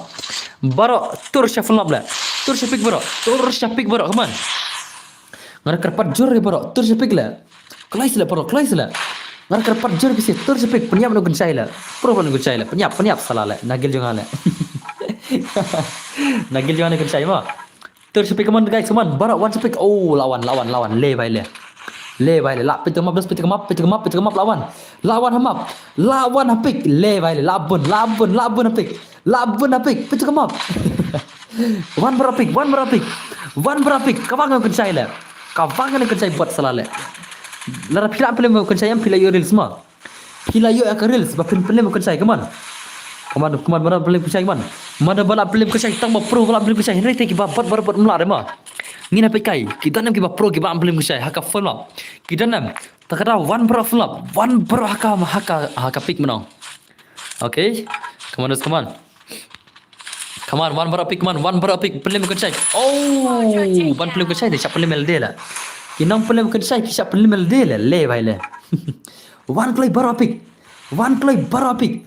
Baroh tur sha full up le. Tur sha peak baroh. Tur sha peak baroh, come on. Nga da kyrpad jur ïa baroh, tur sha peak le. Kloi sha le baroh, kloi sha le. Nga da kyrpad jur bisi, tur sha peak, pynïap na u Kynshai le. Pro na u Kynshai le, pynïap, pynïap sala le. Nagil jong nga le. Nagil jong nga na u Kynshai ma. Tur sha peak, come on guys, come on. Baroh wan sha peak. Oh, la wan, la wan, la wan. Le bhai le. Le bhai le. La peit ka map, dus peit ka map, peit ka map, peit ka map, la wan. La wan ha map. La wan ha peak. Le bhai le. La bun, la bun, la bun ha peak. La bun ha peak, peit ka map. Wan baroh peak, wan baroh peak. Wan baroh peak, ka bang u Kynshai le. Ka bang u Kynshai bad sala le. Lada phi la pynlem u Kynshai em, phi la ïoh reels ma. Phi la ïoh ïa ka reels ba phin pynlem u Kynshai, come on. Come on, come on, mano pynlem Kynshai, come on. Mano ba la pynlem Kynshai, tang ba pro ba la pynlem Kynshai, hynrei te kiba bad baroh bad mla re ma. Ngin ïa peit kai, ki don em kiba pro kiba pynlem Kynshai, ha ka phone ma. Ki don em, ta ka da wan baroh phone ma, wan baroh ha ka, ha ka, ha ka peak mynno. Okay. Come on, come on. Come on, wan baroh peak, come on, wan baroh peak, pynlem u Kynshai. Oh, ban pynlem u Kynshai, te shah pynlem ïalade la. Ki nang pynlem u Kynshai, ki shah pynlem ïalade la, le bhai le. Wan kloi baroh peak. Wan kloi baroh peak.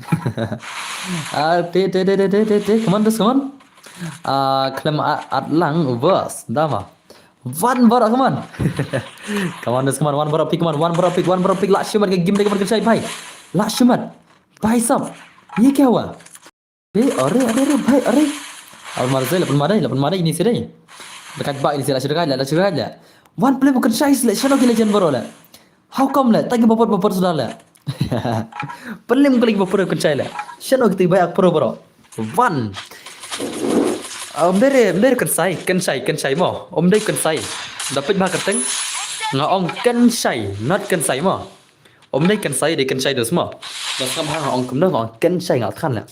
Ah, te, te, te, come on, dus, come on. Ah, khlem at, at lang, bas, dama. Wan baroh, come on. Come on, dus, come on, wan baroh peak, come on, wan baroh peak, wan baroh peak, la shimet ka game dei, come on, Kynshai bhai. La shimet. Bhai sab, ye kya hua? Be, are, are, are, bhai, are. Al mar dei, la pynma dei, la pynma dei, ini si dei. Dekat bak ini si, la shi dekat la, la shi dekat la. Wan pynlem u Kynshai si la, shano ki legend baroh la. How come la, tang ki bapor bapor suda la. Pynlem kali bapor u Kynshai la. Shano ki ti bai ak pro baroh. Wan. Om dei re, om dei re Kynshai, Kynshai, Kynshai mo. Om dei Kynshai. Da peit bha kyrteng. Nga ong Kynshai, not Kynshai mo. Om dei Kynshai, dei Kynshai dus mo. Da sngap ha nga ong kumno, nga ong Kynshai, nga than le.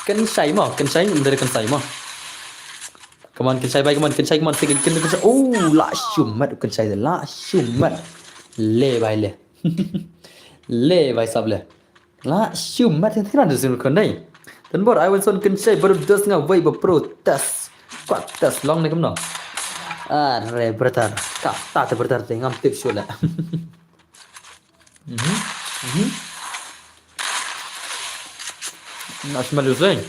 Kynshai mo, Kynshai, om dei Kynshai mo. Come on, Kynshai bhai, come on, Kynshai, come on, Kynshai, Kynshai. Oh, la shimet u Kynshai, la shimet. Le bhai le. Le bhai sab le. La shimet, kan tira dus khun dei. Tun bor, ai wan son Kynshai, baroh dus nga wei ba pro test. Kwah test long ne kumno. Are brother. Ka ta te brother te ngam tip shu le. Mhm. Mhm. Na shimet dus dei.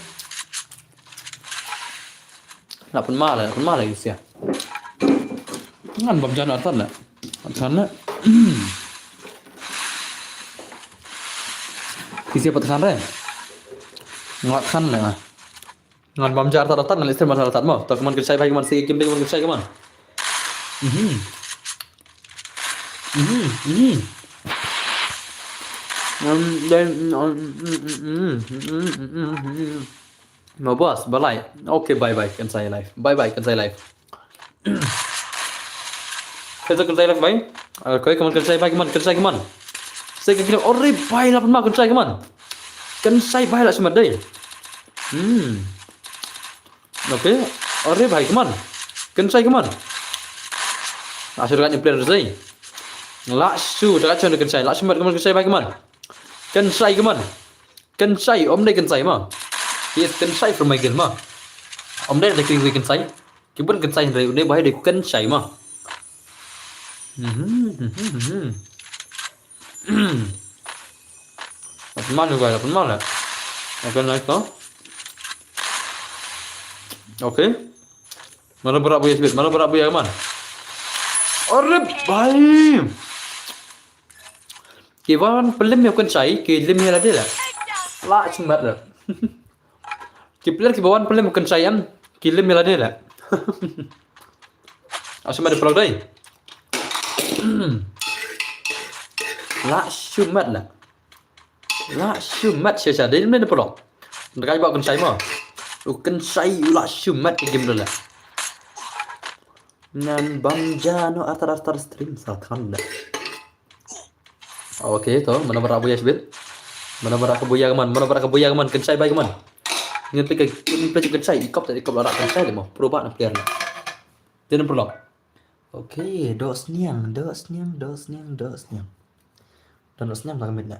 La pynma le, la pynma le ïa u sia. Ngan bam jan artat le. Artat le. Ki sia pat khan re. Ngat khan le. Ngan bam jan artat, artat, ngan leh stream artat, artat mo. To, come on, Kynshai bhai, come on, si game, come on, Kynshai, come on. Mhm. Mhm, mhm. Um, then, um, mm, mm, mm, mm, mm, mm, mm. Mo boss, balai. Okay, bye bye, Kynshai live. Bye bye, Kynshai live. Kynshai, Kynshai live, bye. Okay, come on, Kynshai, bye, come on, Kynshai, come on. Saya kira, ore, bye, lapan ma, Kynshai, come on. Kynshai, bye, la shimet dei. Hmm. Okay. Ore, bye, come on. Kynshai, come on. Ah, sudah kan player dei. La shu, dah kacau Kynshai. La shimet, come on, Kynshai, bye, come on. Kynshai, come on. Kynshai, om dei Kynshai ma. He is Kynshai from my guild ma. Om dei dei Kynshai. Ki bun Kynshai hynrei u dei ba dei Kynshai ma. Mhm, mhm, mhm. Lapan ma juga, lapan ma le. Okay, nice to. Okay. Malah berat buya sibit, malah berat buya, come on. Ore bhai. Ki wan pynlem ïa u Kynshai, ki lem ïa lade la. La shimet la. Ki player kiba wan pynlem u Kynshai em, ki lem ïa lade la. Ah, shimet da paralok dei. La shimet la. La shimet shisha dei mynne pulok. Nda kai ba u kynshai mo. U kynshai u la shimet ka game la. Ngan bam ja noh artar artar stream sa khan la. Okay to, mano ba rah buya shibit. Mano ba rah ka buya ka mon, mano ba rah ka buya ka mon, kynshai bai ka mon. Ngin peit ka, ngin peit ka kynshai, i kop ta i kop la rah kynshai le mo. Pro ba na player na. Dei na pulok. Okay, doh sniang, doh sniang, doh sniang, doh sniang. Doh sniang ba ka mit na.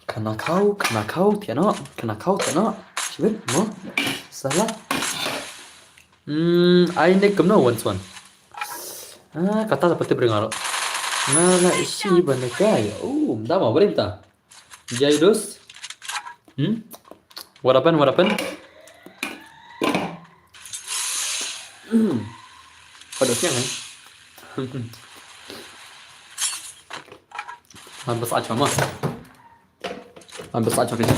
Khana khaw, khana khaw, thiah noh, khana khaw, thiah noh. Shibit mo. Salah. Hmm, ai nek kumno wan swan. Ah, kata sa patip ring aro. Nga la isi ba ne kai. Oh, da ma brim ta. Jaidus. Hmm? What happened? What happened? Hmm. Pada siang eh. Ngan pynsah shuwa mo. Ngan pynsah shuwa ka ja.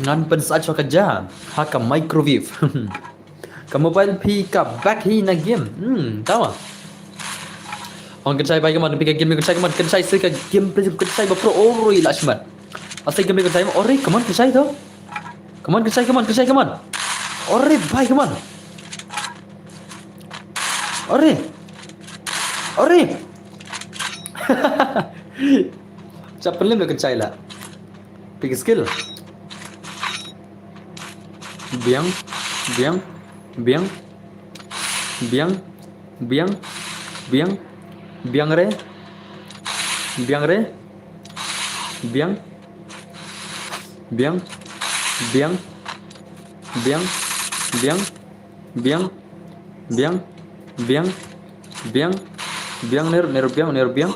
Ngan pynsah shuwa ka ja. Ha ka microwave. Ka mobile phi ka back hi na game. Hmm, tama. Ong kynshai bai ka mon, phi ka game kynshai ka mon, kynshai se ka game phi kynshai ba pro ori la shimet. Ase game kynshai mo, ori ka mon kynshai to. Ka mon kynshai ka mon, kynshai ka mon. Ori bai ka mon. Ori. Ori. Chap pynlem le kynshai la. Big skill. Biang, biang, biang. Biang, biang, biang. Biang re. Biang re. Biang. Biang, biang, biang, biang, biang, biang, biang, biang, biang, biang, ner, ner biang, ner biang.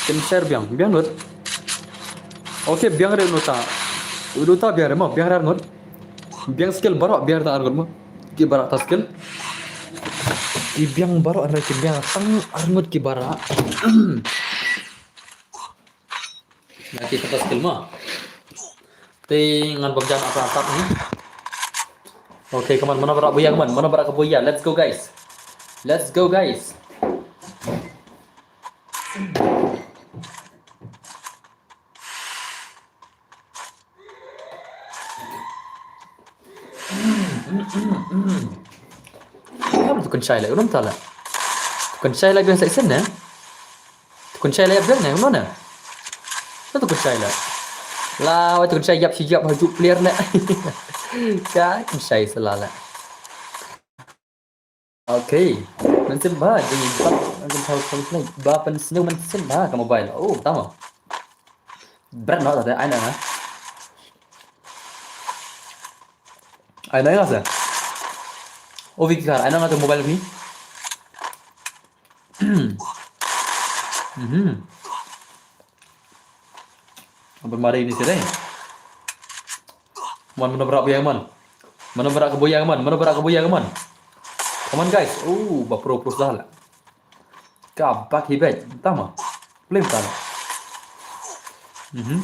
Kynshai biang, biang lut. Okay, biang re nuta. Nuta biang re mo, biang re ngut. Biang skill baroh, biang re ta ngut mo. Ki baroh ta skill. Ki biang baroh, ki biang tang arngut ki baroh. Na ki kata skill ma. Te ngan bam jan apa apa ni. Okay, come on, mano ba rah buya, come on, mano ba rah ka buya. Let's go, guys. Let's go, guys. Kam tu kynshai la, urum ta la. Tu kynshai la biang sa isen ne. Tu kynshai la biang ne, uno ne. Tu kynshai la. La, wai tu kynshai yap shi yap ha ju player ne. Ka kynshai sa la la. Okay. Mynsiem ba jingbat, jingbat, jingbat, ba pynsniew mynsiem ba ka mobile. Oh, tama. Bret no, tata, ai na nga. Ai na nga sa. Oh, Vicky Kar, ai na nga tu mobile ni. Mhm. Ban mari ni sih deh. Mon, mano ba rah buya mon. Mano ba rah ka buya mon. Mano ba rah ka buya mon. Come on, guys. Oh, ba pro pro dah la. Ka bak hi bek. Tama. Play tama. Mhm.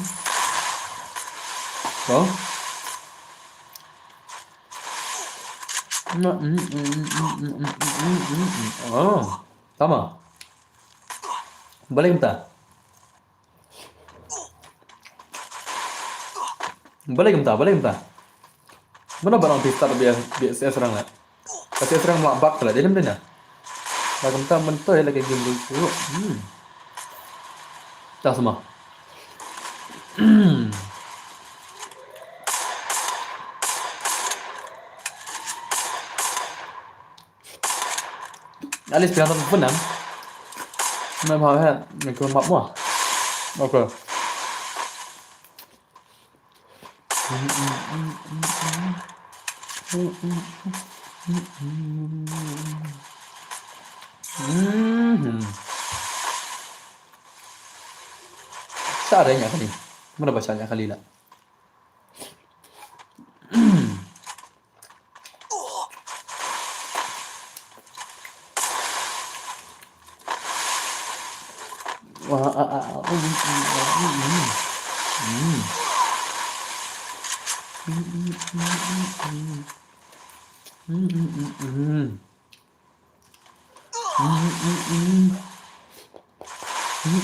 Oh. Oh. Tama. Balik mynta. Balik mynta, balik mynta. Mano ba nang phi start biang, biang S S rang la. Ka S S rang la bak la, dei lem dei na. La mynta mynta la ka game dei. Hmm. Ta sama. At least phi hap phone em. Map ha, ha, map mo. Okay. Mhm. Sa re nya kali. Mano ba sa nya kali la. Naban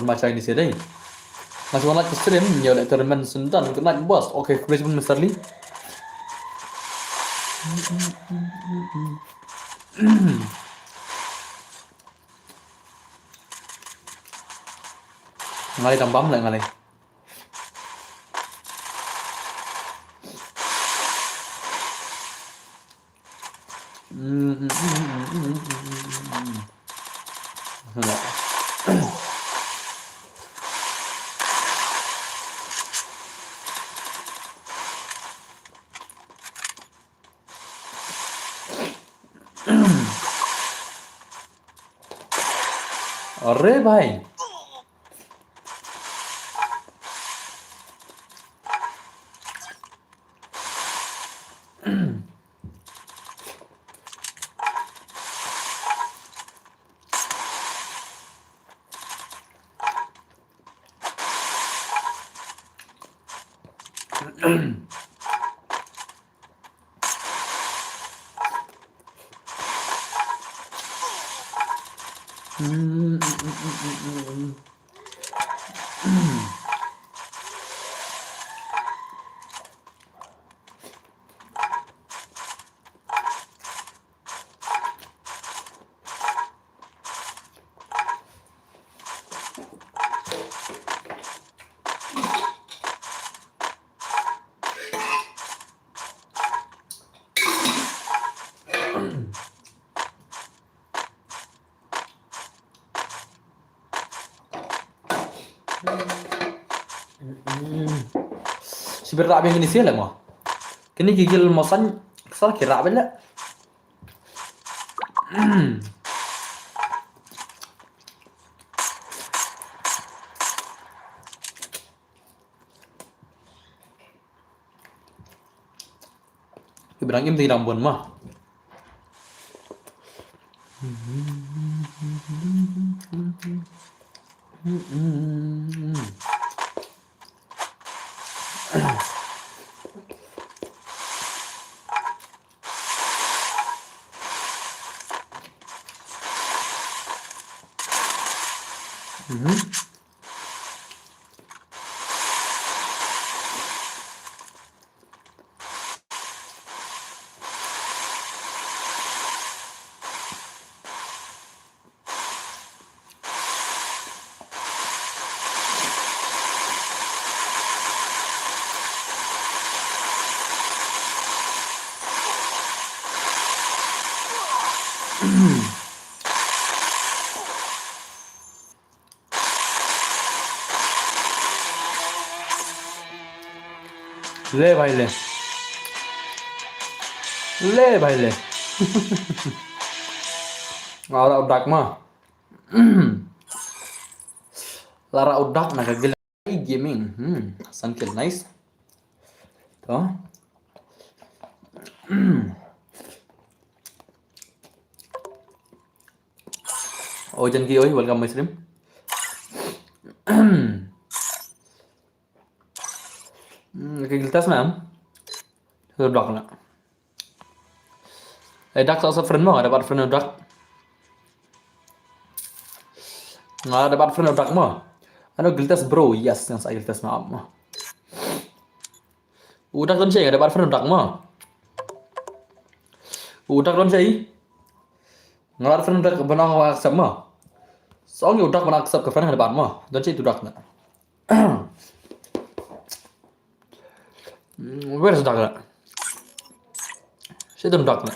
ma chai ni sedai. Mas wan like stream, yo le tournament sendan, good night boss. Okay, Brisbane Mister Lee. Ngalai dang bam le ngalai. अरे भाई। Sibir rap yang ini sih lah mo. Kini gigil mosan kesal kira apa lah. Ki brang im ti dang bun ma. Le bhai le. Le bhai le. Lara udak ma. Lara udak na ka gila gaming. Hmm, sangkil nice. To. Oh, Janki, oi, welcome my stream. Hmm, okay, giltas na. Sudah kena. Eh, dak sa friend mo, ada dapat friend dak. Nga ada dapat friend dak mo. Ano giltas bro, yes, yang saya giltas na mo. Udah kan saya ada dapat friend dak mo. Udah kan saya. Nga la friend dak bana wa accept ma. Song yu dak bana accept ka friend hana ban ma. Don che tu dak na. Where is dak na? She don dak na.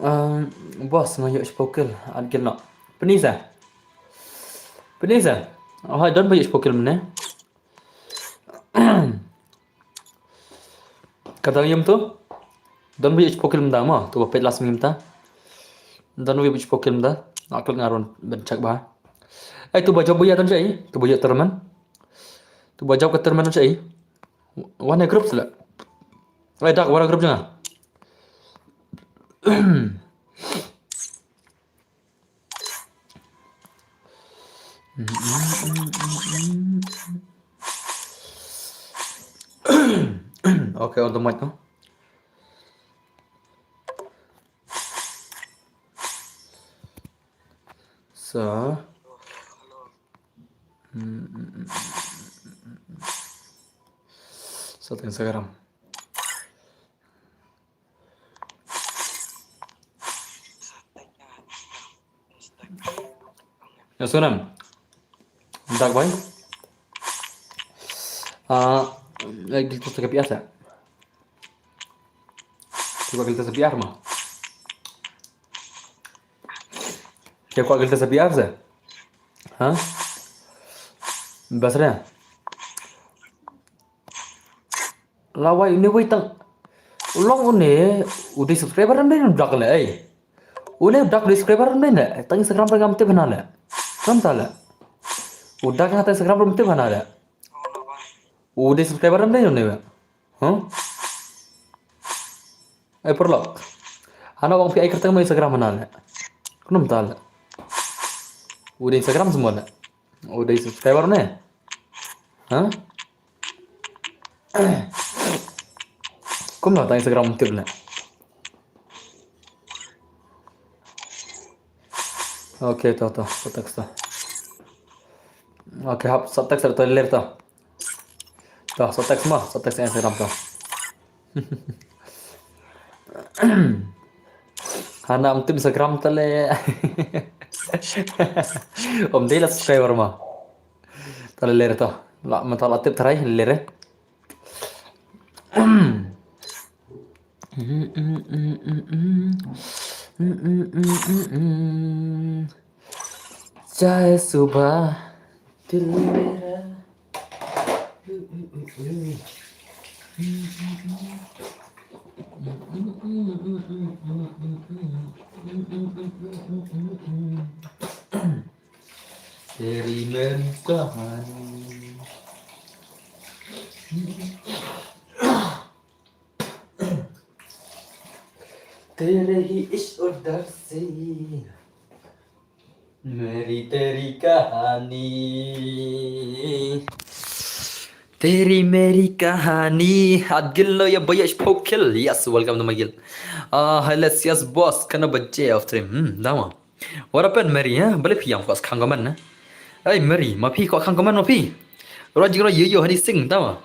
Um, boss nga yu spokel at gel no. Penisa. Penisa. Oh, hai don ba yu spokel mene. Kata yam tu. Don wi ich pokel mda ma, tu ba pet las mim ta. Don wi ich pokel mda. Akal ngaron ben chak ba. Ai tu ba job ya don chai, tu ba job terman. Tu ba job ka terman chai. Wan group sila. Ai dak wan group janga. Okay, on the mic, no? So, mm, mm, mm, mm, mm, mm. Sa teng Instagram. Ya, Sonam. Dak bai. Ah, lagi kita sa ka P R sa. Kita sa P R ma. Kita sa P R sa. Ha? Basra. Lawai une wei tang. Long une u dei subscriber ram dei dak le ai. Une dak dei subscriber ram dei ne. Tang Instagram ram ngam tip hana le. Ram ta le. U dak nga tang Instagram ram tip hana le. U dei subscriber ram dei une wei. Huh? Ai paralok. Hana wang phi ai kyrteng ma Instagram hana le. Kunum ta le. U dei Instagram semua le. U dei subscriber ne. Ha? Kumno ta Instagram tip ne. Okay, to, to, sa text to. Okay, hap, sa text to, ler to. To, sa text ma, sa text Instagram to. Hana am tip Instagram ta le. Om dei la subscriber ma. Ta le ler to. La, mynta la tip trai, ler eh. चाहे सुबह दिल मेरा। तेरी मेरी कहानी। तेरे ही इश्क और दर्द से मेरी तेरी कहानी। तेरी मेरी कहानी. At Gil lo ya boyish pokil. Yes, welcome to my guild. Ah, hello, yes, boss. Kana baje of stream. Hmm, dama. What happened, Mary, ha? Balei phi ïam kwah khang comment, na? Ei, Mary, ma phi kwah khang comment ma phi? Rajing rajing yo hani sing, tama.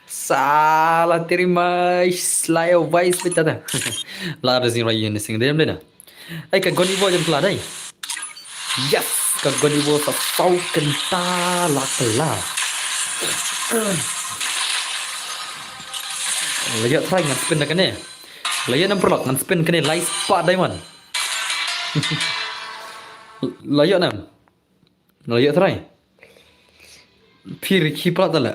Sala teri mai slai wai spit tata. La rajing rajing hani sing, dem dena. Ei, ka goni bo jam kla dai. Yes, ka goni bo sa sau kenta la kla. La ïa try ngan spin da kane. La ïa number lock ngan spin kane lai spah diamond. La ïoh nam. La ïoh trai. Phi rikhi plat da la.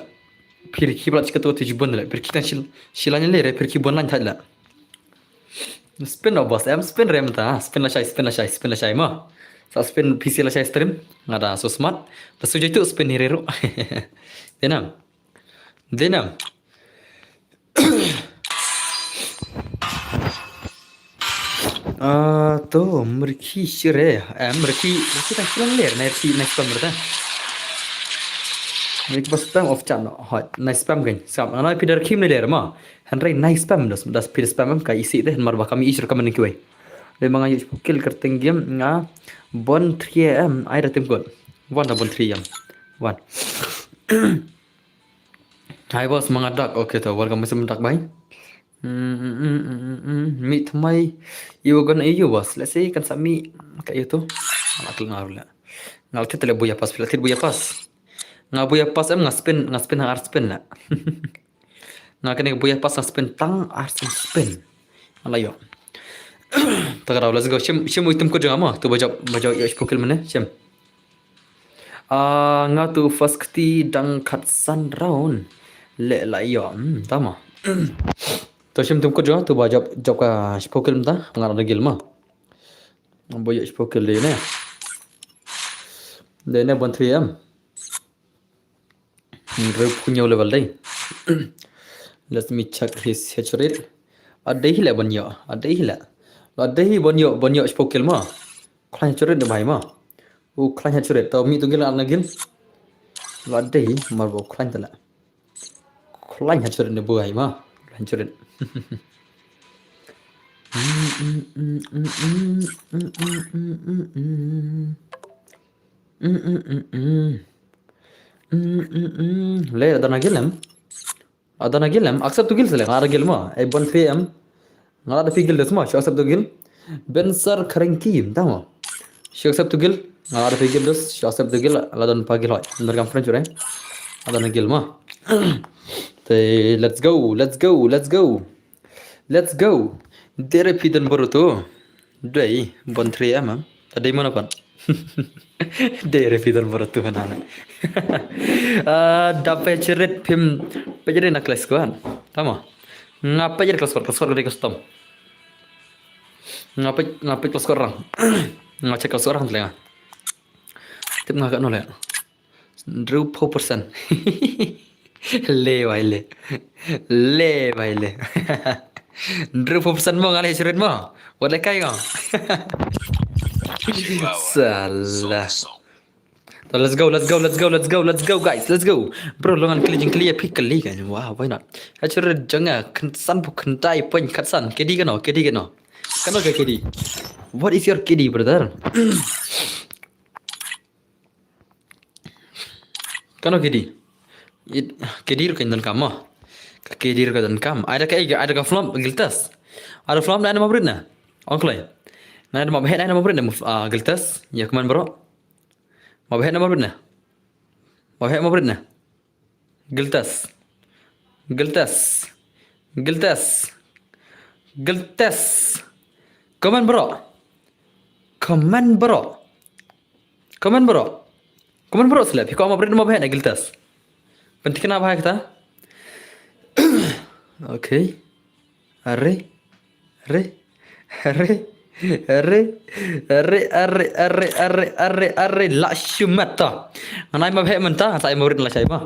Phi rikhi plat chikato ti jubon la. Phi rikhi tan shil, shilan le re, phi rikhi bon lan thaj la. Spin no boss, em spin rem ta, spin la shai, spin la shai, spin la shai ma. Sa spin P C la shai stream. Ngada so smart. Ta sujai tu spin hi reru. Denam. Denam. Ah, to, merki shire. Eh, merki, merki tang kilan ler, na merki, na kilan merta. Merki bas spam of chan, hot, na spam gan. Sam, ana pidar kim ne ler ma. Hanrai na spam das, das pidar spam ka isi deh, mar bakami is recommend kiwai. Le manga yuh kill kerteng game nga bon three A M, ai da tim kot. One da bon three A M. One. Hi boss, manga dak. Okay to, welcome, Mister Dak bai. Mm, mm, mm, mm, mm, mm. Meet my, you were gonna you boss. Let's say kan sa mi ka you to. Ala kul ngar la. Ngal tit le buya pas, pila tit buya pas. Nga buya pas em nga spin, nga spin ar spin la. Nga kene buya pas nga spin tang ar spin spin. Ala yo. Takarau, let's go. Shim, shim uitum ko jong ama. Tu bajau, bajau yo shpokil mene. Shim. Ah, nga tu first kti dang khatsan round. Le la ïoh, hmm, tama. To shim tum kut jong, tu ba jop, jop ka shpokil mynta, nga da gil ma. Ba ïoh shpokil de ne. De ne bon three M. Rep punyo level de. Let me check his hatch rate. Adei hi le bon ïoh, adei hi le. Adei hi bon ïoh, bon ïoh shpokil ma. Khlain churit de bai ma. U khlain ha churit. Tau mi tu gil arna gil. La dei mar bo khlain tala. Plan ha churit ne buai ma. Plan churit. Le, da na gilem. Ada na gilem, accept to guild sele, nga ada gilem ma. Ai bon three M. Nga ada phi guild des ma, shu accept to guild. Ben sar khareng ki, tama. Shu accept to guild, nga ada phi guild des, shu accept to guild, la don pa guild hoi. Ner kam friend chure. Ada na gilem ma. Te, let's go, let's go, let's go. Let's go. Dere phi don baru tu. Dei, bon three M. Tadi mana pan? Dere phi don baru tu mana. Ah, dapat cerit pim. Pejere na kelas kuan. Tama. Ngapa jadi kelas kuat, kelas kuat dari custom. Ngapa, ngapa kelas kuat orang? Ngapa kelas kuat orang telinga? Tip ngaka nolak. Hynriewphew percent. Le bai le. Le bai le. Hynriewphew percent mo nga leh cherit mo. Wat leh kai ngo. Salah. To, let's go, let's go, let's go, let's go, let's go, guys, let's go. Bro, long ngan kylli jingkylli ïa phi kylli kan. Wow, why not? Ha cherit jong nga, kyn-, sanphew khyndai point khatsan. K D kano, K D kano. Kano ka K D? What is your K D, brother? Kano K D? It, K D ruh kan donkam mo. Ka K D ruh kan donkam. Ai da ka, ai da ka flop, Guiltas. Ai da flop na, na mabrit na. Ong kloi. Na da mabhet na, na mabrit na, ah, Guiltas. Ïa kmen bro. Mabhet na mabrit na. Mabhet mabrit na. Guiltas. Guiltas. Guiltas. Guiltas. Kmen bro. Kmen bro. Kmen bro. Kmen bro sele. Phi ko mabrit mabhet na Guiltas. Pynthikna bha kata. Okay. Are. Are. Are. Are. Are. Are. Are. Are. Are. Are. La shumat ta. Ngan ai mabhet mynta, sa ai mabrit lashai ma.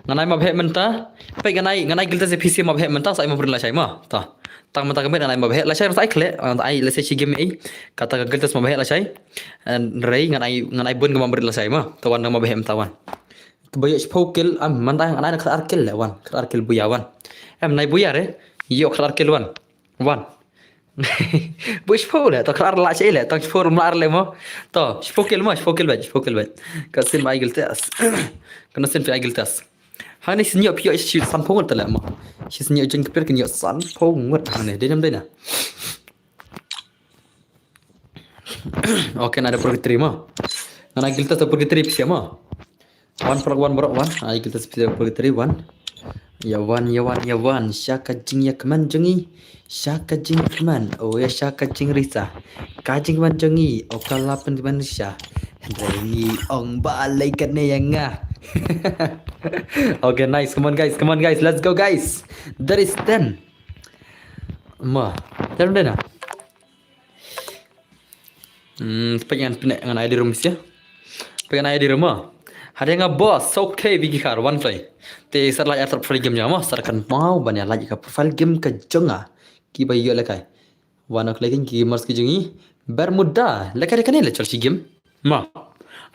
Ngan ai mabhet mynta. Peit ngan ai, ngan ai Guiltas ïa phi shi mabhet mynta, sa ai mabrit lashai ma. Ta. Tang mynta ka miet ngan ai mabhet lashai, sa ai khleh, ngan ai lashai shi game ei. Kata ka Guiltas mabhet lashai. Hynrei ngan ai, ngan ai bun ka mabrit lashai ma. Ta wan ngan mabhet mynta wan. Ba ïoh shiphew kill, am, mynta ngan ai na khatar kill leh wan. Khatar kill buya wan. Em, nai buya re. Ïoh khatar kill wan. Wan. Ba shiphew leh, to khatar la shi leh, to shiphew rum la ar leh mo. To, shiphew kill mo, shiphew kill bad, shiphew kill bad. Ka sim ai Guiltas. Kano sim phi ai Guiltas. Hangne shin ïoh phi ïoh shi sanphew ngut te leh mo. Shi shin ïoh jingkpir kin ïoh sanphew ngut hangne. Dei nam dei na. Okay, na da purgatory mo. Ngan ai Guiltas da purgatory pisa mo. Wan bro, wan bro, wan. Ai Guiltas pisa purgatory, wan. Ïa wan, ïa wan, ïa wan. Sha ka jingïakmen jong ngi. Sha ka jingkmen. Oh ïa sha ka jingrisa. Ka jingkmen jong ngi. Oh ka la pynmen sha. Hynrei ngi ong balei kane ïa nga. Okay, nice. Come on guys, come on guys. Let's go guys. That is ten. Ma. Ten dei na. Hmm, peit ngan pyneh ngan ai di room sia. Peit ngan ai di room mo. Hade nga boss, okay, Vicky Khar, wan play. Te sat la air profile game jong nga mo, sat kan mau ban ïa like ka profile game ka jong nga. Ki ba ïoh lehkai. Wan ok lehkai ki gamers ki jong ngi. Bermuda, lehkai lehkai ne le chal shi game. Ma.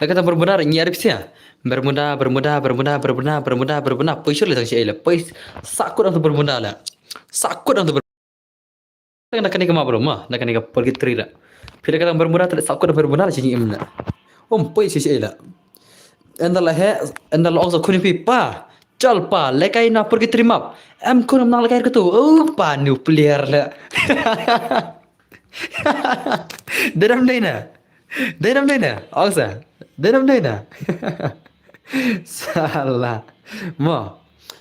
Lehkai ta Bermuda ngi arif sia. Bermuda, Bermuda, Bermuda, Bermuda, Bermuda, Bermuda. Poi shur le tang shi ai le. Poi sakut ang tu Bermuda le. Sakut ang tu Bermuda. Tang da kane ka map bro ma, da kane ka purgatory da. Phi da ka tang Bermuda, ta da sakut da Bermuda da shi ngi im na. Om poi shi shi la. Ynda la he, ynda la ong sa khun phi pa. Chal pa, lehkai na purgatory map. Em khun nang lehkai ka tu. Oh pa nuclear la. Dei dam dei na. Dei dam dei na. Ong sa. Dei dam dei na. Salah. Mo.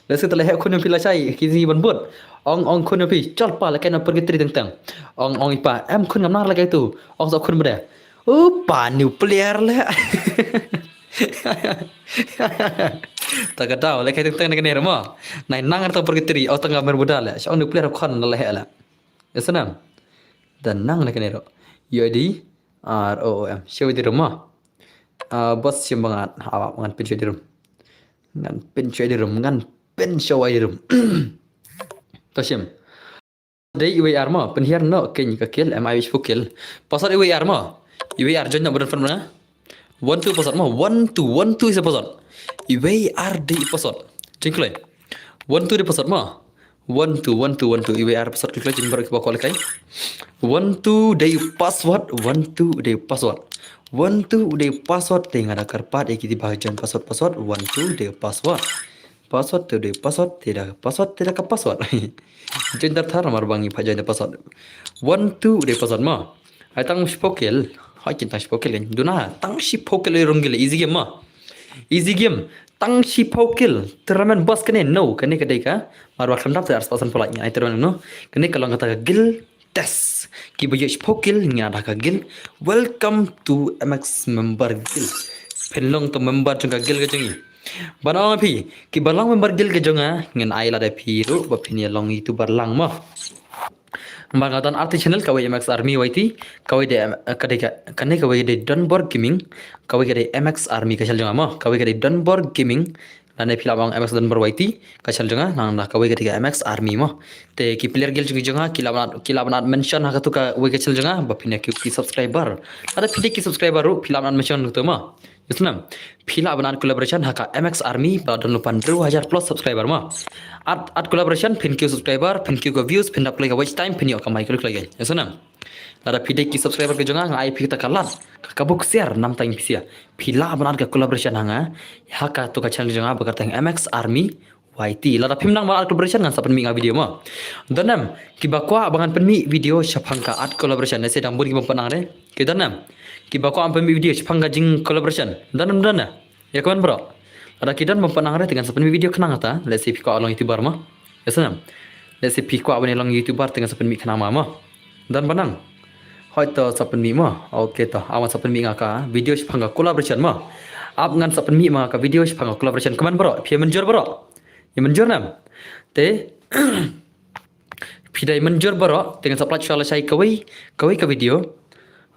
Lehse te leh khun phi lashai, ki zi ban but. Ong ong khun phi, chal pa lehkai na purgatory teng teng. Ong ong i pa, em khun ngam nang lehkai tu. Ong sa khun bade. U pa nuclear le. Ta ka daw, lehkai teng teng ne ka ne mo. Nai nang ta purgatory, ong ta ngam Bermuda le. Sha ong nuclear khun na leh le. Ïa snam. Da nang lehkai ne ro. Ïoh di. R O O M. Shu di room mo. Ah, boss shim ba ngan, ah, ngan pyn shu di room. Ngan pyn shu di room, ngan pyn shu di room. To shim. Dei iwei ar mo, pynhiar noh keiñ ka kill, em ai wei shiphew kill. Pasal iwei ar mo. Iwei ar join noh ba don fan mo na. One two pasal mo, one two, one two is a pasal. Iwei ar dei pasal. Jingkloi. One two dei password mo. One two, one two, one two. Iwei ar password klik klik jin baru kiba kwah lekai. One two dei password, one two dei password. One two dei password, te nga da kyrpad ïa kiti ba join password, password, one two dei password. Password tu dei password, te da password, te da ka password. Join tar tar namar ba ngi pha join da password. One two dei password mo. Ai tang shiphew kill. Hai kin tang shiphew kill kan. Duna tang shiphew kill rung gila easy game mo. Easy game. Tang shiphew kill. Tournament boss kane no. Kane ka dei ka. Mar ba khlem dap te ar spah san phew like ngi ai tournament no. Kane ka long kata ka guild test. Kiba ïoh shiphew kill ngi ai da ka guild. Welcome to M X member guild. Phin long to member jong ka guild ka jong ngi. Ban ong phi kiba long member guild ka jong nga ngin ai lad ïa phi ruh ba phin ïa long YouTuber lang mo. Ba nga don arti channel, kawei M X Army Y T, kawei dei M-, ka dei ka, kane kawei dei Donbor Gaming, kawei ka dei M X Army ka channel jong nga mo, kawei ka dei Donbor Gaming, lane phi lah ban ong M X Donbor Y T ka channel jong nga, nangta kawei ka dei ka M X Army mo. Te ki player guild jong nga ki lah ban, ki lah ban mention ha katu kawei ka channel jong nga ba phin ïa ki subscriber. Lada phi dei ki subscriber ruh phi lah ban mention katu mo. Ïa snem. Phi lah ban add collaboration ha ka M X Army ba don lypa hynriew hajar plus subscriber mo. Add, add collaboration phin kiew subscriber, phin kiew ka views, phin dap kloi ka watch time, phin ïoh kamai kloi kloi. Ïa snem. Lada phi dei ki subscriber ka jong nga nga ai phi kata ka lad. Ka, ka buk share namta ïa phi share. Phi lah ban add ka collaboration ha nga. Ha katu ka channel jong nga ba kyrteng M X Army Y T. Lada phim nang ban add collaboration ngan sa pynmih nga video mo. Don em kiba kwah ba ngan pynmih video shaphang ka add collaboration. Lehse dang bun kiba pynang re. Ki don em kiba kwah ban pynmih video shaphang ka jing collaboration. Don em don em. Ïa kmen bro. Lada ki don ban pynang re te ngan sa pynmih video khnang kata. Lehse phi kwah long YouTuber mo. Ïa snem. Lehse phi kwah ban long YouTuber te ngan sa pynmih khnang ma mo. Don ban nang. Hoi to sa pynmih mo. Okay to. Awan sa pynmih nga ka video shaphang ka collaboration mo. Ap ngan sa pynmih ma ka video shaphang ka collaboration. Kmen bro. Phi mynjur bro. Ïa mynjur nam. Te phi dei mynjur baroh te ngan sa pynlait shuwa lashai kawei, kawei ka video.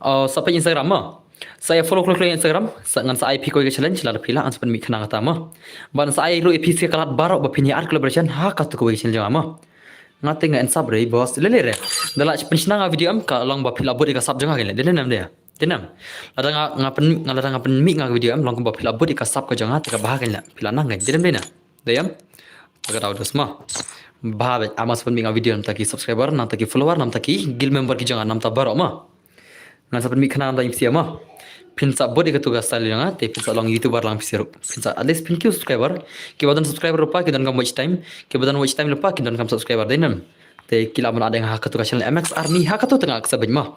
Oh, sa peit Instagram mo. Sa ïa follow kloi kloi Instagram, sa ngan sa ai phi kawei ka challenge lada phi lah ngan sa pynmih khnang kata mo. Ban sa ai ruh ïa phi sa ka lad baroh ba phin ïa add collaboration ha katu kawei ka challenge mo. Nga te nga insap re boss lele re. Da lah pynshna nga video em ka long ba phi lah bud ïa ka sub jong nga kan le. Dei nam dei. Dei nam. Lada nga nga pyn nga lada nga pynmih nga video em long ba phi lah bud ïa ka sub ka jong nga te ka bha kan le. Phi lah nang kan. Dei nam dei na. Dei em? Ka dau dus ma. Ba ba ama sa pynmih nga video namta ki subscriber, namta ki follower, namta ki guild member ki jong nga namta baroh ma. Ngan sa pynmih khnang da ïa phi ma. Phin sa bud ïa katu ka style jong nga te phin sa long YouTuber lang phi ruh. Phin sa at least phin kiew subscriber. Kiba don subscriber lypa ki donkam watch time. Kiba don watch time lypa ki donkam subscriber dei nam. Te ki lah ban add ïa nga ha katu ka channel M X Army ha katu te nga accept beit ma.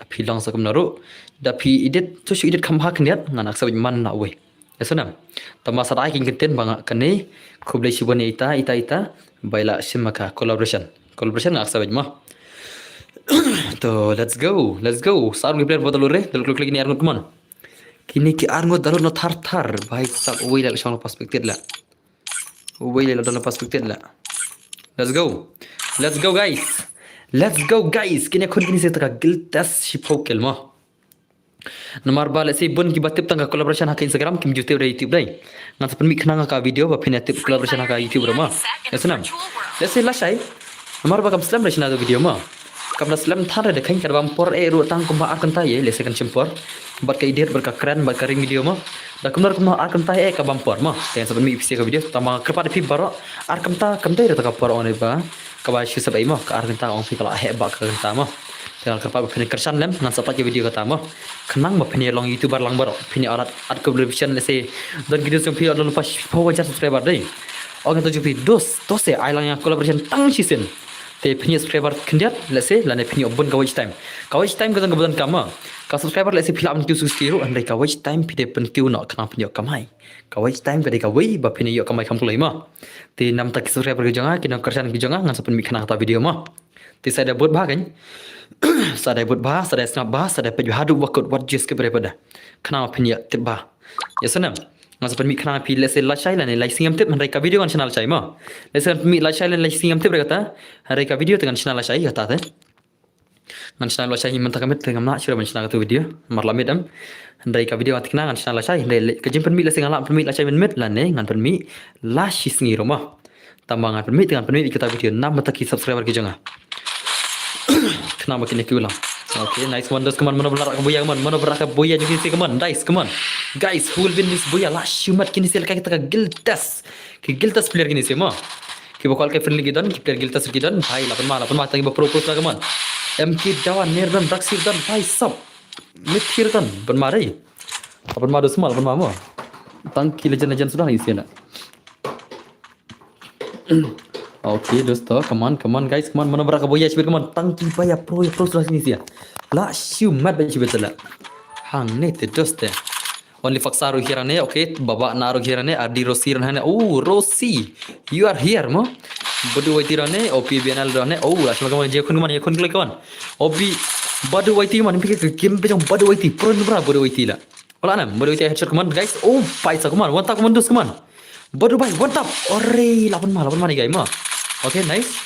Da phi long sa kumno ruh. Da phi edit tu shu edit kham ha khyndiat ngan accept beit man na uwei. Ïa snem. Tangba sa da ai kin kyntien ba nga kane khublei shibun ïa ita ita ita ba ïa la shim ma ka collaboration. Collaboration nga accept beit ma. To let's go, let's go. Sa arngut player ba da lut re, da lut klik klik kine arngut kmen. Kine ki arngut da lut na thar thar. Bhai sab uwei la shong perspective la. Uwei la don perspective la. Let's go. Let's go guys. Let's go guys. Kine khun kine sa ïa ka guild test shiphew kill ma. Namar ba lehse bun kiba tip tang ka collaboration ha ka Instagram kim ju tip da YouTube dei. Ngan sa pynmih khnang ka video ba phin ïa tip collaboration ha ka YouTube ruh ma. Ïa snem. Lehse lashai. Namar ba kam slem da shna ka video ma. Kam da slem than re da khein ka da bam por eh ruh tang kumba ar kynta ïa lehse kan shim por. Bad ka edit bad ka kren bad ka ring video ma. Da kumno kumno ar kynta eh ka bam por ma. Te ngan sa pynmih phi sa ka video tang ba nga kyrpad ïa phi baroh ar kynta kam dei ruh ta ka por ong dei ba. Kaba shu sep ei ma ka ar kynta ong phi ka la heh ba ka kynta ma. Te nga kyrpad ba phin ïa kyrshan lem ngan sa pynlait ïa video kata mo. Khnang ba phin ïa long YouTuber lang baroh phin ïa add add collaboration lehse don ki dos jong phi don lypa shiphew hajar subscriber dei. Ong ïa to jong phi dos to se ai lang ïa collaboration tang shisien. Te phin ïa subscriber khyndiat lehse lane phin ïa bun ka watch time. Ka watch time ka don kaba donkam ma. Ka subscriber lehse phi lah ban kiew sixty ruh hynrei ka watch time phi dei pynkiew noh khnang phin ïoh kamai. Ka watch time ka dei kawei ba phin ïoh kamai kham kloi ma. Te namta ki subscriber ki jong nga ki nongkyrshan ki jong nga ngan sa pynmih khnang kata video ma. Te sa da bud bha kan. Sa da bud bha, sa da sngap bha, sa da peit bha haduh ba kut wat jis ki bre pada. Khnang phin ïa tip bha. Ïa snem. Ngan sa pynmih khnang phi lehse lashai lane lai sngi ngam tip hynrei ka video ngan shna lashai ma. Lehse ngan pynmih lashai lane lai sngi ngam tip re kata. Hynrei ka video te ngan shna lashai kata te. Ngan shna lashai hi mynta ka miet te ngam lah shuh ban shna katu video. Mar la miet em. Hynrei ka video nga thikna ngan shna lashai hynrei ka jingpynmih lehse nga lah pynmih lashai mynmiet lane ngan pynmih la shi sngi ruh ma. Tangba ngan pynmih te ngan pynmih ïa kita video namar ta ki subscriber ki jong nga. Khnang ba kin ïa kiew lang. Okay, nice one dos, come on, mano ba la rah ka buya, come on, mano ba la rah ka buya jong kine se, come on, dice, come on. Guys, who will win this buya? La shu mat kine se lehkai kita ka guild test. Ki guild test player kine se ma. Kiba kwah ka friendly ki don, ki player guild test ki don, bhai, la pynma, la pynma, tang kiba pro pro sla, come on. M K Dawan, Nirdan, Raksir don, bhai sab. Mithir don, pynma dei. La pynma dos mo, la pynma mo. Tang ki legend legend suda ngi sien. Okay, dosto, come on, come on, guys, come on, mano ba rah ka buya shibit, come on, tang ki ba ïa pro, ïa pro suda ngi sien. La shimet ba shibit la. Hangne te doste. Only Faksa ruh hiar hangne, okay, Baba Na ruh hiar hangne, Adi Rosi ruh hangne. Oh, Rosi, you are here mo. Badu Waiti ruh hangne, O P B N L ruh hangne. Oh, la shima, come on, je khun, come on, je khun, come on. O P, Badu Waiti, come on, phi ka game phi jong Badu Waiti, pro nubra Badu Waiti la. Wala nam, Badu Waiti headshot, come on, guys. Oh, paisa, come on, one tap, come on, dos, come on. Badu bhai, one tap. Ore, la pynma, la pynma ni guy mo. Okay, nice.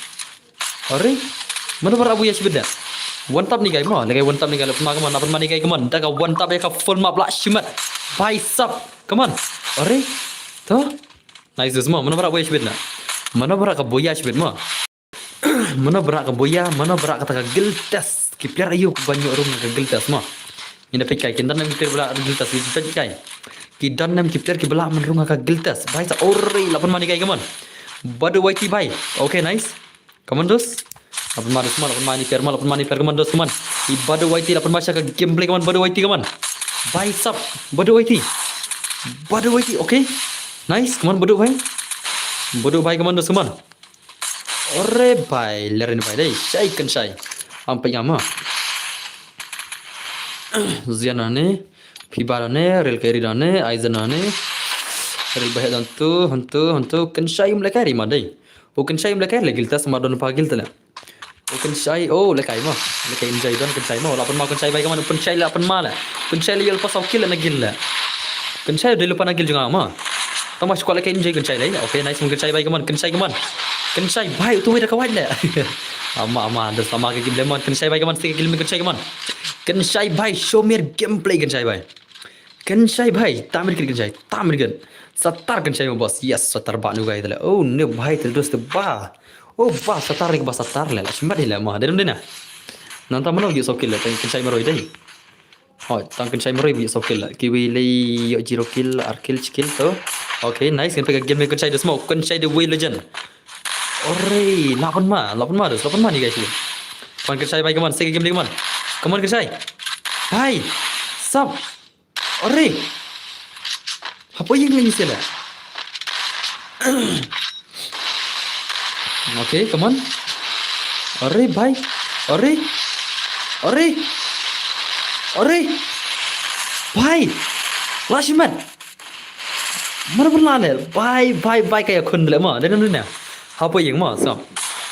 Ore. Mano ba rah buya shibit da. One tap ni guy mo. Lekai one tap ni guy, la pynma, come on, la pynma ni guy, come on. Da ka one tap ïa ka full map la shimet. Bhai sab. Come on. Ore. To. Nice, dos mo. Mano ba rah buya shibit da. Mano ba rah ka buya shibit mo. Mano ba rah ka buya, mano ba rah kata ka guild test. Ki player aïu kiba ïoh rung ka guild test mo. Ina peit kai, kin don nam ki player ba rah guild test, kin peit kai. Ki don nam ki player kiba lah ban rung ka guild test. Bhai sa, ore, la pynma ni guy, come on. Badu Waiti bhai. Okay, nice. Come on, dos. La pynma dos mo, la pynma ni player mo, la pynma ni player, come on, dos, come on. I Badu Waiti, la pynma sha ka gameplay, come on, Badu Waiti, come on. Bhai sab, Badu Waiti. Badu Waiti, okay. Nice, come on, Badu bhai. Badu bhai, come on, dos, come on. Ore bhai, lerin bhai dei, shai kan shai. Am pynga ma. Zian hangne, Piba hangne, Ril Keri hangne, Aizen hangne. Ril Bahek dan tu, hantu, hantu, kan shai um lekai ri ma dei. O kan shai um lekai le guild test ma don pa guild le. O kan shai, oh lekai ma. Lekai enjoy don kan shai ma. La pynma kan shai bhai, come on, kan shai la pynma le. Kan shai le ïoh lypa saw kill na guild le. Kan shai dei lypa na guild jong nga ma. Tang ma squad lekai enjoy kan shai le. Okay, nice, kan shai bhai, come on, kan shai, come on. Kan shai bhai, tu wei da ka wai le. Ama, ama, da sama ka game le, come on, kan shai bhai, come on, stick ka game, kan shai, come on. Kan shai bhai, show me your gameplay, kan shai bhai. Kan shai bhai, tam rit kan shai, tam rit. Satar kan shai ma boss. Yes, satar ba nu gai tale. Oh, ne bhai, tale dos te ba. Oh, ba satar rit, ba satar le. La shimat le ma. Dei dei na. Nanta mano ïoh saw kill le, kan shai maroi dei. Hoi, tang kan shai maroi ïoh saw kill le. Kiwi le ïoh zero kill, ar kill, shi kill to. Okay, nice. Kan peka game kan shai dos mo. Kan shai the way legend. Ore, la pynma, la pynma dos, la pynma ni guys. Come on, kan shai bhai, come on, stick ka game, come on. Come on, kan shai. Bhai, sab. Ore. Hapoh ïing lagi sila. Okay, come on. Ore, bhai. Ore. Ore. Ore. Bhai. La shimat. Mano pun la le. Bhai, bhai, bhai, ka ïakhun le ma. Dei nam dei na. Hapoh ïing ma, so.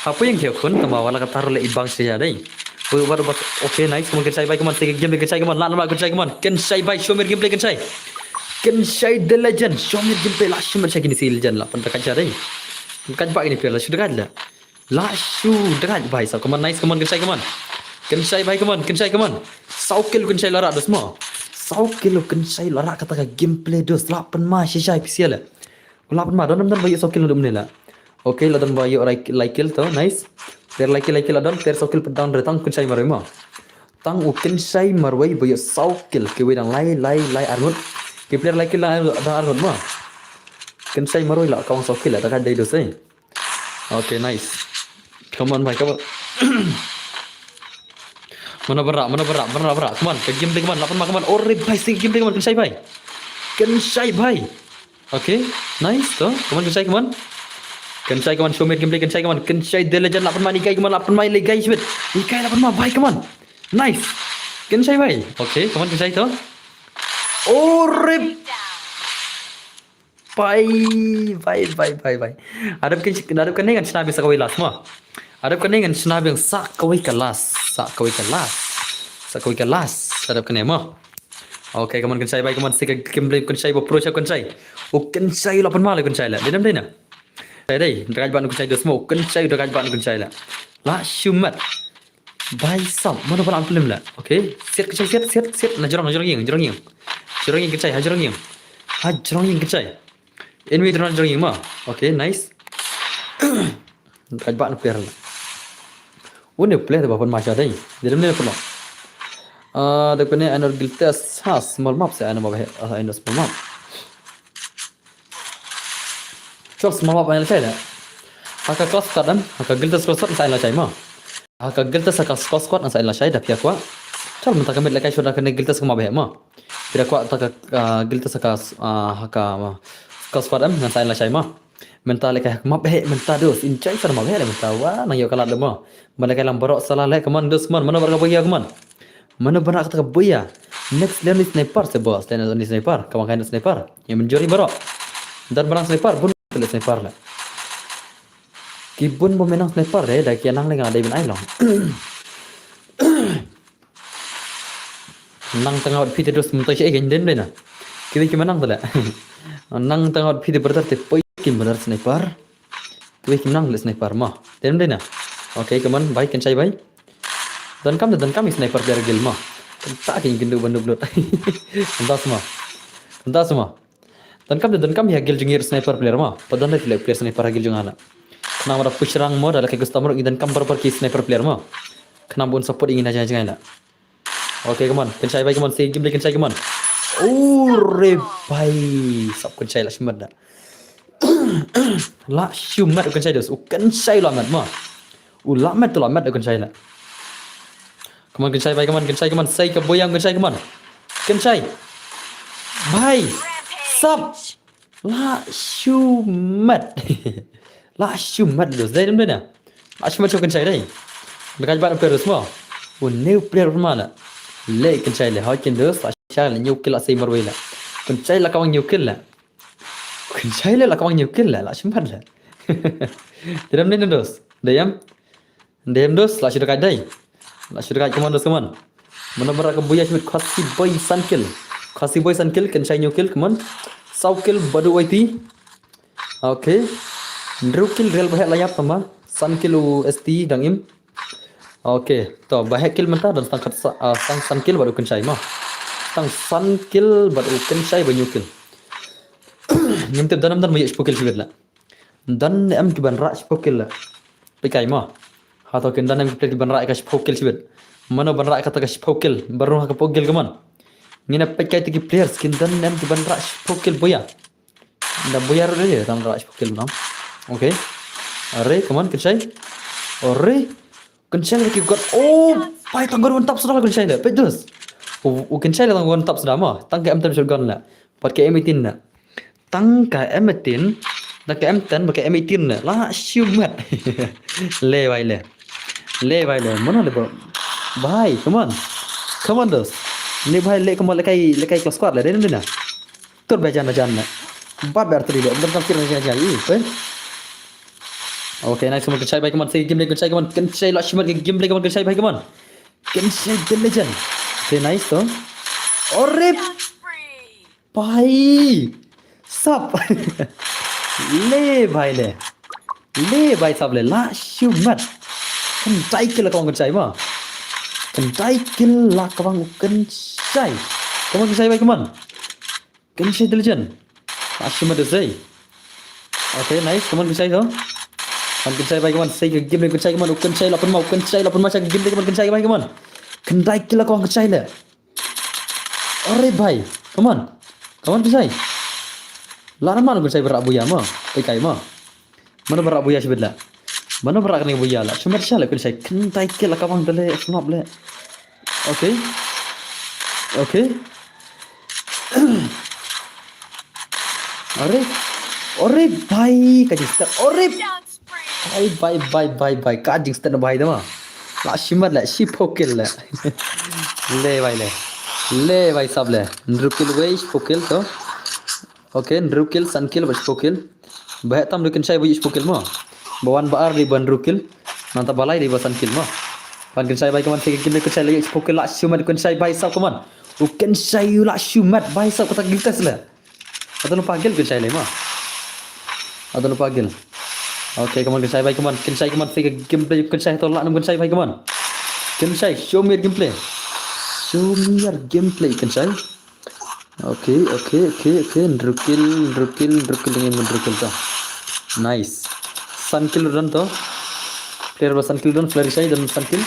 Hapoh ïing ka ïakhun, tang ba wat la katta ruh le i bang sha ïa dei. Wei, wat, wat, okay, nice. Come on, kan shai bhai, come on, stick ka game, kan shai, come on, la, la, kan shai, come on. Kan shai bhai, show me your gameplay, kan shai. Kan shai the legend, show me your gameplay, la, show me your gameplay, legend, la, pynta kan shai dei. Kan ba ini player, la, shu dekat la. La, shu dekat bhai, so, come on, nice, come on, kan shai, come on. Kan shai bhai, come on, kan shai, come on. Saw kill kan shai la rah dos ma. Saw kill kan shai la rah kata ka gameplay dos, la pynma shisha phi sha la. La pynma, don, don, don ba ïoh saw kill don ne la. Okay, la don ba ïoh lai, lai kill to, nice. Player lai kill, lai kill la don, player saw kill pyndown re tang kan shai marwei ma. Tang u kan shai marwei ba ïoh saw kill, kiwei dang lai, lai, lai arngut. Ki player lai kill dang, dang arngut ma. Kan shai marwei la, ka wang saw kill la, ta ka dei dos eh. Okay, nice. Come on, bhai, come on. Mano ba rah, mano ba rah, mano ba rah. Come on, ka game dei, come on, la pynma, come on. Ore bhai, stick ka game dei, come on, kan shai bhai. Kan shai bhai. Okay, nice, to. Come on, kan shai, come on. Kan shai, come on, show me gameplay, kan shai, come on. Kan shai the legend, la pynma ni guy, come on, la pynma ni guy, shibit. Ni guy, la pynma, bhai, come on. Nice. Kan shai bhai. Okay, come on, kan shai, to. Ore. Bhai, bhai, bhai, bhai, bhai. Hadap kan, hadap kane ngan shna biang sa kawei last ma. Hadap kane ngan shna biang sa kawei ka last, sa kawei ka last. Sa kawei ka last. Hadap kane ma. Okay, come on, kan shai bhai, come on, stick ka game, kan shai, ba pro shai, kan shai. O kan shai, la pynma la kan shai la. Dei nam dei na. Dei, dei, da ka ba nu kan shai dos mo, kan shai, da ka ba nu kan shai la. La shimat. Bhai sab, mano ba la pynlem la. Okay, siat kan shai, siat, siat, siat. Na jrong, na jrong ïing, jrong ïing. Jrong ïing kan shai, ha jrong ïing. Ha jrong ïing kan shai. Anyway, tu na jrong ïing ma. Okay, nice. Ka ba nu player la. Une player ba pynma sha dei. Dei nam ne pynlem. Ah, dei kane anor guild test. Ha, small map sa anor map, ah, anor small map. Chok small map, anor shai la. Ha ka clash squad em, ha ka Guilders clash squad ngan sa ai lashai mo. Ha ka Guilders ha ka clash squad ngan sa ai lashai da phi ïa kwah. Chal mynta ka mid lehkai shuh da kane Guilders ka map heh mo. Phi da kwah ta ka, ah, Guilders ha ka, ah, ha ka, ah, clash squad em ngan sa ai lashai mo. Mynta lehkai ha ka map heh mynta dos. Enjoy sa map heh leh mynta. Wah, nang ïoh ka lad leh mo. Mynta lehkai lang baroh sala leh, come on dos, come on. Mano ba ka buya, come on. Mano ba na kata ka buya. Next lane ni sniper se boss, lane ni sniper. Ka bang kai sniper. Ïa mynjur ïa baroh. Don ba nang sniper, bun leh sniper leh. Ki bun ba mynta nang sniper de, da ki nang leh nga dei ban ai long. Nang tang ngat phi te dos mynta shi ai ka nyen den na. Kiwei ki mynta leh. Nang tang ngat phi te brother te poi ki brother sniper. Kiwei ki nang leh sniper mo. Den na. Okay, come on, bhai, kynshai bhai. Donkam de donkam ïa sniper player guild mo. Kynta ki kynduh ban duh lut. Kynta sma. Kynta sma. Donkam de donkam ïa guild jong ngi sniper player mo. Pat don de leh player sniper ha guild jong nga la. Khnang ba da push rank mo da lehkai custom ruh ngi donkam barbar ki sniper player mo. Khnang ba un support ïa ngi na jngai jngai la. Okay, come on. Kynshai bhai, come on. Sei game de kynshai, come on. Oh, re bhai. Sap kynshai la shimet da. La shimet u kynshai dos. U kynshai la met mo. U la met tu la met u kynshai la. Come on, kynshai bhai, come on, kynshai, come on. Sei ka buya kynshai, come on. Kynshai. Bhai. Sap. La shimet. La shimet dos. Dei dem dei na. La shimet shu kynshai dei. Baka bat player dos mo. U new player ma la. Leh kynshai leh. Hoi kin dos. La shai leh new kill la sei marwei la. Kynshai la kawang new kill la. Kynshai leh la kawang new kill la. La shimet la. Dei dem dei na dos. Dei em. Dem dos, la shu da kai dei. La shu da kai, come on dos, come on. Mano ba na ka buya shimet, Khasi boy san kill. Khasi boy san kill, kynshai hynñiew kill, come on. Saw kill bad u Y T. Okay. Hynriew kill real ba heh la ïap tang ba. San kill u S T dang im. Okay. To ba heh kill mynta don tang khat sa, ah, tang san kill bad u kynshai mo. Tang san kill bad u kynshai ba hynñiew kill. Ngim tip don em don ba ïoh shiphew kill shibit la. Don ne em ki ban rah shiphew kill la. Peit kai mo. Hato kin don ne em ki player ki ban rah ka shiphew kill shibit. Mano ban rah kata ka shiphew kill. Ba rung ha ka phew kill, come on. Ngin ïa peit kai te ki players kin don ne em ki ban rah shiphew kill buya. Da buya ruh de tam rah shiphew kill mo. Okay. Are, come on, kynshai. Are. Kynshai la ki gun. Oh, pai tang gun one tap suda la kynshai la. Peit dos. U, u kynshai la tang gun one tap suda mo. Tang ka M ten shotgun la. Pat ka M eighteen la. Tang ka M eighteen, tang ka M ten, bad ka M eighteen ne. La shimet. Le bhai le. Le bhai le. Mano le bro. Bhai, come on. Come on dos. Ne bhai le, come on, lehkai, lehkai clash squad le. Dei na, dei na. Tur ba jan ba jan ne. Bat ba artylli le. Dam kam kir na jan jan. Ih, pe. Okay, nice, come on, kynshai bhai, come on. Sei game le, kynshai, come on. Kynshai la shimet ka game le, come on, kynshai bhai, come on. Kynshai the legend. Okay, nice to. Ore bhai. Sap. Le bhai le. Le bhai sap le. La shimet. Kynshai kill la kawang kynshai mo. Kynshai kill la kawang kynshai. Come on kynshai bhai, come on. Kynshai the legend. La shimet the sei. Okay, nice. Come on kynshai to. Come on kynshai bhai, come on. Sei ka game le kynshai, come on. U kynshai la pynma, u kynshai la pynma sha ka game le, come on kynshai bhai, come on. Kynshai kill la kawang kynshai le. Are bhai, come on. Come on kynshai. La na mano kynshai ba rah buya mo. Peit kai mo. Mano ba rah buya shibit la. Mano ba rah kane buya la. Shimet sha le kynshai. Kynshai kill la kawang te le, sngap le. Okay. Okay. Are. Are bhai, ka jingstep. Are. Bhai, bhai, bhai, bhai, bhai. Ka jingstep na bhai dama. La shimet le, shiphew kill le. Le bhai le. Le bhai sap le. Hynriew kill wei, shiphew kill to. Okay, hynriew kill, san kill, bad shiphew kill. Ba heh tam de kynshai ba ïoh shiphew kill mo. Ba wan ba ar de ba hynriew kill. Nangta ba lai de ba san kill mo. Ban kynshai bhai, come on, sei ka game le kynshai le ïoh shiphew kill la shimet kynshai bhai sap, come on. U kynshai u la shimet bhai sap kata kill test le. Ata lypa kill kynshai le mo. Ata lypa kill. Okay, come on, kynshai bhai, come on. Kynshai, come on, sei ka gameplay kynshai to la nam kynshai bhai, come on. Kynshai, show me your gameplay. Show me your gameplay kynshai. Okay, okay, okay, okay. Hynriew kill, hynriew kill, hynriew kill, hynriew kill to. Nice. San kill don to. Player ba san kill don, player shai don san kill.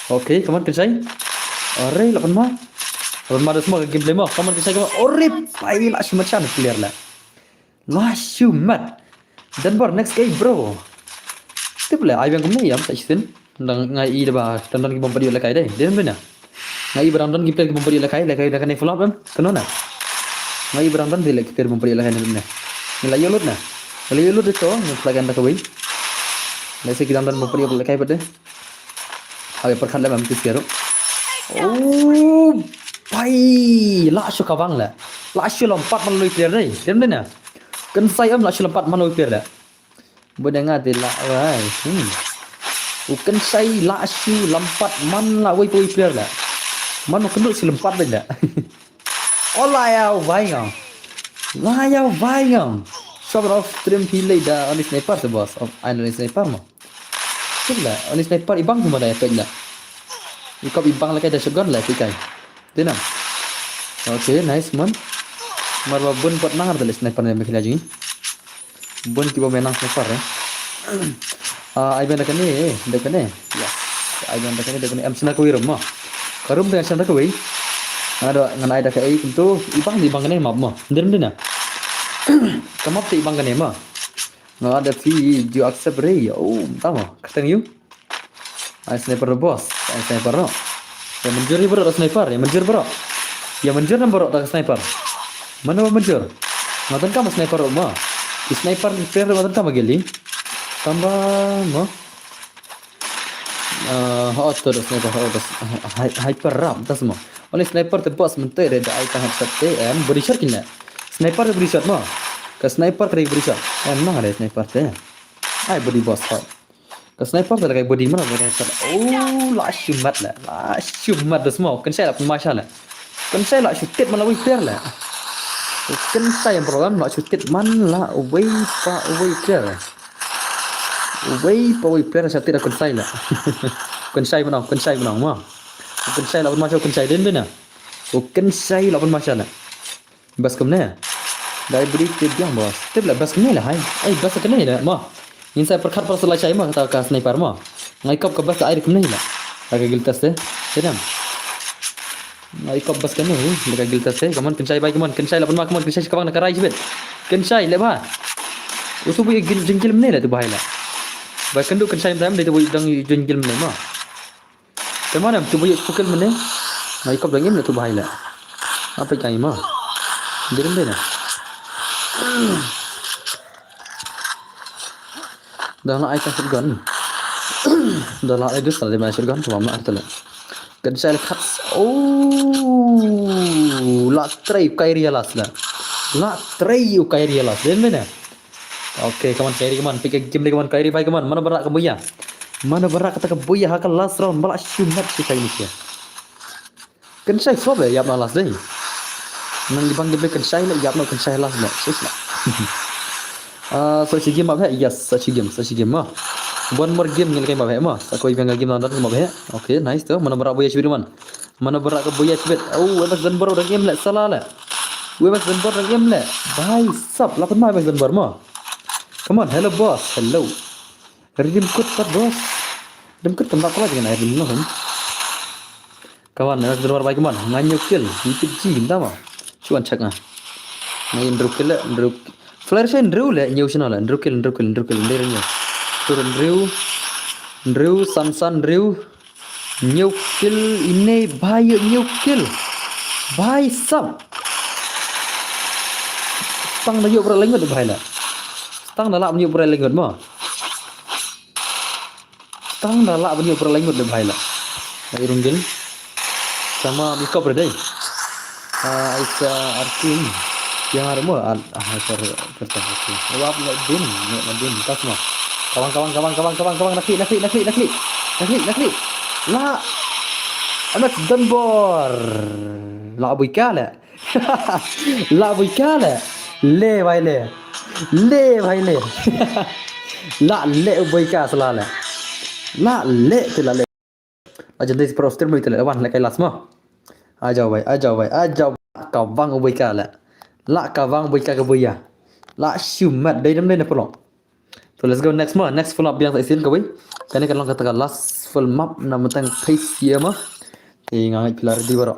Okay, come on, kynshai. Are, la pynma. La pynma da semua ka gameplay mo. Come on, kynshai, come on. Are, pai la shimet shan player la. La shimet. Denver, next game, bro. Tip le, ai biang kumne ïam sa shisien. Dang nga i da ba dang don ki bym pat ïoh lehkai dei. Dei ne em? Nga i ba dang don ki player ki bym pat ïoh lehkai, lehkai da kane full up em. Kano na? Nga i ba dang don dei leh ki player bym pat ïoh lehkai ne em. Nga la ïoh lut na. Nga la ïoh lut to, nga la kan da kawei. Lehse ki dang don bym pat ïoh lehkai pat dei. Hawei pyrkhat leh ba mesti siaru. Oh, bai. La shu kawang leh. La shu lympat man la wei player dei. Dei ne em? Kynsai em la shu lympat man la wei player leh. Bun nga te la wai. Hmm. U Kynsai la shu lympat man la wei pa wei player leh. Man u kynduh shu lympat bad leh. Oh la ïa u bai ngam. La ïa u bai ngam. Shot of stream phi lei da only sniper te boss. Oh, ai only sniper mo. Tip le, only sniper i bang mo da ïa peit leh. I kop i bang lehkai da shotgun leh peit kai. Dei ne em? Okay, nice man. Mar ba bun pat nang ar da leh sniper ne me khila jing. Bun kiba me nang sniper eh. Ah, ai biang da kane, da kane. Yes. Ai biang da kane, da kane. Em sna kawei rum mo. Ka rum da sna kawei. Nga da ngan ai da ka ei kumto. I bang, i bang kane map mo. Dei ne em dei na. Ka map te i bang kane mo. Nga da phi ju accept re. Oh, tama. Kyrteng ïa u. Ai sniper boss, ai sniper no. Ïa mynjur ïa baroh da sniper, ïa mynjur baroh. Ïa mynjur nam baroh da sniper. Mano ba mynjur? Nga donkam sniper mo. Ki sniper player nga donkam gili. Tangba mo. Ah, ho to da sniper, ho to. Hy-, hyper rap das mo. Only sniper te boss mynta re da ai tang headshot te em body shot kine. Sniper body shot mo. Ka sniper ka body shot. Em nang re sniper te. Ai body boss ho. Ka sniper te la kai body mana la kai headshot. Oh, la shu mat la. La shu mat da smoke. Kynsai la pynmai sha la. Kynsai la shu tit man la wei player la. Kynsai em problem la shu tit man la wei pa wei player. Wei pa wei player sha tit da Kynsai la. Kynsai manang, Kynsai manang ma. Kynsai la pynmai sha Kynsai den den na. Kynsai la pynmai sha la. Bas kumne. Dai bri te biang boss. Tip la bas kumne la hai. Ai bas kumne la mo. Ngin sa pyrkhat par sa la shai mo kata ka sniper mo. Ngai kop ka bas ai kumne la. Ka guild test te. Te dam. Ngai kop bas kumne hi. Ka guild test te. Come on Kynsai bai come on. Kynsai la pynma come on Kynsai ka bang na ka rai jibit. Kynsai le ba. Usu bu guild jingkil mne la tu bahai la. Ba kynduh Kynsai mdam de tu bu dang jingkil mne mo. Te ma nam tu ba ïoh pukul mene. Ngai kop dang im na tu bahai la. Apa kai ma. Dirim dei na. Dah la ai ka shotgun. Dah la ai dus tadi ma shotgun tu ma artele. Kan sai kat. Oh, la trei kai ria las la. La trei u kai ria las. Den mene. Okay, come on, Kyrie, come on. Pick a game, come on, Kyrie, bhai, come on. Mano ba rah ka buya. Mano ba rah kata ka buya ha ka last round. Ba la shu mat shi Kyrie ni. Kynsai sob eh, ïap na last dei. Nang di bang game Kynsai le, ïap na Kynsai last na. Sis la. Ah, so shi game map he? Yes, so shi game, so shi game ma. One more game ngin kai map he ma. Sa koi biang game na dat map he. Okay, nice tu. Mano ba rah buya shi man. Mano ba rah ka buya shi. Oh, Webas dan baru dang im le, salah le. Webas dan baru dang im le. Bhai sab, lapan ma Webas dan baru ma. Come on, hello boss, hello. Redeem code pat boss. Redeem code tam da kala jangan redeem no kan. Come on, next door bai come on. Ngan nyok kill, ni pit ji nda ma. Chuan check nga. Ngan Andrew kill, Andrew. Flare shai Andrew le, nyok sina le, Andrew kill, Andrew kill, Andrew kill, Andrew kill. Tur Andrew. Andrew, San San Andrew. Nyok kill ine bhai nyok kill. Bhai sab. Tang da ïoh bra lengut bhai la. Tang da la ïoh bra lengut ma. Tang da la ïoh bra lengut bhai la. Ai rung gil. Sama mi kop dei. Ah, isa arkin. Yang ada mo al ah kar kar ta. Wap le din, ne din tas ma. Kawang kawang kawang kawang kawang kawang nakli nakli nakli nakli. Nakli nakli. La. Anak dan bor. La bui ka le. La bui ka le. Le bai le. Le bai le. La le bui ka sala le. La le tu la le. Ajan dei pro stream bai tu le wan le kai las mo. Ajau bai, ajau bai, ajau. Ka bang bui ka le. La ka bang bui ka ka bui ya. La shumat dei dam dei na pulong. So let's go next ma, next full map biang sa isin kawei. Kane kan long kata ka last full map na matang pace ya ma. Te nga ngeit phi la ready baroh.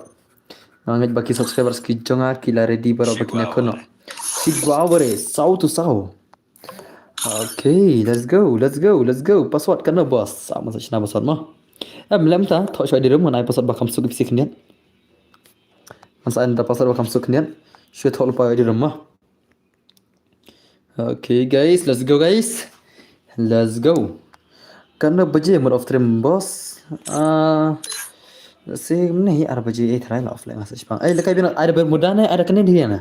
Nga ngeit ba ki subscribers ki jong nga ki la ready baroh ba kin ïa kono. Shi gwa bare, saw to saw. Okay, let's go, let's go, let's go. Password katno boss? Sa ma sa shna password ma. Em lem ta, thoh shuwa ID room, ngan ai password ba kham suk ïa phi shi khyndiat. Ngan sa ai da password ba kham suk khyndiat. Shuwa thoh lypa ID room ma. Okay guys, let's go guys. Let's go. Katno baje mut off stream boss? Ah, si mne ar baje eh tharai la off leh nga sa shipang. Eh, lehkai bino, ai da Bermuda ne, ai da kane ne na.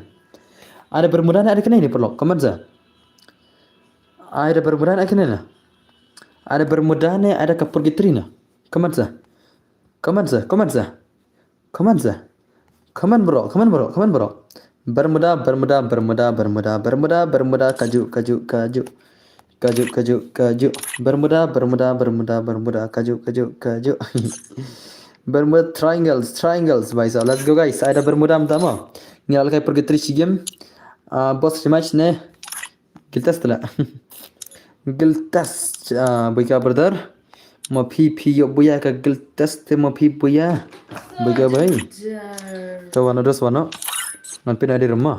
Ai da Bermuda ne, ai da kane ne paralok. Comment sa. Ai da Bermuda ne, ai kane na. Ai da Bermuda ne, ai da ka purgatory na. Comment sa. Comment sa, comment sa. Comment sa. Comment bro, comment bro, comment bro. Bermuda, Bermuda, Bermuda, Bermuda, Bermuda, Bermuda, kaju, kaju, kaju. Kaju, kaju, kaju. Bermuda, Bermuda, Bermuda, Bermuda, kaju, kaju, kaju. Bermuda triangles, triangles, bhai sahab. Let's go guys. Ai da Bermuda mynta mo. Ngi la lehkai purgatory shi game. Ah, boss rematch ne. Guild test la. Guild test, ah, bui ka brother. Ma phi phi ïoh bui ïa ka guild test te ma phi bui ïa. Bui ka bhai. To wano dos wano. Ngan pyn ID room ma.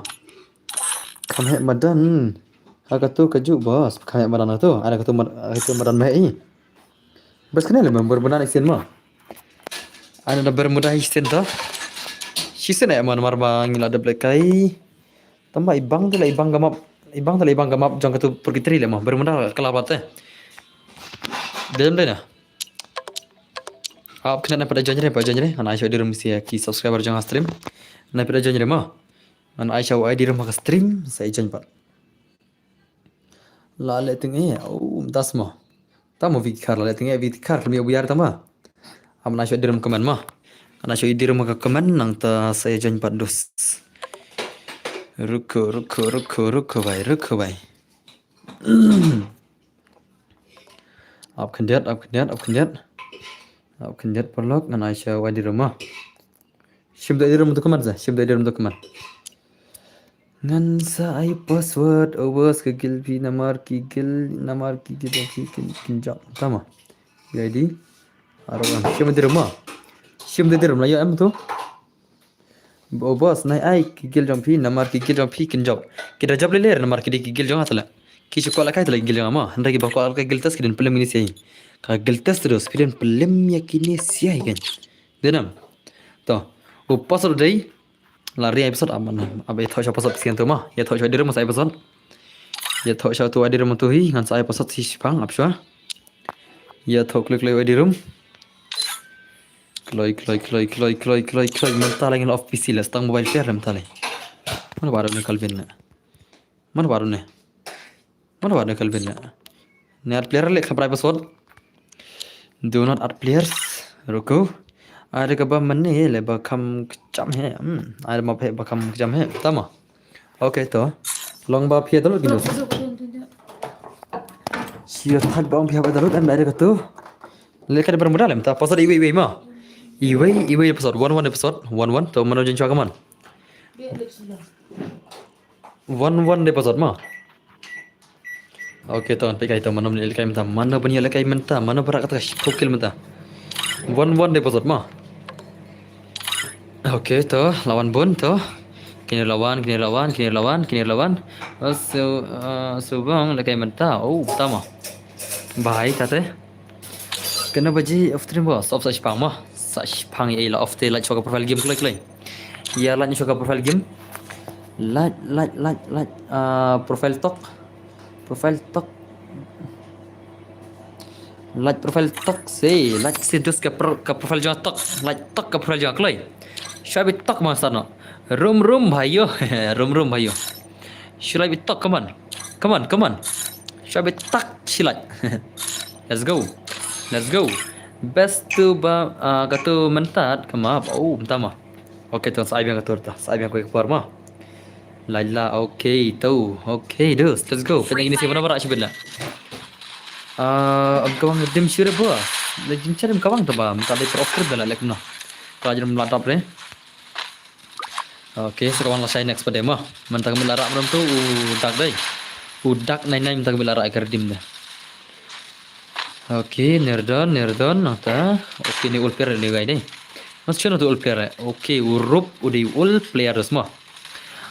Kham heh madan. Ha katu kaju boss. Kham heh madan katu. Ai da katu mad-, ai da katu madan ma heh i. Bas kane le member Bermuda ne sien ma. Ai da Bermuda hi sien to. Shi sien eh ma namar ba ngi la dep lehkai. Tangba i bang te la i bang ka map, i bang te la i bang ka map jong katu purgatory le ma. Bermuda ka la pat te. Dem de na. Ap kane na pada join re, pada join re. Ngan ai shuwa ID room sha ki subscriber jong ha stream. Na pada join re ma. Ngan ai shuwa ID room ha ka stream sa i join pat. La leh teng eh, oh, das mo. Tamo Vicky Khar, la leh teng eh Vicky Khar, khlem ïa bui ïar tama. Am na shuwa ID room comment ma. Ana shuwa ID room ka comment nangta sa ïa join pat dus. Ruko, ruko, ruko, ruko bhai, ruko bhai. Ap khyndiat, ap khyndiat, ap khyndiat. Ap khyndiat paralok, ngan ai shuwa ID room ma. Shim da ID room to comment sa, shim da ID room to comment. Ngan sa ai password, oh boss, ka guild phi namar ki guild, namar ki guild phi kin, kin jop. Tama. ID. Aro wan. Shim da ID room ma. Shim da ID room la ïa em to. Oh boss, nai ai ki guild jong phi namar ki guild jong phi kin jop. Ki da jop le le namar ki dei ki guild jong nga tala. Ki shu kwah lehkai tala ki guild jong nga ma. Hynrei ki ba kwah lehkai guild test ki dei pynlem ïa kine siai. Ka guild test to dos, phi dei pynlem ïa kine siai kan. Dei nam. To. U password dei. La ri ai password am, am, am, ïathoh sha password sien to ma. Ïathoh sha ID room sa ai password. Ïathoh sha to ID room to hi, ngan sa ai password shi shipang, ap shuwa. Ïathoh klik klik ID room. Kloi, kloi, kloi. Mynta la ngin off PC la, stang mobile player mynta la. Mano baru ne Calvin la. Mano baru ne. Mano baru ne Calvin la. Ne add player le khlem prai password. Do not add players. Ruko. Ai da kaba mane le ba kham kjam he. Hmm. Ai da map he ba kham kjam he. Tama. Okay to. Long ba phi download kino. Sio thaj ba ong phi ba download em da ai da katu. Le ka da Bermuda le mynta. Password iwei iwei ma. Iwei iwei password. One one password. One one. To mano jin chwa kaman. One one de password ma. Okay to, peit kai to mano ban ïalehkai mynta, mano ban ïalehkai mynta, mano ba rah kata ka shiphew kill mynta. One one de password ma. Okay to, la wan bun to. Kine la wan, kine la wan, kine la wan, kine la wan. Oh, so, uh, so bang lehkai mynta. Oh, tama. Bye tate. Kane ba ji off stream ba, off sa shipang ma. Sa shipang ïa la off te, lait shuwa ka profile game kloi kloi. Ïa lait shuwa ka profile game. Lait, lait, lait, lait. Ah, profile tok. Profile tok. Lait profile tok se, lait se dus ka pro-, ka profile jong tok. Lait tok ka profile jong kloi. Shuwa bit tok ma sa no. Rum rum bhaiyo. Rum rum bhaiyo. Shu lait bit tok, come on. Come on, come on. Shu bit tok shi lait. Let's go. Let's go. Best to ba, ah, katu mynta ka map. Oh, mynta ma. Okay to, sa ai biang katu ta. Sa ai biang ko por ma. Laila, okay to. Okay, dus. Let's go. Kane ini siapa nama rak shi bit la. Ah, am kawang dim sure ba. Legend charim kawang to ba. Mynta dei pro free bela lek no. Ka jin mladap re. Okay, sa ka wan lashai next pat de mo. Mynta ka mih la rah mynta u dak dei. U dak nine nine mynta ka mih la rah ka redeem de. Okay, Nirdon, Nirdon, nangta. Okay, ni ul player ni guy dei. Mas chuna tu ul player. Okay, u Rup u dei ul player dos mo.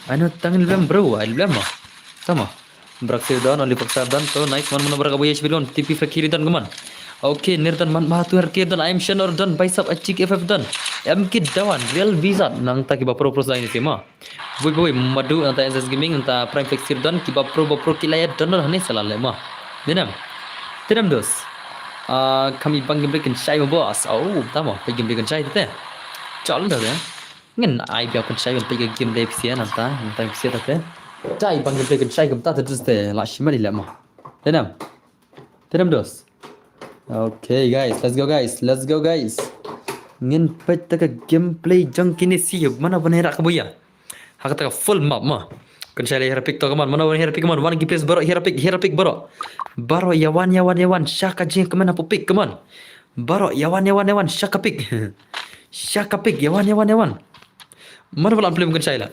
Ano tang ilblem bro, ilblem mo. Tama. Braxir don, Oliver Sar don, to nice man, mano brak abu ya shibir don, T P Frakiri don, come on. Okay, Nir don, man ba tu har kir don, I am Shanor don, Baisap Achik F F don. M Kid Dawan, Real Vizat, nang ta kiba pro pro sa ini sima. Bui bui, Madu, nang ta N S S Gaming, nang ta Prime Flex Sir don, kiba pro ba pro kila ya don don hane sala le ma. Dinam. Dinam dos. Ah, kami bang game break kan shai ma boss. Oh, tama, pa game break kan shai tete. Chal dah ya. Ngan ai biang kan shai kan pa game break pisia nang ta, nang ta pisia tete. Chai bang game break kan shai kan ta tete, la shimali le ma. Dinam. Tedam dos. Okay guys, let's go guys, let's go guys. Ngin peit ta ka gameplay jong kine si, mana ban hera ka buya. Ha kata ka full map ma. Kan shai le hera pick to, come on, mana ban hera pick, come on, wan ki place baroh, hera pick, hera pick baroh. Baroh ya wan, ya wan, ya wan, sha ka jing, come on, hapu pick, come on. Baroh ya wan, ya wan, ya wan, sha ka pick. Sha ka pick, ya wan, ya wan, ya wan. Mana ba la pynlem kan shai la.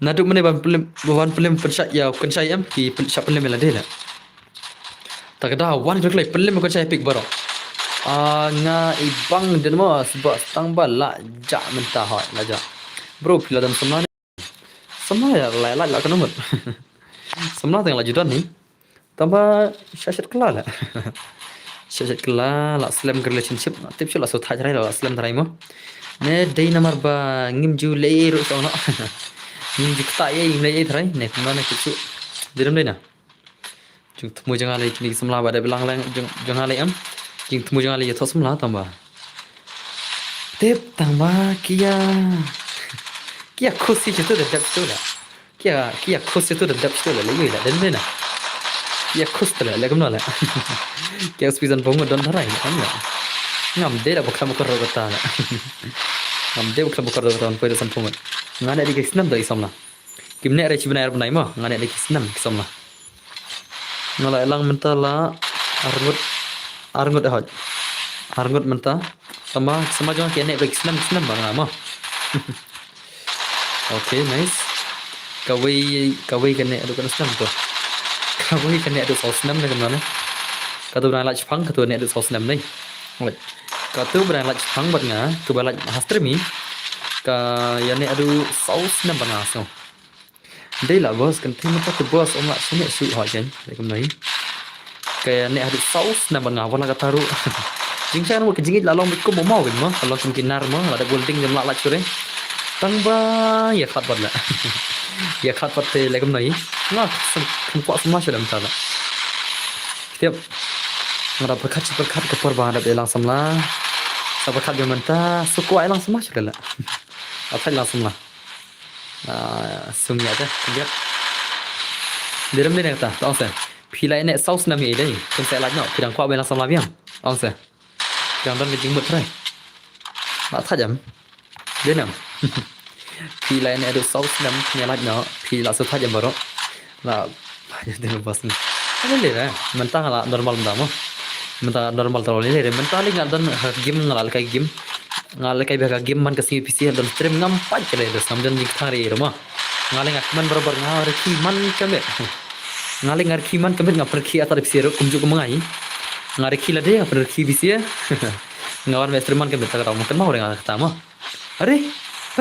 Naduh mynne ban pynlem, ban pynlem pynshai ya kan shai em, ki pyn-, shah pynlem la dei la. Ta ka da wan ka klei pynlem kan shai pick baroh. Ah, nga i bang den mo, sebab tang ba la jah mynta hoi, la jah. Bro, phi la don samla ne? Samla ya, la, la, la ka number. Samla tang la ju don ni. Tang ba sha shet kylla la. Sha shet kylla la slem ka relationship. Tip shu la so thai trai la slem trai mo. Ne dei namar ba ngim ju lei ruh song no. Ngim ju kta ye ngim lei trai. Ne kumno ne tip shu. Direm dei na. Jingthmu jong nga lei kine ki samla ba da bilang lang jong, jong nga lei em. Jingthmu jong nga lei ïathoh samla tang ba. Tip tang ba ki ïa, ki ïa khusi jitu da dep jitu la. Ki ïa, ki ïa khusi jitu da dep jitu la, lei ïa la den den na. Ki ïa khus tala, lei kumno la. Ki ïa spi san pung don tharai, kan la. Ngam dei da bakla bakor kata la. Ngam dei bakla bakor kata poi da san pung. Nga ne dei ki snam da i samla. Kim ne re chi bnai re bnai mo, nga ne dei ki snam ki samla. Nga la lang mynta la arngut, arngut hoj. Arngut mynta. Sama, sama jong ki ne dei ki snam, ki snam ba nga mo. Okay, nice. Kawei, kawei kane adu kane snam tu. Kawei kane adu saw snam ne kane. Katu bnai lach pang, katu ne adu saw snam ne. Wait. Katu bnai lach pang bad nga, tu ba lach ha stream i. Ka ïa ne adu saw snam bad nga so. Dei la boss, kan thim mynta tu boss, ym lah shu ne shu hoi ken. Dei kumno hi. Ka ne adu saw snam bad nga wala kata ruh. Jingshai ruh ka jingïeit la long bad kum mo mo ken mo. Ka long kum ki nar mo, la da building jam la la chure. Tang ba ïa khat bad la. Ïa khat bad te lei kumno hi. Nga sam, kam kwah sam la shu dam ta la. Tiap. Nga da pyrkhat shi pyrkhat ka por ba da ïa lang samla. Sa pyrkhat ïa mynta, su kwah ïa lang samla shu la. Athai lang samla. Ah, sung ïa te, ïa. Direm dei ne kata, tong se. Phi la ne saw snam ïa dei, tong se lach no, phi dang kwah ba ïa lang samla biang. Tong se. Phi dang don ka jingmut trai. La thaj am. Dei nam. Phi la ne adu saw snam, phi lach no, phi la su thaj am baroh. La, dei nam bas ni. Ada le re, mynta la normal mynta mo. Mynta normal taro le re, mynta le nga don ha game nga la kai game. Nga la kai bha ka game man ka sngi P C don stream ngam pat ka le dos ngam don jingkthang re re mo. Nga le nga kmen barabar nga rkhi man ka met. Nga le nga rkhi man ka met nga pyrkhi ata P C ro kumjuh kum ngai. Nga rkhi lade nga pyrkhi P C. Nga wan me stream man ka met ta ka tau kan mau re nga kata mo. Are,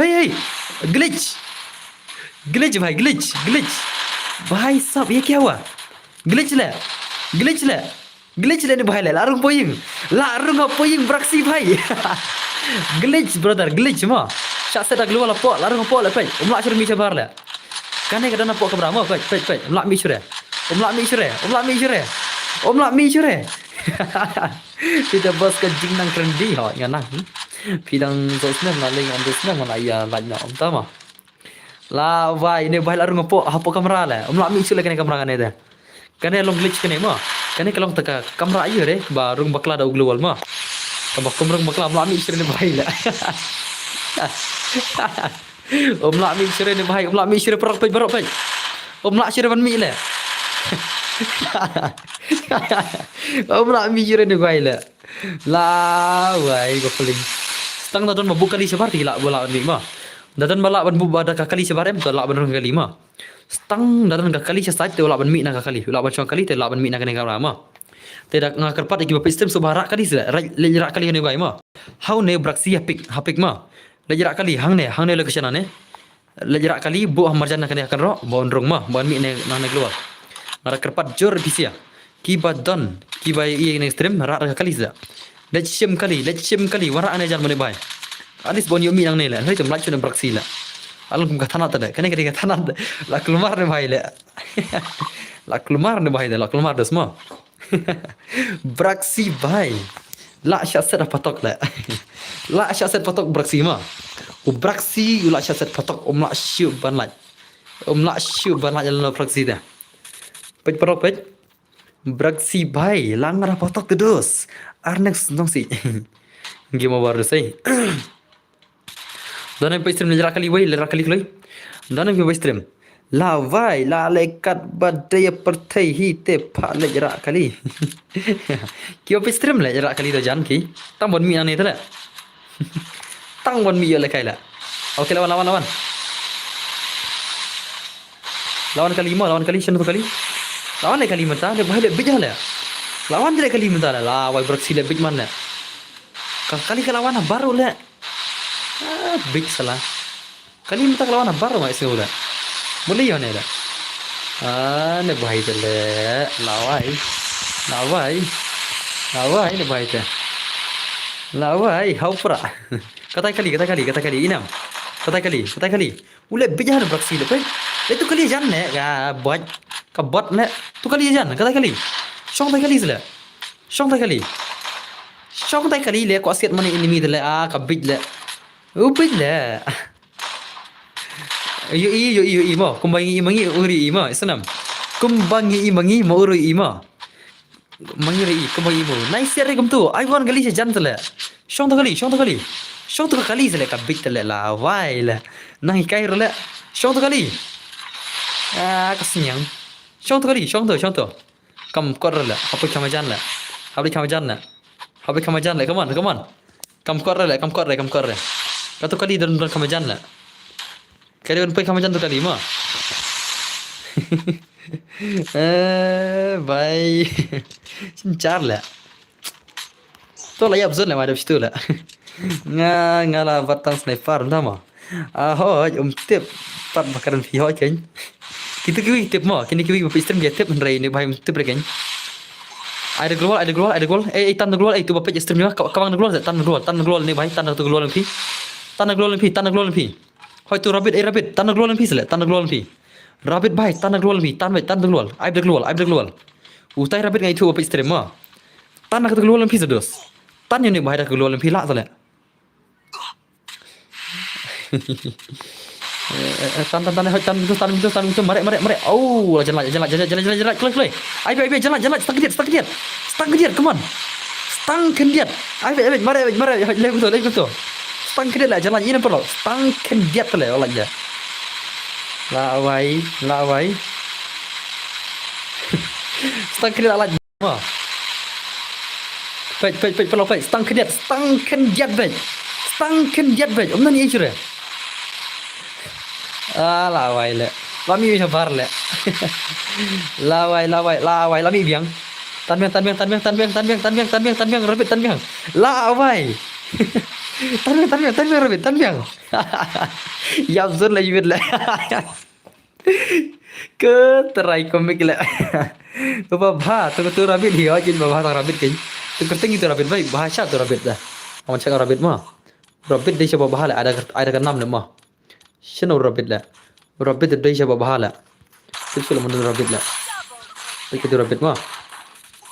hey hey, glitch, glitch bhai, glitch, glitch, bhai sab ye kya hua? Glitch le, glitch le, glitch le ni bhai le, la rung poying, la rung poying braksi bhai. Glitch brother, glitch mo. Sha set da glua la po, la rung po le pej, um la shuh mi shabar le. Kane ka dana po kamra mo, pej pej pej, um la mi shure, um la mi shure, um la mi shure, um la mi shure. Kita bos ka jingnang trendi ho, nga nang. Pidang dos nem na ling dos nem na ya laj na um tama. La wai ne bai la rung po, hapo kamra le. Um la mi shure kane kamra kane de. Kane long glitch kane mo. Kane ka long ta ka kamra ayu re ba rung bakla da u global mo. Ka ba kum rung bakla um la mi shure ne bai le. Um la mi shure ne bai, um la mi shure parok pej barok pej. Um la shure ban mi le. Um la mi shure ne bai le. La wai ba feeling. Stang da don ma bukali shabar ti la bola ban mi mo. Da don ba la ban bu ba da ka kali shabar em to la ban rung kali mo. Stang da don ka kali sha side te u lah ban mih na ka kali, u lah ban shong kali te u lah ban mih na kane ka kamra mo. Te da nga kyrpad ïa ki ba peit stream sngewbha rah kali seh, leit rah kali hangne bai mo. Hangne Braxi ha pick, ha pick mo. Leit rah kali hangne, hangne location hangne. Leit rah kali buh ha marjan na kane ka kynroh, ba un rung mo, ba un mih na hangne global. Nga da kyrpad jur phi sia. Kiba don, kiba ïa ïa ne stream, rah rah kali sa. Leit shim kali, leit shim kali, wan rah ne jan mane bai. At least ban ïoh mih nangne la, hei tum lait shun Braxi la. Alang kum ka thanat ta da, kane ka dei ka thanat da. La kulmar ne bai la. La kulmar ne bai da, la kulmar da sma. Braxi bai. La shah set patok la. La shah set patok Braxi ma. U Braxi, u la shah set patok, um la shu ban lait. Um la shu ban lait la Braxi da. Peit parok peit. Braxi bai, lang ra patok te dos. Arnex nong si. Game over dos ai. Dane peit stream le ra kali wei, le ra kali kloi. Dane peit stream. La wai, la le kat ba de ya perthei hi te pha le ra kali. Kio peit stream le ra kali to jan ki. Tang bon mi ane te le. Tang wan mi ïa le kai la. Okay, lawan, lawan, lawan. Lawan kali mo, lawan kali, shen tu kali. Lawan le kali mynta, le bai le bit le. Lawan le kali mynta le, la wai Braxi le bit man le. Ka kali ka lawan baru le. Ah, bit sala. Kali mynta ka lawan baru mai sing le. Muli yo ne le. Ah, ne bai te le. Lawai. Lawai. Lawai ne bai te. Lawai, hau pra. Katai kali, katai kali, katai kali, inam. Katai kali, katai kali. Ule bijan Braxi le, pei. Le tu kali jan le, ka bot. Ka bot le. Tu kali jan, katai kali. Shong tai kali le. Shong tai kali. Shong tai kali le, ko asiat mane enemy le, ah, ka bit le. U bit le. Yo i, yo i, yo i mo. Kumba ngi i mangi uri i mo. Isanam. Kumba ngi i mangi mo uri i mo. Mangi ri i, kumba i mo. Nice re kumtu. Ai wan kali sha jan tele. Shong to kali, shong to kali. Shong to kali sele ka bit tele la. Wai le. Nang hikai ro le. Shong to kali. Ah, ka snyang. Shong to kali, shong to, shong to. Kam kot re le. Hapoi kama jan le. Hapoi kama jan le. Hapoi kama jan le. Come on, come on. Kam kot re le, kam kot re, kam kot re. Ka tu kali don don kama jan le. Kali don poi kama jan tu kali mo. Eh, bai. Chin char le. To la ïap zon le ma dep situ le. Nga, nga la bat tang sniper nda mo. Ah, hoj, um tip. Pat bakaran phi hoj kein. Kitu kiwi tip mo, kini kiwi ba phi stream ki tip hynrei ni bai um tip re kein. Ai da global, ai da global, ai da global. Eh, eh, tan da global, eh, tu ba phi stream ni ma, ka, ka bang da global, tan da global, tan da global ni bai, tan da global phi. Tan da global phi, tan da global phi. Hoi tu rabbit, eh, rabbit, tan da global phi sele, tan da global phi. Rabbit bai, tan da global phi, tan bai, tan da global, ai da global, ai da global. Utai rabbit ngai tu ba phi stream mo. Tan da global phi sedos. Tan ni bai da global phi la sele. Eh, eh, eh, tan, tan, tan, eh, tan, tan, tan, tan, tan, mare, mare, mare. Oh, la jalan, jalan, jalan, jalan, jalan, jalan, jalan, jalan. Ai, ai, ai, jalan, jalan, stang kediat, stang kediat. Stang kediat, come on. Stang kediat. Ai, ai, ai, mare, ai, mare, ai, leh betul, leh betul. Stang kediat la, jalan, ini perlu. Stang kediat le, olah je. La awai, la awai. Stang kediat la. Ma. Peit, peit, peit, peit, peit, stang khyndiat, stang khyndiat beit. Stang khyndiat beit. Ym nang ïa shuh re. Ah, la wai le. La mih ïa bar le. La wai, la wai, la wai, la mih biang. Tan biang, tan biang, tan biang, rabbit, tan biang. La wai. Tan biang, tan biang, tan biang, rabbit, tan biang. Ïap zone la ïwit le. Ka trai komik le. Ba bha, tu, tu rabbit hi, oh, jin ba bha tang rabbit kein. Tu kyrteng itu rabbit bai, bha sha tu rabbit da. Awan check rabbit ma. Rabbit dei sha ba bha le, ada, ada ka nam le ma. Shano rabbit le. Rabbit dei sha ba bha le. Tu shu le mun rabbit le. Tu tu rabbit ma.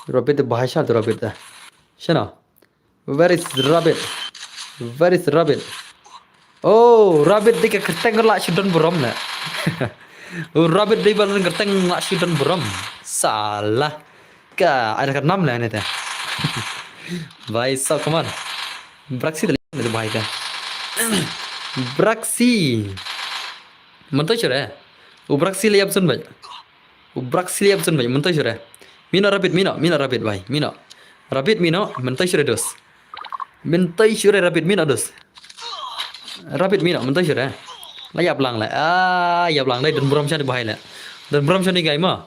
Rabbit bha sha tu rabbit da. Shano. Where is rabbit? Where is rabbit? Oh, rabbit dei ka kyrteng la shu don burom ne. Oh, rabbit dei ba la kyrteng la shu don burom. Salah. Ka, ada ka nam le ne te. Bhai sab, come on. Braxi dei ne bhai ka. Braxi. Mynta shu re. U Braxi le ïap zone beit. U Braxi le ïap zone beit, mynta shu re. Mih noh rabbit, mih noh, mih noh rabbit bai, mih noh. Rabbit mih noh, mynta shu re dos. Mynta shu re rabbit mih noh dos. Rabbit mih noh, mynta shu re. La ïap lang le. Ah, ïap lang dei, don burom sha tu bhai le. Don burom sha ni gai ma.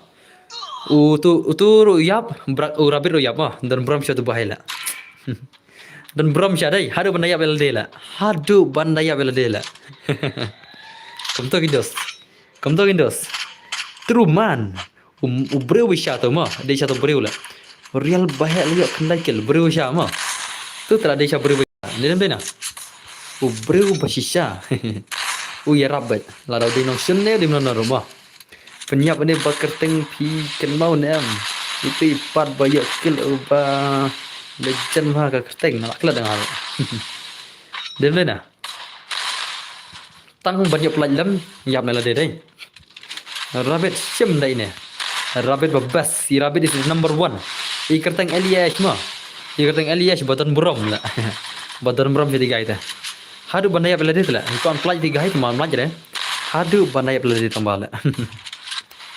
U tu, u tu ruh ïap, bra-, u rabbit ruh ïap ma. Don burom sha tu bhai le. Don burom sha dei, haduh ban da ïap ïa lade la. Haduh ban da ïap ïa lade la. Kumto ki dos. Kumto ki dos. True man. U, u briew ba shisha to mo, dei shisha to briew la. Real Baheh la ïoh khyndai kill, briew shisha mo. To te la dei shisha briew ba shisha. Dei dei na. U briew ba shisha. U ïarap bad. La dei nongshun ne dei nong ruh mo. Pynïap ne ba kyrteng phi kynmaw ne em. Itu i pat ba ïoh kill uba legend ba ka kyrteng. Nga la klet da nga ruh. Dei dei na. Tang ban ïoh pynlait lem, ïap ne la dei dei. Rabbit shim dei ne. Rabbit ba best, i Rabbit is number one. I kyrteng Eliash ma. I kyrteng Eliash ba don burom la. Ba don burom phi dei guy te. Haduh ban da ïap la dei te la. Kon pynlait phi guy te ma pynlait re. Haduh ban da ïap la dei tang ba la.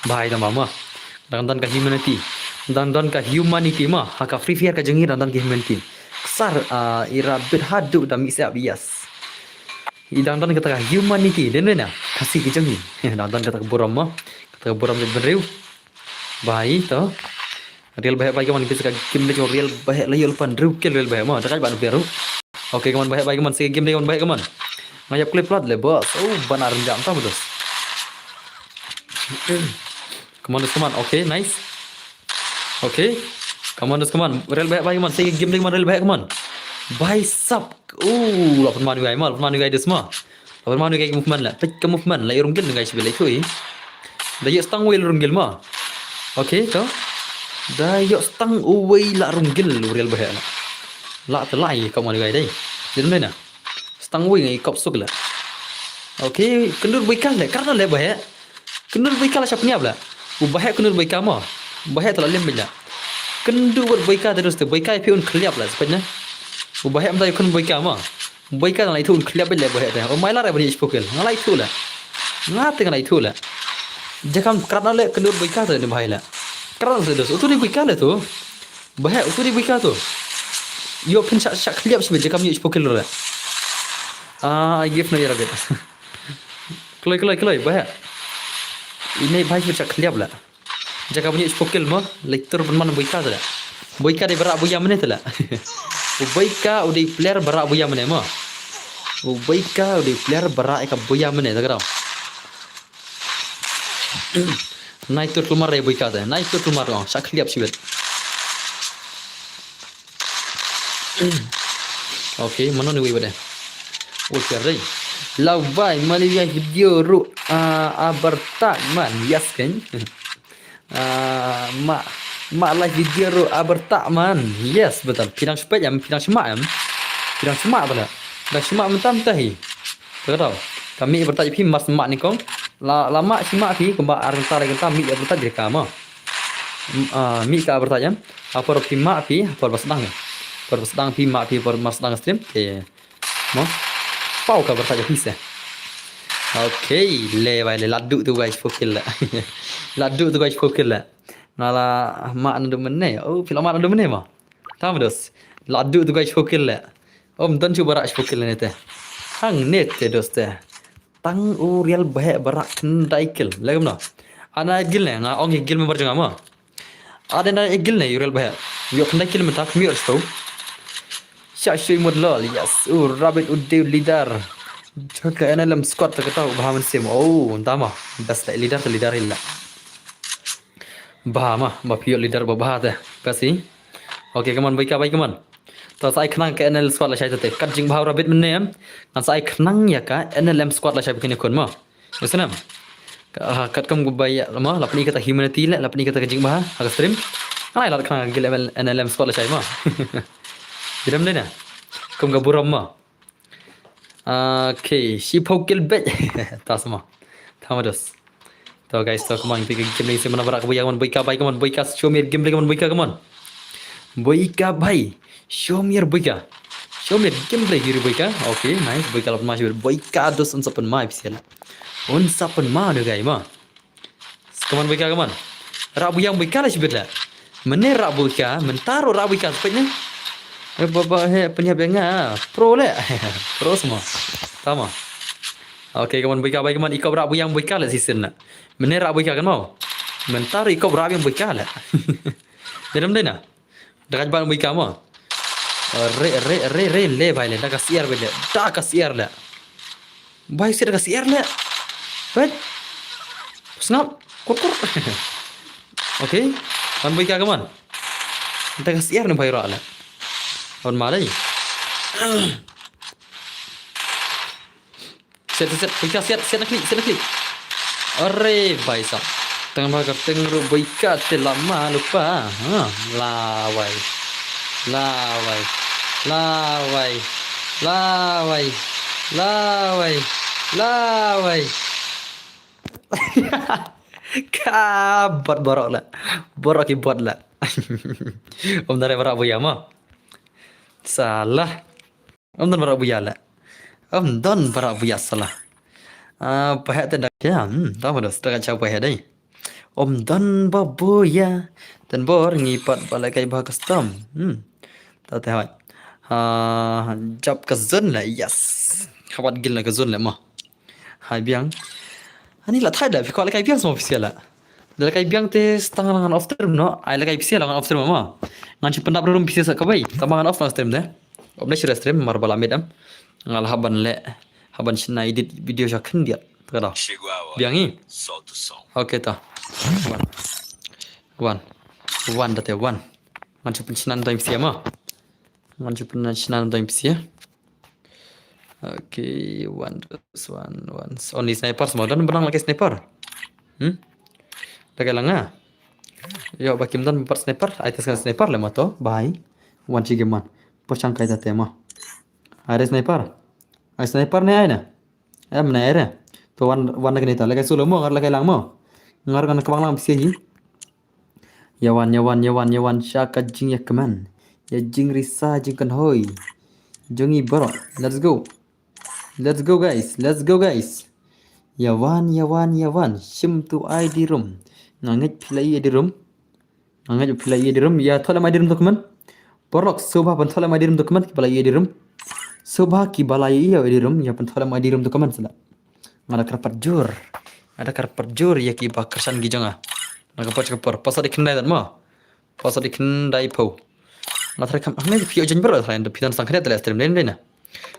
Bhai tang ba ma. Dang don ka humanity. Dang don ka humanity ma. Ha ka Free Fire ka jong ngi dang don ka humanity. Ksar, ah, i Rabbit haduh da mix up, yes. I dang don kata ka humanity, dei ne na, Khasi ka jong ngi. Dang don kata ka burom mo. Kata ka burom jait bynriew. Bhai to. Real Baheh bhai, come on, pisa ka game dei, Real Baheh la ïoh lypa hynriew kill Real Baheh mo. Dakaid ban biaru. Okay, come on Baheh bhai, come on, sa game dei, come on Baheh, come on. Nga ïap clip plat le boss. Oh, ban ar jam tam dos. Come on, come on. Okay, nice. Okay. Come on, come on. Real Baheh bhai, come on. Sa game dei, come on, Real Baheh, come on. Bhai sab. Oh, la pynman wei guy ma, la pynman wei guy dos ma. La pynman wei guy movement la. Peit ka movement la, ïa rung kill guy shibit la ïa. Da ïoh stang wei la rung kill ma. Okay, to. Da ïoh stang wei la rung kill Real Baheh la. La te la ïa ka man wei guy dei. Dei dei na. Stang wei ngi kop suk la. Okay, kyndur boi ka le, kar na le Baheh. Kyndur boi ka la shap niap la. U Baheh kyndur boi ka mo. Baheh te la lim boi la. Kyndur boi ka te dos te boi ka phi un khliap la, sepet na. U Baheh mta kyndur boi ka mo. Boi ka la itu un khliap boi la Baheh te. O mai la re bani spokil. Nga la itu la. Nga te nga la itu la. Jakam krat na le kyndur boi ka te ne Baheh la. Krat na le dos. Utu ni boi ka le tu. Baheh, utu di bika tu. Yo phin shak shak khliap sibit, jakam ïoh spokil le. Ah, I give no ïa Rabbit. Kloi, kloi, kloi, Baheh. Ine bhai sibit shak khliap la. Jakam ïoh spokil mo, lektur pynman bika tu la. Bika di barak buya mene tu la. U bika u di player barak buya mene mo. U bika u di player barak eka buya mene, tak kata. Nai tur tlumar re boi ka te. Nai tur tlumar ong. Shak khliap sibit. Okay, mano ni wei bade. Ul per dei. Lau bai mali ya video ru a abertak man. Yes kan. Ah, ma ma live video ru abertak man. Yes betul. Pidang sepet em, pidang semak em. Pidang semak bala. Pidang semak mentam tahi. Ka kata, ka mih byrta phi mas mak ni kong. La, la mak shi mak phi kumba ar kynta lai kynta mih byrta jri ka mo. Ah, mih ka byrta jam. Apor phi mak phi, apor ba sdang. Apor ba sdang phi mak phi, apor ba sdang stream. Ke mo. Pau ka byrta phi se. Okay, le bai le ladu tu guys fokil la. Ladu tu guys fokil la. Nga la mak nandu mene. Oh, phi la mak nandu mene mo. Tam dos. Ladu tu guys fokil la. Om don chu barak shpokil ne te. Hang ne te dos te. Tang u Real Baheh barak khyndai kil. Lagam no. Ana gil ne nga ong gil member jong nga mo. Ada na gil ne u Real Baheh. Yo khyndai kil mentak mi ur sto. Sha shui mut lol. Yes. U Rabbit u deu leader. Jaka N L M squad ta kata u Baha Mensim. Oh, ntama. Best leader ta leader hilla. Baha ma, ba pure leader ba baha te. Kasi. Okay, come on, baika bai, come on. Ta sa ai khnang ka N L squad la shai te. Kat jing baha Rabbit mene em. Ngan sa ai khnang ya ka N L M squad la shai bikin kun ma. Yusnam. Kat kam gu bai ya ma, la pni kata humanity le, la pni kata ka jing baha, ha ka stream. Ngan ai la khnang gil N L M squad la shai ma. Jiram dena. Kum ga buram ma. Okay, shi pau kil bet. Ta sama. Tama dos. To guys, to come on, bika gameplay se mana barak buya, come on, buika bai, come on, buika show me gameplay, come on, buika, come on. Buika bai. Show me buika. Show me gameplay diri buika. Okay, nice. Buika lapan ma shi buika dos un sapan ma official. Un sapan ma do guys ma. Come on, buika, come on. Rak buyang buika la shibit la. Mene rak buika, mentar rak buika sepet ne. Eh, baba he penyap yang ah. Pro le. Pro semua. Tama. Okay, come on, buika, bai, come on. Ikop rak buyang buika la season la. Mene rak buika kan mau. Mentar ikop rak yang buika la. Dalam dena. Dekat ban buika mau. Re, re, re, re, le, bai, le. Dah kasih air, bai, le. Dah kasih air la. Bai sit ka siar le. Bet. Sngap. Kur kur. Okay. Ban bui ka kaman. Nta ka siar ni bai ra la. Ban ma dai. Siat, siat, siat. Bui ka siat, siat na klik, siat na klik. Are bai sa. Tang ba ka teng ru bui ka te la ma lupa. Ha, lawai. Lawai. Lawai. Lawai. Lawai. Lawai. Ka bot borok la. Borok ki bot la. Om dare borok buya ma. Salah. Om don borok buya la. Om don borok buya salah. Ah, pahet te dak ya. Hmm, ta bodo sta ka chau pahet dai. Om don ba buya. Ten bor ngi pat ba la kai ba custom. Hmm. Ta te hoi. Ah, jap ka zon la, yes. Khabat gil la ka zon la ma. Hai biang. Ani la thai da, phi ko la kai biang semua official la. Da la kai biang te setengah ngan off stream no. Ai la kai official ngan off stream ma. Ngan chu pendap room official sa ka bai. Tama ngan off stream de. Off stream mar bala medam. Ngal haban le. Haban sina edit video sha khendiat. Kata. Biang i. Okay ta. One. One. One da te one. Ngan chu pensinan time sia ma. Ngan chu pensinan time sia. Okay, one, one, one. Only sniper, semua don benang lagi sniper. Hmm? Lagi langa. Yo, bakim don empat sniper. Ai tas kan sniper le mato. Bye. One chi game man. Pochang kai ta tema. Ada sniper. Ai sniper ne ai na. Em ne ai re. To one, one lagi ne ta. Lagi solo mo, ngar lagi lang mo. Ngar kan kebang lang bisi hi. Yawan, yawan, yawan, yawan, sha ka jingïakmen. Ïa jingrisa jingkynhoi jong ngi baroh. Let's go. Let's go guys. Let's go guys. Yawan, yawan, yawan. Shim tu I D room. Nga ngeit phi la ïohi I D room. Nga ngeit phi la ïohi I D room. Ïa thoh lem I D room tu kmen. Baroh sngewbha pynthoh lem I D room tu kmen kiba la ïohi I D room. Sngewbha kiba la ïohi I D room ïa pynthoh lem I D room tu kmen sila. Nga da kyrpad jur. Nga da kyrpad jur ïa kiba kyrshan ki jong nga. Na ka por sha ka por. Password dei khyndai dat mo. Password dei khyndai phew. Nga tharai kam, hangne phi ïoh join baroh tharai phi don sang khyndiat la stream dei dei na.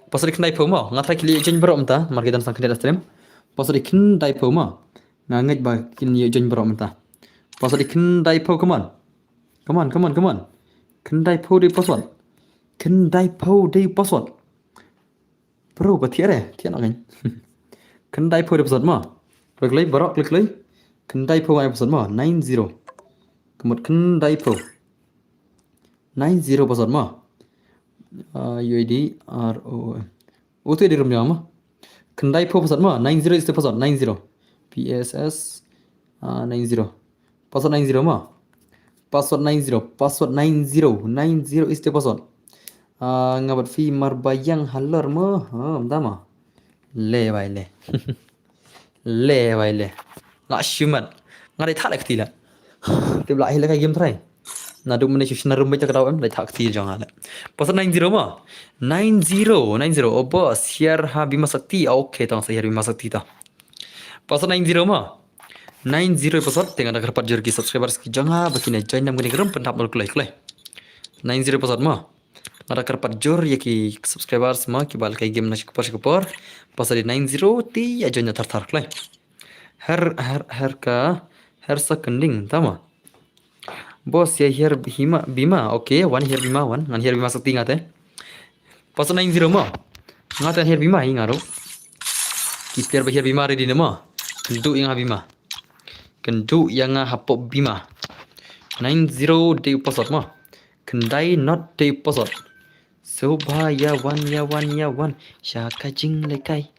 Password dei khyndai phew mo. Nga tharai ki la ïoh join baroh mynta. Mar ki don sang khyndiat la stream. Password dei khyndai phew mo. Nga ngeit ba kin ïoh join baroh mynta. Password dei khyndai phew, come on. Come on, come on, come on. Khyndai phew dei password. Khyndai phew dei password. Bro, ba thiah re, thiah noh ngan. Khyndai phew dei password mo. Klik klik, baroh klik klik. Khyndai phew ai password mo, nine zero. Ka mut khyndai phew. Nine zero password mo. Ah, U I D R O O M. Utu I D room jong nga mo. Khyndai phew password mo, nine zero is the password, nine zero. P S S, ah, nine zero. Password nine zero mo. Password nine zero, password nine zero, nine zero is the password. Ah, nga bad phi mar ba ïeng halor mo. Oh, mynta mo. Le bai le. Le bai le. La shu mat. Nga dei thak la kti la. Tip la hi la ka game try. Naduh mynne shu shna room beit ka daw em, dei thak kti jong nga la. Password nine zero mo. Nine zero, nine zero. Oh boss, hiar ha Bima Sakti. Okay, tang sa hiar Bima Sakti ta. Password nine zero mo. Nine zero password, te nga da kyrpad jur ki subscribers ki jong nga ba kin ïa join nam kane ka room pyndap mul kloi kloi. Nine zero password mo. Nga da kyrpad jur ïa ki subscribers mo kiba la kai game na shi ka por shi ka por. Password dei nine zero te ïa join na thar thar kloi. Her, her, her ka, her sa kynding, ta mo. Boss ïa hiar Bima, Bima. Okay, wan hiar Bima, wan. Ngan hiar Bima Sakti nga te. Password nine zero mo. Nga te hiar Bima hi nga ruh. Ki player ba hiar Bima ready ne mo. Kynduh ïa nga Bima. Kynduh ïa nga hapoh Bima. Nine zero dei u password mo. Khyndai not dei u password. Sngewbha ïa wan, ïa wan, ïa wan. Sha ka jinglehkai.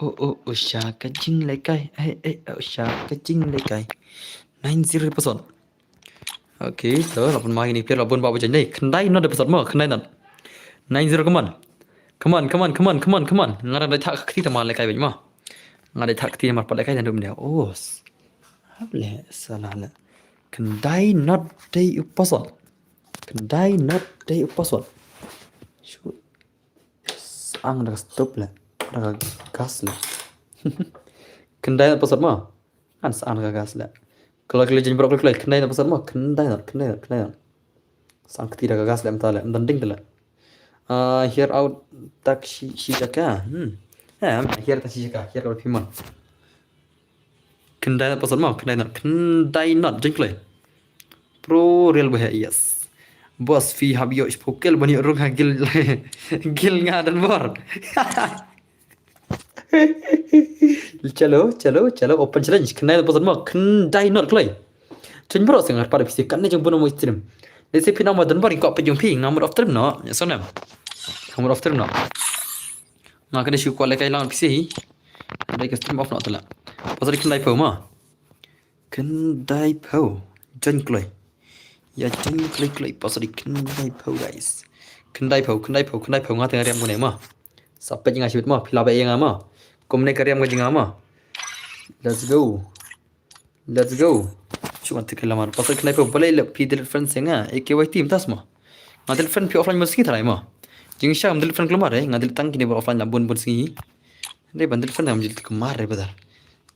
Oh, oh, oh, sha ka jinglehkai. Eh, eh, oh, sha ka jinglehkai. Nine zero password. Okay, to, la pun ma ini player la bun ba bujang dei. Khyndai not dei password mo, khyndai not. Nine zero, come on. Come on, come on, come on, come on, come on. Nga dang dei thak kti ta ma lehkai bad mo. Nga dei thak kti mar pat lehkai dan dum dia. Oh. Hap le, salah le. Khyndai not dei u password. Khyndai not dei u password. Shu. Sang da ka stove le. Da ka gas le. Khyndai not password mo. Kan sang da ka gas le. Kalau kali jin brok kali khyndai not password mo. Khyndai not, khyndai not, khyndai not. Sang kti da ka gas le mynta le. Mynta ding le. Ah, hiar out tak shi, shi jaka. Hmm. Eh, hiar tak shi jaka. Hiar ka phi mon. Khyndai not password mo. Khyndai not. Khyndai not. Jin kloi. Pro real ba heh, yes. Boss, phi hap ïoh shiphew kill ban ïoh rung ha guild, guild nga don bor. Chalo, chalo, chalo, open challenge. Khyndai bor mo, khyndai not kloi. Chen bro sing arpar phi kan ne jong bun mo stream. Lehse phi nang ma don bor ko phi jong phi, nga mut off stream noh. Ya sonem. Nga mut off stream noh. Nga kane shu kwah lehkai lang phi hi. Dei ka stream off noh tala. Pasal khyndai phew mo. Khyndai phew. Join kloi. Ya join kloi kloi. Pasal khyndai phew guys. Khyndai phew, khyndai phew, khyndai phew nga teng riam kune mo. Sa peit nga shibit mo. Phi la ba ïa nga mo. Kumne ka riam ka jong nga mo. Let's go. Let's go. Shu ngan te ka lamar. Pasal khyndai phew balei leh phi delete friend sha nga. A K Y team tas mo. Nga delete friend phi offline bun sngi tharai mo. Jingshisha ngam delete friend kulmar eh. Nga delete tang kine ba offline la bun bun sngi. Dei ban delete friend ngam delete kulmar eh brother.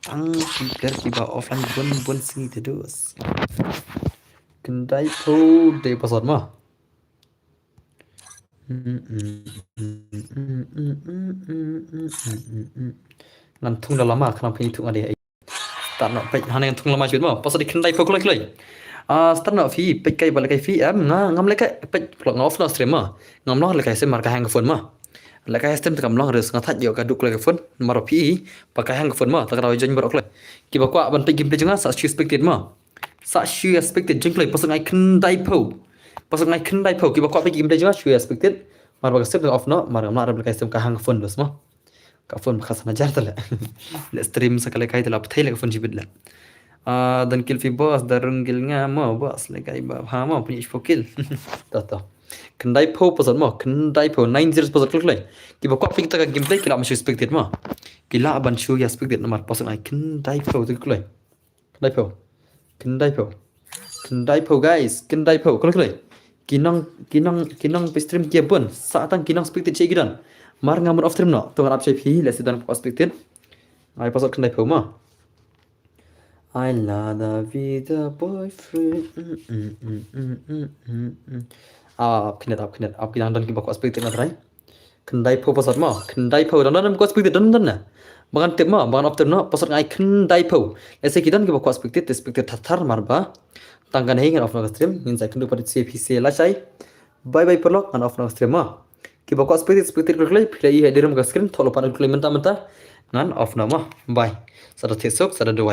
Tang ki player kiba offline bun bun sngi te dos. Khyndai phew dei password mo. Ngan thung da lama khnang phi thung ade. Start noh peit hane ngan thung lama shibit mo. Pasal khyndai phew kloi kloi. Ah, start noh phi peit kai ba lehkai phi em nga ngam lehkai peit vlog nga off noh stream mo. Ngam long lehkai stream mar ka hang ka phone mo. Lehkai stream te kam long res nga thait ïoh ka duk lehkai phone. Mar phi ba ka hang ka phone mo. Ta ka daw join bor kloi. Kiba kwah ban peit gameplay jong nga sa shu spectate mo. Sa shu spectate join kloi pasal ngai khyndai phew. Pasal ngai khyndai phew kiba kwah peit gameplay jong nga shu spectate. Mar ba ka stream te off noh mar ngam lah rem lehkai stream ka hang ka phone dos mo. Ka phone ba khatsan hajar tala. Leh stream sa ka lehkai tala pthei leh ka phone shibit leh. Ah, don kill phi boss, da rung kill nga mo boss lehkai ba ha mo phi shiphew kill. To to. Khyndai phew pasal mo, khyndai phew, nine zero pasal kloi kloi. Kiba kwah peit ta ka gameplay ki lah ban shu spectate mo. Ki lah ban shu ïa spectate namar pasal ai khyndai phew tu kloi. Khyndai phew. Khyndai phew. Khyndai phew guys, khyndai phew. Kloi kloi. Ki nang ki nang ki nang peit stream ki bun. Sa tang ki nang spectate shi ki don. Mar nga mut off stream noh. To ngan ap shai phi lehse don off spectate. Ai pasal khyndai phew mo. I love the vida boyfriend. Mm, mm, mm, mm, mm, mm, mm. Ap khyndai, ap khyndai, ap khyndai don kiba kwah spectate na trai. Khyndai phew pasal mo, khyndai phew don don kiba kwah spectate don don na. Ba ngan tip mo, ba ngan off tip noh, pasal ngai khyndai phew. Lehse ki don kiba kwah spectate, te spectate thar thar mar ba. Tang kane hi ngan off noh ka stream, ngin sa ïakynduh pat sha phi sha la shai. Bye bye paralok, ngan off noh ka stream mo. Kiba kwah spectate, spectate kloi kloi, phi la i ha dei ruh ka screen, thoh lypa noh kloi mynta mynta. Ngan off noh mo. Bye. Sa da thied suk, sa da duwai.